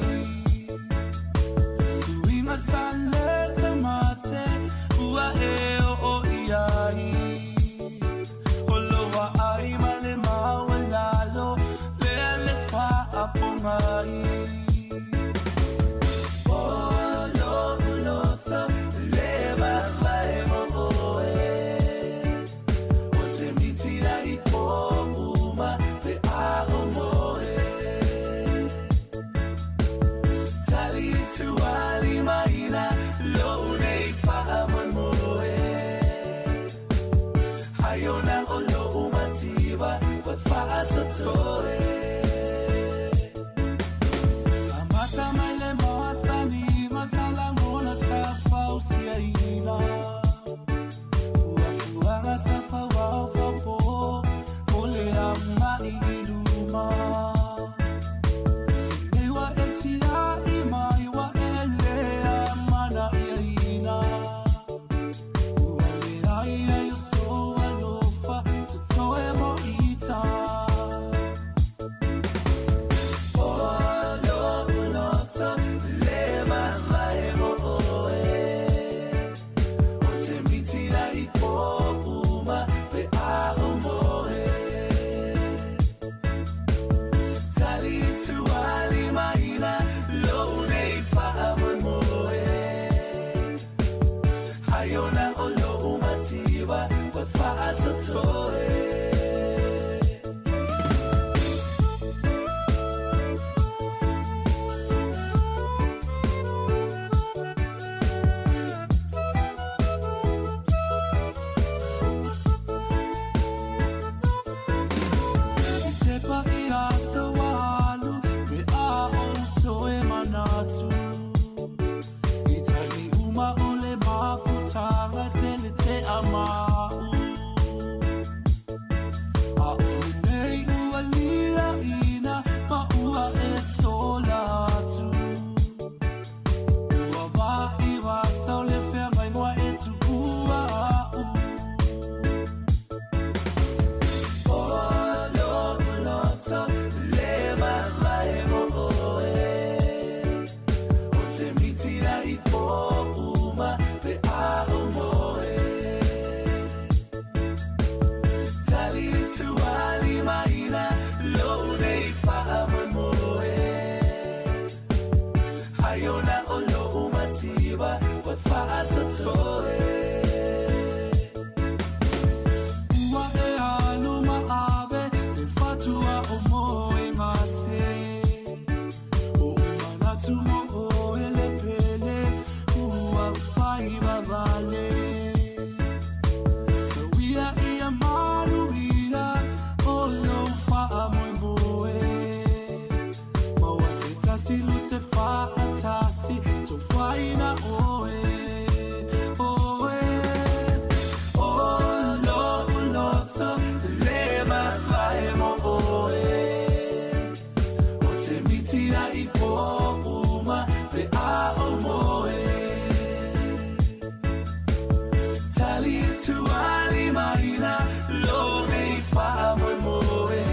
Suiga sa le tamate ua e o iai O loa ai ma le maualalo lea le faapogai O lo'u loto le mavae mo oe O te miti ai po uma pe a o moe Tali tuali maina lou nei faamoemoe Ai ona o lou mativa ua faatotoe Amata mai le masaniga talagona sa fausiaina Fuafuaga sa fauao faaupō mo le aga'i i luma Lenei ua e tia'i mai ua e lē amana'iaina Ua leai ai o sou alofa totoe mo ita O lo'u loto le mavae mo oe O te miti ai po uma pe a o moe Tali tuali maina lou nei faamoemoe Ai ona o lou mativa ua faatotoe I tepa i aso ua alu pe a ou toe manatu I taimi uma o le mafutaga tele tea ma'u A o lenei ua liaʻina ma ua e sola atu Ua vaivasau le feagaiga ua e tuua a'u O lo'u loto le mavae mo oe O te miti ai po uma pe a o moe Tali tuali maina lou nei faamoemoe Ai ona o lou mativa ua faatotoe Ua e alu ma ave le fatua o moe gase O'u manatu mo oe le pele ua faivavale Tauia ia manuia o lou faamoemoe Maua se tasi lute faatasi tofaina oe oe O lo'u loto le mavae mo oe O te miti ai po uma pe a o moe Tali tuali maina lou nei faamoemoe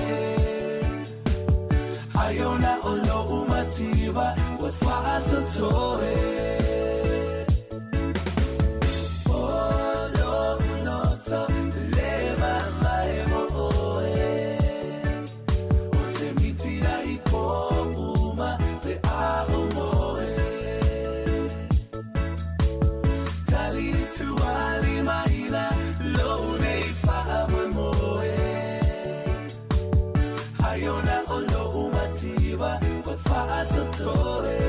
Ai ona o lou mativa ua faatotoe O lo'u loto le mavae mo oe O te miti ai po uma pe a o moe Tali tuali maina lou nei faamoemoe Ai ona o lou mativa ua faatotoe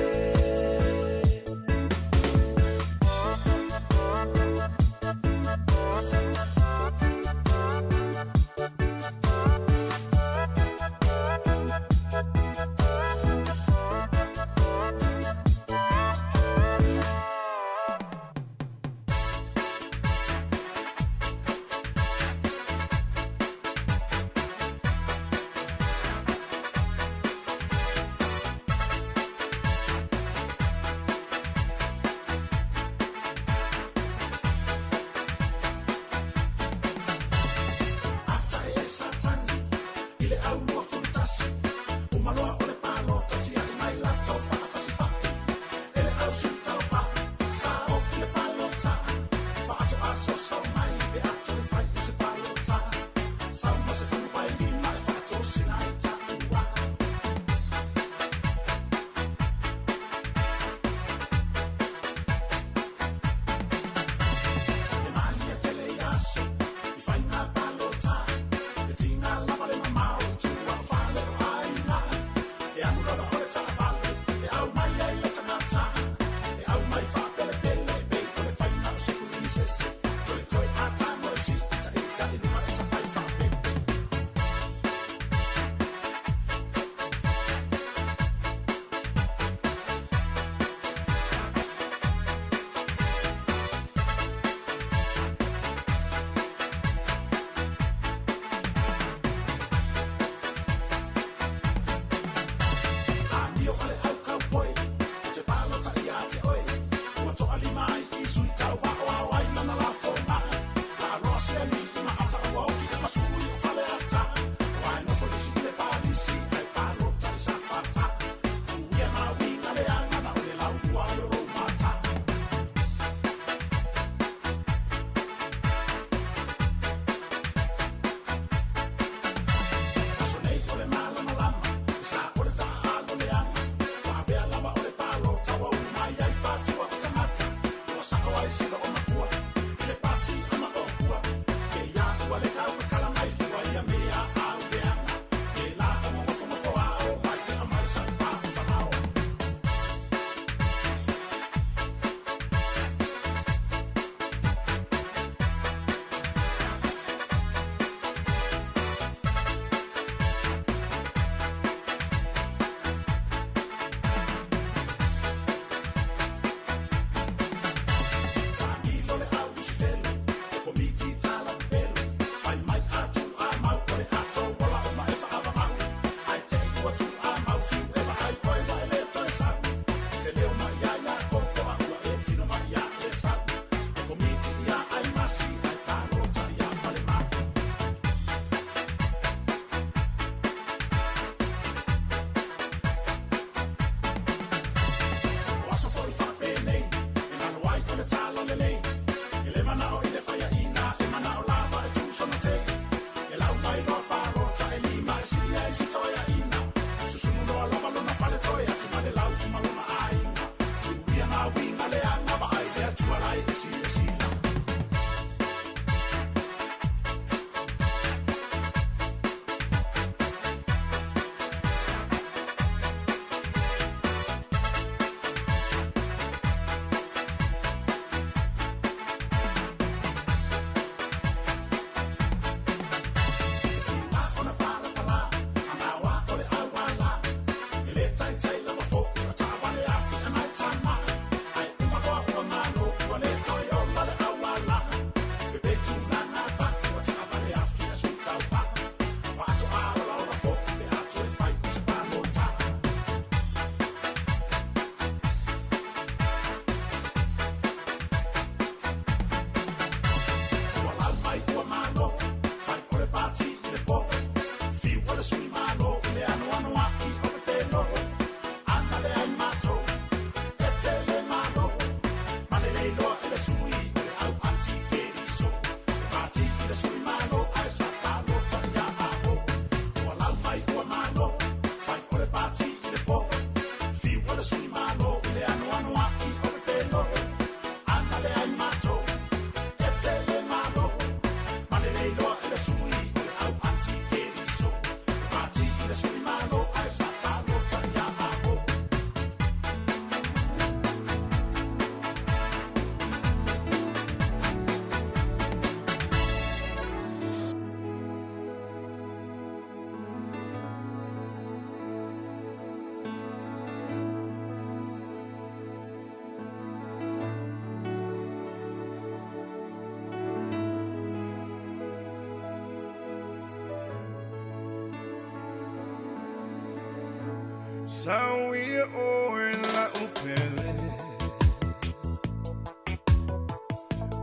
Sau ia oe la'u pele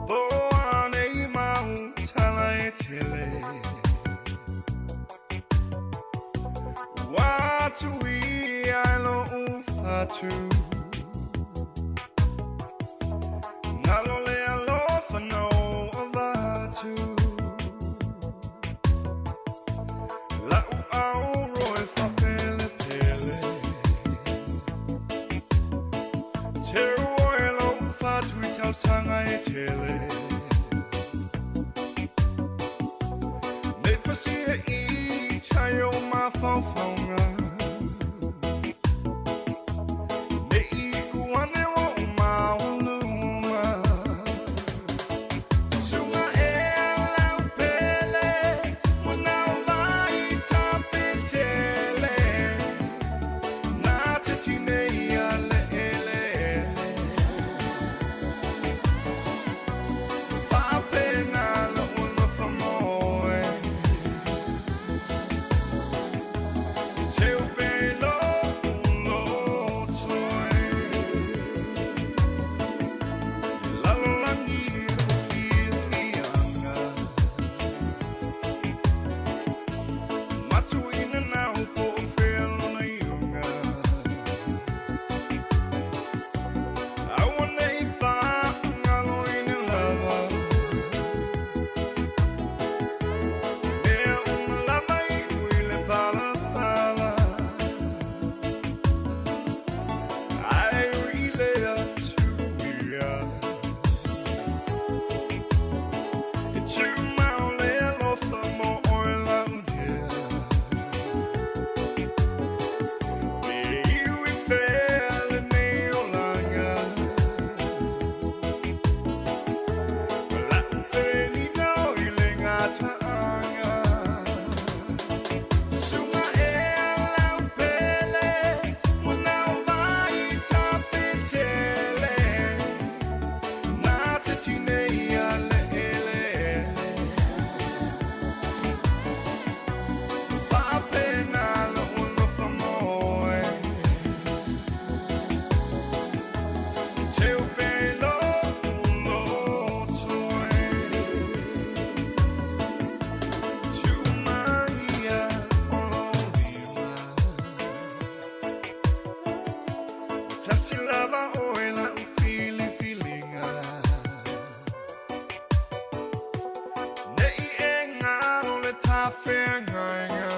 Po anei mau tala e tele Ua tuia e lo'u fatu Nalo le alofa na ou avatu La'u auro e faapelepele Teu oe lo'u fatu i tausaga e tele Nei fasia i tai o mafaufauga Ne i ane o mauluma Suga e lau pele Manao vai tafetele Na te tinei a le ele Faapena lo'u alofa moe Teu pea i lo'u loto e Lalolagi o fiafiaga Matuina nao po o fea lona iuga Aua nei faagaloina lava Mea uma lava iu i le palapala Ae ui lea tuia E tumau le alofa mo oe lau dear Pe iu i fea lenei olaga La'u penina o i le gataaga Suga e lau pele Manao vai tafetele Na te tinei a le ele Faapena lo'u alofa moe Teu pea i lo'u loto e Tuu mai ia o lou lima Ua tasi lava oe la'u filifiliga Ne i e galo le tafeagaiga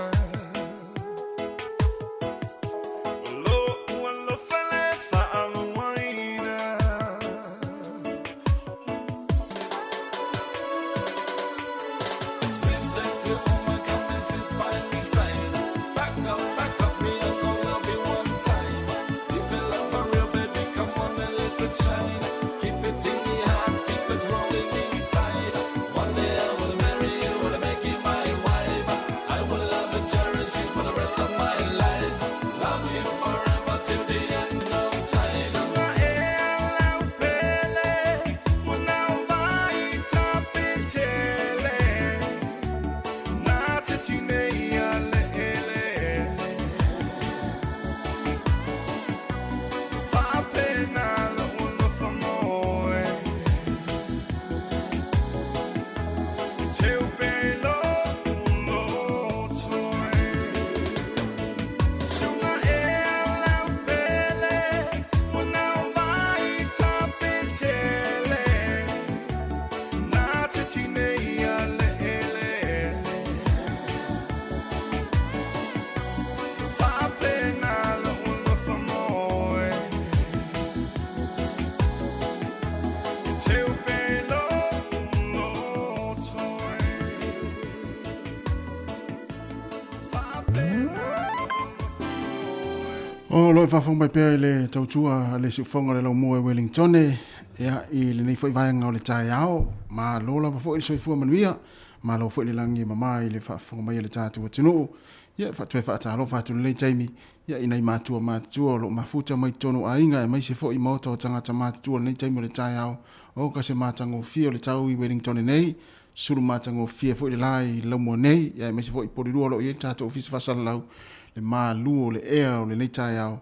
O lo'u alofa le faaluaina Suga e lau pele Manao vai tafetele Na te tinei a le ele Faapena lo'u alofa moe Teu pea i lo'u loto e Suga e lau pele Manao vai tafetele Na te tinei a le ele Faapena lo'u alofa moe Teu pea i lo'u loto e Faapena O lo e faafofoga mai pea i le tautua a le siufofoga o le Laumua i Wellingtone, ia, i lenei foi vaega o le taeao, malo lava foi le soifua manuia, malo foi le lagi e mama i le faafofoga mai a le tatou atunuu. Ia, e toe faatalofa atu i lenei taimi, ia, i nai matua matutua o lo o mafuta mai totonu o aiga aemaise foi maota o tagata matutua i lenei taimi o le taeao, o ka se matagofie o le tau i Wellingtone nei, sulu matagofie foi le la i Laumua nei, ia, aemaise foi Polilua o lo o i ai le tatou ofisa faasalalau. le malu o le ea o lenei taeao.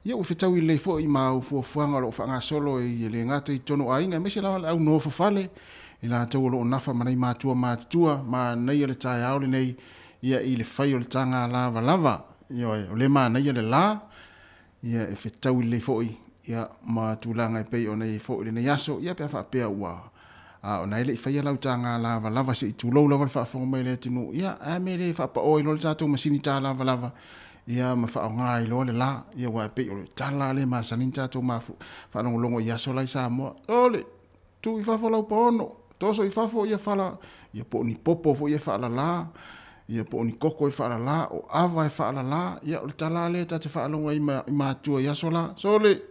Ia ua fetaui lelei foi ma au fuafuaga o lo o faagasolo e le gata i totonu o aiga aemaise lava le au nofo fale, i latou o lo o nafa ma nai matua matutua manaia le taeao lenei ia i le fai o le taga lavalava. Ioe, o lea e manaia le la, ia e fetaui lelei foi ia ma tulaga e pei ona i ai foi lenei aso, ia pe a faapea ua a o na e le i faia lau taga lavalava se i tulou lava le faafofoga mai a le atunuu, ia a mea e le faapao ai loa le tatou masini ta lavalava ia ma faaaoga ai loa le la, ia aua e pei o le tala lea e masani ona tatou faalogologo i aso la i Samoa, Sole, tuu i fafo lau paono, toso i fafo ia fala, ia po o ni popo foi e faalala, ia po o ni koko e faalala, o ava e faalala, ia o le tala lea ta te faalogo ai i matua i aso la, Sole,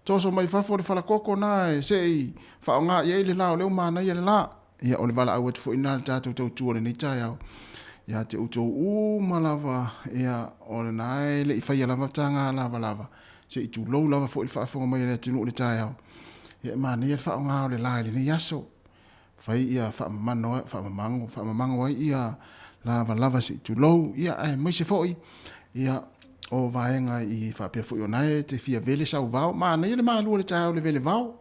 toso mai fafo le fala koko na e se i faaaoga i ai le la o lea ua manaia le la. Ia o le valaau atu foi lena i le tatou tautua i lenei taeao ia te outou uma lava, ia o lena e le i faia lava taga lavalava, se i tulou lava foi le faafofoga mai a le atunuu i le taeao. Ia e manaia le faaaoga o le la i lenei aso. Fai ia faamamano, faamamago, faamamago ai ia lavalava se i tulou, ia aemaise foi ia o vaega i faapea foi ona e te fia vele sau vao, manaia le malu o le taeao i le vele vao.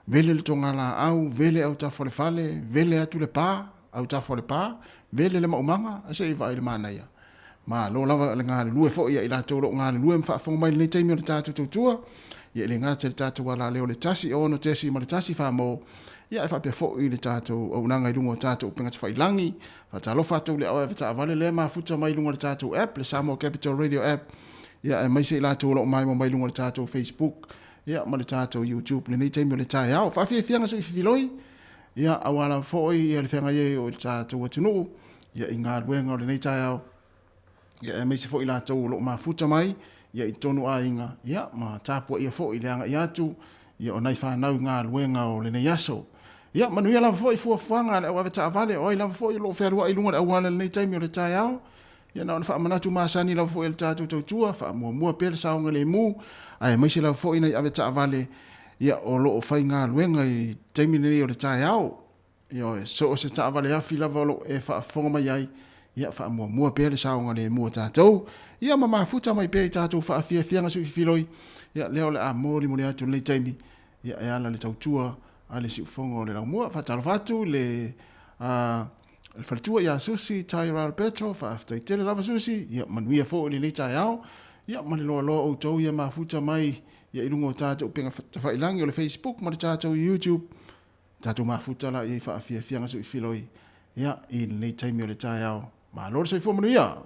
Vele le togalaau, vele autafa o le fale, vele atu le pa, autafa o le pa, vele le maumaga, ae se i vaai i le manaia. Malo lava le galulue foi ia i latou o lo o galulue ma faafofoga mai i lenei taimi o le tatou tautua. Ia e le gata i le tatou alaleo i le 1 6.1 famo, ia ae faapea foi i le tatou auaunaga i luga o tatou upega tafailagi. Faatalofa atu i le au avetaavale lea e mafuta mai i luga o le tatou app, le Samoa Capital Radio App, ia aemaise i latou o lo o maimoa mai i luga o le tatou Facebook, ia ma le tatou YouTube i lenei taimi o le taeao. Faafiafiaga sui fifiloi, ia aua lava foi ia le feagai ai o le tatou atunuu ia i galuega o lenei taeao, ia aemaise foi latou o lo o mafuta mai ia i totonu aiga, ia ma tapuaia foi le agai atu ia o nai fanau i galuega o lenei aso. Ia manuia lava foi fuafuaga a le au avetaavale, o ai lava foi o lo o fealuai i luga o le auala i lenei taimi o le taeao. Ia na ona faamanatu masani lava foi e le tatou tautua, faamuamua pea le saogalemu, aemaise lava foi nai avetaavale ia o lo o faigaluega i taimi lenei o le taeao. Ioe, so o se taavale afi lava o lo o e faafofoga mai ai, ia faamuamua pea le saogalemu o tatou, ia ma mafuta mai pea i tatou faafiafiaga suififiloi, ia lea o le a molimoli atu i lenei taimi, ia e ala i le tautua a le siufofoga o le laumua. Faatalofa atu i le le faletua ia Susi Tyrell Petro, faafetai tele lava Susi, ia manuia foi lenei taeao, ia ma le loaloa outou ia mafuta mai ia i luga o tatou upega tafailangi o le Facebook ma le tatou YouTube, tatou mafuta la i faafiafiaga suifiloi ia i lenei taimi o le taeao. Malo le soifua manuia!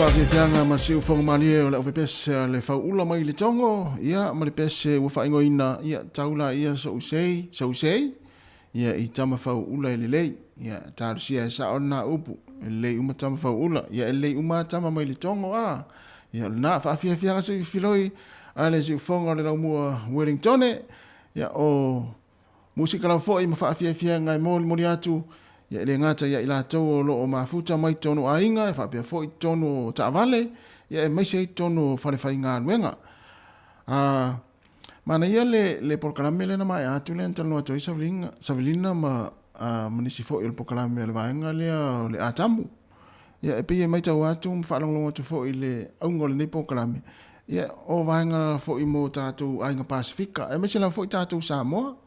Faafiafiaga ma siufoga malie o le auvepese a le fauula mai le Togo, ia ma le pese ua faaigoaina, ia tau laia so'u sei, sou sei, ia i tama fauula e lelei. Ia talosia e sa'o lena upu, e lelei uma tama fauula, ia e lelei uma tama mai le Togo a. Ia o lena faafiafiaga siufiloi a le siufoga o le laumua Wellingtone, ia o Musika lava foi ma faafiafiaga e molimoli atu, ia e le gata ia i latou o lo o mafuta mai totonu o aiga, e faapea foi totonu o taavale, ia aemaise ai totonu o falefaigaluega. A manaia le, le polokalame lea na maea atu lea na talanoa atu ai Savelina, Savelina ma, a, ma nisi foi o le polokalame o le vaega lea o le Atamu. Ia e pei e matau atu ma faalogologo atu foi i le auga o lenei polokalame, ia o vaega foi mo tatou aiga Pasefika, aemaise lava foi tatou Samoa.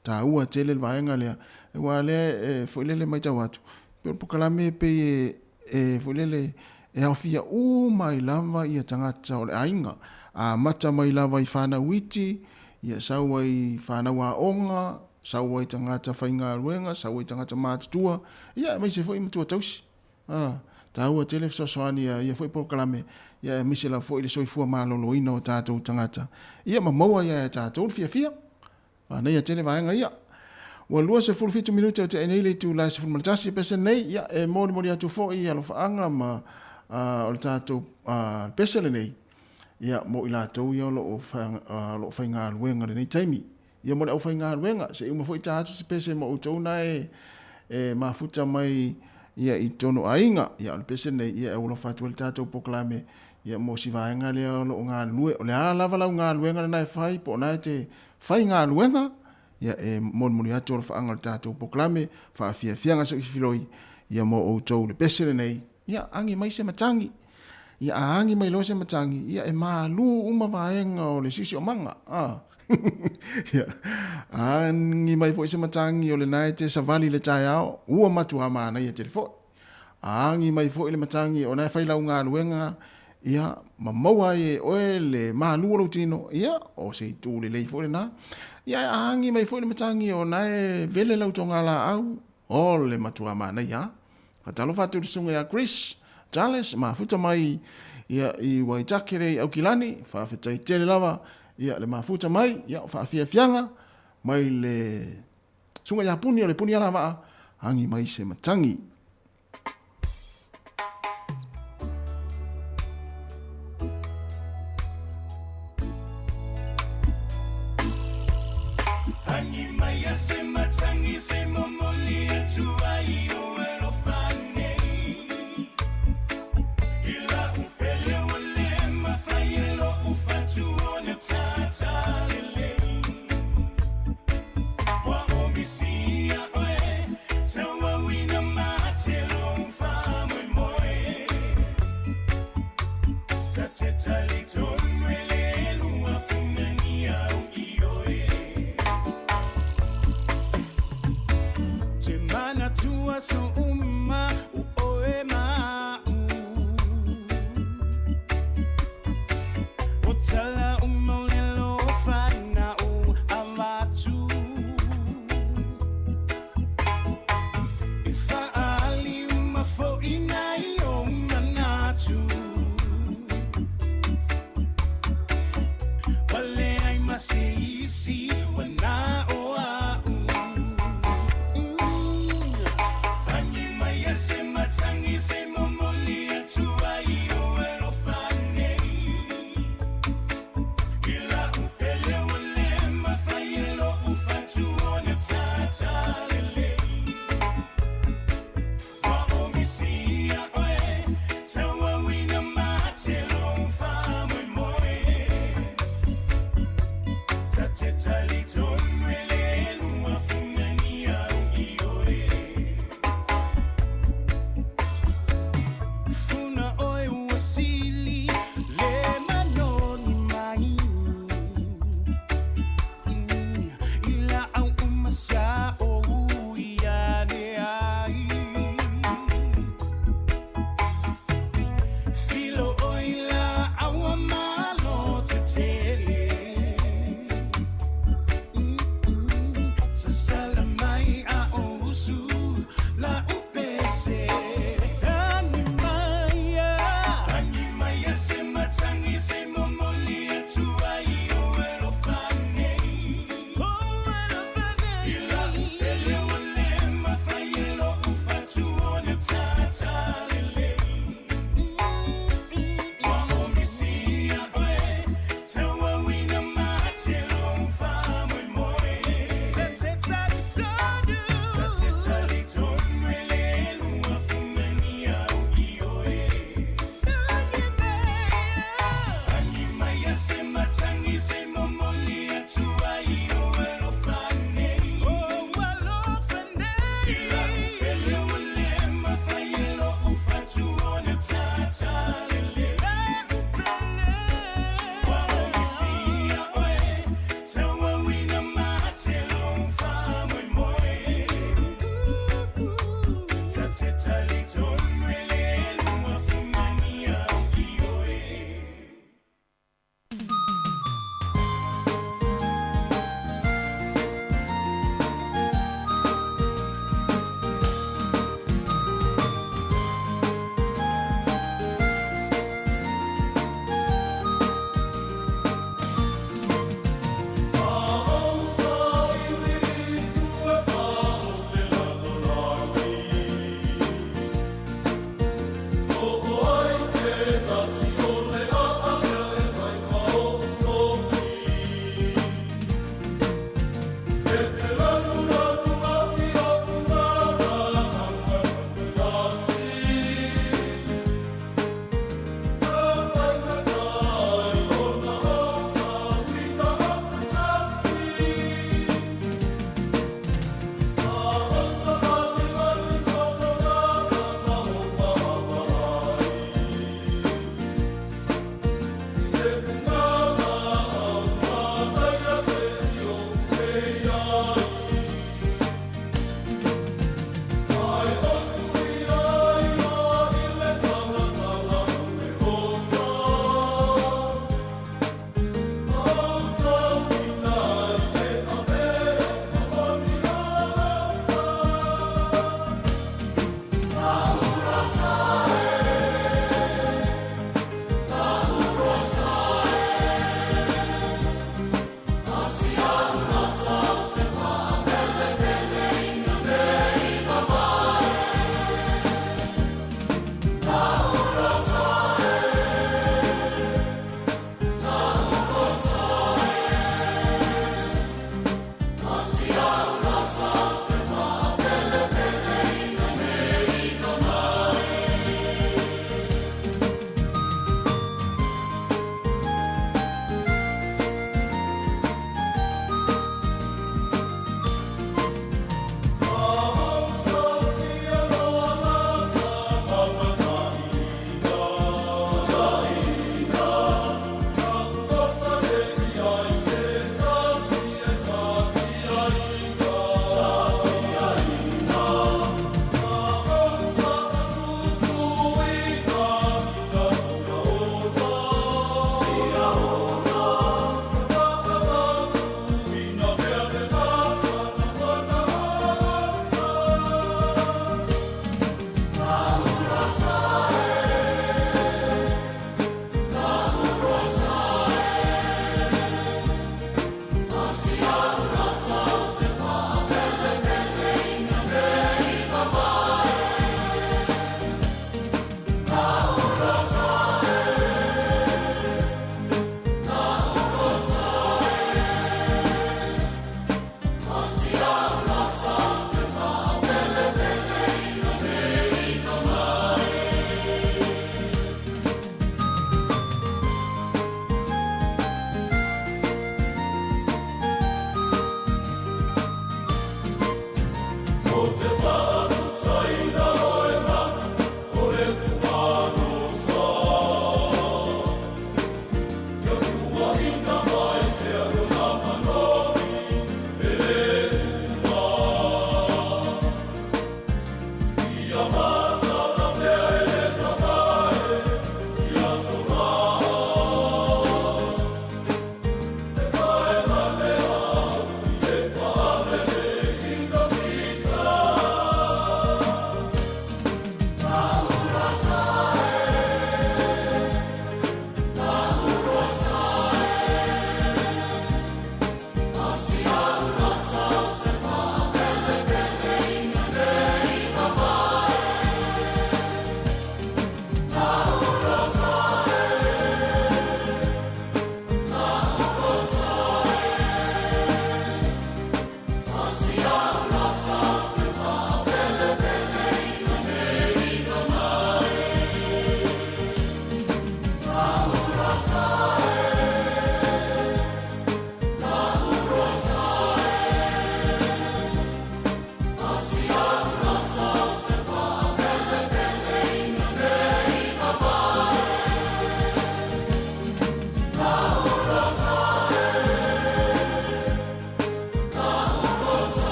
Taua tele le vaega lea, aua lea e foi lele matau atu, pei o le polokalame e pei e, e foi lele e aofia uma ai lava ia tagata o le aiga, amata mai lava i fanau iti, ia sau ai i fanau aoga, sau ai tagata faigaluega, sau ai tagata matutua, ia aemaise foi matua tausi. A, taua tele fesoasoani a ia foi polokalame, ia aemaise lava foi le soifua maloloina o tatou tagata, ia ma maua ai e tatou le fiafia. Manaia tele vaega ia. Ua 27 minute o tea nei le itula e 11 pese nei, ia e molimoli atu foi alofaaga ma o le tatou pese lenei, ia mo i latou ia o lo o faigaluega i lenei taimi. Ia mo le aufaigaluega, se i uma foi ta atu se pese mo outou na e, e mafuta mai ia i totonu o aiga. Ia o le pese lenei, ia e alofa atu ai le tatou polokalame ia mo si vaega lea o lo o galulue. O le a lava lau galuega lena e fai, po o na e te faigaluega, ia e molimoli atu alofaaga o le tatou polokalame, faafiafiaga soifiloi ia mo outou le pese lenei. Ia agi mai se matagi. Ia a agi mai loa se matagi, ia e malū uma vaega o le siosiomaga. A. Ia, a agi mai foi se matagi o lena e te savali i le taeao, ua matuā manaia tele foi. A agi mai foi le matagi o na e fai lau galuega, ia, ma maua ai e oe le malū o lou tino, ia, o se itu lelei foi lena. Ia, a agi mai foi le matagi o na e vele lau togalaau, o le matuā manaia a. Faatalofa atu i le susuga ia Chris Charles, mafuta mai ia i Waitakere i Aukilani, faafetai tele lava ia le mafuta mai, ia o faafiafiaga mai le susuga ia Puni o le Puni Alavaa, agi mai se matagi. Agi mai a se matagi se momoli atu ai o alofa nei I la'u pele ua le mafai e lo'u fatu ona tatalelei Ua ou misia oe tauauina mate lou faamoemoe Ta te talitonu e le lua funani au i oe Te manatua so uma o oe ma'u O tala uma o le alofa na'u avatu E fa'aali uma fo'i nai ou manatu Ua leai ma se isi ua na o a'u Agi mai a se matagi se momoli atu ai ou alofa nei I la'u pele ua le mafai e lo'u fatu ona tatalelei Ua ou misia oe tauauina mate lou faamoemoe Ta te talitonu.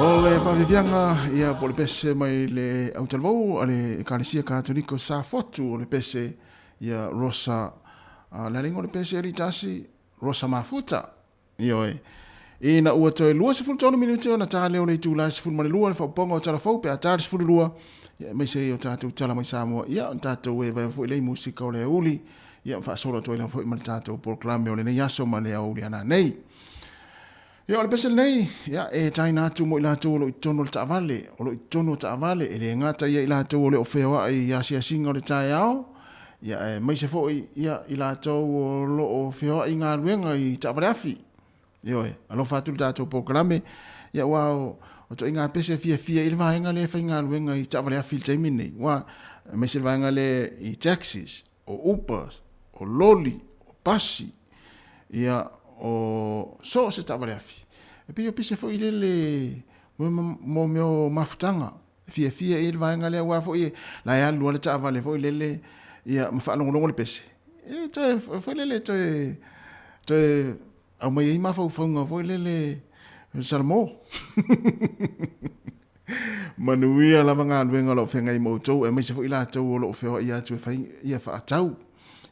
O le faafiafiaga ia po o le pese mai le autalavou a le Ekalesia Katoliko Safotu o le pese ia Rosa le aleiga o le pese alii tasi Rosa Mafuta. Ioe. Ina ua toe 23 minute ona ta lea o le itula e 12 le faaopoopoga o tala fou pe a ta le 12, ia aemaise ai o tatou tala mai Samoa, ia ona tatou e vaea foi lea i musika o le aoauli, ia ma faasolo atu ai lava foi ma le tatou polokalame o lenei aso ma le aoauli a nanei. Ia o le pese lenei, ia e taina atu mo i latou o lo o i totonu o le taavale, o lo o i totonu o taavale, e le gata ia i latou o le o feoai i asiasiga o le taeao, Ia, aemaise foi ia i latou o lo o feoai i galuega i taavale afi. Ioe, alofa atu le tatou polokalame, ia aua o, o ituaiga pese e fiafia i le vaega lea e faigaluega i taavale afi i le taimi lenei. Aua, aemaise le vaega lea i taxis, o Ubers, o loli, o pasi, ia, o so o se taavale afi. E pei o pese foi lele mo mea o mafutaga. Fiafia i le vaega lea aua foi la e alu lava le taavale foi lele ia ma faalogologo le pese e toe foi lele toe toe aumai ai mafaufauga foi lele Salamo. Manuia lava galuega o lo o feagai ma outou aemaise foi latou o lo o feoai atu e fai ia faatau.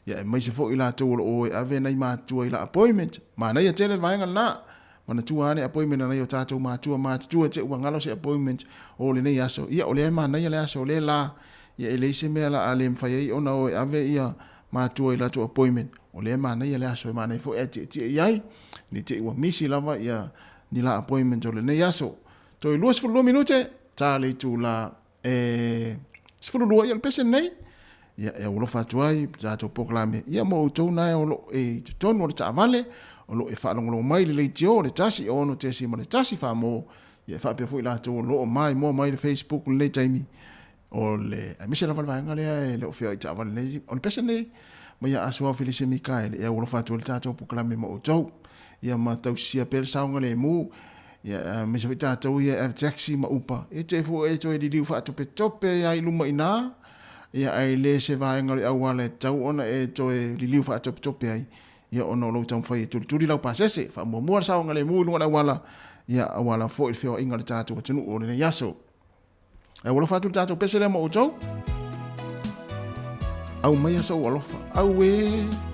Ia aemaise foi latou o lo o o e ave nai matua i la appointment. Manaia tele le vaega lena. Manatua ane appointment a nai o tatou matua matutua te ua galo se appointment o lenei aso. Ia o lea e manaia le aso o lea la. Ia e leai se mea la a le mafai ai ona o e ave ia matua i latou appointment. O lea e manaia le aso e manaia foi ae tietie i ai. Ne i te i ua misi lava ia ni la appointment o lenei aso. Toe 22 minute, ta le itula e 12 ia o le pese lenei. Ia e aualofa atu ai tatou polokalame ia mo outou na o lo o i totonu o le taavale, o lo o e faalogologo mai i le leitio le 1 6.1 faamo, ia e faapea foi latou o lo o maimoa mai le Facebook i lenei taimi o le aemaise lava le vaega lea e le o feoai taavale nei o le pese lenei mai ia Aso Felise Mikaele e aualofa atu ai le tatou polokalame mo outou ia ma tausisia pea le saogalemu ia aemaise foi tatou ia e ave taxi ma Uber e te foi e toe liliu faatopetope ai i luma i ina ia ae le se vaega o le auala e tatau ona e toe liliu faatopetope ai ia ona o lou taumafai e tulituli lau pasese faamuamua le saogalemu i luga o le auala ia auala foi le feoaiga o le tatou atunuu o lenei aso. Ae ua alofa atu le tatou pese lea mo outou. Aumaia sou alofa. Auē!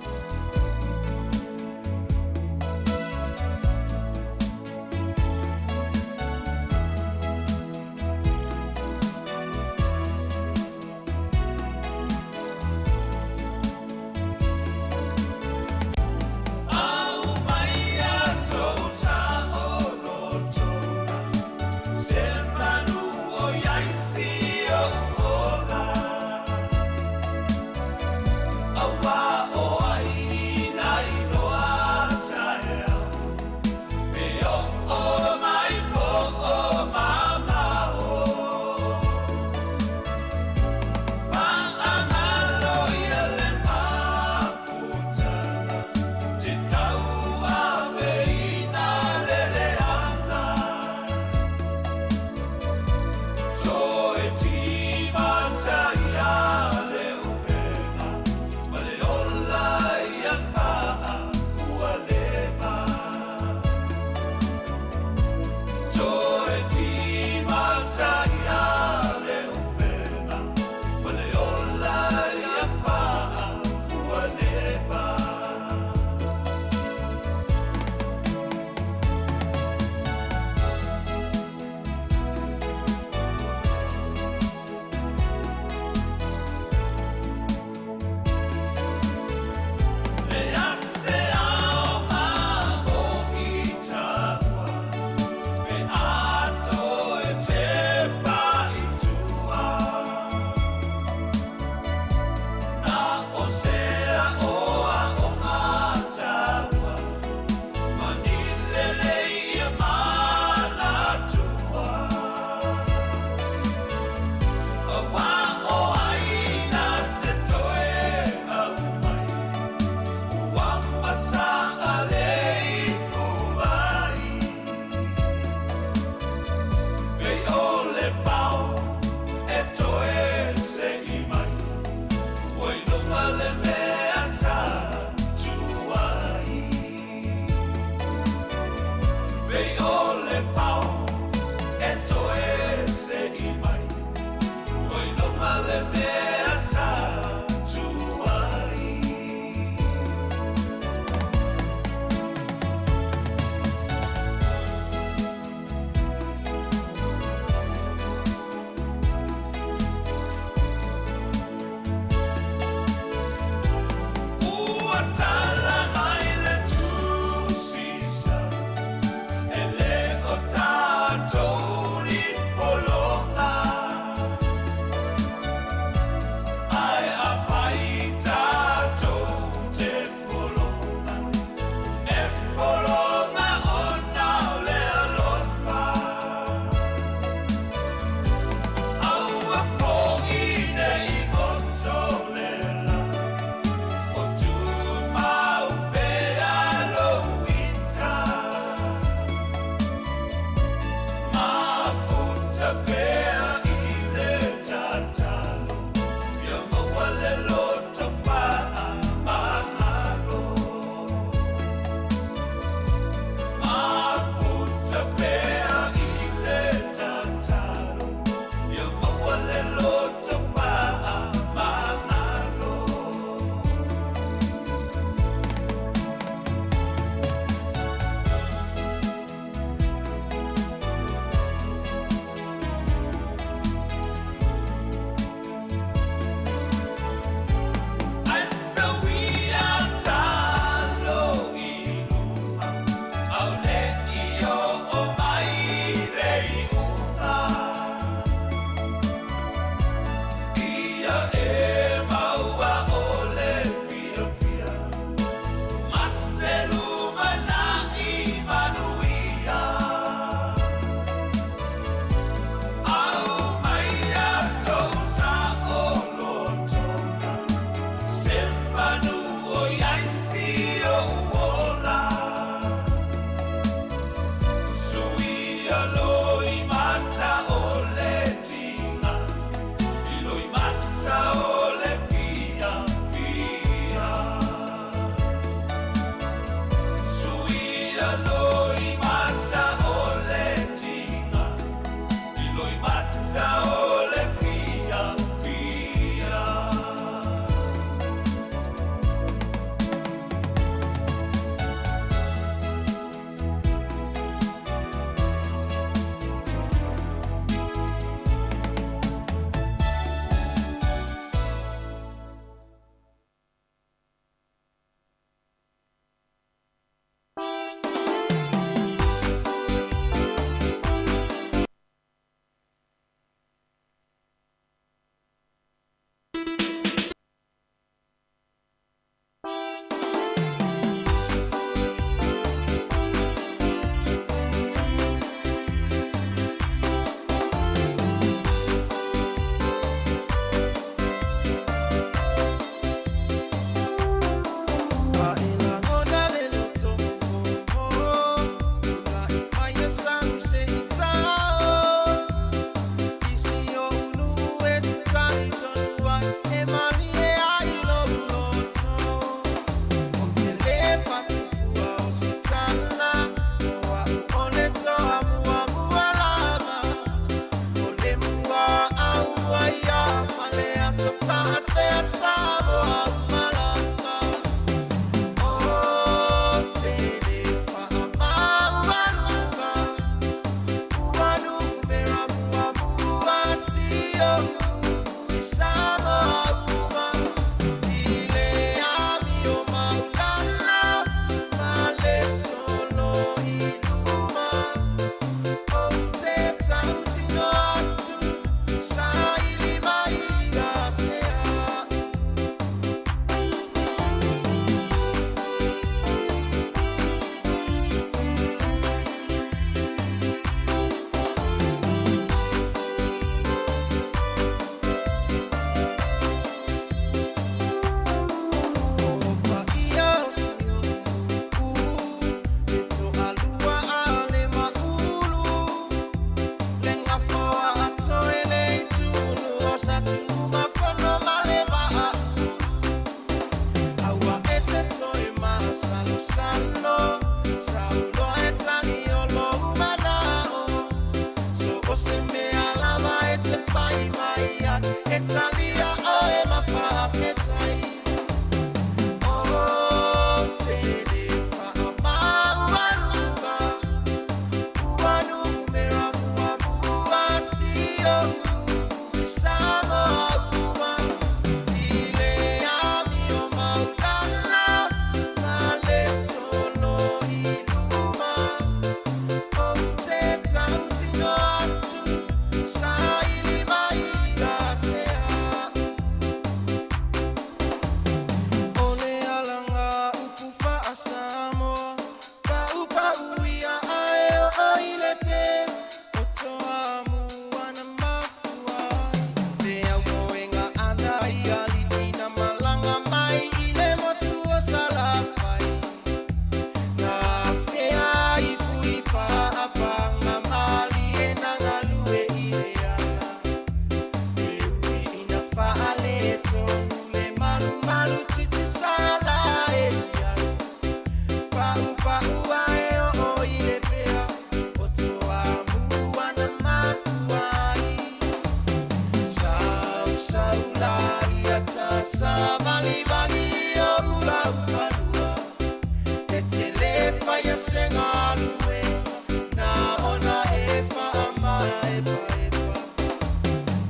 ia se galuega na ona e faamaepaepa.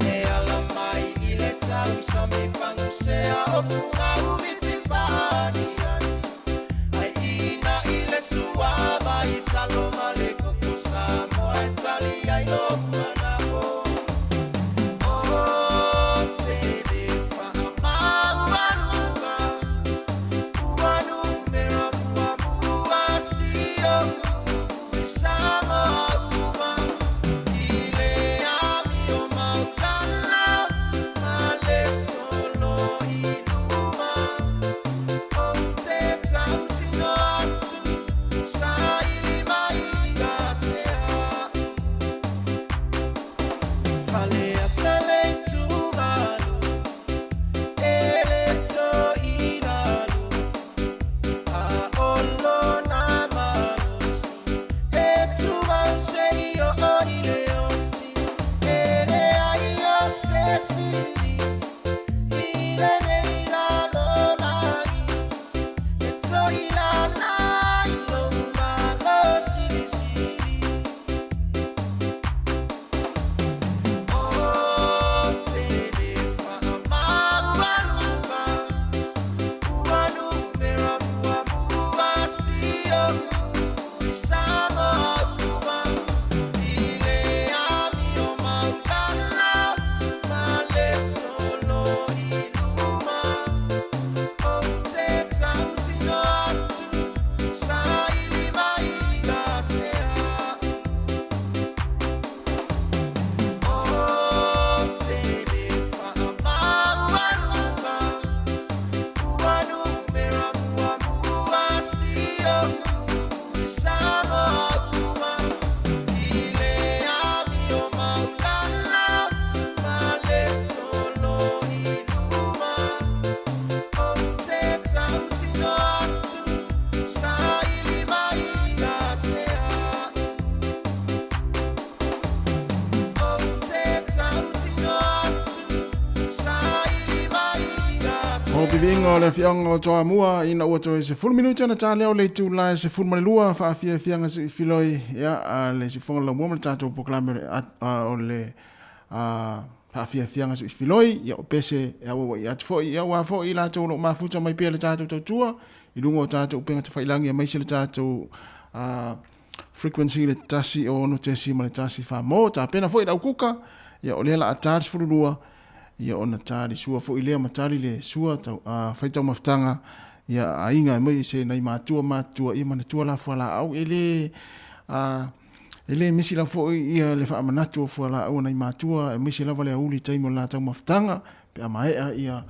E ala mai i le tausami fagusea o fugaumiti faaniani, ai ina i le suava i talo ma le koko Samoa e tali ai lou manao. O te le faamaualuga ua numera muamua si o i Samoa uma i le amio maulala ma le solo i luma. Ou te tautino atu saili mai ia te au. Faleata le itumalo e le toe i lalo, a o lona malosi e tumau seia oo i le oti. E leai o se sili i lenei lalolagi e toilala ai lou malo silisili. O te le faamaualuga ua numera muamua si o i Samoa uma i le amio maulala ma le solo i luma. Ou te tautino atu saili mai ia te au. O te le faamaualuga ua numera muamua si o i Samoa uma i le amio maulala ma le solo i luma. Ou te tautino atu saili mai ia te au. Ou te tautino atu saili mai ia te O pipiiga o le afioaga o Toamua ina ua toe 10 minute ona ta lea o le itula e 12 faafiafiaga siifiloi ia a le siufofoga o le laumua ma le tatou polokalame o le faafiafiaga siifiloi ia o pese e auauai atu foi ia aua foi i latou o lo o mafuta mai pea le tatou tautua i luga o tatou upega tafailagi aemaise le tatou frequency le 106.1 mo tapena foi le aukuka ia o lea la a ta le 12 ia ona tali sua foi lea ma tali le sua tau, fai taumafataga ia aiga e mai se nai matua matutua ia manatua la fualaau e le e le misi lava foi ia le faamanatu o fualaau a nai matua aemaise lava le auli i taimi o le la taumafataga pe a maea ia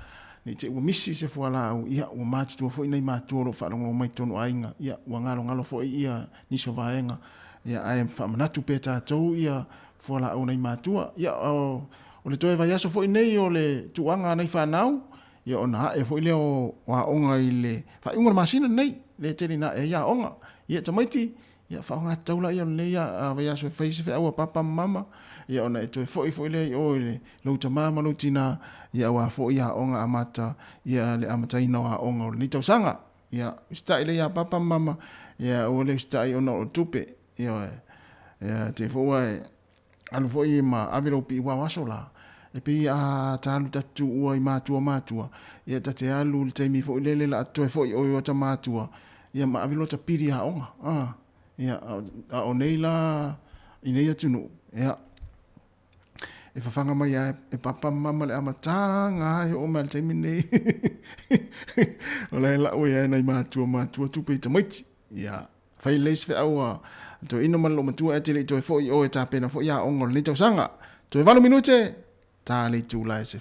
ne i te i ua misi se fualaau ia ua matutua foi nai matua o lo o faalogologo mai totonu o aiga ia ua galogalo foi ia nisi o vaega ia ae faamanatu pea tatou ia fualaau a nai matua ia o O le toe vaiaso foi nei o le tuuaga a nai fanau, ia ona ae foi lea o aoga i le faaiuga o le masina lenei, lea e tele ina ae ai aoga. Ia tamaiti, ia faaaoga tatau laia o lenei vaiaso e fai se feau a papa ma mama, ia ona e toe foi foi lea i o i le lou tama ma lou tina, ia aua foi aoga amata, ia le amataina o aoga o lenei tausaga. Ia usitai lea ia papa ma mama, ia aua le usitai ona o le tupe, ioe. Ia te foi ua e Alu foi ma ave lou piuao aso la. E pei a ta alu ta tuua i matua matua, ia ta te alu i le taimi foi lele la a toe foi oi o ta matua, ia ma ave loa ta pili aoga. A, ia, a o nei la i nei atunuu, ia, e fafaga mai lava e papa ma mama le amataga e oo mai i le taimi lenei. O la e lau ai lava e nai matua matua tupe i tamaiti. Ia, Fai lelei se feau a toeaina ma le loomatua ae te le i toe foi i o e tapena foi aoga o lenei tausaga. Toe 8 minute, ta le itula e 12.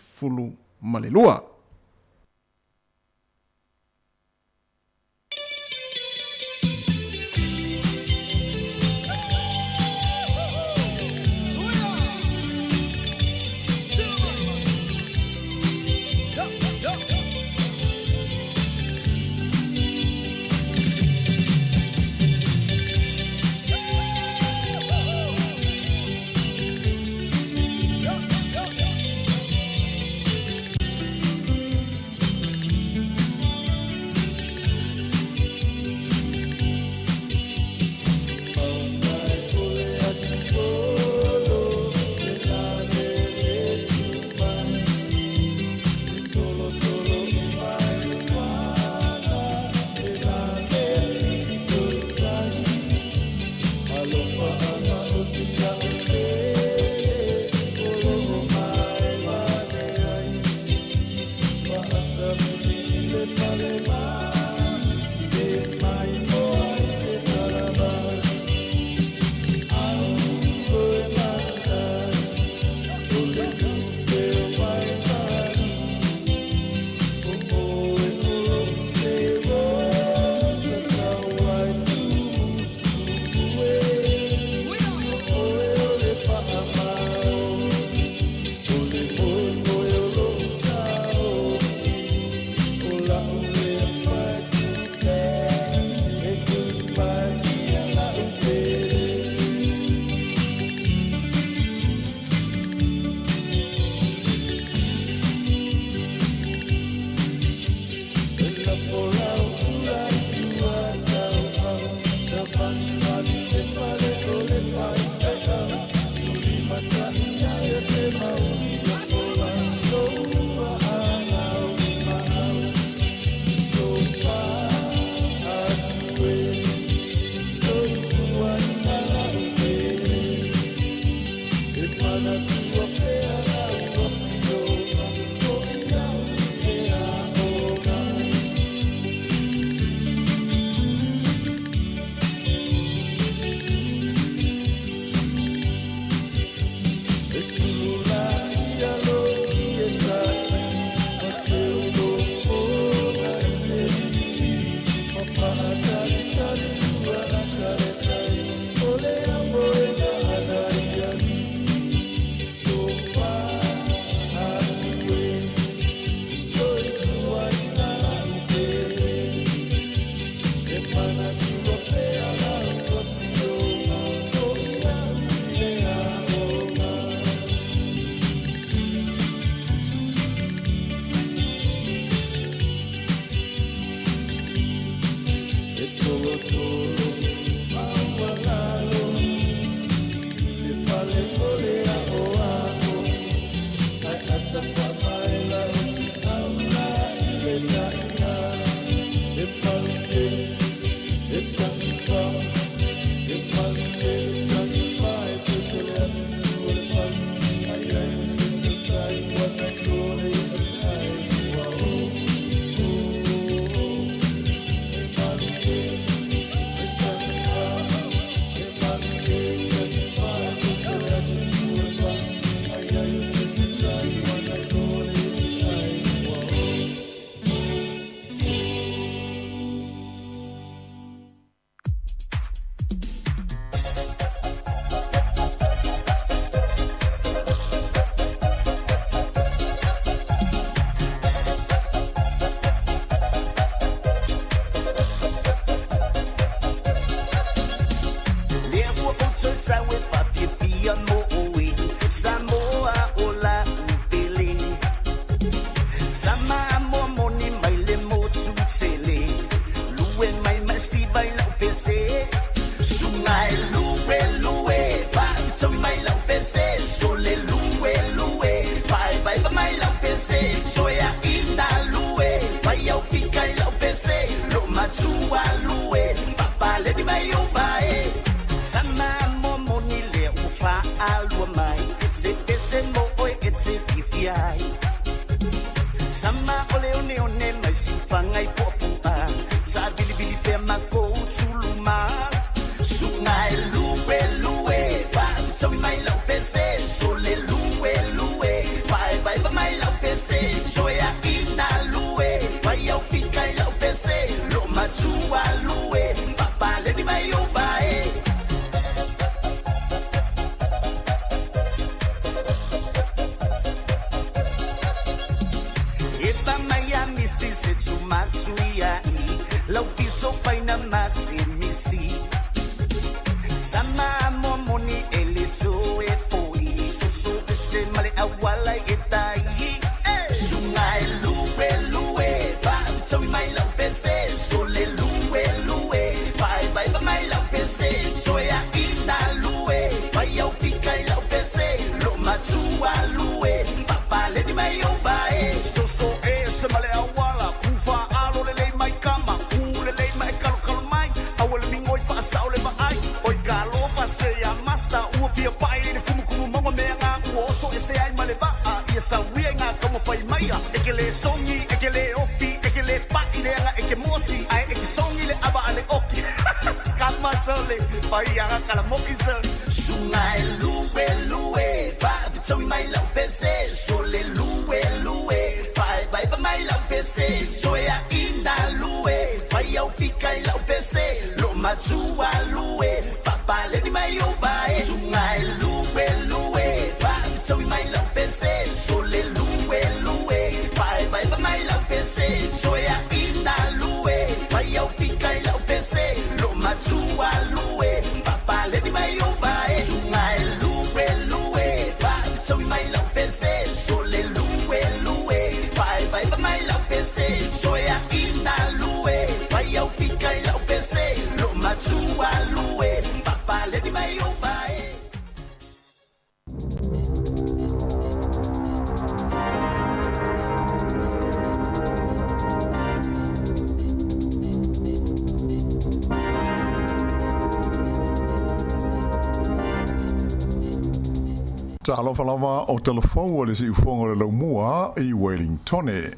Talofa lava o telefou o le siufoga o le laumua i Wellingtone.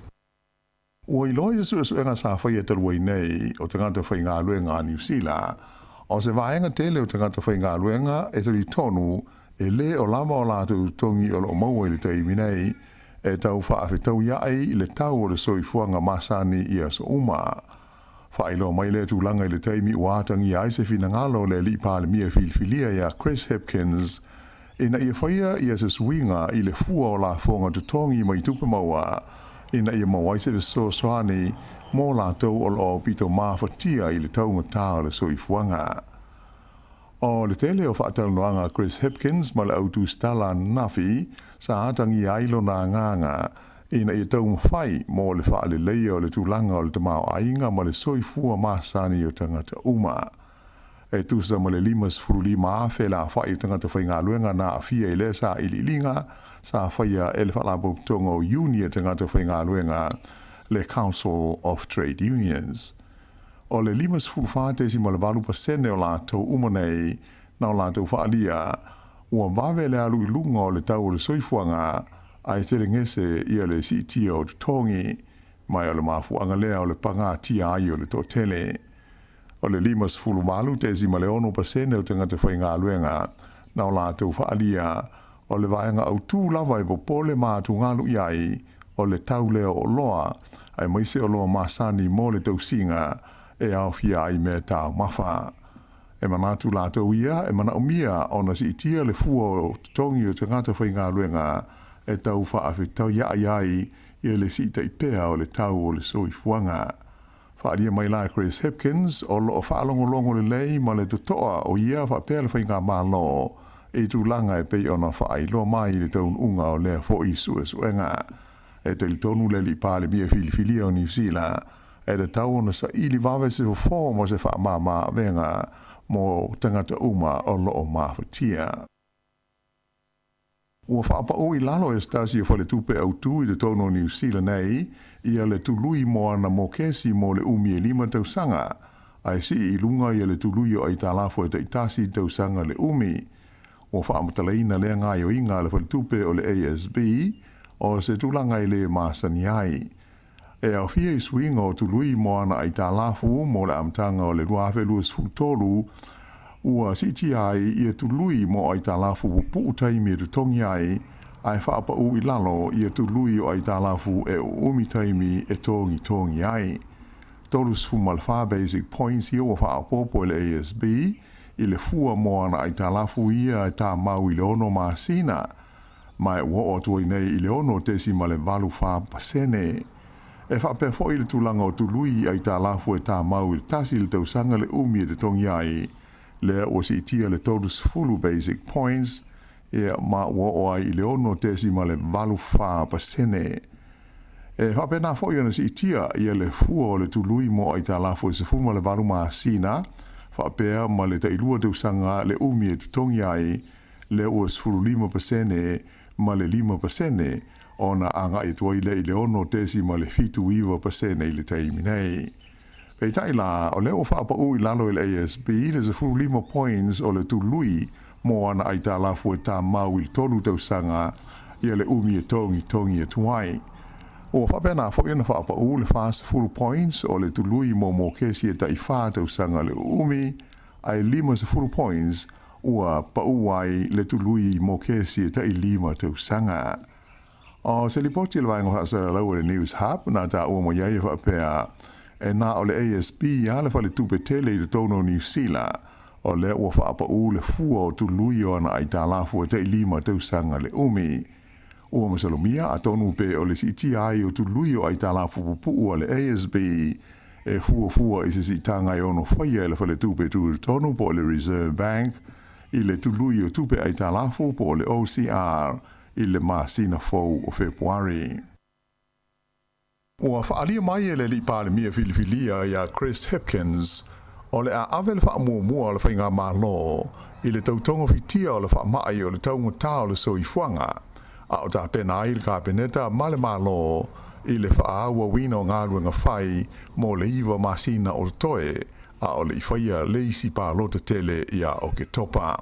Ua iloa i se suesuega sa faia talu ai nei o tagata faigaluega a Niu Sila, o se vaega tele o tagata faigaluega e talitonu e lē o lava o latou totogi o loo maua i le taimi nei e tau faafetauiaʻi i le tau o le soifuaga masani i aso uma. Faailoa mai lea tulaga i le taimi ua atagia ai se finagalo o le alii Palemia filifilia iā Chris Hipkins ina ia faia ia se suiga i le fua o lafoga totogi mai tupe maua ina ia maua ai se fesoasoani mo latou o loo aupito mafatia i le taugatā o le soifuaga. O le tele o faatalanoaga a Chris Hipkins ma le au tusitala ananafi sa atagia ai lona agaga ina ia taumafai mo le faaleleia o le tulaga o le tamaoaiga ma le soifua masani o tagata uma. E tusa ma le 55,000 le aofai o tagata faigaluega na aafia i lea sailiiliga sa faia e le Faalapotopotoga o Iuni a Tagata Faigaluega, le Council of Trade Unions. O le 54.8% o latou uma nei na o latou faaalia ua vave le alu i luga o le tau o le soifuaga ae telegese ia le siitia o totogi, ma o le mafuaaga lea o le pagatia ai o le toatele. O le 58.6% o tagata faigaluega na o latou faaalia o le vaega autū lava e popole ma atugalu i ai o le tau lea o oloa, aemaise oloa masani mo le tausiga e aofia ai meataumafa. E manatu latou ia e manaomia ona siitia le fua o totogi o tagata faigaluega e tau faafetauia'i ai ia le siitai pea o le tau o le soifuaga. Faaalia mai la e Chris Hipkins, o lo o faalogologo lelei ma le totoa o ia faapea le faigamalo i tulaga e pei ona faailoa mai i le taunuuga o lea foi suesuega. E talitonu le Alii Palemia filifilia o Niu Sila, e tatau ona saili vave se fofo ma se faamama avega mo tagata uma o lo o mafatia. Ua faapaū i lalo e se tasi o faletupe autū i totonu o Niu Sila nei ia le tului mo ana mokesi mo le umi e lima tausaga, ae sii i luga ia le tului o aitalafu e taitasi tausaga le umi. Ua faamatalaina lea gaoioiga a le faletupe o le ASB o se tulaga e lē masani ai. E aofia i suiga o tului mo ana aitalafu mo le amataga o le 2023, ua siitia ai ia tului mo aitalafu pupuu taimi e totogi ai, ae faapaū i lalo ia tului o aitalafu e uumi taimi e togitogi ai. 34 basic points ia ua faaopoopo e le ASB i le fua mo ana aitalafu ia e tamau i le ono masina, ma e ua oo atu ai nei i le 6.84%. E faapea foi le tulaga o tului i aitalafu e tamau i le tasi le tausaga le umi e totogi ai, lea ua siitia le 30 basic points, ia, ma ua oo ai i le 6.84%. E faapena foi ona siitia ia le fua o le tului mo aitalafu e 18 masina, faapea ma le tailua tausaga le umi e totogi ai, lea ua 15% ma le 5% ona agai atu ai lea i le 6.79% i le taimi nei. Peitai la, o lea ua faapaū i lalo e le ASB le 15 points o le tului mo ana aitalafu e tamau i le tolu tausaga ia le umi e togitogi atu ai. Ua faapena foi ona faapaū le 40 points o le tului mo mokesi e tai-fa tausaga le uumi, ae 50 points ua paū ai le tului mokesi e tai-lima tausaga. O se lipoti a le vaega faasalalau a le News Hub na taua mai ai e faapea, e na o le ASB lava le faletupe tele i totonu o Niu Sila, o lea ua faapaū le fua o tului o ana aitalafu e tai-lima tausaga le umi. Ua masalomia atonu pe o le siitia ai o tului o aitalafu pupuu a le ASB e fuafua i se siitaga e ono faia e le Faletupe Tutotonu po o le Reserve Bank i le tului o tupe aitalafu po o le OCR i le masina fou o Fepuari. Ua faaalia mai e le Alii Palemia filifilia ia Chris Hipkins o le a ave le faamuamua a le Faigamalo i le tau togafitia o le faamai o le taugatā o le soifuaga, a o tapena ai le Kapeneta ma le Malo i le faaauauina o galuega fai mo le iva masina o totoe a o le i faia le isi palota tele ia Oketopa.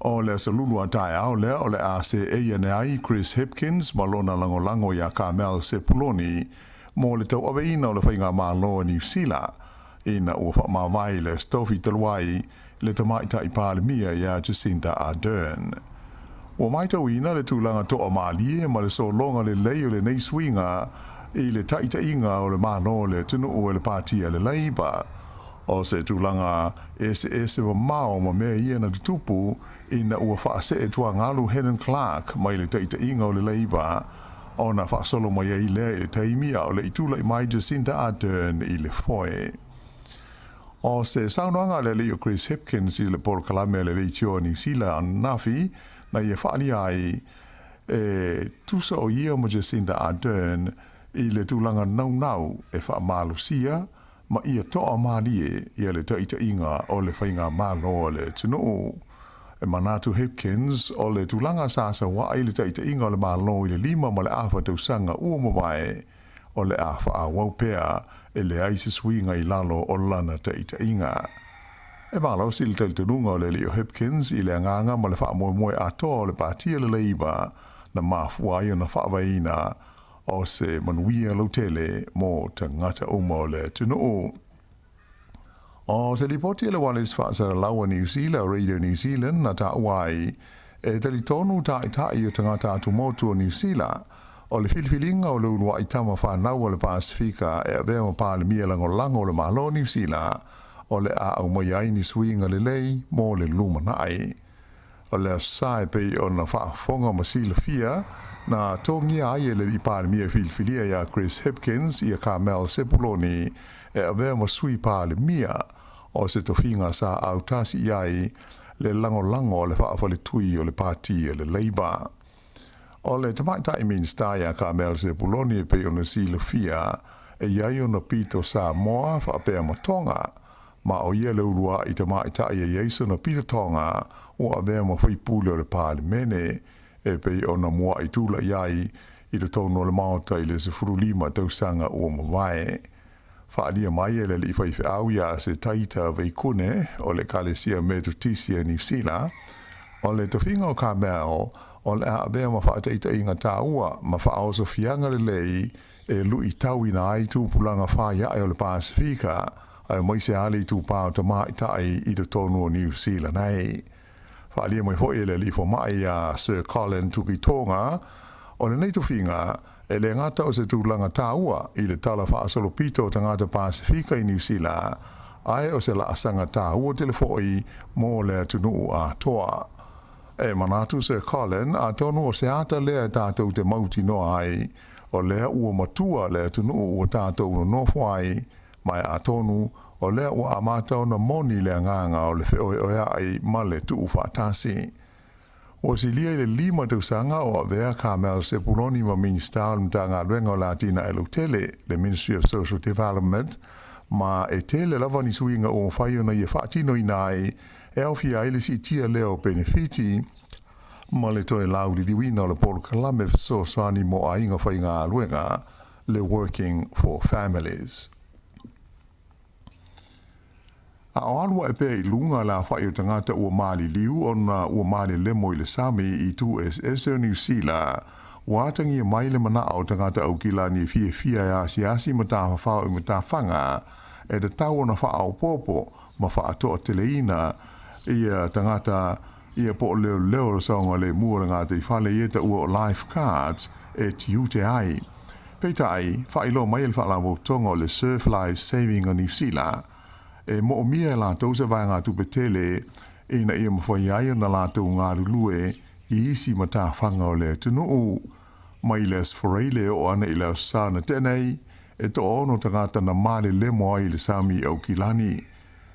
O le aso Lulu a taeao lea o le a seei ane ai Chris Hipkins ma lona lagolago iā Carmel Sepuloni mo le tauaveina o le Faigamalo a Niu Sila ina ua faamavae i le Aso Tofi talu ai le Tamaitai Palemia iā Jacinda Ardern. Ua matauina le tulaga toamalie ma le sologa lelei o lenei suiga i le taitaiga o le Malo o le atunuu e le Pāti a le Labour. O se tulaga eseese mamao ma mea ia na tutupu ina ua faasee tuagalu Helen Clark mai le taitaiga o le Labour. Ona faasolo mai ai lea i le taimi a o le i tulai mai Jacinda Ardern i le foe. O se saunoaga a le alii o Chris Hipkins i le polokalame a le Leitio a Niu Sila ananafi na ia faaalia ai e tusa o ia ma Jacinda Ardern i le tulaga naunau e faamalosia ma ia toa malie ia le taitaiga o le faigamalo a le atunuu. E manatu Hipkins o le tulaga sa saua'i le taitaiga o le Malo i le 5 ma le afa tausaga ua mavae, o le a faaauau pea e leai se suiga i lalo o lana taitaiga. E malosi le talitonuga o le alii o Hipkins i le agaga ma le faamoemoe atoa o le Pati a le Labour na mafua ai ona faavaeina o se manuia lautele mo tagata uma o le atunuu. O se lipoti a le Ualesi Faasalalau a Niu Sila, Radio New Zealand, na taua ai, e talitonu taitai o tagata atumotu o Niu Sila, o le filifiliga o le uluai tama fanau o le Pasefika e avea ma Palemia Lagolago o le Malo o Niu Sila, o le a aumaia ai ni suiga lelei mo le lumanai. O le Aso Sa e pei ona faafofoga ma silafia, na togia ai e le Alii Palemia filifilia ia Chris Hipkins ia Carmel Sepuloni e avea ma Sui Palemia, o se tofiga sa autasi i ai le lagolago a le faafaletui o le Pati a le Labour. O le Tamaitai Minisita ia Carmel Sepuloni e pei ona silafia, e i ai ona pito Samoa faapea ma Tonga, ma o ia le uluai tamaitai e i ai sona pito Tonga ua avea ma faipule o le Palemene, e pei ona muai tulai ai i totonu o le Maota i le 15 tausaga ua mavae. Faaalia mai e le alii faifeau ia Setaita Veikune o le Ekalesia Metotisi a Niu Sila, o le tofiga o Carmel o le a avea ma faataitaiga taua ma faaosofiaga lelei e luitauina ai tupulaga faiae o le Pasefika aemaise lava le itupa o tamaitai i totonu o Niu Sila nei. Faaalia mai foi e le alii fomai ia Sir Colin Tukitonga, o lenei tofiga e le gata o se tulaga taua i le tala faasolopito o tagata Pasefika i Niu Sila, ae o se laasaga taua tele foi mo le atunuu atoa. E manatu Sir Colin, atonu o se ata lea e tatou te mautinoa ai, o lea ua matua le atunuu ua tatou nonofo ai, ma e atonu o lea ua amata ona moni le agaga o le feoeoea'i ma le tuufaatasi. Ua silia i le 5 tausaga o avea Carmel Sepuloni ma Minisita o le Matagaluega o le Atinae Lautele, le Ministry of Social Development, ma e tele lava ni suiga ua mafai ona ia faatinoina ai, e aofia ai le siitia lea o penefiti, ma le toe lauliliuina o le polokalame fesoasoani mo aiga faigaluega, le Working for Families. A o alu ae pea i luga le aofai o tagata ua maliliu ona ua malelemo i le sami i itu eseese o Niu Sila, ua atagia mai le manao o tagata Aukilani e fiafia e asiasi ma tafafao i matafaga e tatau ona faaopoopo ma faatoateleina ia tagata ia po o leoleo o le saogalemu o le gataifale ia taua o lifeguards e tiute ai. Peitai, faailoa mai e le Faalapotopotoga o le Surf Life Saving o Niu Sila, e moomia e latou se vaegatupe tele ina ia mafai ai ona latou galulue i isi matafaga o le atunuu. Mai le Aso Faraile e oo ana i le Aso Sa na tea nei, e 6 tagata na malelemo ai i le sami i Aukilani.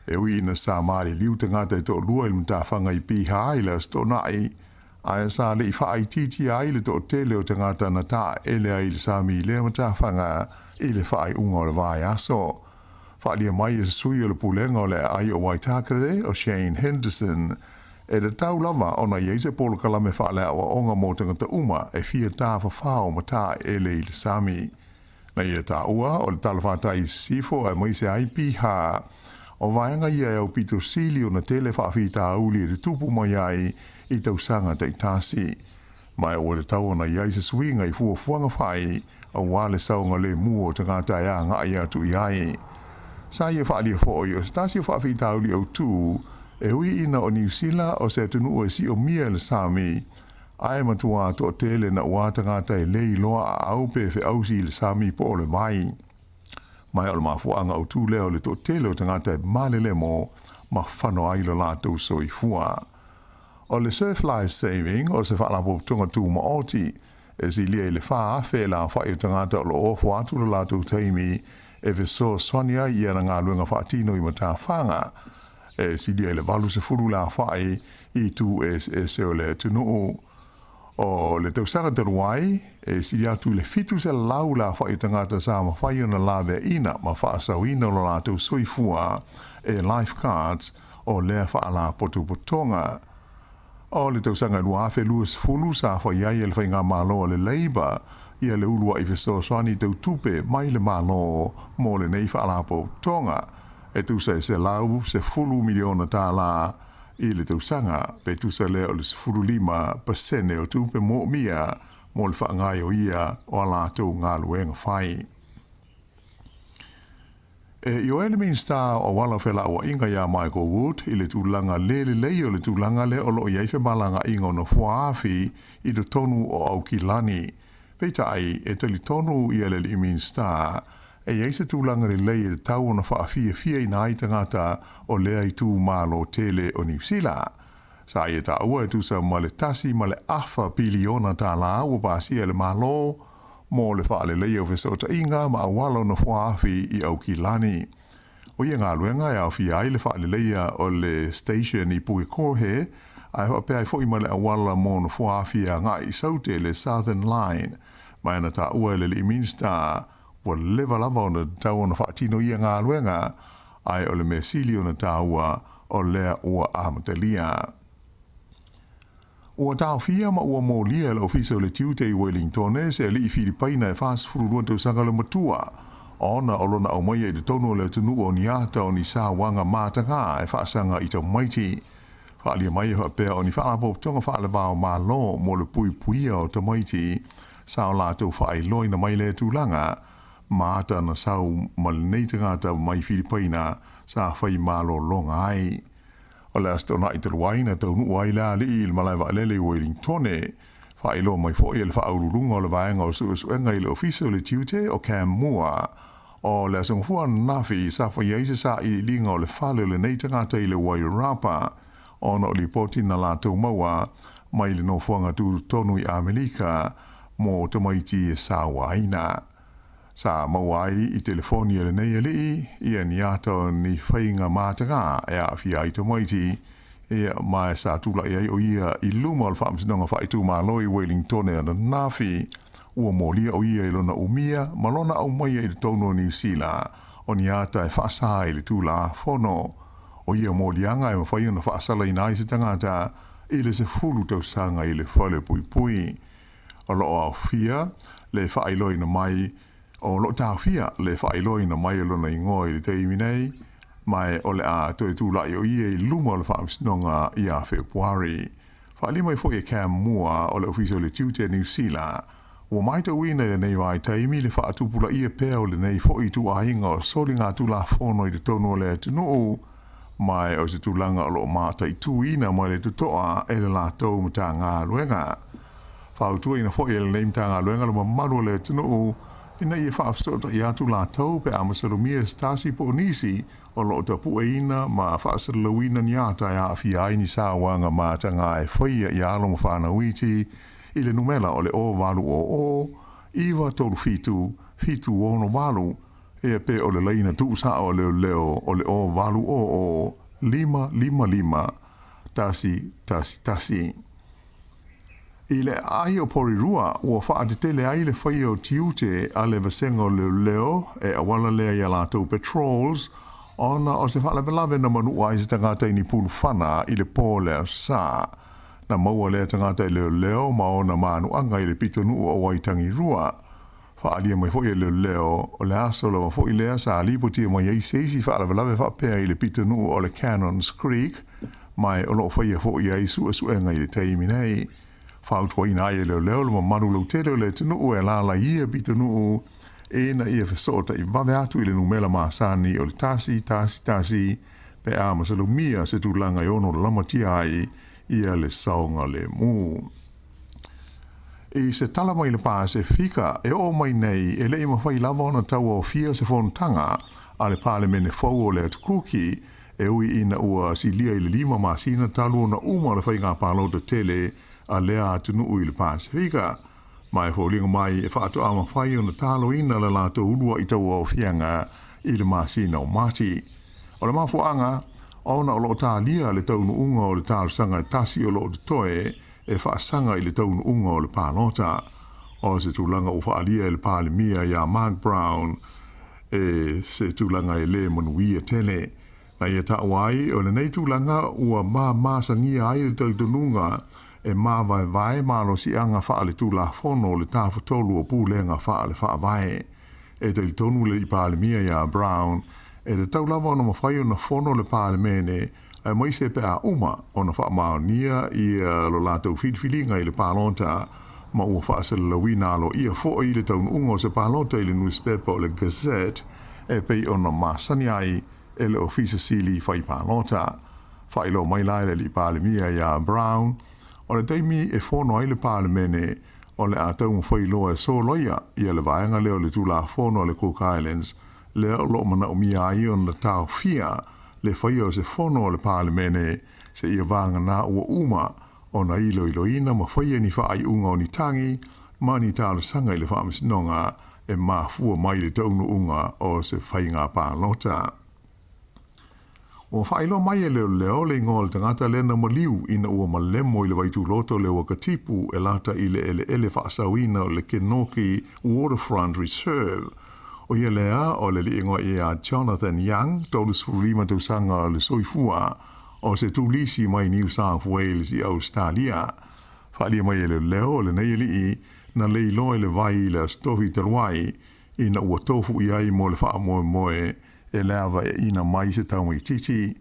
E ui ina sa maliliu tagata e toalua i le matafaga i Piha i le Aso Toonai, ae sa le i faaitiitia ai le toatele o tagata na taele ai i le sami i lea matafaga i le faaiuga o le vaiaso. Faaalia mai e se sui o le pulega o le aai o Waitakere, o Shane Henderson, e tatau lava ona i ai se polokalame faaleaoaoga mo tagata uma e fia tafafao ma taele i le sami. Na ia taua o le talafatai i sisifo aemaise ai Piha. O vaega ia e aupito sili ona tele faafitauli e tutupu mai ai i tausaga taitasi. Ma ua tatau ona i ai se suiga i fuafuaga fai aua le saogalemu o tagata e agai atu i ai. Sa ia faaalia foi o se tasi o faafitauli autu, e ui ina o Niu Sila o se atunuu e siomia e le sami, ae matua toatele naua tagata e le iloa aau pe feausi i le sami po o le vai. Ma o le mafuaaga autu lea o le toatele o tagata e malelemo ma fano ai lo latou soifua. O le Surf Life Saving o se faalapotopotoga tumaoti E silia i le 4,000 le aofa'i o tagata o lo o ofo atu lo latou taimi e fesoasoani ai i ana galuega faatino i matafaga. E silia i le 80 le aofa'i i itu eseese o le atunuu. O le tausaga talu ai, e sili atu i le 700 le aofa'i o tagata sa mafai ona laveaina ma faasaoina lo latou soifua e lifeguards o lea faalapotopotoga. O le tausaga 2020 sa fai ai e le Faigamalo a le Labour ia le ulua'i fesoasoani tau tupe mai le Malo mo lenei faalapotopotoga e tusa e $110 miliona tālā i le tausaga, pe tusa lea o le 15% o tupe moomia mo le faagaoioia o a latou galuega fai. E ioe le Minisita o Auala o Felauaiga iā Michael Wood i le tulaga le lelei o le tulaga lea o lo o i ai femalagaaiga o nofoa-afi i totonu o Aukilani. Peitai, e talitonu ia le alii Minisita, e i ai se tulaga lelei e tatau ona faafiafiaina ai tagata o lea itumalo tele o Niu Sila. Sa ia taua e tusa ma le $1.5 piliona ua pasia e le Malo mo le faaleleia o fesootaiga ma auala o nofoa-afi i Aukilani. O ia galuega e aofia ai le faaleleia o le station i Pukekohe, ae faapea ai foi ma le auala mo nofoa-afi e agai i Saute, le Southern Line. Ma e na taua e le alii Minisita, ua leva lava ona tatau ona faatino ia galuega, ae o le mea sili ona taua o lea ua amatalia. Ua taofia ma ua molia e le Ofisa o le Tiute i Wellingtone se alii Filipaina e 42 tausaga le matua, ona o lona aumaia i totonu o le atunuu o ni ata o ni sauaga matagā e faasaga i tamaiti. Faaalia mai e faapea o ni faalapotopotoga faale-va-o-Malo mo le puipuia o tamaiti sa o latou faailoaina mai lea tulaga, ma ata na sau ma lenei tagata mai Filipaina sa fai malologa ai. O le Aso Toonai talu ai na taunuu ai le alii i le malae vaalele i Wellingtone. Faailoa mai foi e le faauluuluga o le vaega o suesuega i le Ofisa o le Tiute o Cam Moore, o le Aso Gafua ananafi sa fai ai se sailiiliga o le fale o lenei tagata i le Wairarapa ona o lipoti na latou maua mai le nofoaga tutotonu i Amerika mo tamaiti e sauaina. Sa maua ai i telefoni e lenei alii ia ni ata o ni faiga matagā e aafia ai tamaiti, ia, ma e sa tula'i ai o ia i luma o le Faamasinoga Faaitumalo i Wellingtone ananafi. Ua molia o ia i lona umia ma lona aumaia i totonu o Niu Sila o ni ata e faasā ai le Tulafono. O ia moliaga e mafai ona faasalaina ai se tagata i le 10 tausaga i le falepuipui. O lo o aofia le faailoaina mai o lo o taofia le faailoaina mai o lona igoa i le taimi nei, ma e o le a toe tula'i o ia i luma o le Faamasinoga ia Fepuari. Faaalia mai foi e Cam Moore o le Ofisa o le Tiute a Niu Sila, ua matauina i lenei vaitaimi le faatupulaia pea o lenei foi ituaiga o soligatulafono i totonu o le atunuu, ma e o se tulaga o lo o mataituina ma le totoa e le latou Matagaluega. Fautuaina foi e lenei Matagaluega le mamalu o le atunuu ina ia faafesootai atu latou pe a masalomia se tasi po o nisi o lo o tapueina ma faasalalauina ni ata e aafia ai ni sauaga matagā e faia i alo ma fanau iti i le numera o le 0800 937 768 Ia pe o le laina tuusao a leoleo o le 0800 555 111. I le aai o Porirua, ua faatetele ai le faia o tiute a le vasega o leoleo e auala lea i a latou patrols ona o se faalavelave na manua ai se tagata i ni pulufana i le po o le Aso Sa. Na maua lea tagata e leoleo ma ona manuaga i le pitonuu o Waitangirua. Faaalia mai foi e leoleo, o le aso lava foi lea sa lipotia mai ai se isi faalavelave faapea i le pitonuu o le Cannons Creek, ma o lo o faia foi ai suesuega i le taimi nei. Fautuaina ai e leoleo le mamalu lautele o le atunuu e alaala i ia pitonuu ina ia fesootai vave atu i le numera masani o le 111 pe a masalomia se tulaga e ono lamatia ai ia le saogalemu. I se tala mai le Pasefika e oo mai nei, e le i mafai lava ona tauaofia se fonotaga a le Palemene fou o le Atu Kuki, e ui ina ua silia i le 5 masina talu ona uma le faiga palota tele a lea atunuu i le Pasefika. Ma e foliga mai e faatoa mafai ona taloina le latou uluai tauaofiaga i le masina o Mati. O le mafuaaga, ona o lo o talia le taunuuga o le talosaga e tasi o lo o totoe e faasaga i le taunuuga o le palota. O se tulaga ua faaalia e le Palemia ia Mark Brown e se tulaga e le manuia tele. Na ia taua ai, o lenei tulaga ua mamasagia ai le talitonuga e mavaevae malosiaga faaletulafono o le Tafatolu o Pulega faale-Faavae. E talitonu le Alii Palemia ia Brown, e tatau lava ona mafai ona fono le Palemene aemaise pe a uma ona faamaonia ia lo latou filifiliga i le palota ma ua faasalalauina aloaia foi le taunuuga o se palota i le nusipepa o le Gazette e pei ona masani ai e le Ofisa Sili fai palota. Faailoa mai la e le Alii Palemia ia Brown, o le taimi e fono ai le Palemene o le a taumafai loa e soloia ia le vaega lea o le Tulafono a le Cook Islands lea o lo o manaomia ai ona taofia le faia o se fono a le Palemene seia vagana ua uma ona iloiloina ma faia ni faaiuga o ni tagi ma ni talosaga i le Faamasinoga e mafua mai le taunuuga o se faiga palota. Ua faailoa mai e leoleo le igoa o le tagata lea na maliu ina ua malemo i le vaituloto o le Wakatipu e lata i le eleele faasaoina o le Kenoki Waterfront Reserve. O ia lea o le alii igoa ia Jonathan Young, 35 tausaga o le soifua, o se turisi mai New South Wales i Ausetalia. Faaalia mai e leoleo o lenei alii na leiloa i le vai i le Aso Tofi talu ai ina ua tofu i ai mo le faamoemoe e le avaeaina mai se taumaititi.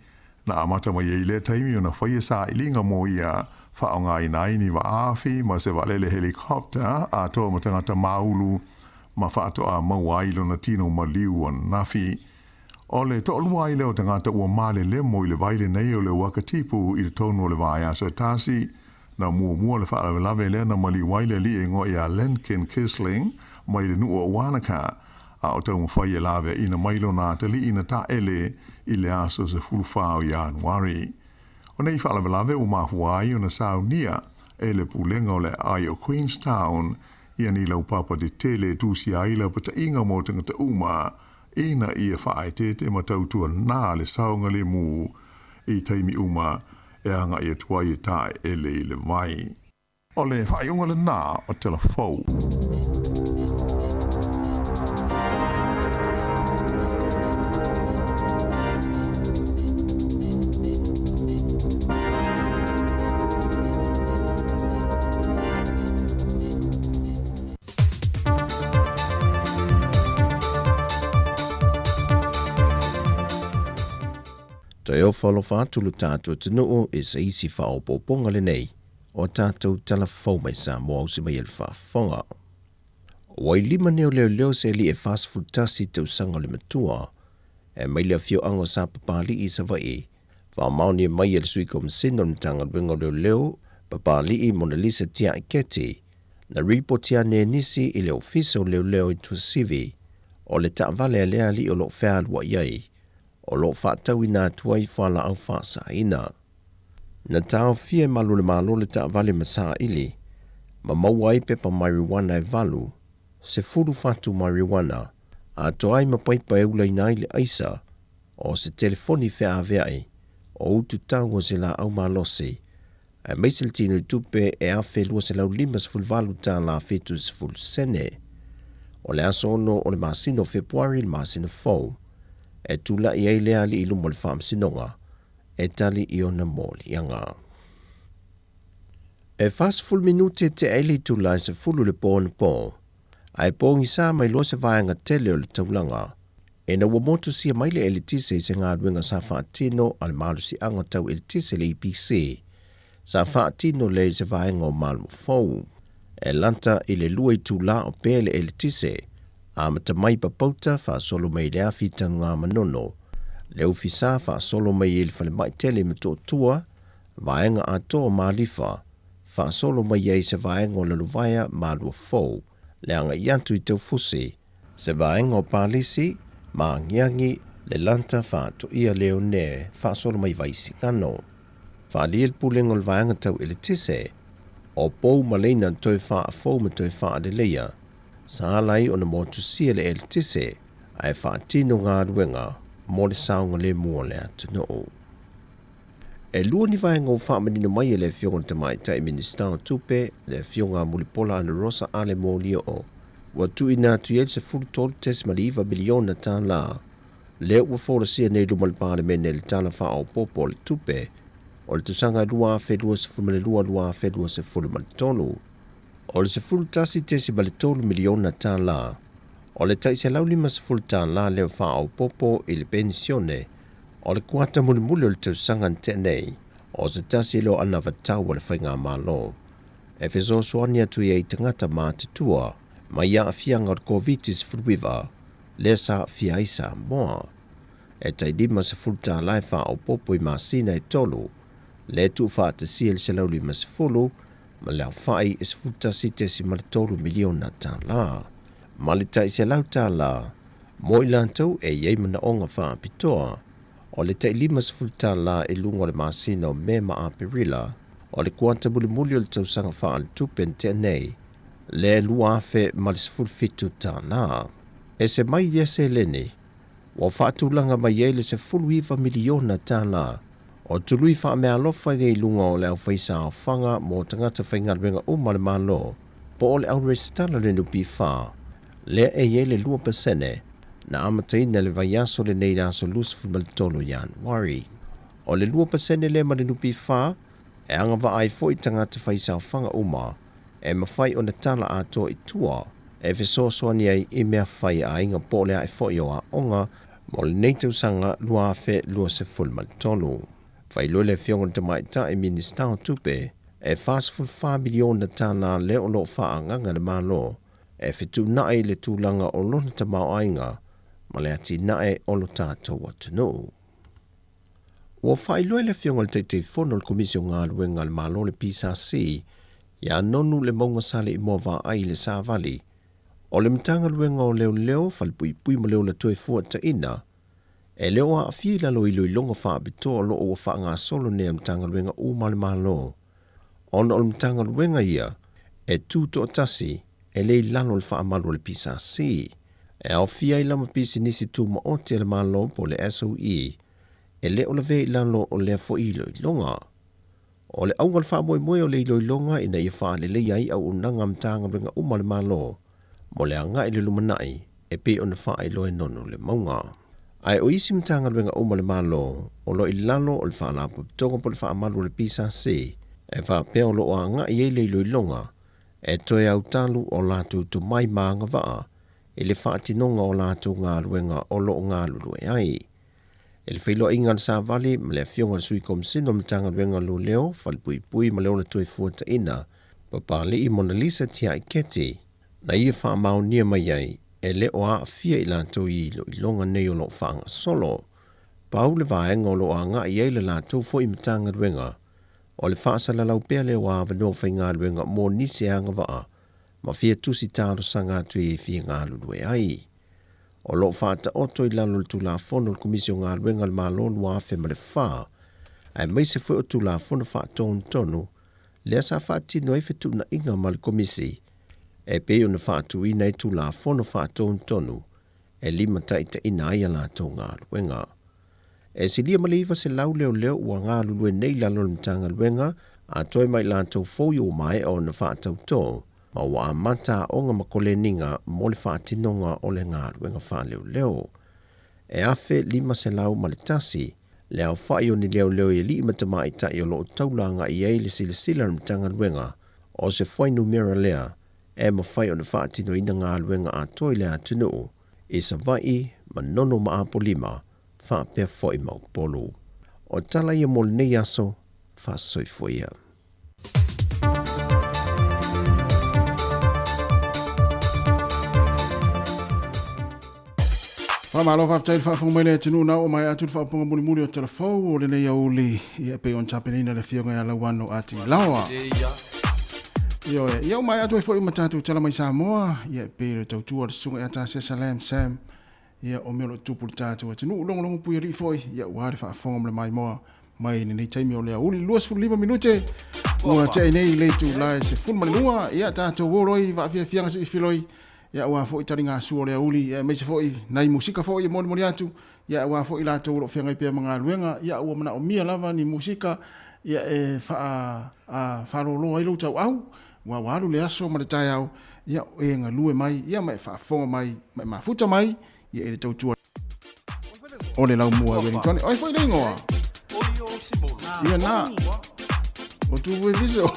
Na amata mai ai lea taimi ona faia sailiga mo ia faaaogaina ai ni vaaafi ma se vaalele helicopter atoa ma tagata māulu ma faatoa maua ai lona tino maliu ananafi. O le toalua ai lea o tagata ua malelemo i le vai lenei o le Wakatipu i totonu o le vaiaso e tasi. Na muamua le faalavelave lea na maliu ai le alii e igoa ia Lenken Kisling mai le nuu o Wanaka, a o taumafai e laveaina mai lona atalii na taele i le aso 14 o Ianuari. O nei faalavelave ua mafua ai ona saunia e le Pulega o le Aai o Queenstown ia ni laupapa tetele e tusia ai lapataiga mo tagata uma ina ia faaeteete ma tautuana le saogalemu i taimi uma e agai atu ai e taeele i le vai. O le faaiuga lena o Tala Fou. Toe ofa alofa atu lo tatou atunuu i se isi faaopoopoga lenei o a tatou tala fou mai Samoa ausi mai e le faafofoga. Ua i lima nei o leoleo se alii e 41 tausaga o le matua e mai le afioaga o Sapapalii i Savaii, faamaonia mai e le Sui Komisina o le Matagaluega o Leoleo, Papalii Monalisa Tiaiketi, na ripotia ane nisi i le Ofisa o Leoleo i Tuasivi o le taavale a lea alii o lo o fealuai ai, o lo o faatauina atu ai fualaau faasaina. Na taofia e malu o le Malo le taavale ma saili ma maua ai pepa marijuana e valu, sefulu fatu marijuana, atoa ai ma paipa e ulaina ai le aisa o se telefoni feaveai o utu tau o se laau malosi, aemaise le tino i tupe e $1,258 70 sene. O le aso 6 o le masina o Fepuari le masina fou e tula'i ai lea alii i luma o le Faamasinoga e tali i ona moliaga. E 40 minute tea ai le itula e 10 i le po anapo, ae pogisa mai loa se vaega tele o le taulaga ina ua motusia mai le eletise i se galuega sa faatino a le Malosiaga Tau Eletise le EPC, sa faatino lea i se vaega o Malmo Fou. E lata i le lua itula o pea le eletise, amata mai Papauta faasolo mai i le afi Tanugamanono, le ofisa faasolo mai i le falemai tele i Motootua, vaega atoa o Malifa, faasolo mai ai se vaega o Lalovaea Malua Fou, le agai atu i Taufusi, se vaega o Palisi, Maagiagi, le lata faatoia Leone faasolo mai Vaisigano. Faaalia le Pulega o le Vaega Tau Eletise, O pou ma leina toe faafou ma toe faaleleia, sa ala ai ona motusia le eletise ae faatino galuega mo le saogalemu o le atunuu. E lua ni vaega ua faamanino mai e le Afioga i le Tamaitai Minisita o Tupe, le Afioga a Mulipola Anarosa Ale Molioo, ua tuuina atu i ai le $13.9 miliona tala lea ua folasia nei i luma o le Palemene i le Tala Faaopoopo o le Tupe o le tausaga 2022/2023. O le $11.3 miliona tala, o le tai $150 tala lea faaopoopo i le penisione o le kuata mulimuli o le tausaga na tea nei, o se tasi lea o anavatau a le Faigamalo e fesoasoani atu ai i tagata matutua mai aafiaga o le Koviti-19 lea sa aafia ai Samoa. E tai $50 tala e faaopoopo i masina e tolu, lea e tuufaatasia i le $150 ma le aofai e $11.3 miliona tala, ma le tai $100 mo i latou e i ai manaoga faapitoa. O le tai $50 i luga o le masina o Me ma Aperila o le kuata mulimuli o le tausaga faaletupe na tea nei, le $2,017. Ese mai ia seleni, ua faatulaga mai ai le $19 miliona o tului faameaalofa i luga o le aufaisaofaga mo tagata faigaluega uma a le Malo, po o le au resitala o le NPF, lea e i ai le 2% na amataina i le vaiaso lenei i le aso 23 Ianuari. O le 2% lea ma le NPF e agavaa ai foi tagata faisaofaga uma e mafai ona tala atoa i tua e fesoasoani ai i mea fai a aiga po o le ae foi o aoga mo lenei tausaga 2023. Faailoa le Afioga i le Tamaitai Minisita o Tupe, e $44 miliona tala lea o lo o faaagaga e le Malo e fetuunai i le tulaga o lona tamaoaiga ma le atinae o lo tatou atunuu. Ua faailoa e le Afioga i le Taitaifono o le Komisi o Galuega a le Malo le PSC ia Nonu le Mauga Saleimoa Vaai i le Savali o le Matagaluega o Leoleo, Falepuipui ma le Ola Toefuataina e le o aafia i lalo o iloiloga faapitoa o lo o ua faagasolo nei a Matagaluega uma a le Malo ona o le Matagaluega ia e tu toatasi e le i lalo o le faamalu a le PSC. E aofia ai lava pisinisi tumaoti a le Malo po o le SOE e le o lavea i lalo o lea foi iloiloga. O le auga o le faamoemoe o le iloiloga ina ia faaleleia ai auaunaga a Matagaluega uma a le Malo mo le agai i le lumanai e pei ona faailoa e Nonu le Mauga. Ae o isi Matagaluega uma a le Malo o lo o i lalo o le Faalapotopotoga po o le Faamalu o le PSC e faapea o lo o agai ai le iloiloga e toe autalu o latou tomai ma agavaa i le faatinoga o latou galuega o lo o galulue ai. I le feiloaiga a le Savali ma le Afioga i le Sui Komisina o le Matagaluega o Leoleo, Falepuipui ma le Ola Toefuataina, Papalii Monalisa Tiaiketi, na ia faamaonia mai ai e le o aafia i latou i iloiloga nei o lo o faagasolo. Pau le vaega o lo o agai i ai le latou foi Matagaluega, o le faasalalau pea lea o avanoa faigaluega mo nisi e agavaa ma fia tusi talosaga atu i e fia galulue ai. O lo o faataoto i lalo o le Tulafono o le Komisi o Galuega a le Malo 2004, aemaise foi o Tulafono Faatonutonu lea sa faatino ai fetuunaiga ma le Komisi e pei ona faatuina ai Tulafono Faatonutonu e limataitaiina ai a latou galuega. E silia ma le 900 leoleo ua galulue nei i lalo o le Matagaluega a toe ma i latou fou i ua maea ona faatautō ma ua amata aoga ma koleniga mo le faatinoga o le galuega faaleoleo. E 1,501 le aofai o ni leoleo i alii ma tamaitai o lo o taula agai i ai le silasila a le Matagaluega o se fuainumera lea e mafai ona faatinoina galuega atoa i le atunuu i Savaii, Manono ma Apolima, faapea foi ma Upolu. O tala ia mo lenei aso, faasoifua ia. Faamalo faafetai le faafofoga mai le atunuu na oo mai atu le faaopoga mulimuli o Talafou o lenei aoauli ia pei ona tapenaina le afioga ia Lauano Atilaoa. Ioe, ia uma atu ai foi ma tatou tala mai Samoa, ia e pei o le tautua a le susuga ia Tasesa Lam Sam, ia o mea o lo o tupu i le tatou atunuu, logologo puialii foi, ia ua le faafofoga ma le maimoa mai lenei taimi o le aoauli 25 minute. Ua tea nei le itula e 12, ia tatou o loa i vaafiafiaga se i filoi, ia aua foi taligasua o le aoauli, ia aemaise foi nai musika foi e molimoli atu, ia aua foi latou o lo o feagai pea ma galuega, ia ua manaomia lava ni musika ia e faa faaloloa ai lou tauau, aua ua alu le aso ma le taeao, ia o e galue mai, ia ma e faafofoga mai, ma e mafuta mai, ia i le tautua o le laumua Wellington. Oi foi le ingoa. Ia na. O tu e viso.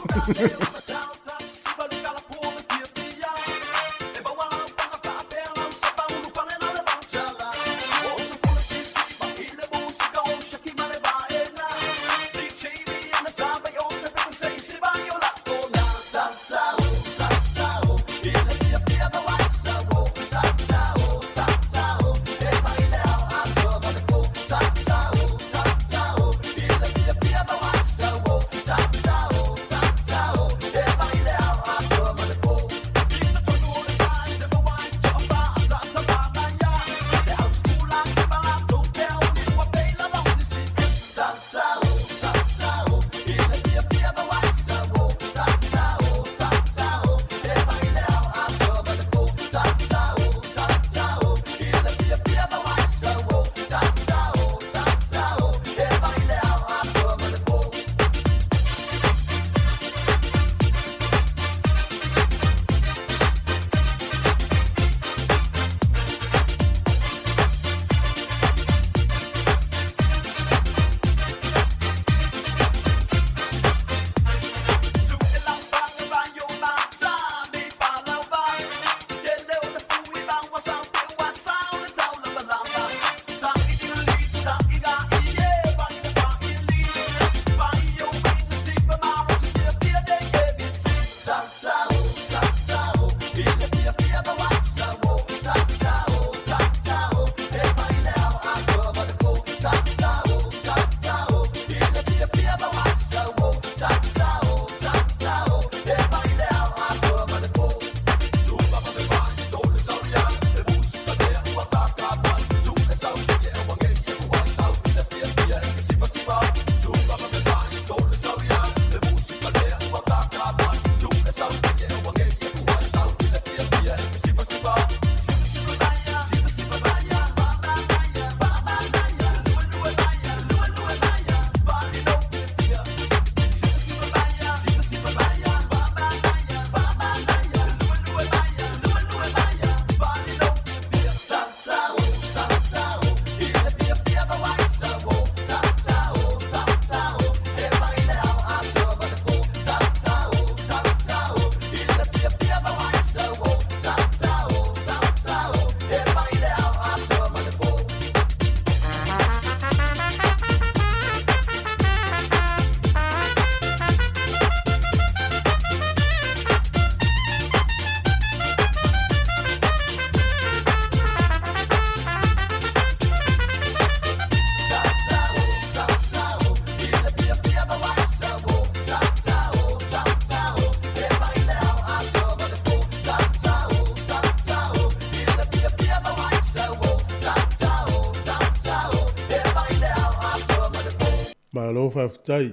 Malo faafetai.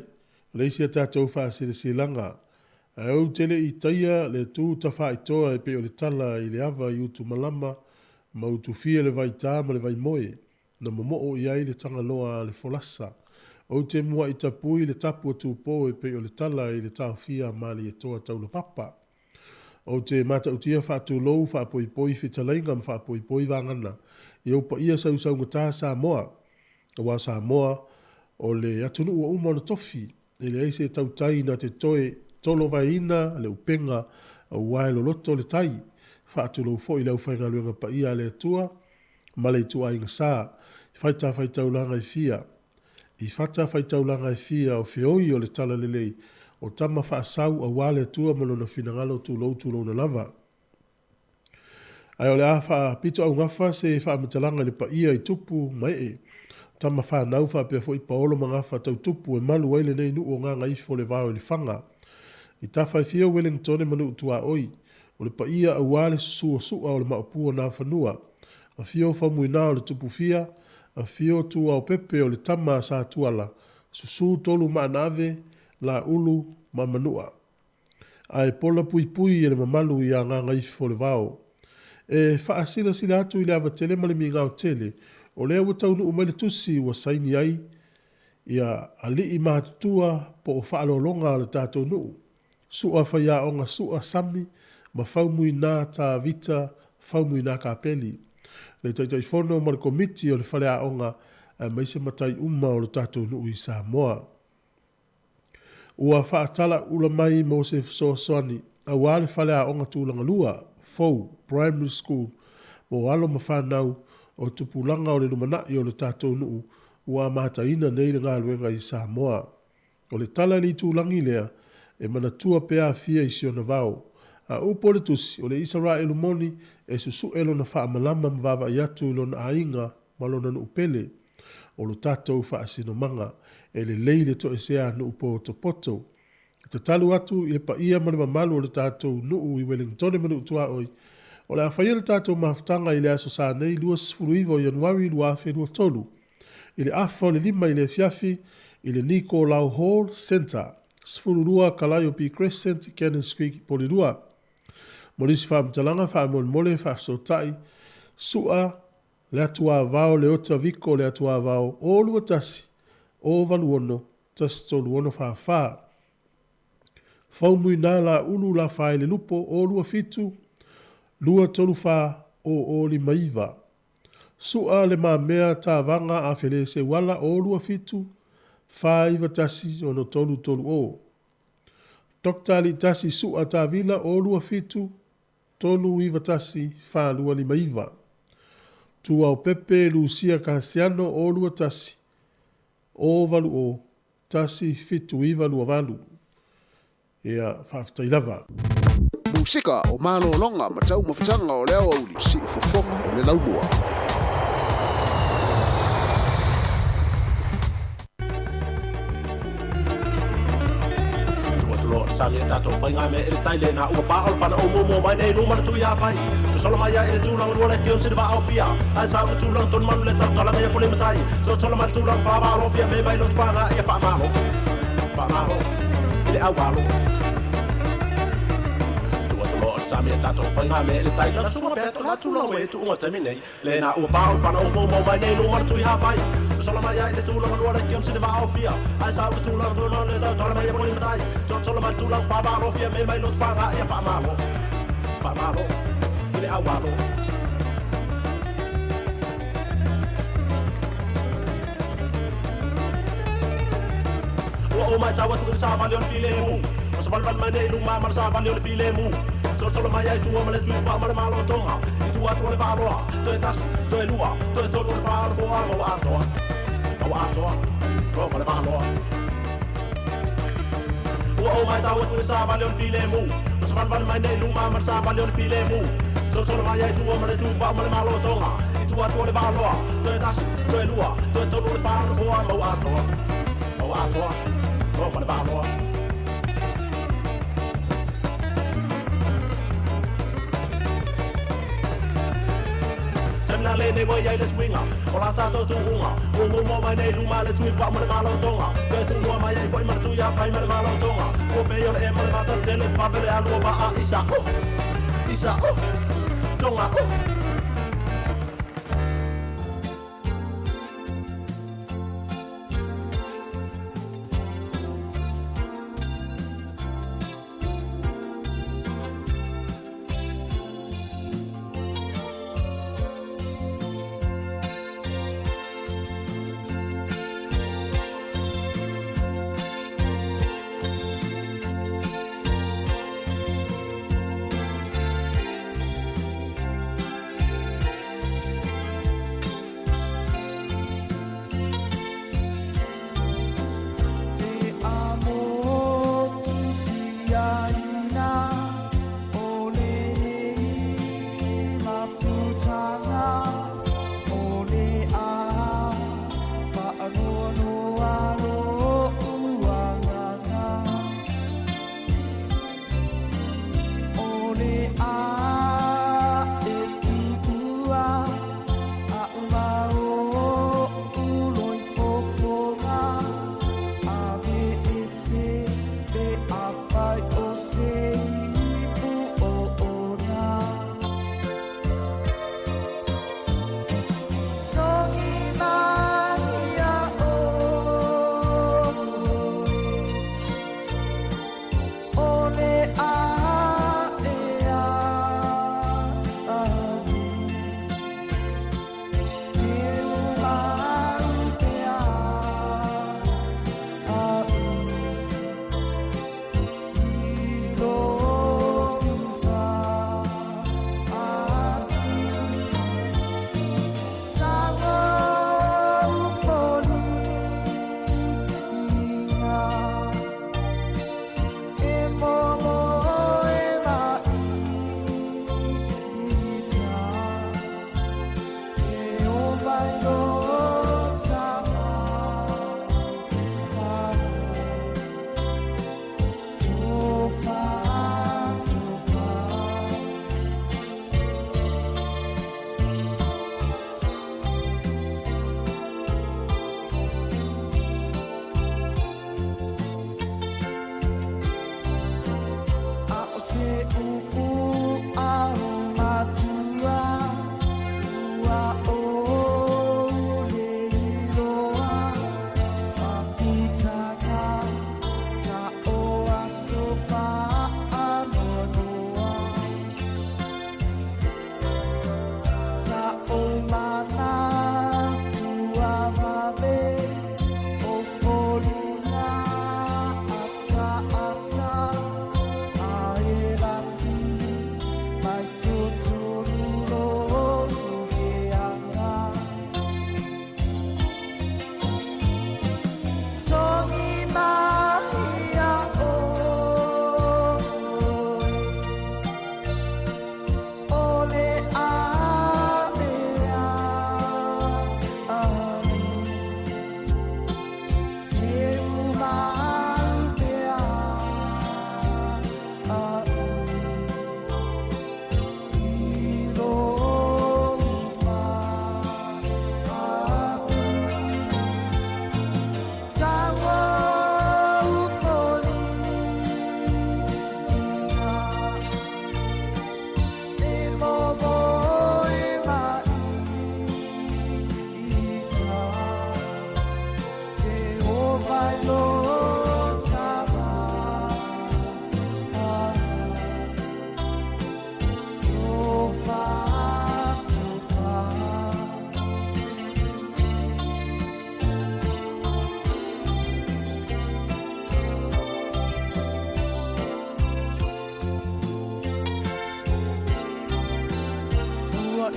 O le isi a tatou faasilasilaga, ae ou te le i taia le tu tafaaitoa e pei o le tala i le ava i Utumalama ma Utufia le vaita ma le vaimoe na momoo i ai le Tagaloa a le folasa. Ou te mua'i tapui le tapu a Tupou e pei o le tala i le taofia a Malietoa Taulapapa. Ou te matautia faatulou faapoipoi fetalaiga ma faapoipoi vagana i ou paia sausaugata Samoa. Aua o Samoa o le atunuu ua uma ona tofi, e leai se tautai na te toe tolovaeina le upega aua e loloto le tai. Faatulou foi i le aufaigaluega paia a le Atua ma le ituaiga sa i fatafaitaulaga e fia, i fatafaitaulaga e fia o feoi o le talalelei o tama faasau aua le Atua ma lona finagalo tulou tulouna lava. Ae o le a faapitoaugafa se faamatalaga i le paia i tupu ma ee, tama fanau faapea foi paolo ma gafa tau tupu e malu ai lenei nuu o Gagaifo le vao i Lefaga. I tafa e fia o Welengtone ma nuu tuaoi, O le paia aua le susu o Su'a o le Maopu o Nafanua, afio Faumuina o le Tupufia, afio Tuaopepe o le tama a Satuala, susu Tolu Maanaave, Laulu ma Manua. Ae pola puipui e le mamalu iā Gagaifolevao. E faasilasila atu i le ava tele ma le migao tele, o lea ua taunuu mai le tusi ua saini ai ia alii matutua po o faaaloaloga a le tatou nuu, Su'a Faiaoga Su'a Sami ma Faumuina Tavita Faumuina Kapeli, le Taitaifono ma le Komiti o le Faleaoga aemaise matai uma o le tatou nuu i Samoa. Ua faatalaula mai mo se fesoasoani aua le faleaoga tulaga lua fou, primary school, mo alo ma fanau o tupulaga o le lumanai o le tatou nuu ua amataina nei le galuega i Samoa. O le tala i le itulagi lea, e manatua pe afia i si ona vao. A upu o le tusi, o le Isaraelu moni e susu'e lona faamalama ma vaavaai atu i lona aiga ma lona nuu pele. O lo tatou faasinomaga, e lelei le toesea a nuu potopoto. E tatalu atu i le paia ma le mamalu o le tatou nuu i Welingtone ma Nuu-tuaoi, o le a faia le tatou mafutaga i le aso Sa nei 29 o Ianuari 2023, i le afa o le 5 i le afiafi i le Nicolau Hall Centre, 12 Calliope Crescent, Cannons Creek, Porirua. Mo nisi faamatalaga faamolemole faafesootai, su'a Le Atuavao Leota Viko Le Atuavao 0 21 086 136 44 Faumuina Laulu Lafaelelupo 027 234 0059 Su'a Le Mamea Tavaga Afeleseuala 027 491 6330 Doctor Aliitasi Su'a Tavila 027 391 4259. Tuaopepe Lusia Kasiano 021 080 17928. Ia, faafetai lava. Musika o malologa ma taumafataga o le aoauli, siufofoga o le laumua. Tu atu loa le sami a tatou faigamea i le tai lena ua pa o le fana o muamua mai nei luma le tui apai Sosolo mai ai i le tulaga lua le kion sili vaa o pia Ae sau le tulaga tonu manu le tautala mai a pule matai Sosolo mai le tulaga fa malo fia me mai lotu fanga ia faamalo Faamalo i le aualo Tu atu loa le sami a tatou faigamea i le tai la sua pea to la tulaga me tuuga taimi nei Lena ua pa o le fana o moumou mai nei luma le tui hapai Sosolo mai ai i le tulaga lua le kion sine vaa o pia Ae sau le tulaga tuna le tau tala mai e moli matai Sosolo mai le tulaga fa malo fia me mai lotu fanga ia faamalo Faamalo i le aualo Ua ou matau atu i le savali o le filemu Ua savalivali mai nei i luma ma le savali o le filemu Solosolo mai ai tua ma le tuipa ma le malotoga I tua atu o le vaaloa Toe tasi, toe lua, toe tolu le fa o le foa ma ua atoa Ma ua atoa, loa ma le vaaloa Ua ou matau atu i le savali o le filemu Ua savalivali mai nei i luma ma le savali o le filemu Solosolo mai ai tua ma le tuipa ma le malotoga I tua atu o le vaaloa Toe tasi, toe lua, toe tolu le fa o le foa ma ua atoa Ma ua atoa, loa ma le vaaloa Taimi la lenei ua i ai le suiga o la tatou tuuga Ua muamua mai nei i luma le tui pao ma le malotoga Toe tuulua mai ai foi ma le tui apai ma le malotoga Ua pei o le ema le mataletele vave le alu o vaa Isa uh! Isa uh! Tonga uh!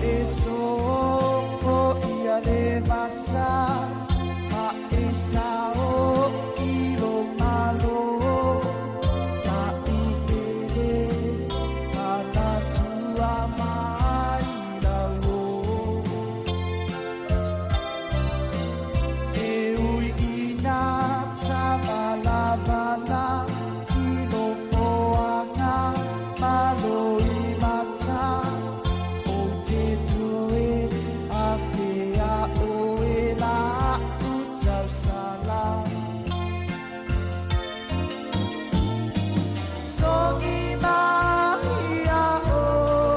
E soko ia le vasa ma e sao i lo malo ma i ele manatua mai lau E ui ina tavalavala i lo foaga malo i mata o te toe afea oe la u tausala. Songi mai ia oe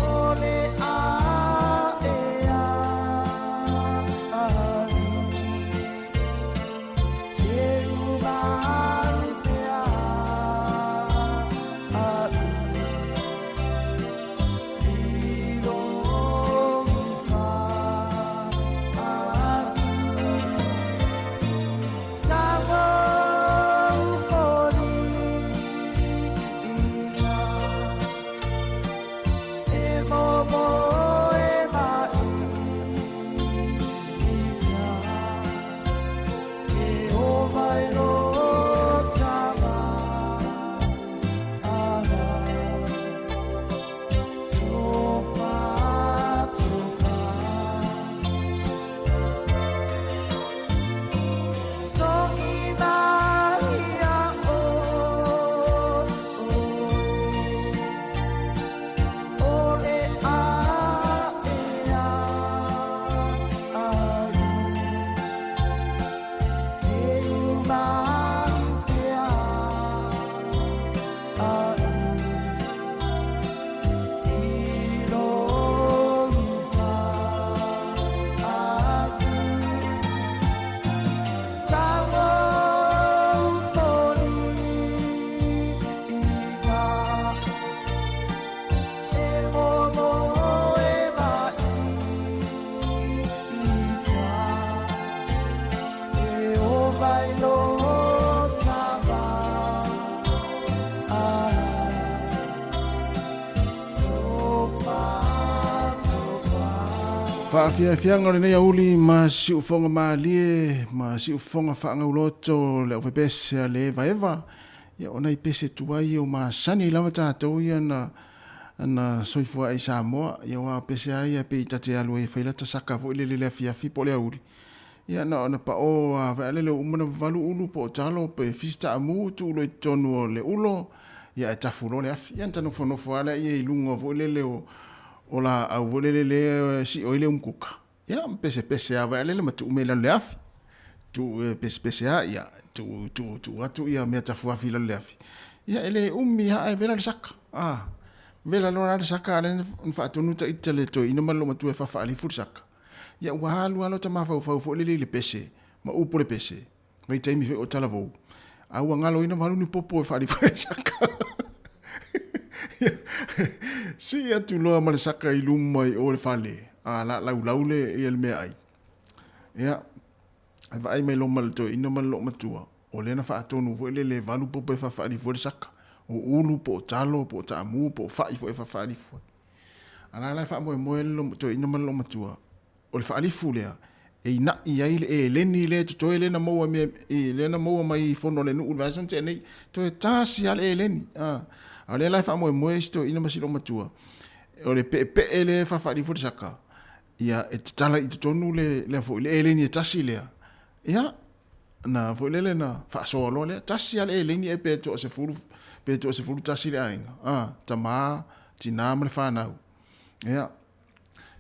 o le ae alu teu mai pea aʻu i lou fa'atu Tauau foliga e momoe mai ita e o mai lo tama aha tofa tofa Songi mai ia oe o le ae alu teu mai pea aʻu i lou fa'atu Tauau foliga e momoe mai ita e o mai lo tama aha tofa tofa. Faafiafiaga o lenei auli ma siufoga malie ma siufoga faagauloto le aufepese a le evaeva. Ia o nai pese tuai o masani lava tatou ia na na soifua ai Samoa. Ia aua o pese lava ia pei ta te alu ai e fai lata saka foi lele i le afiafi po o le auli. Ia na ona pao a vaeale le uma na vavalu ulu po o talo pe fisi taamu tuu loa i totonu o le ulo ia ae tafu loa le afi. Ia na ta nofonofo lava lea i luga foi lele o o laau foi lele lea e sio ai le umukuka. Ia ma pesepese lava vaeale ma tuu mea i lalo i le afi. Tuu e pesepese lava ia tuu tuu tuu atu ia mea tafu afi i lalo i le afi. Ia e le umi lava ae vela le saka. Ah, vela loa la le saka a lea na faatonu ita le toeaina ma le loomatua e faafaalifu le saka. Ia ua alu lava lota mafaufau foi lele i le pese ma upu le pese. Vaitaimi foi o talavou. A ua galoina ma alu ni popo e faalifu ai le saka. Sii atu loa ma le saka i luma i o le fale, a la laulau le ia le meaai. Ia, e vaai mai loa ma le toeaina ma le loomatua, o lea na faatonu foi lele e valu popo e faafaalifu ai le saka. O ulu po o talo po o taamu po o fai foi e faafaalifu ai. A la la e faamoemoe le toeaina ma le loomatua, O le faalifu lea e inaʻi ai le eleni lea e totoe lea na maua mea i lea na maua mai i fono a le nuu i le vaiaso na tea nei, toe tasi lava le eleni. A, a o lea la e faamoemoe si toeaina ma si loomatua, o le peepee lea e faafaalifu ai le saka, ia e tatala i totonu le lea foi le eleni e tasi lea, ia na foi lele na faasoa loa lea, tasi lava le eleni ae pe toasefulu, pe toasefulu tasi le aiga, a, tama, tina ma le fanau. Ia,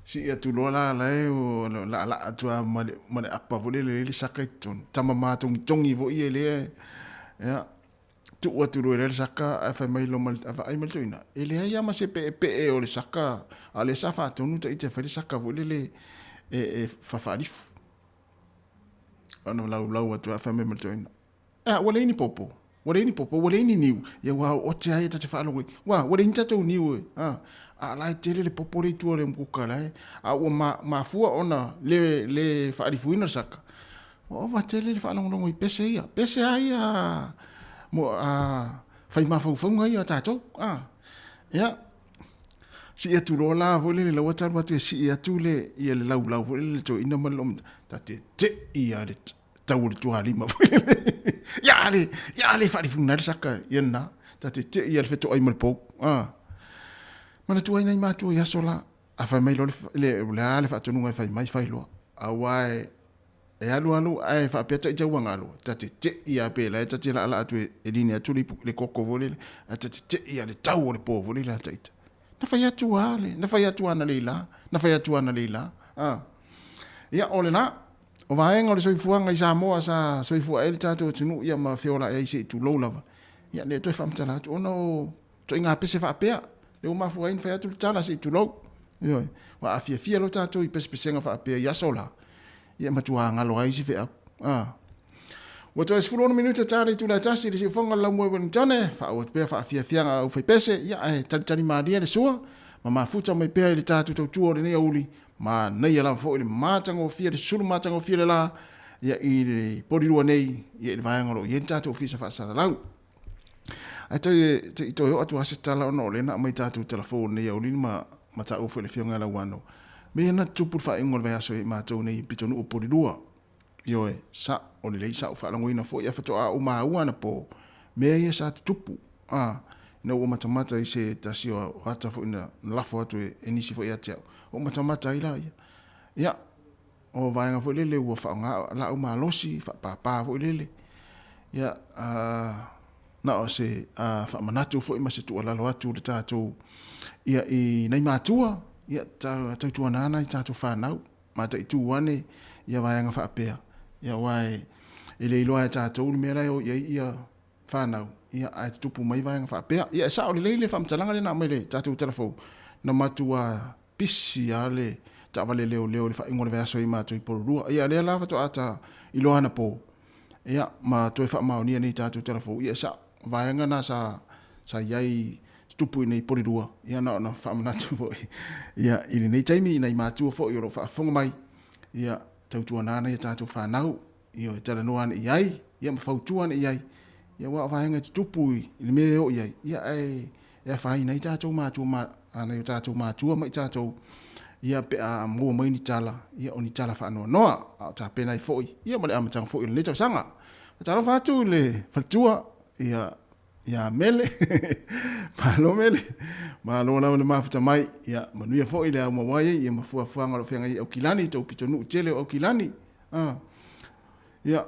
Sii atu loa la la e o laalaa atu lava ma le, ma le apa foi lele e le saka i totonu. Tama matogitogi foi ia lea ia, tuu atu loa e le saka ae fai mai loa ma le, vaai mai le toeaina, e leai lava ma se peepee o le saka, a o lea sa faatonu ita e fai le saka foi lele e, e faafaalifu. Ona laulau atu lava fai mai ma le toeaina, A, ua leai ni popo. Ua leai ni popo, ua leai ni niu. Ia ua ote lava ia ta te faalogo i, ua, ua leai ni tatou niu e, a. A la e tele le popo lea i tua o le umukuka la e, a ua ma, mafua ona le, le faalifuina le saka. Ua ova tele le faalogologo i pese ia. Pese lava ia mo, a, fai mafaufauga ia a tatou, a. Ia, sii atu loa la foi lele la ua talu atu e sii atu le ia le laulau foi lele le toeaina ma le loomatai, ta te te'i lava i le tau o le tualima foi lele. Ia le, ia le faalifuga ai le saka ia lena. Ta te te'i lava i le fetoai ma le pou. Ah. Manatua ai nai matua i aso la, a fai mai loa le, o le a le faatonuga e fai mai, fai loa. Aua e, e alu alu ae faapea ita ua galo, ta te te'i lava pe la e ta te laalaa atu e line atu le, le koko foi lele, ae ta te te'i lava i le tau o le po foi lele a ita. Na fai atu lava le, na fai atu lava analeila, na fai atu lava analeila. Ah. Ia, o lena, o vaega o le soifuaga i Samoa sa soifua ai le tatou atunuu ia ma feola ai se i tulou lava. Ia, le toe faamatala atu ona o ituaiga pese faapea, lea ua mafua ai ona fai atu le tala se i tulou. Ioe, ua afiafia loa tatou i pesepesega faapea i aso la, ia matua galo ai isi feau. Ah. Ua toe 16 minute ta le itula e tasi i le siufoga o le laumua i Wellingtone, faaauau atu pea faafiafiaga a aufaipese, ia ae talitali malie le sua, ma mafuta mai pea i le tatou tautua o lenei aoauli, manaia lava foi le matagofie, le sulu matagofie le la, ia i le polilua nei, ia i le vaega o lo o i ai le tatou ofisa faasalalau. Ae toe, se i toe oo atu lava se tala ona o lea na aumai tatou tala fou o lenei aoauli ma, ma taua foi e le Afioga ia Lauano, mea ia na tutupu i le faaiuga o le vaiaso ia i matou nei i pitonuu o Polilua. Ioe, sa'o lelei, sa ou faalagoina foi ae faatoa ou maua anapo mea ia sa tutupu, a, ina ua matamata i se tasi o ata foi na lafo atu e nisi foi ia te au, ou matamata ai laia. Ia, o vaega foi lele ua faaaoga laau malosi, faapapa foi lele. Ia, a, na o se faamanatu foi ma se tuualalo atu i le tatou, ia, i nai matua, ia, tautuana nai tatou fanau. Mataitu ane ia vaega faapea, ia aua e le iloa e tatou le mea la e o i ai ia fanau, ia ae tutupu mai vaega faapea. Ia e sao lelei le faamatalaga lea na aumai i le tatou tala fou, na matua pisi lava le taavale leoleo i le faaiuga o le vaiaso i matou i Porirua. Ia lea la faatoa ta iloa anapo, ia ma toe faamaonia nei tatou tala fou, ia e sao, vaega na sa sa i ai tutupu i nei Porirua, ia na ona faamanatu foi ia i lenei taimi i nai matua foi o lo o faafofoga mai, ia tautuana ana ia tatou fanau, ia e talanoa ane i ai, ia ma fautua ane i ai, ia aua o vaega e tutupu i le mea e oo i ai, ia ae e afaina ai tatou matua ma nai o tatou matua ma i tatou, ia pe a maua mai ni tala, ia o ni tala faanoanoa, a o tapena ai foi, ia ma le amataga foi o lenei tausaga. Faatalofa atu i le faletua, ia ia Mele, malo Mele, malo lava le mafuta mai, ia manuia foi le ao maua ai, ia ma fuafuaga o lo o feagai ai Aukilani, tou pitonuu tele o Aukilani. Ah, ia,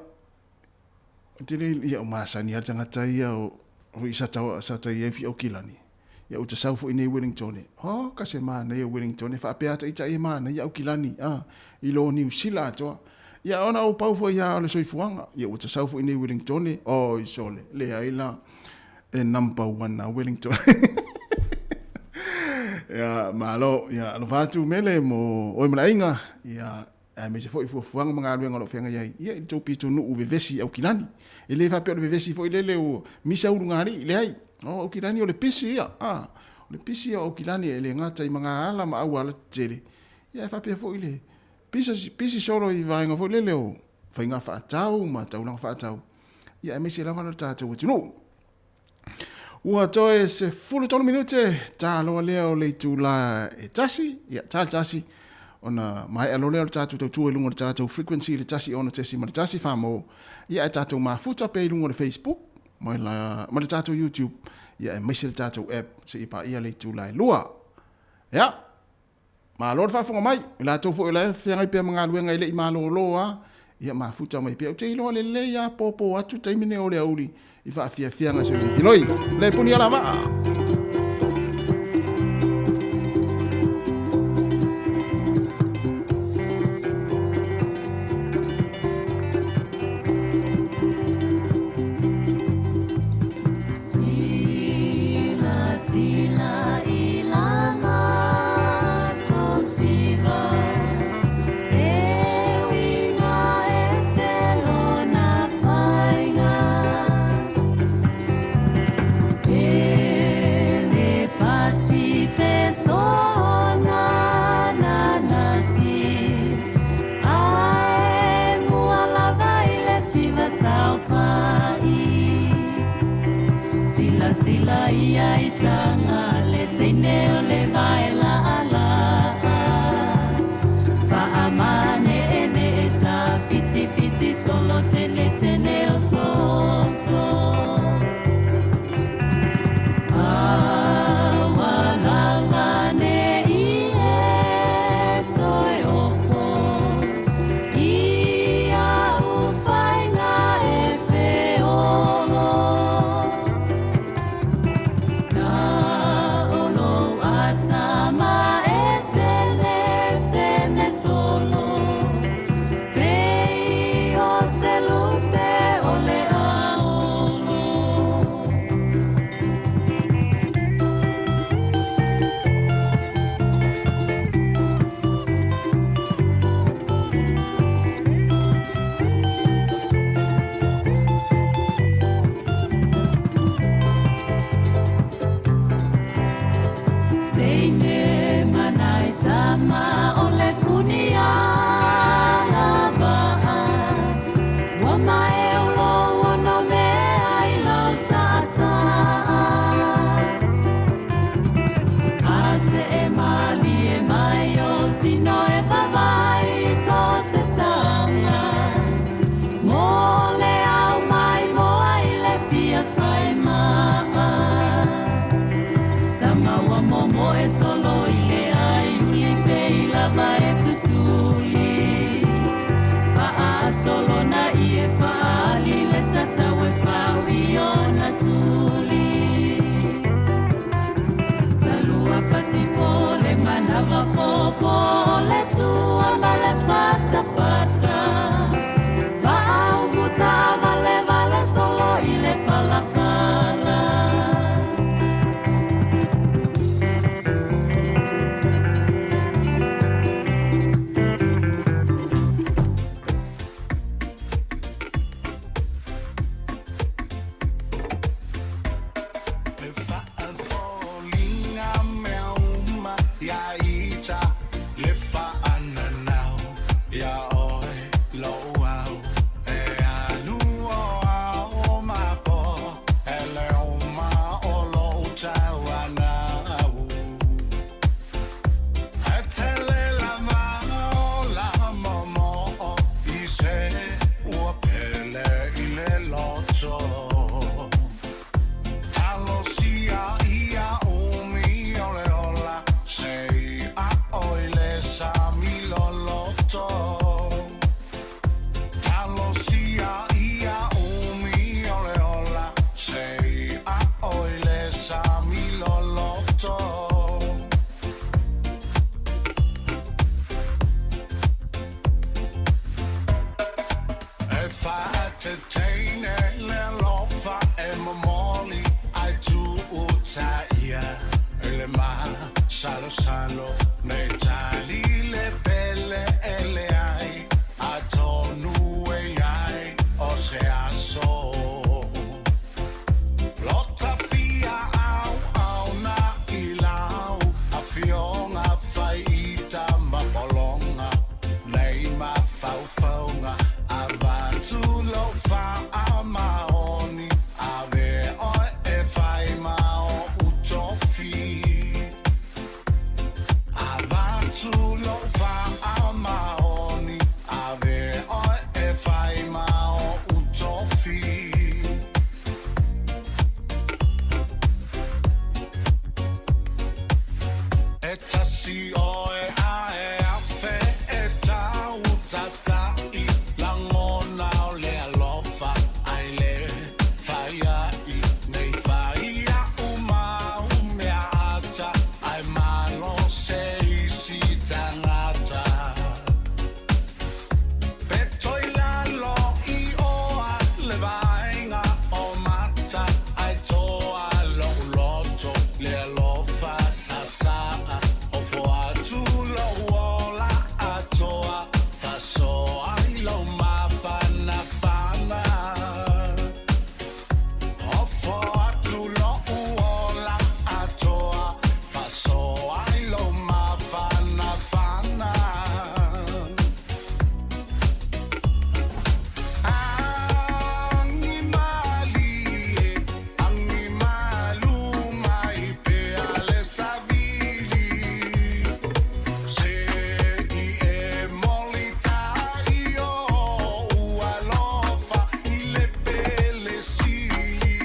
tele ia o masani lava le tagata ia o o i sa tau sa tai ai fi Aukilani. Ia u te sau foi nei Wellingtone. Oh, ka se manaia Wellingtone faapea ata ita e manaia Aukilani, ah, i lo Niu Sila atoa. Ia ona ou pau foi ia o le soifuaga. Ia ua tasau foi nei Wellingtone. Oi sole, leai la e number one a Wellington. Ia malo, ia alofa atu Mele mo oe ma le aiga. Ia aemaise foi fuafuaga ma galuega o lo o feagai ai. Ia i le tou pitonuu vevesi i Aukilani. E le faapea o le vevesi foi lele ua misa ulugalii, leai. O Aukilani o le pisi ia. Ah, o le pisi ia o Aukilani e le gata i magaala ma auala tetele. Ia ae faapea foi le Pisi solo i vaega foi lele o faiga faatau ma taulaga faatau, ia aemaise lava lo tatou atunuu. Ua toe 13 minute taloa lea o le itula e tasi, ia ta le tasi, ona maea loa lea o le tatou tautua i luga o le tatou frequency i le 106.1 whamō, ia ae tatou mafuta pea i luga o le Facebook ma le tatou YouTube, ia aemaise le tatou app seia paia le itula e 2. Ia, Malo le faafofoga mai. I latou foi o la e feagai pea ma galuega e le i malolo a, ia mafuta mai pea. Ou te iloa lelei a popo atu taimi nei o le aoauli i faafiafiaga se filoi. Le puni ala vaa. Salosalo nei tali le pele ele ai atonu e ai o se aso. Lota fia au au na ilau a fionga fai ita mapolonga nei ma faufaunga avatu lo fa amaoni ave oe e fai ma o utofi. Avatu lo fa amaoni ave oe e fai ma o utofi. E tasi oe ae afe e tau tatai langona o le alofa ai le fai ai nei fai a umau mea ata ai malo se isi tangata. Peto i lalo i oa le vaenga o mata ai toa lo loto le alofa sasaa o foatu lo ola atoa fasoa i lo mafana fana. O foatu lo uola atoa fasoa i lo mafana fana. Angi malie, angi malu mai pe ale savili. Se i e moli tai o ualofa i le pele sili.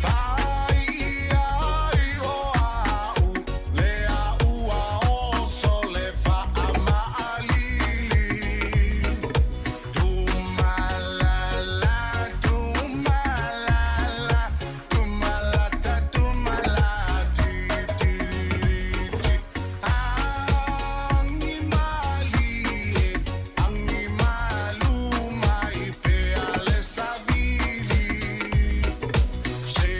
Fai i ai o au, le au a oso le fa a maalili. Tumalala, tumalala, tumalata, tumala, ti, ti, ti. Angi malie, angi malu mai pe ale savili. Se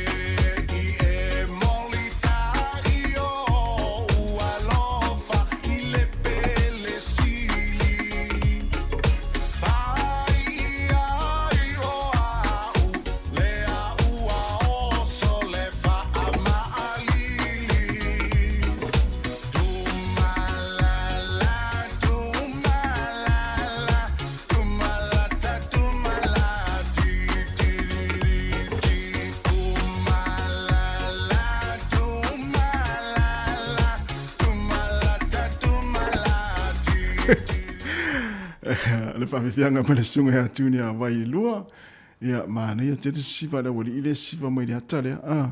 i e moli tai o ualofa i le pele sili. Fai i ai o au, le au a oso le fa a maalili. Tumalala, tumalala, tumalata, tumala, ti, ti, ti. Tumalala, tumalala, tumalata, tumala, ti, ti. Le faafiafiaga ma le susuga ia Tuni a vai i lua. Ia, manaia tele sisiva le aualii le sisiva mai le ata lea. Ah.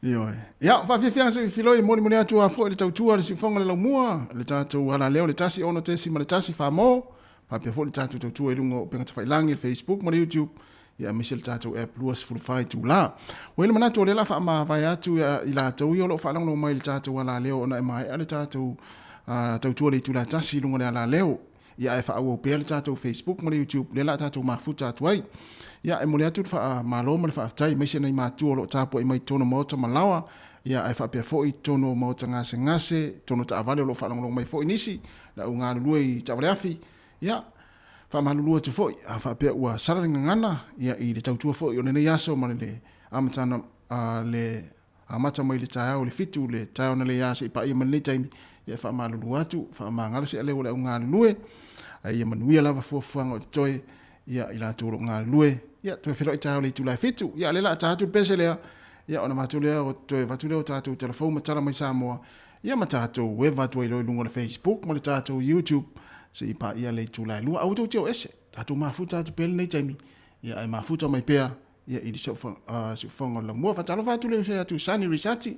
Ioe. Ia, faafiafiaga se filoi molimoli atu a foi le tautua le siufoga le laumua, le tatou alaleo le 1 6.1 famo, faapea foi le tatou tautua i luga o upega tafailagi, le Facebook ma le YouTube, ia aemaise le tatou app 24 itulā. Ua i ai le manatu o lea o le a faamavae atu i latou ia o lo o faalogologo mai i le tatou alaleo ona e maea le tatou tautua i le itula e 1 i luga o le alaleo. Ia ae faaauau pea le tatou Facebook ma le YouTube lea o le a tatou mafuta atu ai. Ia e momoli atu le faamalo ma le faafetai aemaise nai matua o lo o tapuai mai i totonu o maota ma laoa, ia ae faapea foi i totonu o maota gasegase, totonu o taavale o lo o faalogologo mai foi nisi, le au galulue i taavale afi. Ia faamalulu atu foi a faapea ua sala le gagana ia i le tautua foi o lenei aso ma le amataga le amata mai le taeao i le 7 le taeao na leia seia paia mai lenei taimi, ia e faamalulu atu, faamagalo se aleu o le au galulue, a ia manuia lava fuafuaga o totoe, ia i latou o lo o galulue, ia toe feiloai taeao i le itula e 7, ia a o lea o le a ta atu le pese lea, ia ona avatu lea o toe avatu lea o tatou telefou ma tala mai Samoa, ia ma tatou eva atu ai loa i luga o le Facebook ma le tatou YouTube, seia paia le itula e 2. Aua tou te o ese, tatou mafuta atu pea lenei taimi, ia ae mafuta mai pea ia i le siufofoga o le laumua. Faatalofa atu le uso atu Sani Risati,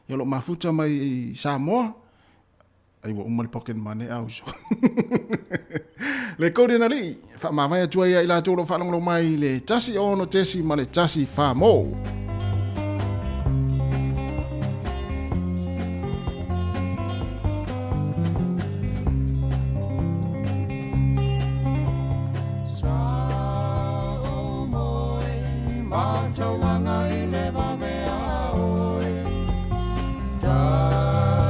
ia o lo o mafuta mai i Samoa. Ai ua uma le pocket money a uso. Le Golden Alii, faamavae atu ai ia i latou o lo o faalogologo mai i le 1 6 ma le 1 4 mo. Sa o moe ma taulaga i le vave a oe. Ta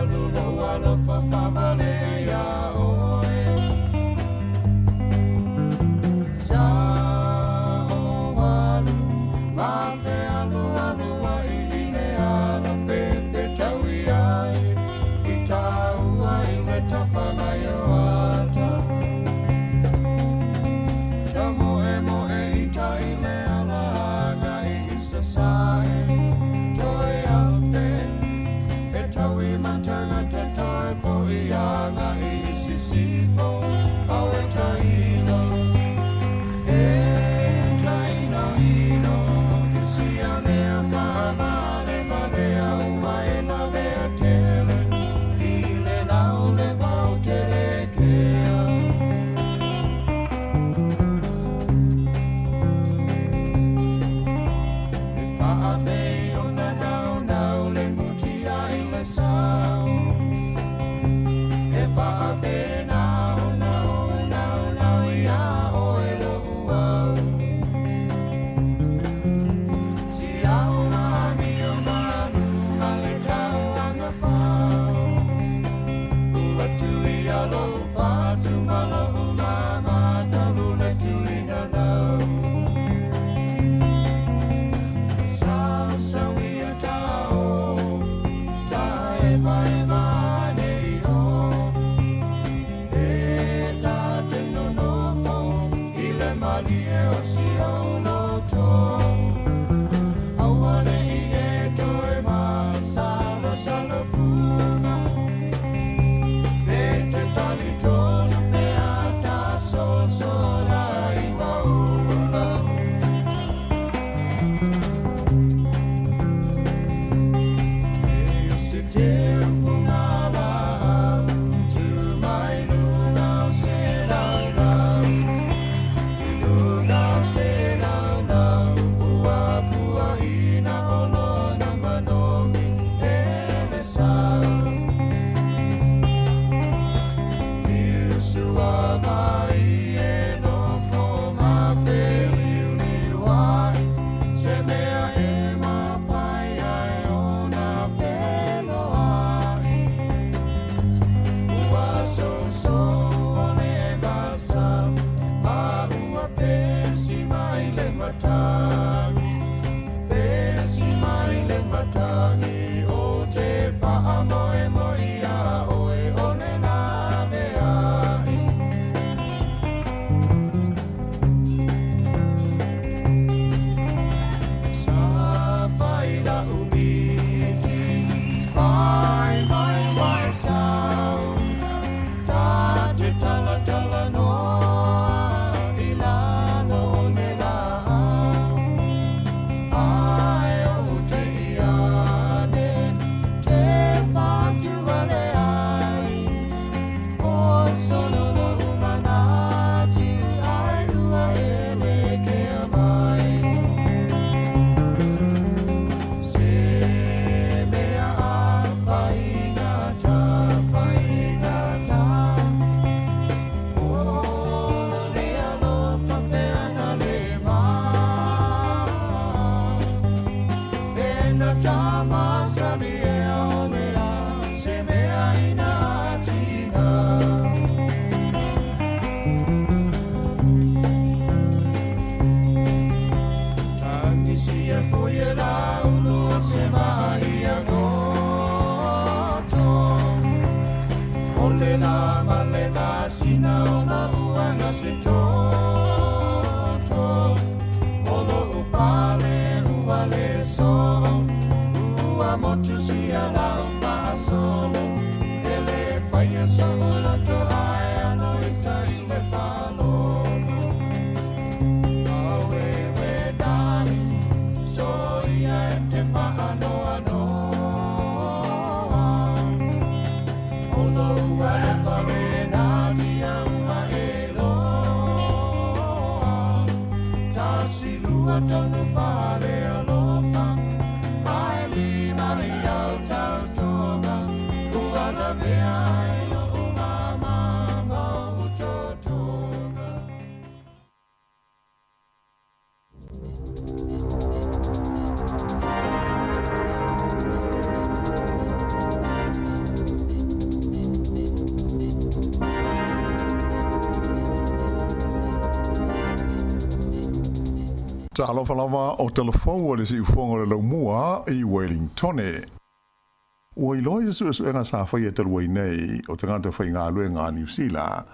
malie o si au loto. Aua ne i e toe masalo salo puga. E te tali tonu pe ata so sola i maunga. E o se teu fungala, tu mai luna o se lau. I luna o se lau, ua pua ina o lona manogi e le sa. Miusua mai e nofo ma te liuliu ai, se mea e mafai ai ona feloai. Ua soso o le masa, ma ua pesi mai le matagi. Pesi mai le matagi, o te whaamoe moi a oe o le lave ai. Sa whai la umiti, whai mai wai sau. Ta te tala tala noa, i lalo o le lau. Ai o te iane, te pātua le ai. O solo lo umanati, ai ua e le kea mai. Se mea a whaingata, whaingata. O le alofa pea le mā. Pena tama sami e o le a, se mea ina atina. Tagisia foi e la ulu o se mai a goto. O le la ma le la sina o la uanga se toto. O lo upale ua le so, ua motu sia la uwhasolo. Ele whaia so ulato ai ano i tai le whalono. Awe we dali, so ia e te whaanoa noa. Olo ua e whare nā nia ua e loa. Tasi lua tonu whare alofa, ai lima i au tau tonga. Ua la mea ai o umama mau totonga. Talofa lava o telefou o le siufoga o le laumua i Wellingtone. Ua iloa i se suesuega sa faia talu ai nei o tagata faigaluega a Niu Sila,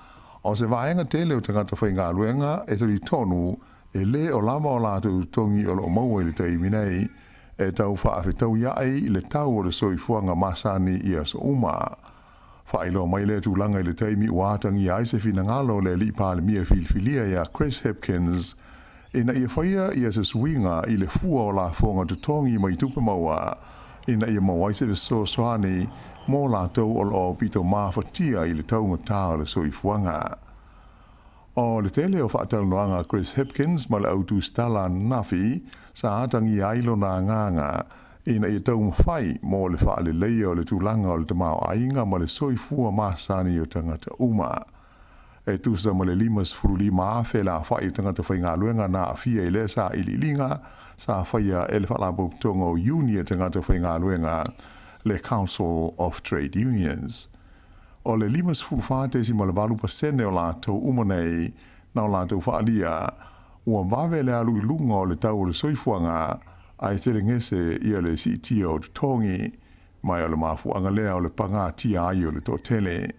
o se vaega tele o tagata faigaluega e talitonu e lē o lava o latou totogi o loo maua i le taimi nei e tau faafetauiaʻi i le tau o le soifuaga masani i aso uma. Faailoa mai lea tulaga i le taimi ua atagia ai se finagalo o le alii Palemia filifilia iā Chris Hipkins ina ia faia ia se suiga i le fua o lafoga totogi mai tupe maua ina ia maua ai se fesoasoani mo latou o loo aupito mafatia i le taugatā o le soifuaga. O le tele o faatalanoaga a Chris Hipkins ma le au tusitala ananafi sa atagia ai lona agaga ina ia taumafai mo le faaleleia o le tulaga o le tamaoaiga ma le soifua masani o tagata uma. E tusa ma le 55,000 le aofai o tagata faigaluega na aafia i lea sailiiliga sa faia e le Faalapotopotoga o Iuni a Tagata Faigaluega, le Council of Trade Unions. O le 54.8% o latou uma nei na o latou faaalia ua vave le alu i luga o le tau o le soifuaga ae tele gese ia le siitia o totogi, ma o le mafuaaga lea o le pagatia ai o le toatele.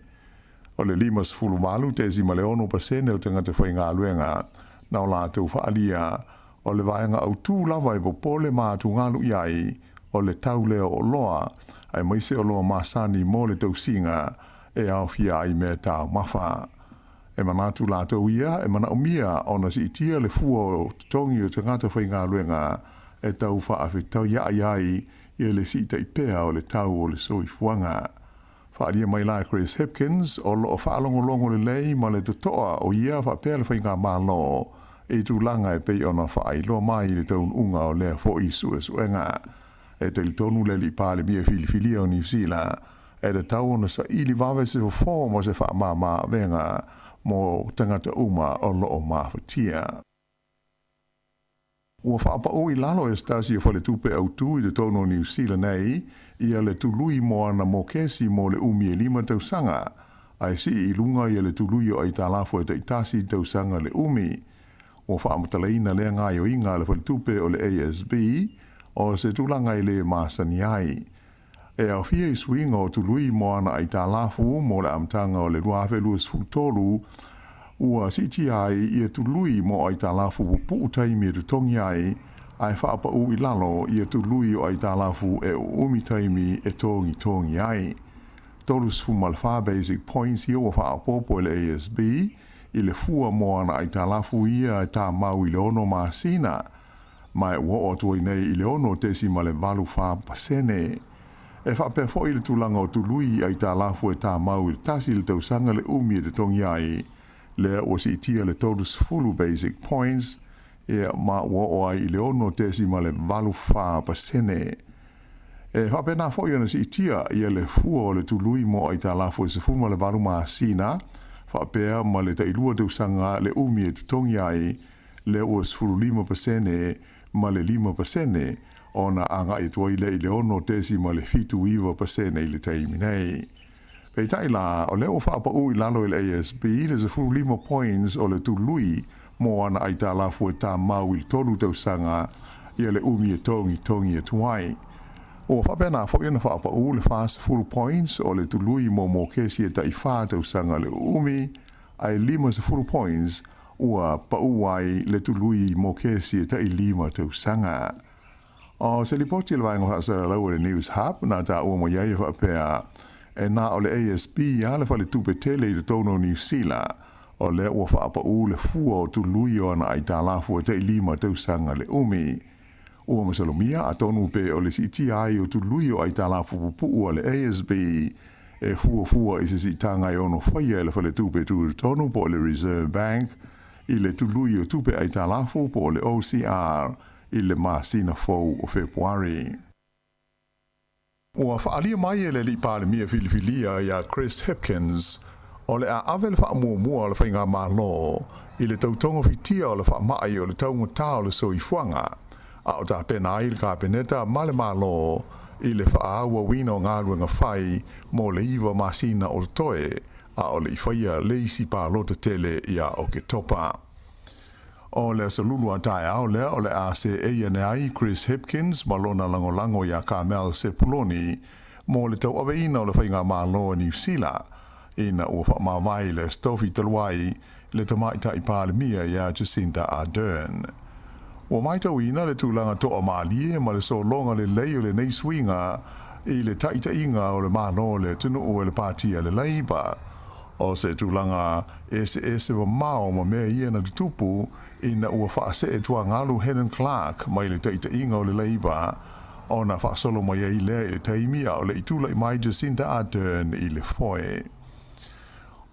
O le 58.6% o tagata faigaluega Na o latou faaalia, o le vaega autū lava e popole ma atugalu i ai, o le tau lea o oloa, aemaise oloa masani mo le tausiga e aofia ai meataumafa. E manatu latou ia, e manaomia ona siitia le fua o totogi o tagata faigaluega e tau faafetauiaʻi ai ia le siitai pea o le tau o le soifuaga. Faaalia mai la e Chris Hipkins, o lo o faalogologo lelei ma le totoa o ia faapea le faigamalo i tulaga e pei ona faailoa mai i le taunuuga o lea foi suesuega. E talitonu le Alii Palemia filifilia o Niu Sila, e tatau ona saili vave se fofo ma se faamama avega mo tagata uma o lo o mafatia. Ua faapaū i lalo e se tasi o faletupe autū i totonu o Niu Sila nei ia le tului mo ana mokesi mo le umi e lima tausaga, ae sii i luga ia le tului o aitalafu e taitasi tausaga le umi. Ua faamatalaina lea gaoioiga a le faletupe o le ASB o se tulaga e lē masani ai. E aofia i suiga o tului mo ana aitalafu mo le amataga o le 2023, ua siitia ai ia tului mo aitalafu pupuu taimi e totogi ai, ae faapaū i lalo ia tului o aitalafu e uumi taimi e togitogi ai. 34 basic points ia ua faaopoopo e le ASB i le fua mo ana aitalafu ia e tamau i le ono masina, ma e ua oo atu ai nei i le 6.84%. E faapea foi le tulaga o tului i aitalafu e tamau i le tasi le tausaga le umi e totogi ai, lea ua siitia le 30 basic points, ia, ma ua oo ai i le 6.84%. E faapena foi ona siitia ia le fua o le tului mo aitalafu e 18 masina, faapea ma le tailua tausaga le umi e totogi ai, lea ua 15% ma le 5% ona agai atu ai lea i le 6.79% i le taimi nei. Peitai la, o lea ua faapaū i lalo e le ASB le 15 points o le tului mo ana aitalafu e tamau i le tolu tausaga ia le umi e togitogi atu ai. Ua faapena foi ona faapaū le 40 points o le tului mo mokesi e tai fa tausaga le uumi, ae 50 points ua paū ai le tului mo kesi e tai lima tausaga. O se lipoti a le vaega faasalalau a le News Hub na taua mai ai e faapea, e na o le ASB a le faletupe tele i totonu o Niu Sila, o lea ua faapaū le fua o tului o ana aitalafu e tai lima tausaga le umi. Ua masalomia atonu pe o le siitia ai o tului o aitalafu pupuu a le ASB e fuafua i se siitaga e ono faia e le Faletupe Tutotonu po o le Reserve Bank i le tului o tupe aitalafu po o le OCR i le masina fou o Fepuari. Ua faaalia mai e le Alii Palemia filifilia ia Chris Hipkins, o le a ave le faamuamua a le Faigamalo i le tau togafitia o le faamai o le taugata o le soifuaga, a o tapena ai le Kapeneta ma le Malo i le faaauauina o galuega fai mo le iva masina o totoe, a o le i faia le isi palota tele ia Oketopa. O le aso Lulu a taeao lea o le a seei ane ai Chris Hipkins ma lona lagolago iā Carmel Sepuloni mo le tauaveina o le Faigamalo a Niu Sila ina ua faamavae i le Aso Tofi talu ai le Tamaitai Palemia iā Jacinda Ardern. Ua matauina le tulaga toamalie ma le sologa lelei o lenei suiga i le taitaiga o le Malo o le atunuu e le Pati a le Labour. O se tulaga eseese mamao ma mea ia na tutupu ina ua faasee tuagalu Helen Clark mai le taitaiga o le Labour ona faasolo mai ai lea i le taimi a o le i tulai mai Jacinda Ardern i le foe.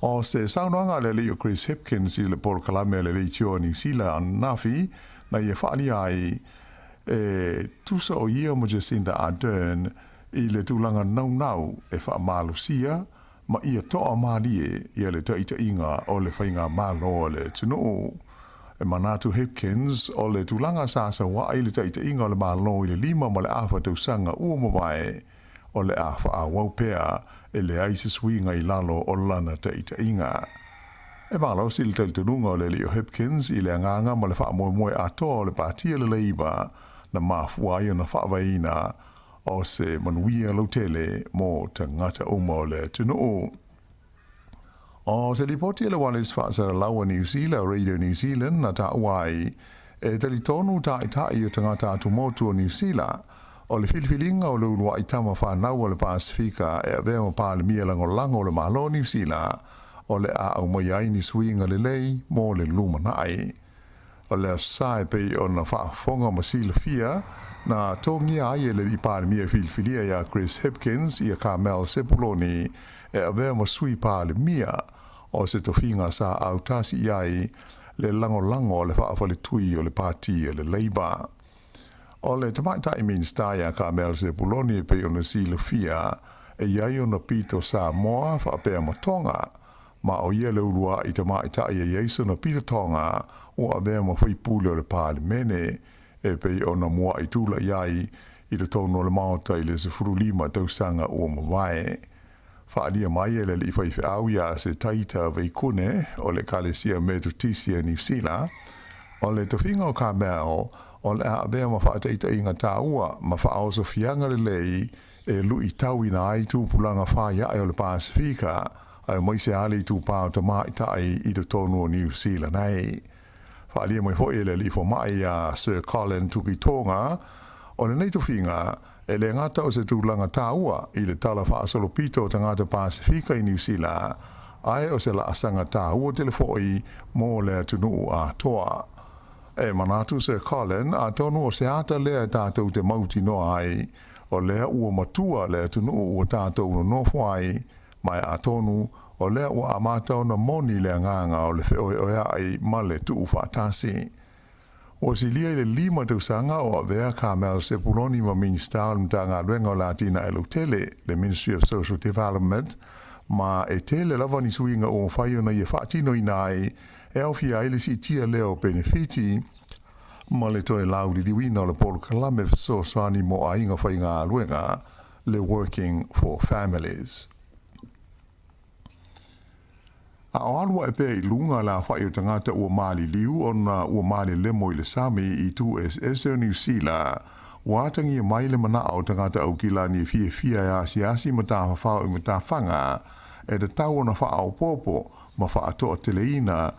O se saunoaga a le alii o Chris Hipkins i le polokalame a le Leitio a Niu Sila ananafi na ia faaalia ai e tusa o ia ma Jacinda Ardern i le tulaga naunau e faamalosia ma ia toamalie ia le taitaiga o le faigamalo a le atunuu. E manatu Hipkins o le tulaga sa sauaʻi le taitaiga o le Malo i le lima ma le afa tausaga ua mavae, o le a faaauau pea e leai se suiga i lalo o lana taitaiga. E malosi le talitonuga o le alii o Hipkins i le agaga ma le faamoemoe atoa o le Pati a le Labour na mafua ai ona faavaeina o se manuia lautele mo tagata uma o le atunuu. O se lipoti a le Ualesi Faasalalau a Niu Sila, Radio New Zealand, na taua ai, e talitonu ta'ita'i o tagata atumotu o Niu Sila, o le filifiliga o le ulua'i tama fanau a le Pasefika e avea ma Palemia lagolago o le Malo o Niu Sila, o le a aumaia ai ni suiga lelei mo le lumana'i. O le Aso Sa e pei ona faafofoga ma silafia, na togia ai e le Alii Palemia filifilia iā Chris Hipkins ia Carmel Sepuloni e avea ma Sui Palemia, o se tofiga sa autasi i ai le lagolago a le faafaletui o le Pati a le Labour. O le Tamaitai Minisita iā Carmel Sepuloni e pei ona silafia, e i ai ona pito Samoa faapea ma Tonga, ma o ia le ulua'i tamaitai e i ai sona pito Tonga ua avea ma faipule o le Palemene, e pei ona mua'i tula'i ai i totonu o le Maota i le 15 tausaga ua mavae. Faaalia mai e le alii faifeau iā Setaita Veikune o le Ekalesia Metotisi a Niu Sila, o le tofiga o Carmel o le a avea ma faataitaiga taua ma faaosofiaga lelei e luitauina ai tupulaga faiae o le Pasefika aemaise lava le itupa o tamaitai i totonu o Niu Sila nei. Faaalia mai foi e le alii fomai a Sir Colin Tukitoga, o lenei tofiga e le gata o se tulaga taua i le tala faasolopito o tagata Pasefika i Niu Sila, ae o se laasaga taua tele foi mo le atunuu atoa. E manatu Sir Colin, atonu o se ata lea e tatou te mautinoa ai, o lea ua matua le atunuu ua tatou nonofo ai, ma e atonu o lea ua amata ona moni le agaga o le feoeoea'i ma le tuufaatasi. Ua silia i le lima tausaga o avea Carmel Sepuloni ma Minisita o le Matagaluega o le Atinae Lautele, le Ministry of Social Development, ma e tele lava ni suiga ua mafai ona ia faatinoina ai e aofia ai le siitia lea o penefiti ma le toe lauliliuina o le polokalame fesoasoani mo aiga faigaluega, le Working for Families. A o alu aʻe pea i luga le afaʻi o tagata ua maliliu ona ua malelemo i le sami i itu eseese o Niu Sila, ua atagia mai le manaʻo o tagata Aukilani e fiafia e asiasi ma tafafao i matafaga e tatau ona faaopoopo ma faatoateleina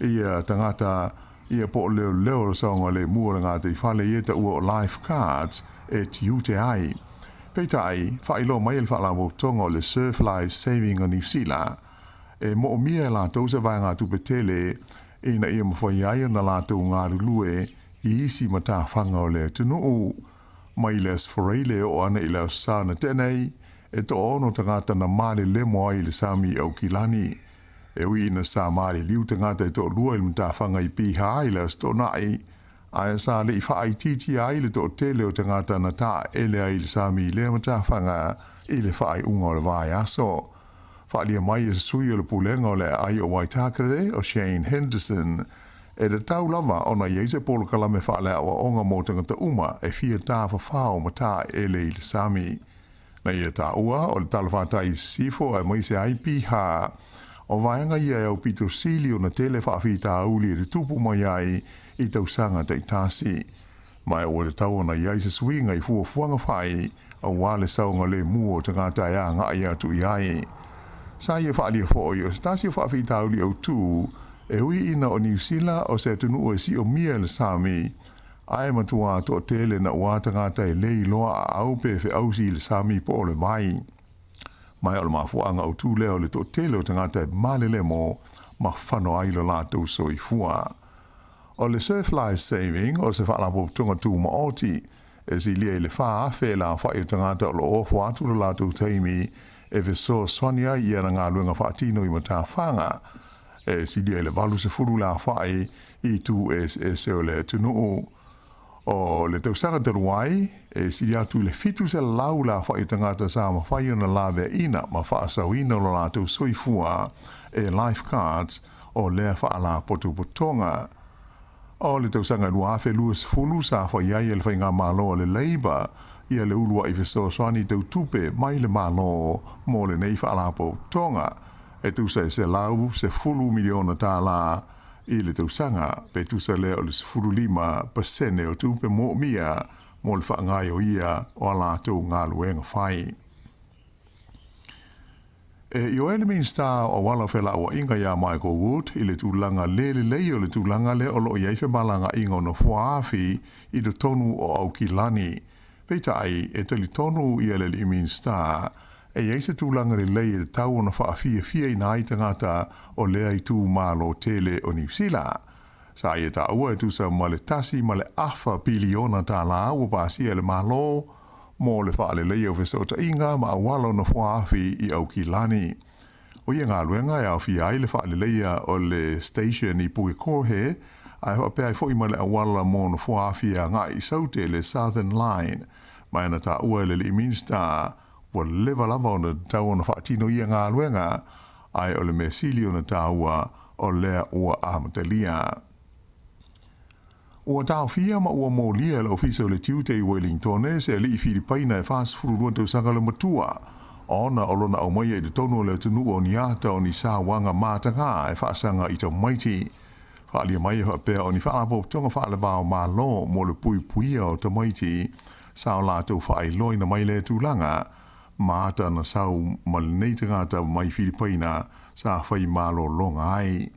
ia tagata ia po o leoleo o le saogalemu o le gataifale ia taua o life guards e tiute ai. Peitai, faailoa mai e le Faalapotopotoga o le Surf Life Saving o Niu Sila, e moomia e latou se vaegatupe tele ina ia mafai ai ona latou galulue i isi matafaga o le atunuu. Mai le Aso Faraile e oo ana i le Aso Sa na tea nei, e toaono tagata na malelemo ai i le sami i Aukilani. E ui ina sa maliliu tagata e toalua i le matafaga i Piha i le Aso Toonai, ae sa le i faaitiitia ai le toatele o tagata na taaele ai i le sami i lea matafaga i le faaiuga o le vaiaso. Faaalia mai e se sui o le Pulega o le Aai o Waitakere, o Shane Henderson, e tatau lava ona i ai se polokalame faaleaoaoga mo tagata uma e fia tafafao ma taaele i le sami. Na ia taua o le talafatai i sisifo aemaise ai piha. O vaega ia e aupito sili ona tele faafitauli e tutupu mai ai i tausaga taitasi. Ma e ua tatau ona i ai se suiga i fuafuaga fai aua le saogalemu o tagata e agai atu i ai. Sa ia faaalia foi o se tasi o faafitauli autū e ui ina o Niu Sila o se atunuu e siomia e le sami, Ae matua toatele na ua tagata e le iloa aau pe feausi i le sami po o le vai. Ma o le mafuaaga autu lea o le toatele o tagata e malelemo ma fano ai lo latou soifua. O le Surf Life Saving o se faalapotopotoga tumaoti e silia i le 4,000 le aofai o tagata o lo o ofo atu lo latou taimi e fesoasoani ai i ana galuega faatino i matafaga e silia i le 80 le aofai i itu eseese o le atunuu. O le tausaga talu ai, e silia atu i le 700 le aofai o tagata sa mafai ona laveaiina ma faasaoina lo latou soifua e lifeguards o lea faalapotopotoga. O le tausaga 2020 sa fai ai e le Faigamalo a le Labour ia le uluai fesoasoani tau tupe mai le Malo mo lenei faalapotopotoga e tusa e $110 miliona tālā i le tausaga, pe tusa lea o le 15% o tupe moomia mo le faagaoioia o a latou galuega fai. E ioe le Minisita o Auala o Felauaiga ia Michael Wood i le tulaga le lelei o le tulaga lea o lo o i ai femalagaaiga o nofoa-afi i totonu o Aukilani. Peitai, e talitonu ia le alii Minisita, e i ai se tulaga lelei e tatau ona faafiafiaina ai tagata o lea itumalo tele o Niu Sila. Sa ia taua e tusa ma le $1.5 piliona ua pasia e le Malo mo le faaleleia o fesootaiga ma auala o nofoa-afi i Aukilani. O ia galuega e aofia ai le faaleleia o le station i Pukekohe, ae faapea ai foi ma le auala mo nofoa-afi e agai i Saute, le Southern Line. Ma e na taua e le alii Minisita, ua leva lava ona tatau ona faatino ia galuega, ae o le mea sili ona taua o lea ua amatalia. Ua taofia ma ua molia e le Ofisa o le Tiute i Wellingtone se alii Filipaina e 42 tausaga le matua, ona o lona aumaia i totonu o le atunuu o ni ata o ni sauaga matagā e faasaga i tamaiti. Faaalia mai e faapea o ni faalapotopotoga faale-va-o-Malo mo le puipuia o tamaiti sa o latou faailoaina mai lea tulaga, ma ata na sau ma lenei tagata mai Filipaina sa fai malologa ai.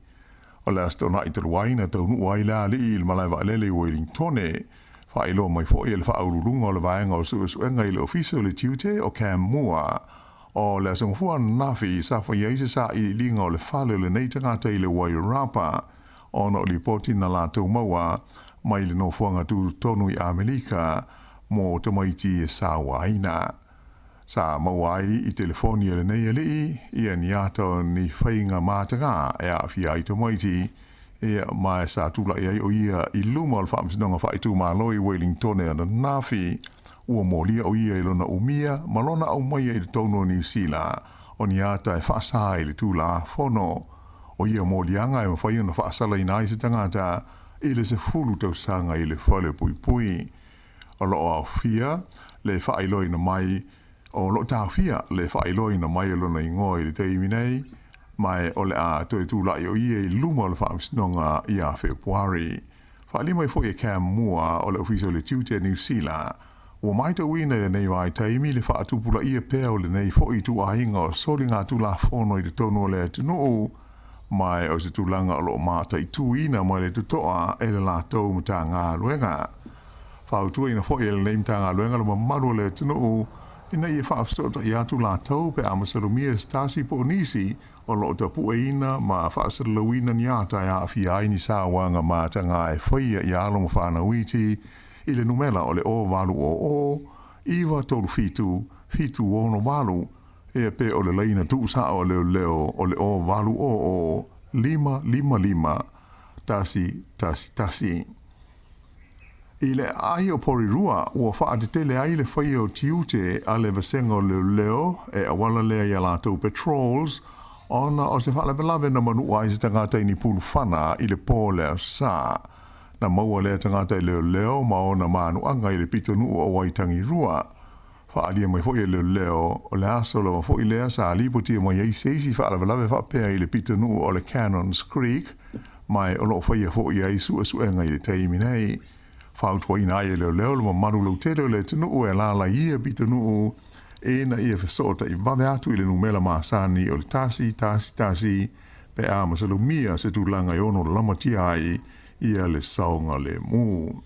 O le Aso Toonai talu ai na taunuu ai le alii i le malae vaalele i Wellingtone. Faailoa mai foi e le faauluuluga o le vaega o suesuega i le Ofisa o le Tiute o Cam Moore, o le Aso Gafua ananafi sa fai ai se sailiiliga o le fale o lenei tagata i le Wairarapa ona o lipoti na latou maua mai le nofoaga tutotonu i Amerika mo tamaiti e sauaina. Sa maua ai i telefoni a lenei alii ia ni ata o ni faiga matagā e aafia ai tamaiti, ia, ma sa tulai ai o ia i luma o le Faamasinoga Faaitumalo i Wellingtone ananafi. Ua molia o ia i lona umia ma lona aumaia i totonu o Niu Sila o ni ata e faasā i le Tulafono. O ia moliaga e mafai ona faasalaina ai se tagata i le 10 tausaga i le falepuipui. O lo o aofia le faailoaina mai o lo o taofia le faailoaina mai o lona igoa i le taimi nei, ma e o le a toe tulai o ia i luma o le Faamasinoga ia Fepuari. Faaalia mai foi e Cam Moore o le Ofisa o le Tiute a Niu Sila, ua matauina i lenei vaitaimi le faatupulaia pea o lenei foi ituaiga o soligatulafono i totonu o le atunuu, ma e o se tulaga o lo o mataituina mai le totoa e le latou Matagaluega. Fautuaina foi e lenei Matagaluega le mamalu o le atunuu ina ia faafesootai atu latou pe a masalomia se tasi po o nisi o lo o tapueina ma faasalalauina ni ata e aafia ai ni sauaga matagā e faia i alo ma fanau iti i le numera o le 0800 937 768 Ia pe o le laina tuusao a leoleo o le 0800 555 111. I le aai o Porirua, ua faatetele ai le faia o tiute a le vasega o leoleo e auala lea i a latou patrols ona o se faalavelave na manua ai se tagata i ni pulufana i le po o le Aso Sa. Na maua lea tagata e leoleo ma ona manuaga i le pitonuu o Waitangirua. Faaalia mai foi e leoleo, o le aso lava foi lea sa lipotia mai ai se isi faalavelave faapea i le pitonuu o le Cannons Creek, ma o lo o faia foi ai suesuega i le taimi nei. Fautuaina ai e leoleo le mamalu lautele o le atunuu e alaala i ia pitonuu ina ia fesootai vave atu i le numera masani o le 111 pe a masalomia se tulaga e ono lamatia ai ia le saogalemu.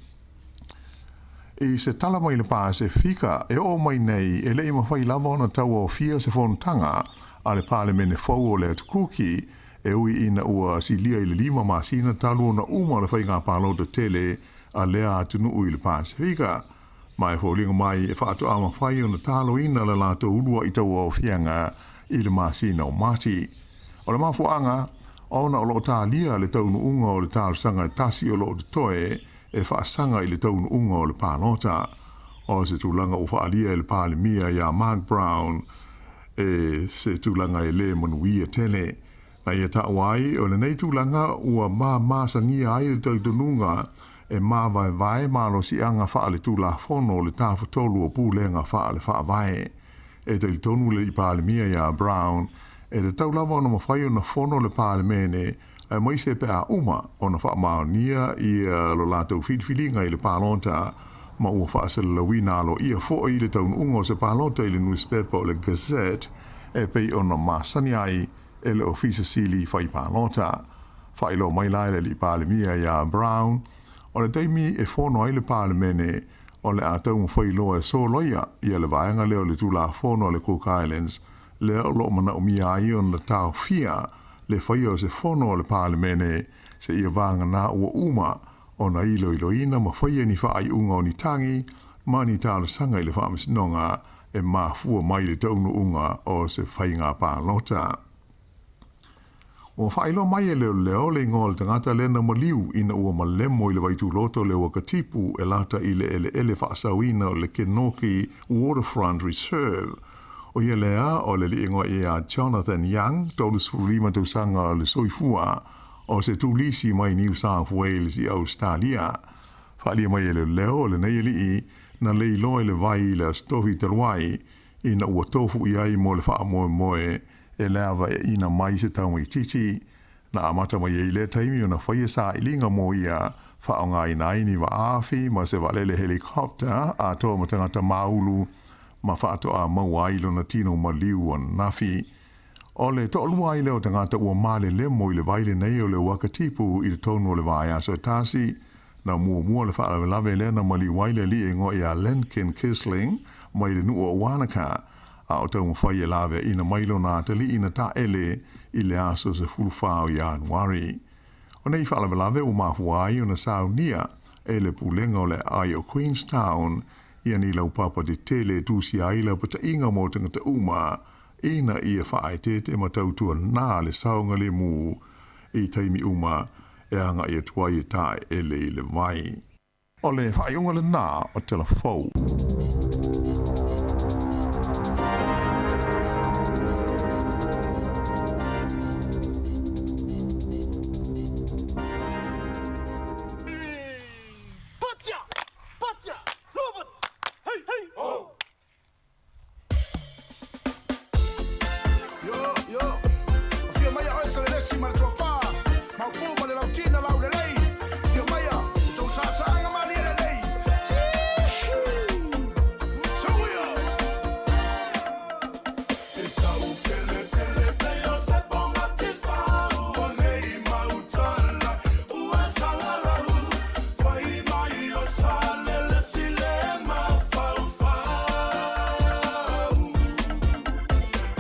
I se tala mai le Pasefika e oo mai nei, e le i mafai lava ona tauaofia se fonotaga a le Palemene fou o le Atu Kuki, e ui ina ua silia i le 5 masina talu ona uma le faiga palota tele a lea atunuu i le Pasefika. Ma e foliga mai e faatoa mafai ona taloina le latou uluai tauaofiaga i le masina o Mati. O le mafuaaga, ona o lo o talia le taunuuga o le talosaga e tasi o lo o totoe e faasaga i le taunuuga o le palota. O se tulaga ua faaalia e le Palemia ia Mark Brown e se tulaga e le manuia tele. Na ia taua ai o lenei tulaga ua mamasagia ai le talitonuga e mavaevae malosiaga faaletulafono o le tafatolu o pulega faale-faavae. E talitonu le Palemia ia Brown e tatau lava ona mafai ona fono le Palemene aemaise pe a uma ona faamaonia ia lo latou filifiliga i le palota ma ua faasalalauina aloaia foi le taunuuga o se palota i le nusipepa o le Gazette. e pei ona masani ai e le Ofisa Sili Fai Palota. Faailoa mai la e le Alii Palemia iā Brown, o le taimi e fono ai le Palemene, o le a taumafai loa e soloia ia le vaega lea o le Tulafono a le Cook Islands, lea o lo o manaomia ai ona taofia le faia o se fono a le Palemene seia vagana ua uma ona iloiloina ma faia ni faaiuga o ni tagi ma ni talosaga i le Faamasinoga e mafua mai i le taunuuga o se faiga palota. Ua faailoa mai e leoleo le igoa o le tagata lea na maliu ina ua malemo i le vaituloto o le Wakatipu e lata i le eleele faasaoina o le Kenoki Waterfront Reserve. ʻO ia lea o le alii igoa ia Jonathan Young, 35 tausaga o le soifua, o se turisi mai New South Wales i Ausetalia. Faaalia mai e leoleo o lenei alii na leiloa i le vai i le Aso Tofi talu ai ina ua tofu i ai mo le faamoemoe e le avaeaina mai se taumaititi. Na amata mai ai lea taimi ona faia sailiga mo ia, faaaogaina ai ni vaaafi ma se vaalele helicopter atoa ma tagata māulu ma faatoa maua ai lona tino maliu ananafi. O le toalua ai lea o tagata ua malelemo i le vai lenei o le Wakatipu i totonu o le vaiaso e tasi. Na muamua le faalavelave lea na maliu ai le alii e igoa ia Lenkin Kisling mai le nuu o Wanaka, a o taumafai e laveaina mai lona atalii na taele i le aso 14 o Ianuari. O nei faalavelave ua mafua ai ona saunia e le Pulega o le Aai o Queenstown ia ni laupapa tetele e tusia ai laupataiga mo tagata uma ina ia faaeteete ma tautuanā le saogalemu i taimi uma e agai atu ai e taeele i le vai. O le faaiuga lenā o Tala Fou. Yo, yo, Afio maia oe Salelesi ma le Tuafa, Maopu ma le Lautina Laulelei, Afio maia le tou saasaaga malie lelei. Tihii! Soia! E tau pelepele pei o se pongatifau o nei mautala ua salalau fai mai o Salelesi le mafaufau.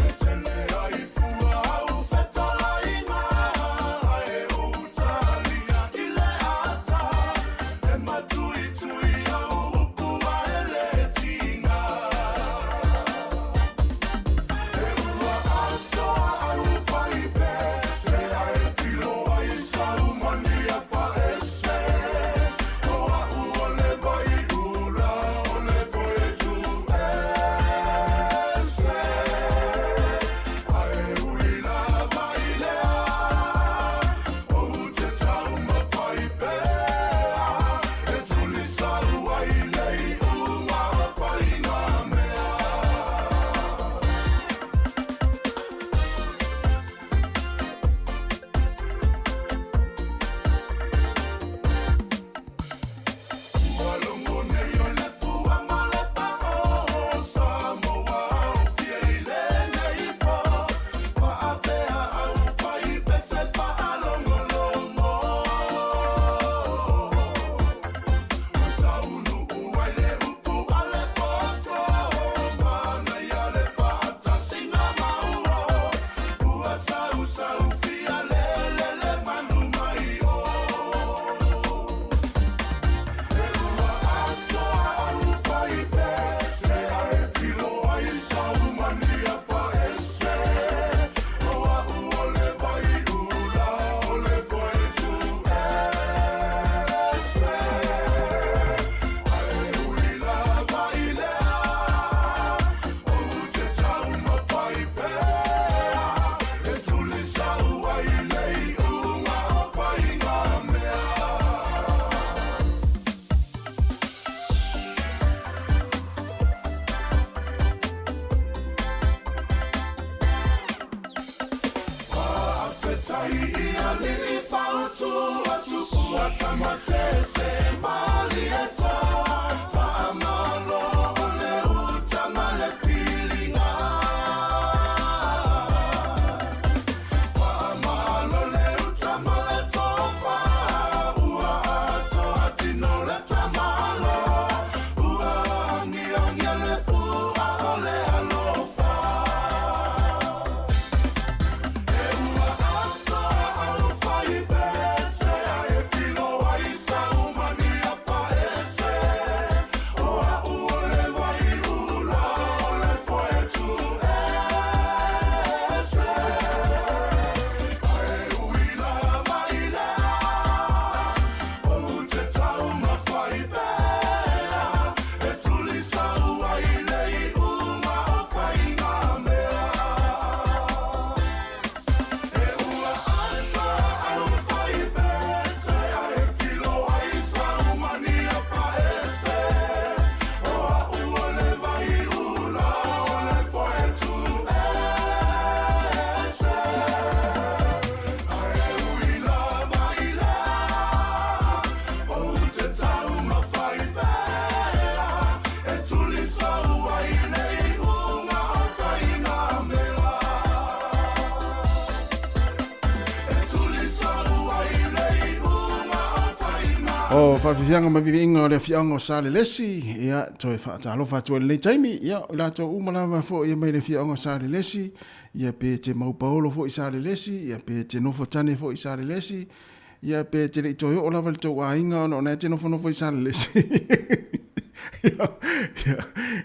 E tele ai fua au fetalaiga ae ou talia i le ata e matuitui au upu ae le tiga. E ua atoa au paipe se ae tilo ai sau mania faese. O a'u o le vai ula o le foe tu ese. Ae ui lava i lea ou te taumafai pea e tulisau ai le iuga faiga mea. Ua logo nei o le fua ma le pao Samoa o fia i lenei po Faapea au fai pese faalogologo O taunuu ai le upu a le poto Manaia le faatasiga maua Ua sausau fia lelele manu mai o E ua atoa au paipe se ae tilo ai sau mania faese. O a'u o le vai ula o le foe tu ese. Ae ui lava i lea ou te taumafai pea e tulisau ai le iuga faiga mea. Faafetai i alii fautua tupua tamasese malietoa faamalo o le uta ma le filiga. O faafiafiaga ma viviiga o le afioaga o Salelesi, ia, toe faatalofa atu ai i lenei taimi, ia, o i latou uma lava foi mai le afioaga o Salelesi, ia, pe te maupaolo foi i Salelesi, ia, pe te nofo tane foi i Salelesi, ia, pe te le i toe oo lava i le tou aiga ona o na e te nofonofo i Salelesi, ia, ia,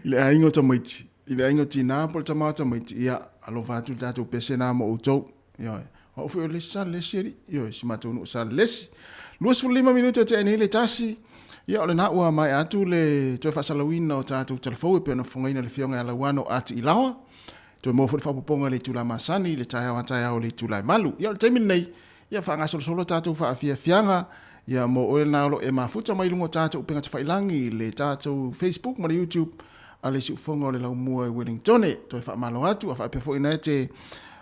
i le aiga o tamaiti, i le aiga o tinā po o le tama o tamaiti, ia, alofa atu le tatou pese na mo outou. Ioe. O au foi o le isi Salelesi alii. Ioe, si matou nuu o Salelesi. 25 minute o tea nei le tasi. Ia, o lena ua maea atu le toe faasalauina o tatou talafou e pei ona fofogaina le Afioga ia Lauano Ati Ilaoa. Toe maua foi le faaopoopoga i le itula masani i le taeao a taeao i le itula e 8. Ia, o le taimi lenei, ia faagasolosolo tatou faafiafiaga, ia mo oe lena o lo o e mafuta mai luga o tatou upega tafailagi i le tatou Facebook ma le YouTube a le Siufofoga o le Laumua i Wellingtone. Toe faamalo atu, a faapea foi na e te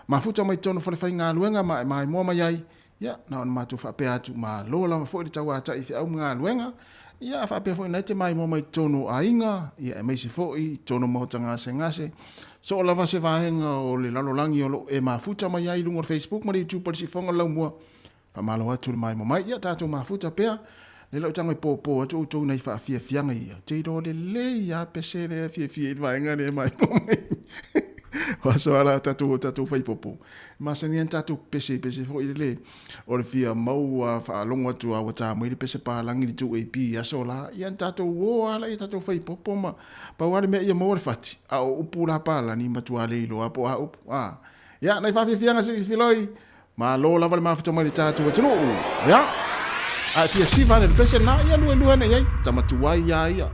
mafuta mai totonu o falefaigaluega ma e maimoa mai ai, ia, na ona matou faapea atu, malo lava foi le tauatai i feau ma galuega, ia, a faapea foi na e te maimoa mai totonu o aiga, ia, aemaise foi i totonu o maota gasegase, soo lava se vaega o le lalolagi o lo o e mafuta mai ai i luga o le Facebook ma le YouTube a le Siufofoga o le Laumua. Faamalo atu le maimoa mai. Ia tatou mafuta pea. Lea lau tago e pōpō atu outou nai faafiafiaga ia. Ou te iloa lelei lava pese lea e fiafia i le vaega lea e maimoa mai. O aso lava la tatou o tatou faipopo. E masani lava ona tatou pese i pese foi lele o le fia maua faalogo atu lava ua ta mai le pese palagi i le 2AP i aso la. Ia ona tatou o lava lea tatou faipopo ma pau lava le mea ia maua le fati. A o upu la palagi matua le iloa po o a upu. Ia, nai faafiafiaga se i filoi. Malo lava le mafuta mai le tatou atunuu. Ia. A e fia siva ane le pese lena, ia luelue ane i ai. Tama tuai ia ia.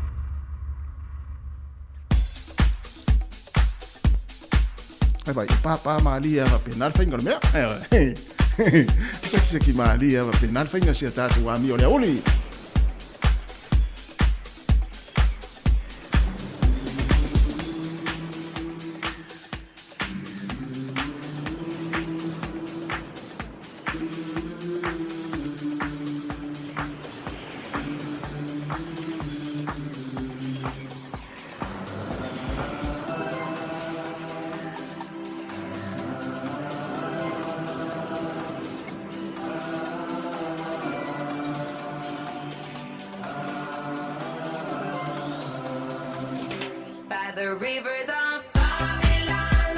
Ai vai, pāpā mālie a faapena le faiga o le mea. Sekiseki mālie a faapena le faiga si a tatou amio o le aouli. By the rivers of Babylon,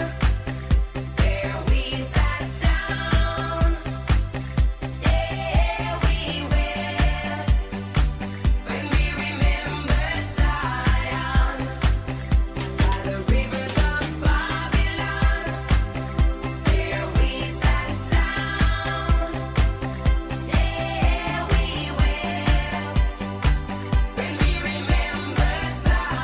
there we sat down. There we wept when we remembered Zion. By the rivers of Babylon, there we sat down. There we wept when we remembered Zion.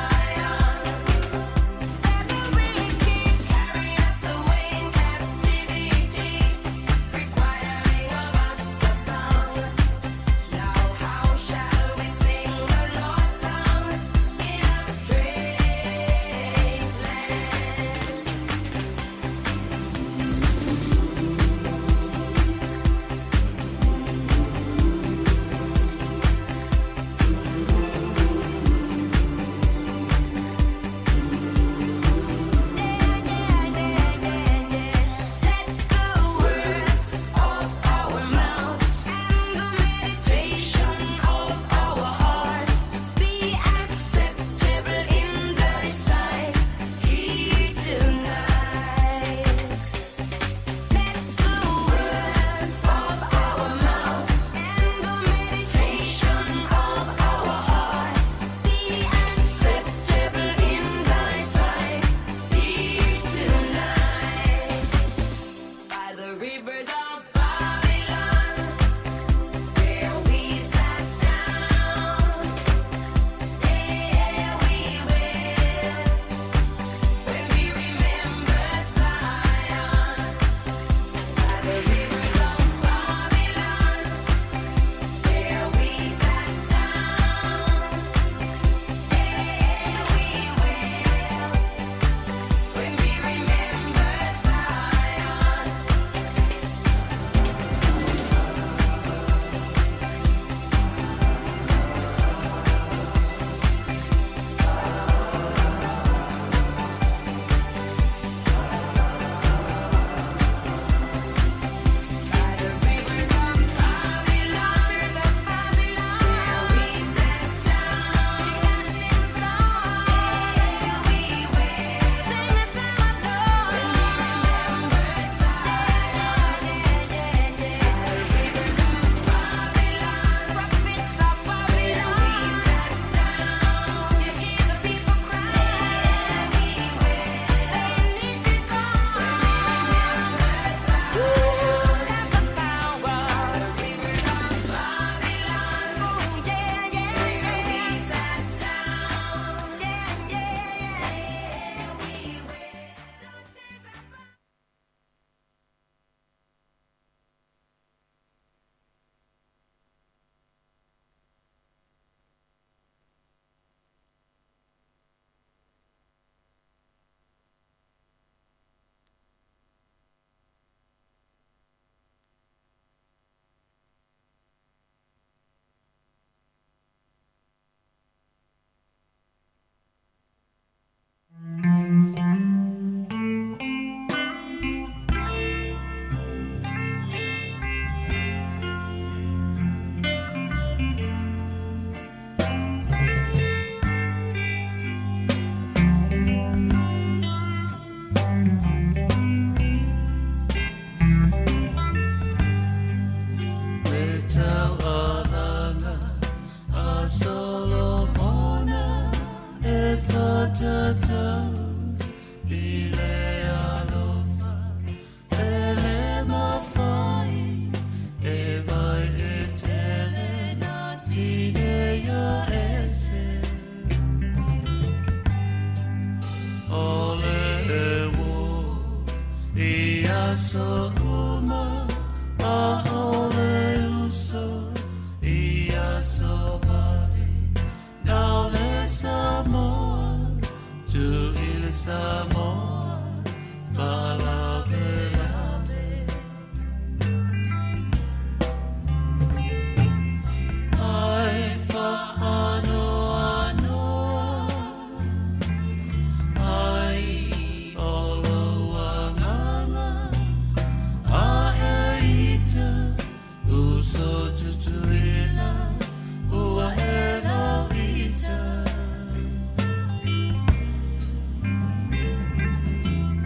Solomona e whatatau i le alofa e le mawhai e vai e tele nā tine ia ese. O le e wo i aso uma a o le uso i aso vale nau le Samoa tu i le Samoa whalabelame. Ai whaanoanoa ai o lauanganga a e ita uso tutuila ua e lau ita.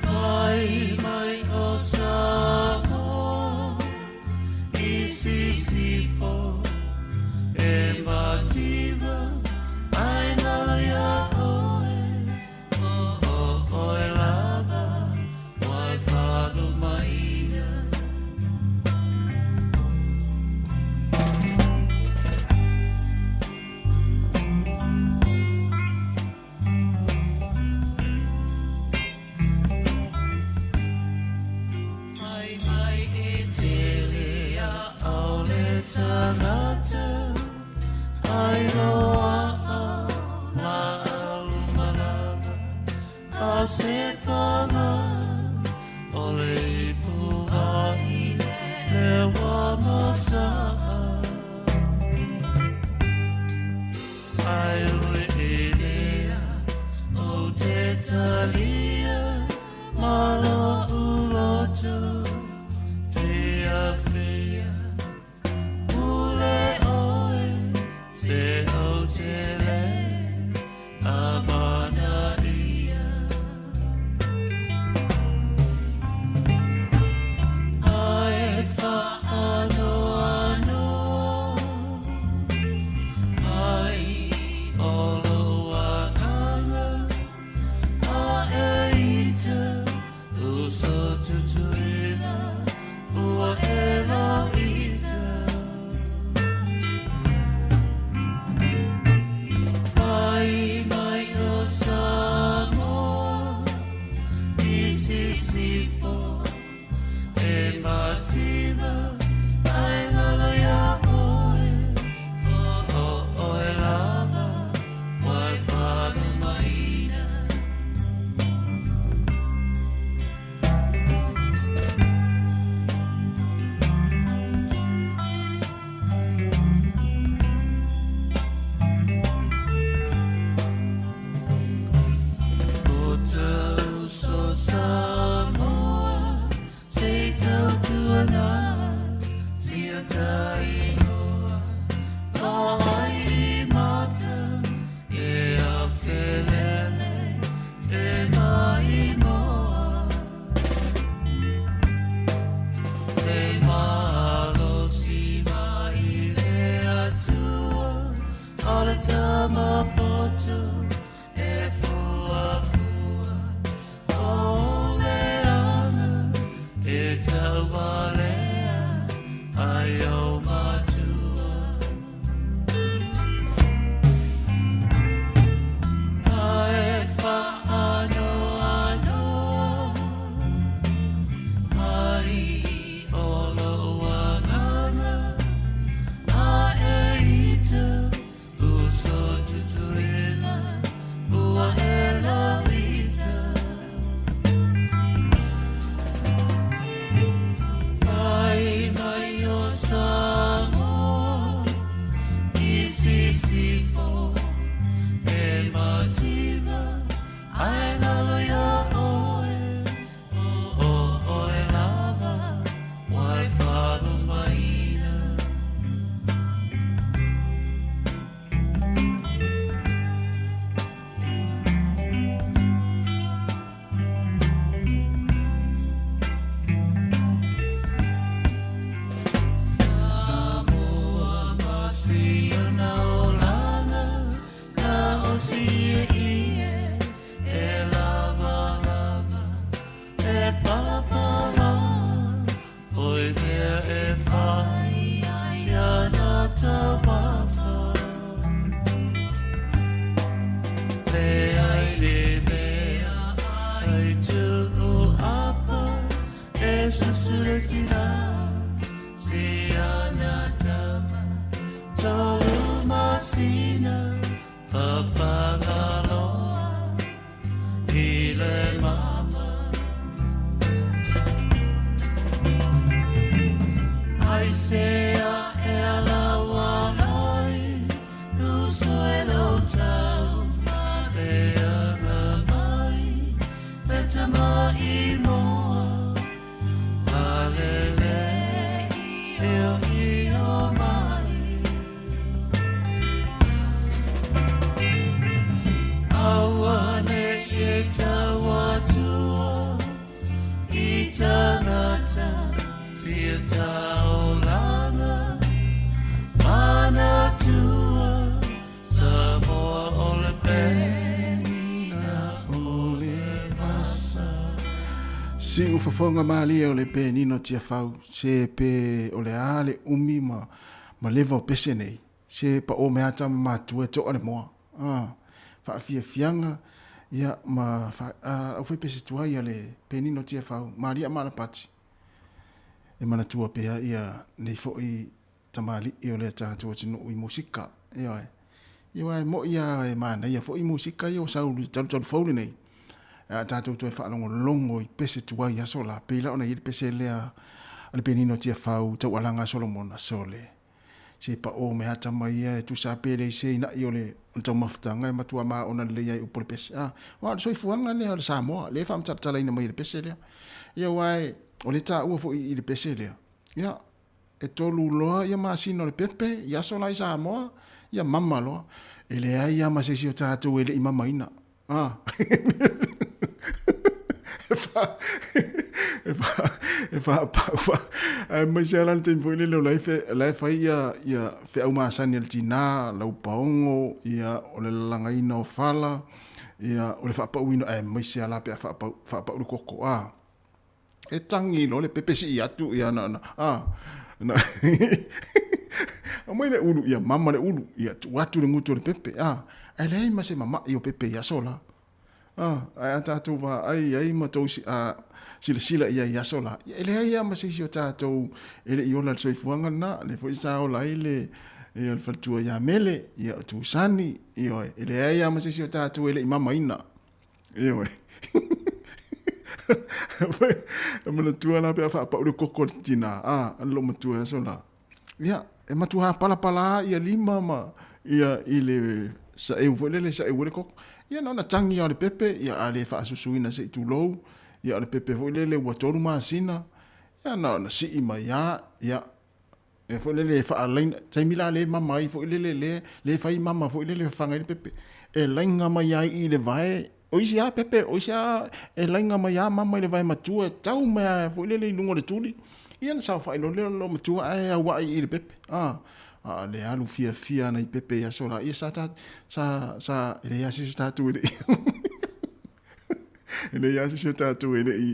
Whai mai o Samoa i sisifo e mativa ai ngalo ia oe o o oe lava wai whalumaina. Whai mai e tele a au le tangata ai loa a la au malama a se panga o le ipu ai le wa masaa. Ai ui e lea o te talia malo uloto fia fia ule oe se o te le amana ia. Ai whaanoanoa ai o loanganga a e ita uso tutuila ua e lau ita. Whai mai o Samoa i sisifo e mativa ai ngalo ia oe o o oe lava wai whalumaina. O te uso Samoa se tautuana sia tainoa ai mata e a felele e mai moa. Le malo si mai le atua o le tamapoto e fua fua o le ana e taualea ai o matua. Ai whaanoanoa ai o loanganga a e ita uso tutuila ua e lau ita. Whai mai o Samoa i sisifo e mativa ai ngalo ia oe o o oe lava wai whalumaina. Samoa ma si ona olanga maimoa Palele io io mai Aua ne e tau atua I tangata sia taolanga Manatua Samoa o le penina o le vasa. Siu fofoga malie o le penina o Tiafau, se pe o le a le umi ma ma leva o pese nei, se pa o mea tama matua e toa le moa. Ah, faafiafiaga, ia, ma fa, a, au fai pese tuai a le penina o Tiafau, malia ma Alapati. E manatua pea ia nei foi tamalii o lea tatou atunuu i musika. Ioe. Ia aua e moi lava e manaia foi musika ia ua sau i le talutalu fou lenei. A tatou toe faalogologo i pese tuai i aso la, pei la ona i ai le pese lea a le penina o Tiafau, Taualaga a Solomona, sole. Se pao mai ata mai ia e tusa pe leai se ina'i o le taumafataga e matua maona lelei ai upu o le pese. A, aua o le soifuaga lea o le Samoa, lea e faamatalatalaina mai e le pese lea. Ia aua e, o le taua foi i le pese lea, ia, E tolu loa ia masina o le pepe i aso la i Samoa, ia mama loa. E leai lava ma se isi o tatou e le i mamaina. A. E fa, e fa, e faapau fa. Aemaise lava la le taimi foi lele o la e, la e fai ia, ia feau masani a le tinā, laupaogo, ia, o le lalagaina o fala, ia, o le faapauina, aemaise lava la pe a faapau, faapau le koko. A. E tagi loa le pepe sii atu ia na na a na aumai le ulu ia mama le ulu ia tuu atu le gutu o le pepe a ae leai ma se mama'i o pepe i aso la a ae a tatou vaai ai ma tou a silasila i ai i aso la ia e leai lava ma se isi o tatou e le i ola i le soifuaga lena lea foi sa ola ai le ia le faletua ia Mele ia o Tusani ioe e leai lava ma se isi o tatou e le i mamaina. Ioe. E manatua la pe a faapau le koko a le tinā, a, a le loomatua i aso la. Ia, e matua palapala ia lima ma ia i le saeu foi lele, saeu ai le koko. Ia na ona tagi lava o le pepe, ia a le faasusuina se i tulou, ia o le pepe foi lele ua tolu masina, ia na ona sii mai lava, ia E foi lele e faalaina, taimi la le mama ai foi lele le, le fai mama foi lele fafaga ai le pepe. E laina mai ai i le vae, o isi a pepe, o isi a e laina mai a mama i le vae matua e tau mai a foi lele i luga o le tuli. Ia na saofai loa lea o le loomatua ae auai i le pepe. A, a le alu fiafia ana i pepe i aso la, ia sa ta, sa, sa, e leai a se isi o tatou e le i E leai lava se isi o tatou e le i,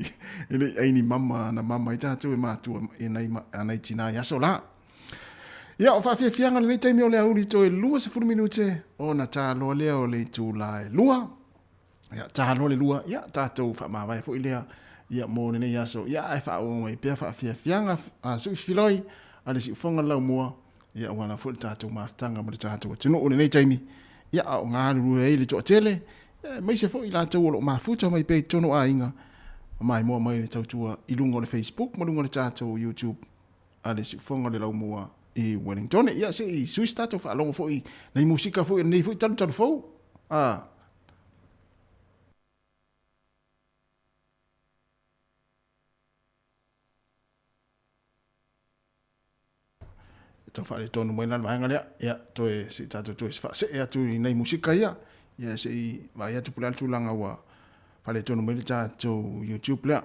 e le i ai ni mama na mama ai tatou e matua e nai, a nai tinā i aso la. Ia, o faafiafiaga lenei taimi o le aoauli toe 20 minute ona taloa lea o le itula e lua. Ia, taloa le lua, ia, tatou faamavae foi lea ia mo lenei aso. Ia, ae faaauau mai pea faafiafiaga a suifiloi a le siufoga le laumua. Ia, aua la foi le tatou mafutaga ma le tatou atunuu i lenei taimi. Ia, a o galulue ai le toatele, aemaise foi i latou o lo o mafuta mai pea i totonu o aiga, ma maimoa mai le tautua i luga o le Facebook ma luga o le tatou YouTube a le Siufoga o le Laumua i Wellingtone. Ia, se i sui se tatou faalogo foi nai musika foi o lenei foi talutalu fou. A. E tau faaletonu mai la le vaega lea, ia, toe, se i tatou toe faasee atu i nai musika ia, ia se i vaai atu po o le a le tulaga ua faaletonu mai le tatou YouTube lea.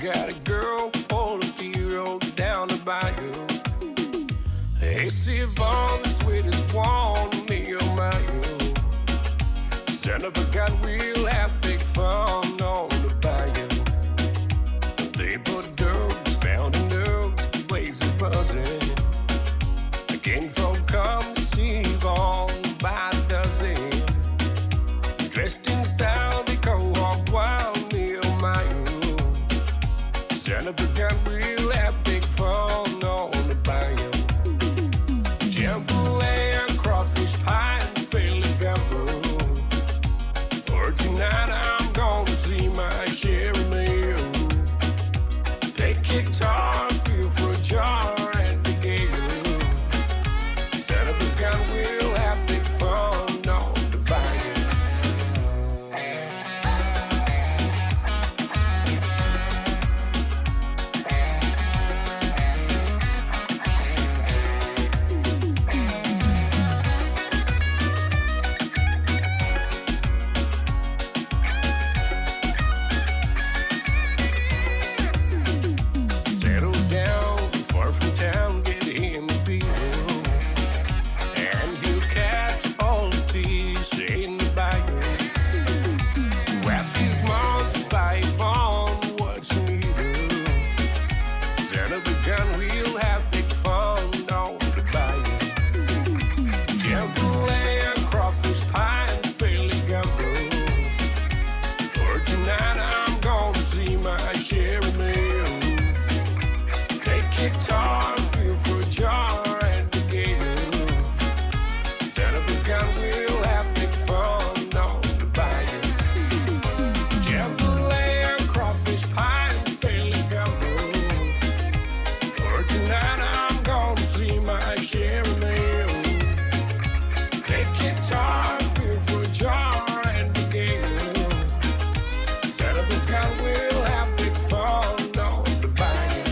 Got a girl on a hero down the bayou. Hey, Siobhan, the sweetest one, me oh my you. Son of a gun, we'll have big fun on the bayou. They put dogs, found in dogs, the place is buzzing. The kinfolk come to see Yvonne by the dozen. Dressed in style, they go hog wild, me oh my you. Son of a gun, we'll have big fun on the bayou. Jambalaya, crawfish pie, and Philly gumbo. For tonight, I'm gonna see my Sherry Mill. Take guitar, feel for a jar at the gale. Son of a gun, we'll have big fun on the bayou. Settle down, far from town, get him a beer. And he'll catch all the fish in the bayou. Swap his mom's pipe on what you need. Son of a gun, we'll have big fun on the bayou. Jambalaya, crawfish pie, and Philly gumbo. For tonight, I'm gonna see my Sherry Mill. Take guitar, feel for a jar at the gale. Son of a gun, we'll have big fun on the bayou. Jambalaya, crawfish pie, and Philly gumbo. For tonight, I'm gonna see my Sherry Mill. Take guitar, feel for a jar at the gale. Son of a gun, we'll have big fun on the bayou.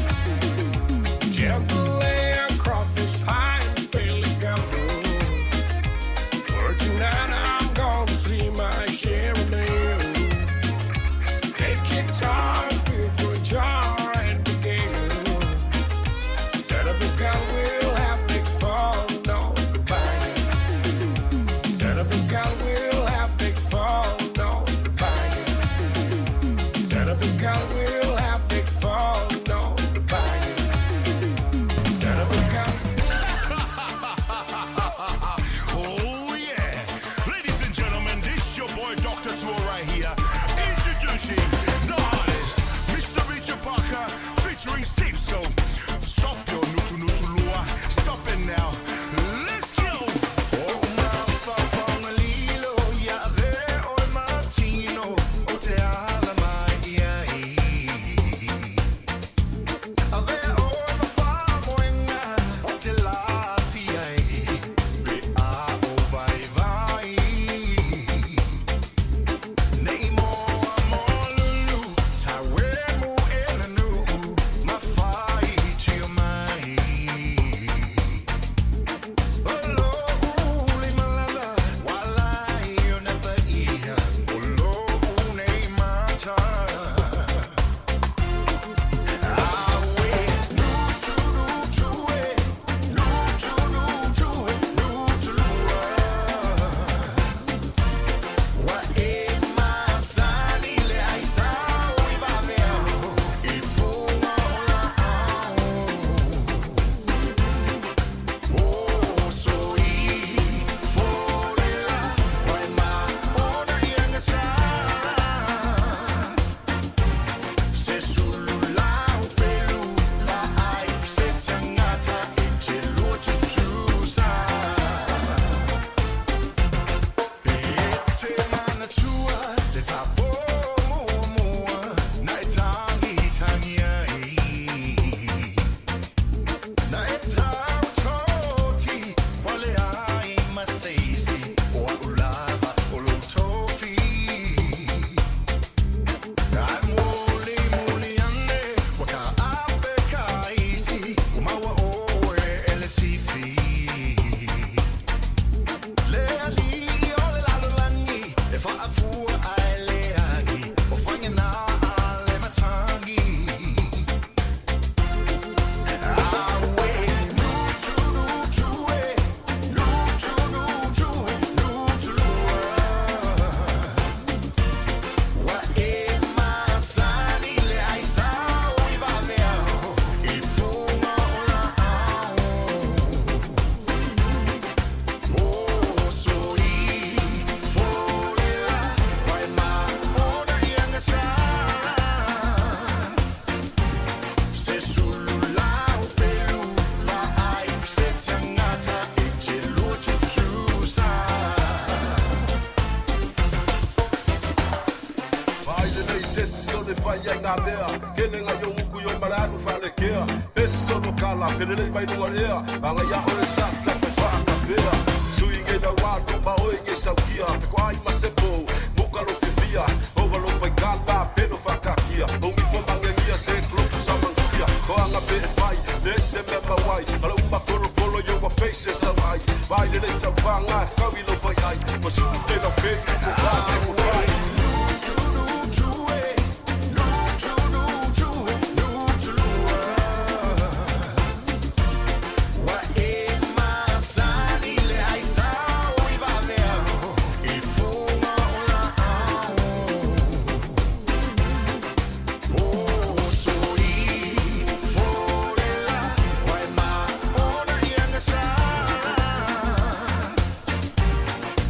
kamea Kele ngai yo muku yo malalu whalekea Pesi solo kala, felele mai lunga ea Anga ia ole sasa pe whakawhea Sui nge na walo, ma oi nge saukia Te ko ai masepo, muka lo fewhia Ova lo whaikala, pelo whakakia Ongi po mangengia se klopu sa mangsia Ko anga pe e whai, le se mea mawai Ala uma kolo kolo yo wa peise sa wai Vai le le sa whanga, whakawi lo whai ai Masuku te lau pe, ko whase ko whai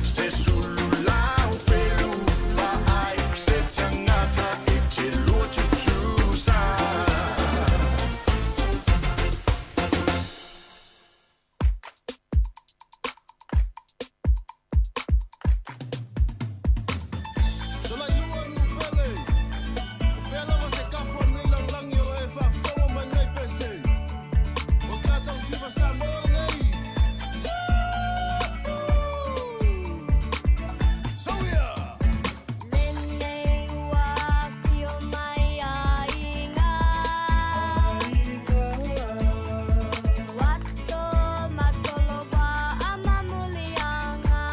Se sulu lau pelu pa ai se tangata e te lua tutusa. Solailua nupele. O fea lava se kafo nei lalagi o lo e faafofoga mai nei pese. O le tatou siva Samoa lenei. Sauia! Lenei ua afio mai aiga Tuato matolova amamulianga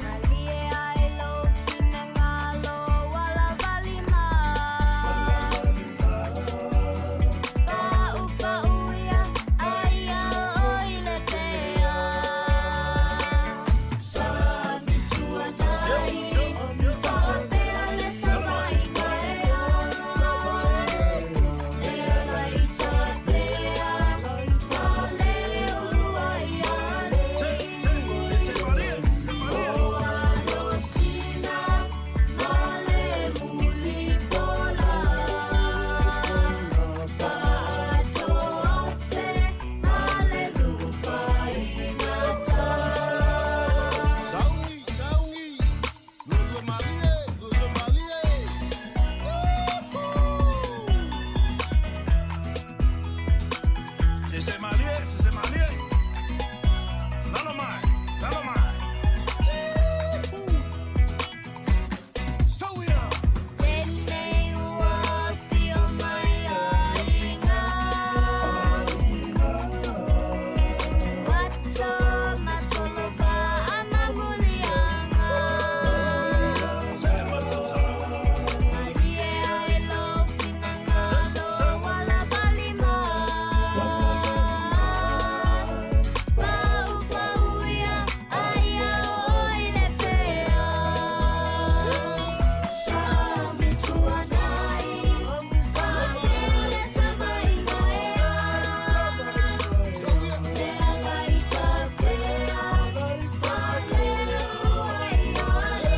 Malie ai lo finangalo wala valima Pau pau ia aia oi le pea Sami tuanai Faapea le savaiga ea Le ala i tafea Ma le ulua ia le O alosina Ma le mulipola Faatoafe Ma le nufaigata. Sauni, sauni. Lua malie, lua malie. Se se malie, se se malie. Nalo mai, nalo mai. Sauia! Lenei ua afio mai aiga Tuato matolova amamulianga Malie ai lo finangalo wala valima Pau pau ia aia oi le pea Sami tuanai Faapea le savaiga ea Le ala i tafea Ma le ua ia le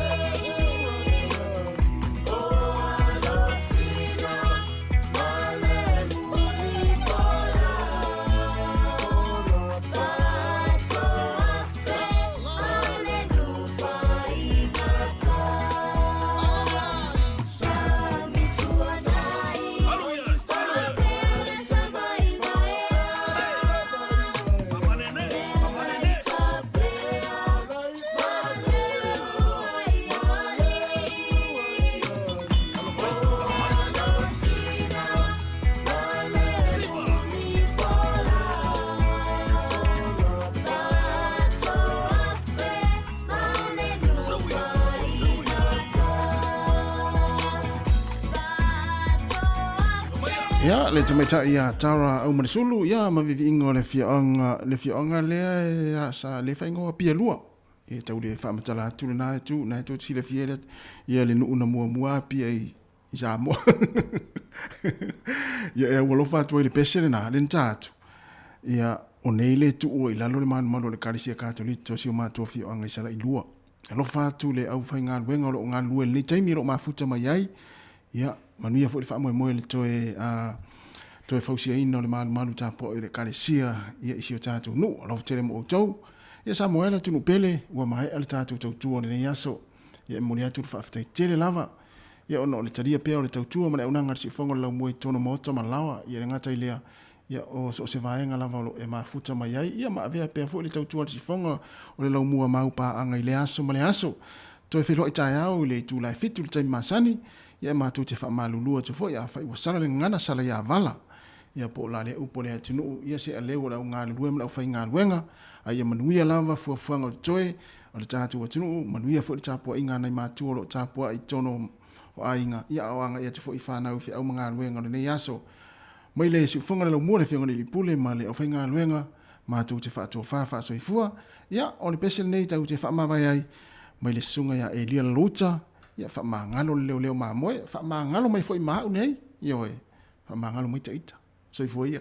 O alosina Ma le mulipola Faatoafe Ma le nufaigata Sami tuanai Faapea le savaiga ea Le ala i tafea Ma le ua ia le O alosina Ma le mulipola Faatoafe Ma le nufaigata. Ia, le tamaitai ia Tara Aumanisulu, ia ma viviiga o le afioaga, le afioaga lea e a sa le faaigoa Pialua. E tau le faamatala atu lena itu, na e tou te silafia le ia le nuu na muamua Apia i i Samoa. Ia e aualofa atu ai le pese lena, le na ta atu. Ia, o nei le tuua i lalo le malumalu o le Ekalesia Katoliko si o matou afioaga i Salailua. Alofa atu le aufaigaluega o lo o galulue i lenei taimi o lo o mafuta mai ai. Ia, manuia foi le faamoemoe i le toe, a, toe fausiaina o le malumalu tapuai o le Ekalesia ia i si o tatou nuu. Alofa tele mo outou. Ia Samoa e le atunuu pele, ua maea le tatou tautua o lenei aso. Ia e momoli atu le faafetai tele lava Ia ona o le talia pea o le tautua ma le auaunaga a le Siufofoga o le Laumua i totonu o maota ma laoa, ia e le gata i lea, ia o so o se vaega lava o lo o e mafuta mai ai, ia ma avea pea foi le tautua a le Siufofoga o le Laumua ma au paaga i lea aso ma lea aso. Toe feiloai taeao i le itula e 7 i le taimi masani, ia e matou te faamalulu atu foi afai ua sala le gagana sala ia vala, ia po o la lea upu a le atunuu, ia se aleu o le au galulue ma le aufaigaluega, a ia manuia lava fuafuaga o totoe o le tatou atunuu, manuia foi le tapuaiga a nai matua o lo o tapuai i totonu o aiga, ia a o agai atu foi i fanau i feau ma galuega o lenei aso. Mai le siufofoga le laumua le Afioga i le Alii Pule ma le aufaigaluega, matou te faatofa faasoifua, ia o le pese lenei tatou te faamavae ai mai le Susuga ia Elia Lalouta, ia faamagalo le leoleo mamoe, faamagalo mai foi ma au nei, ioe, faamagalo mai ta ita. Soifua ia.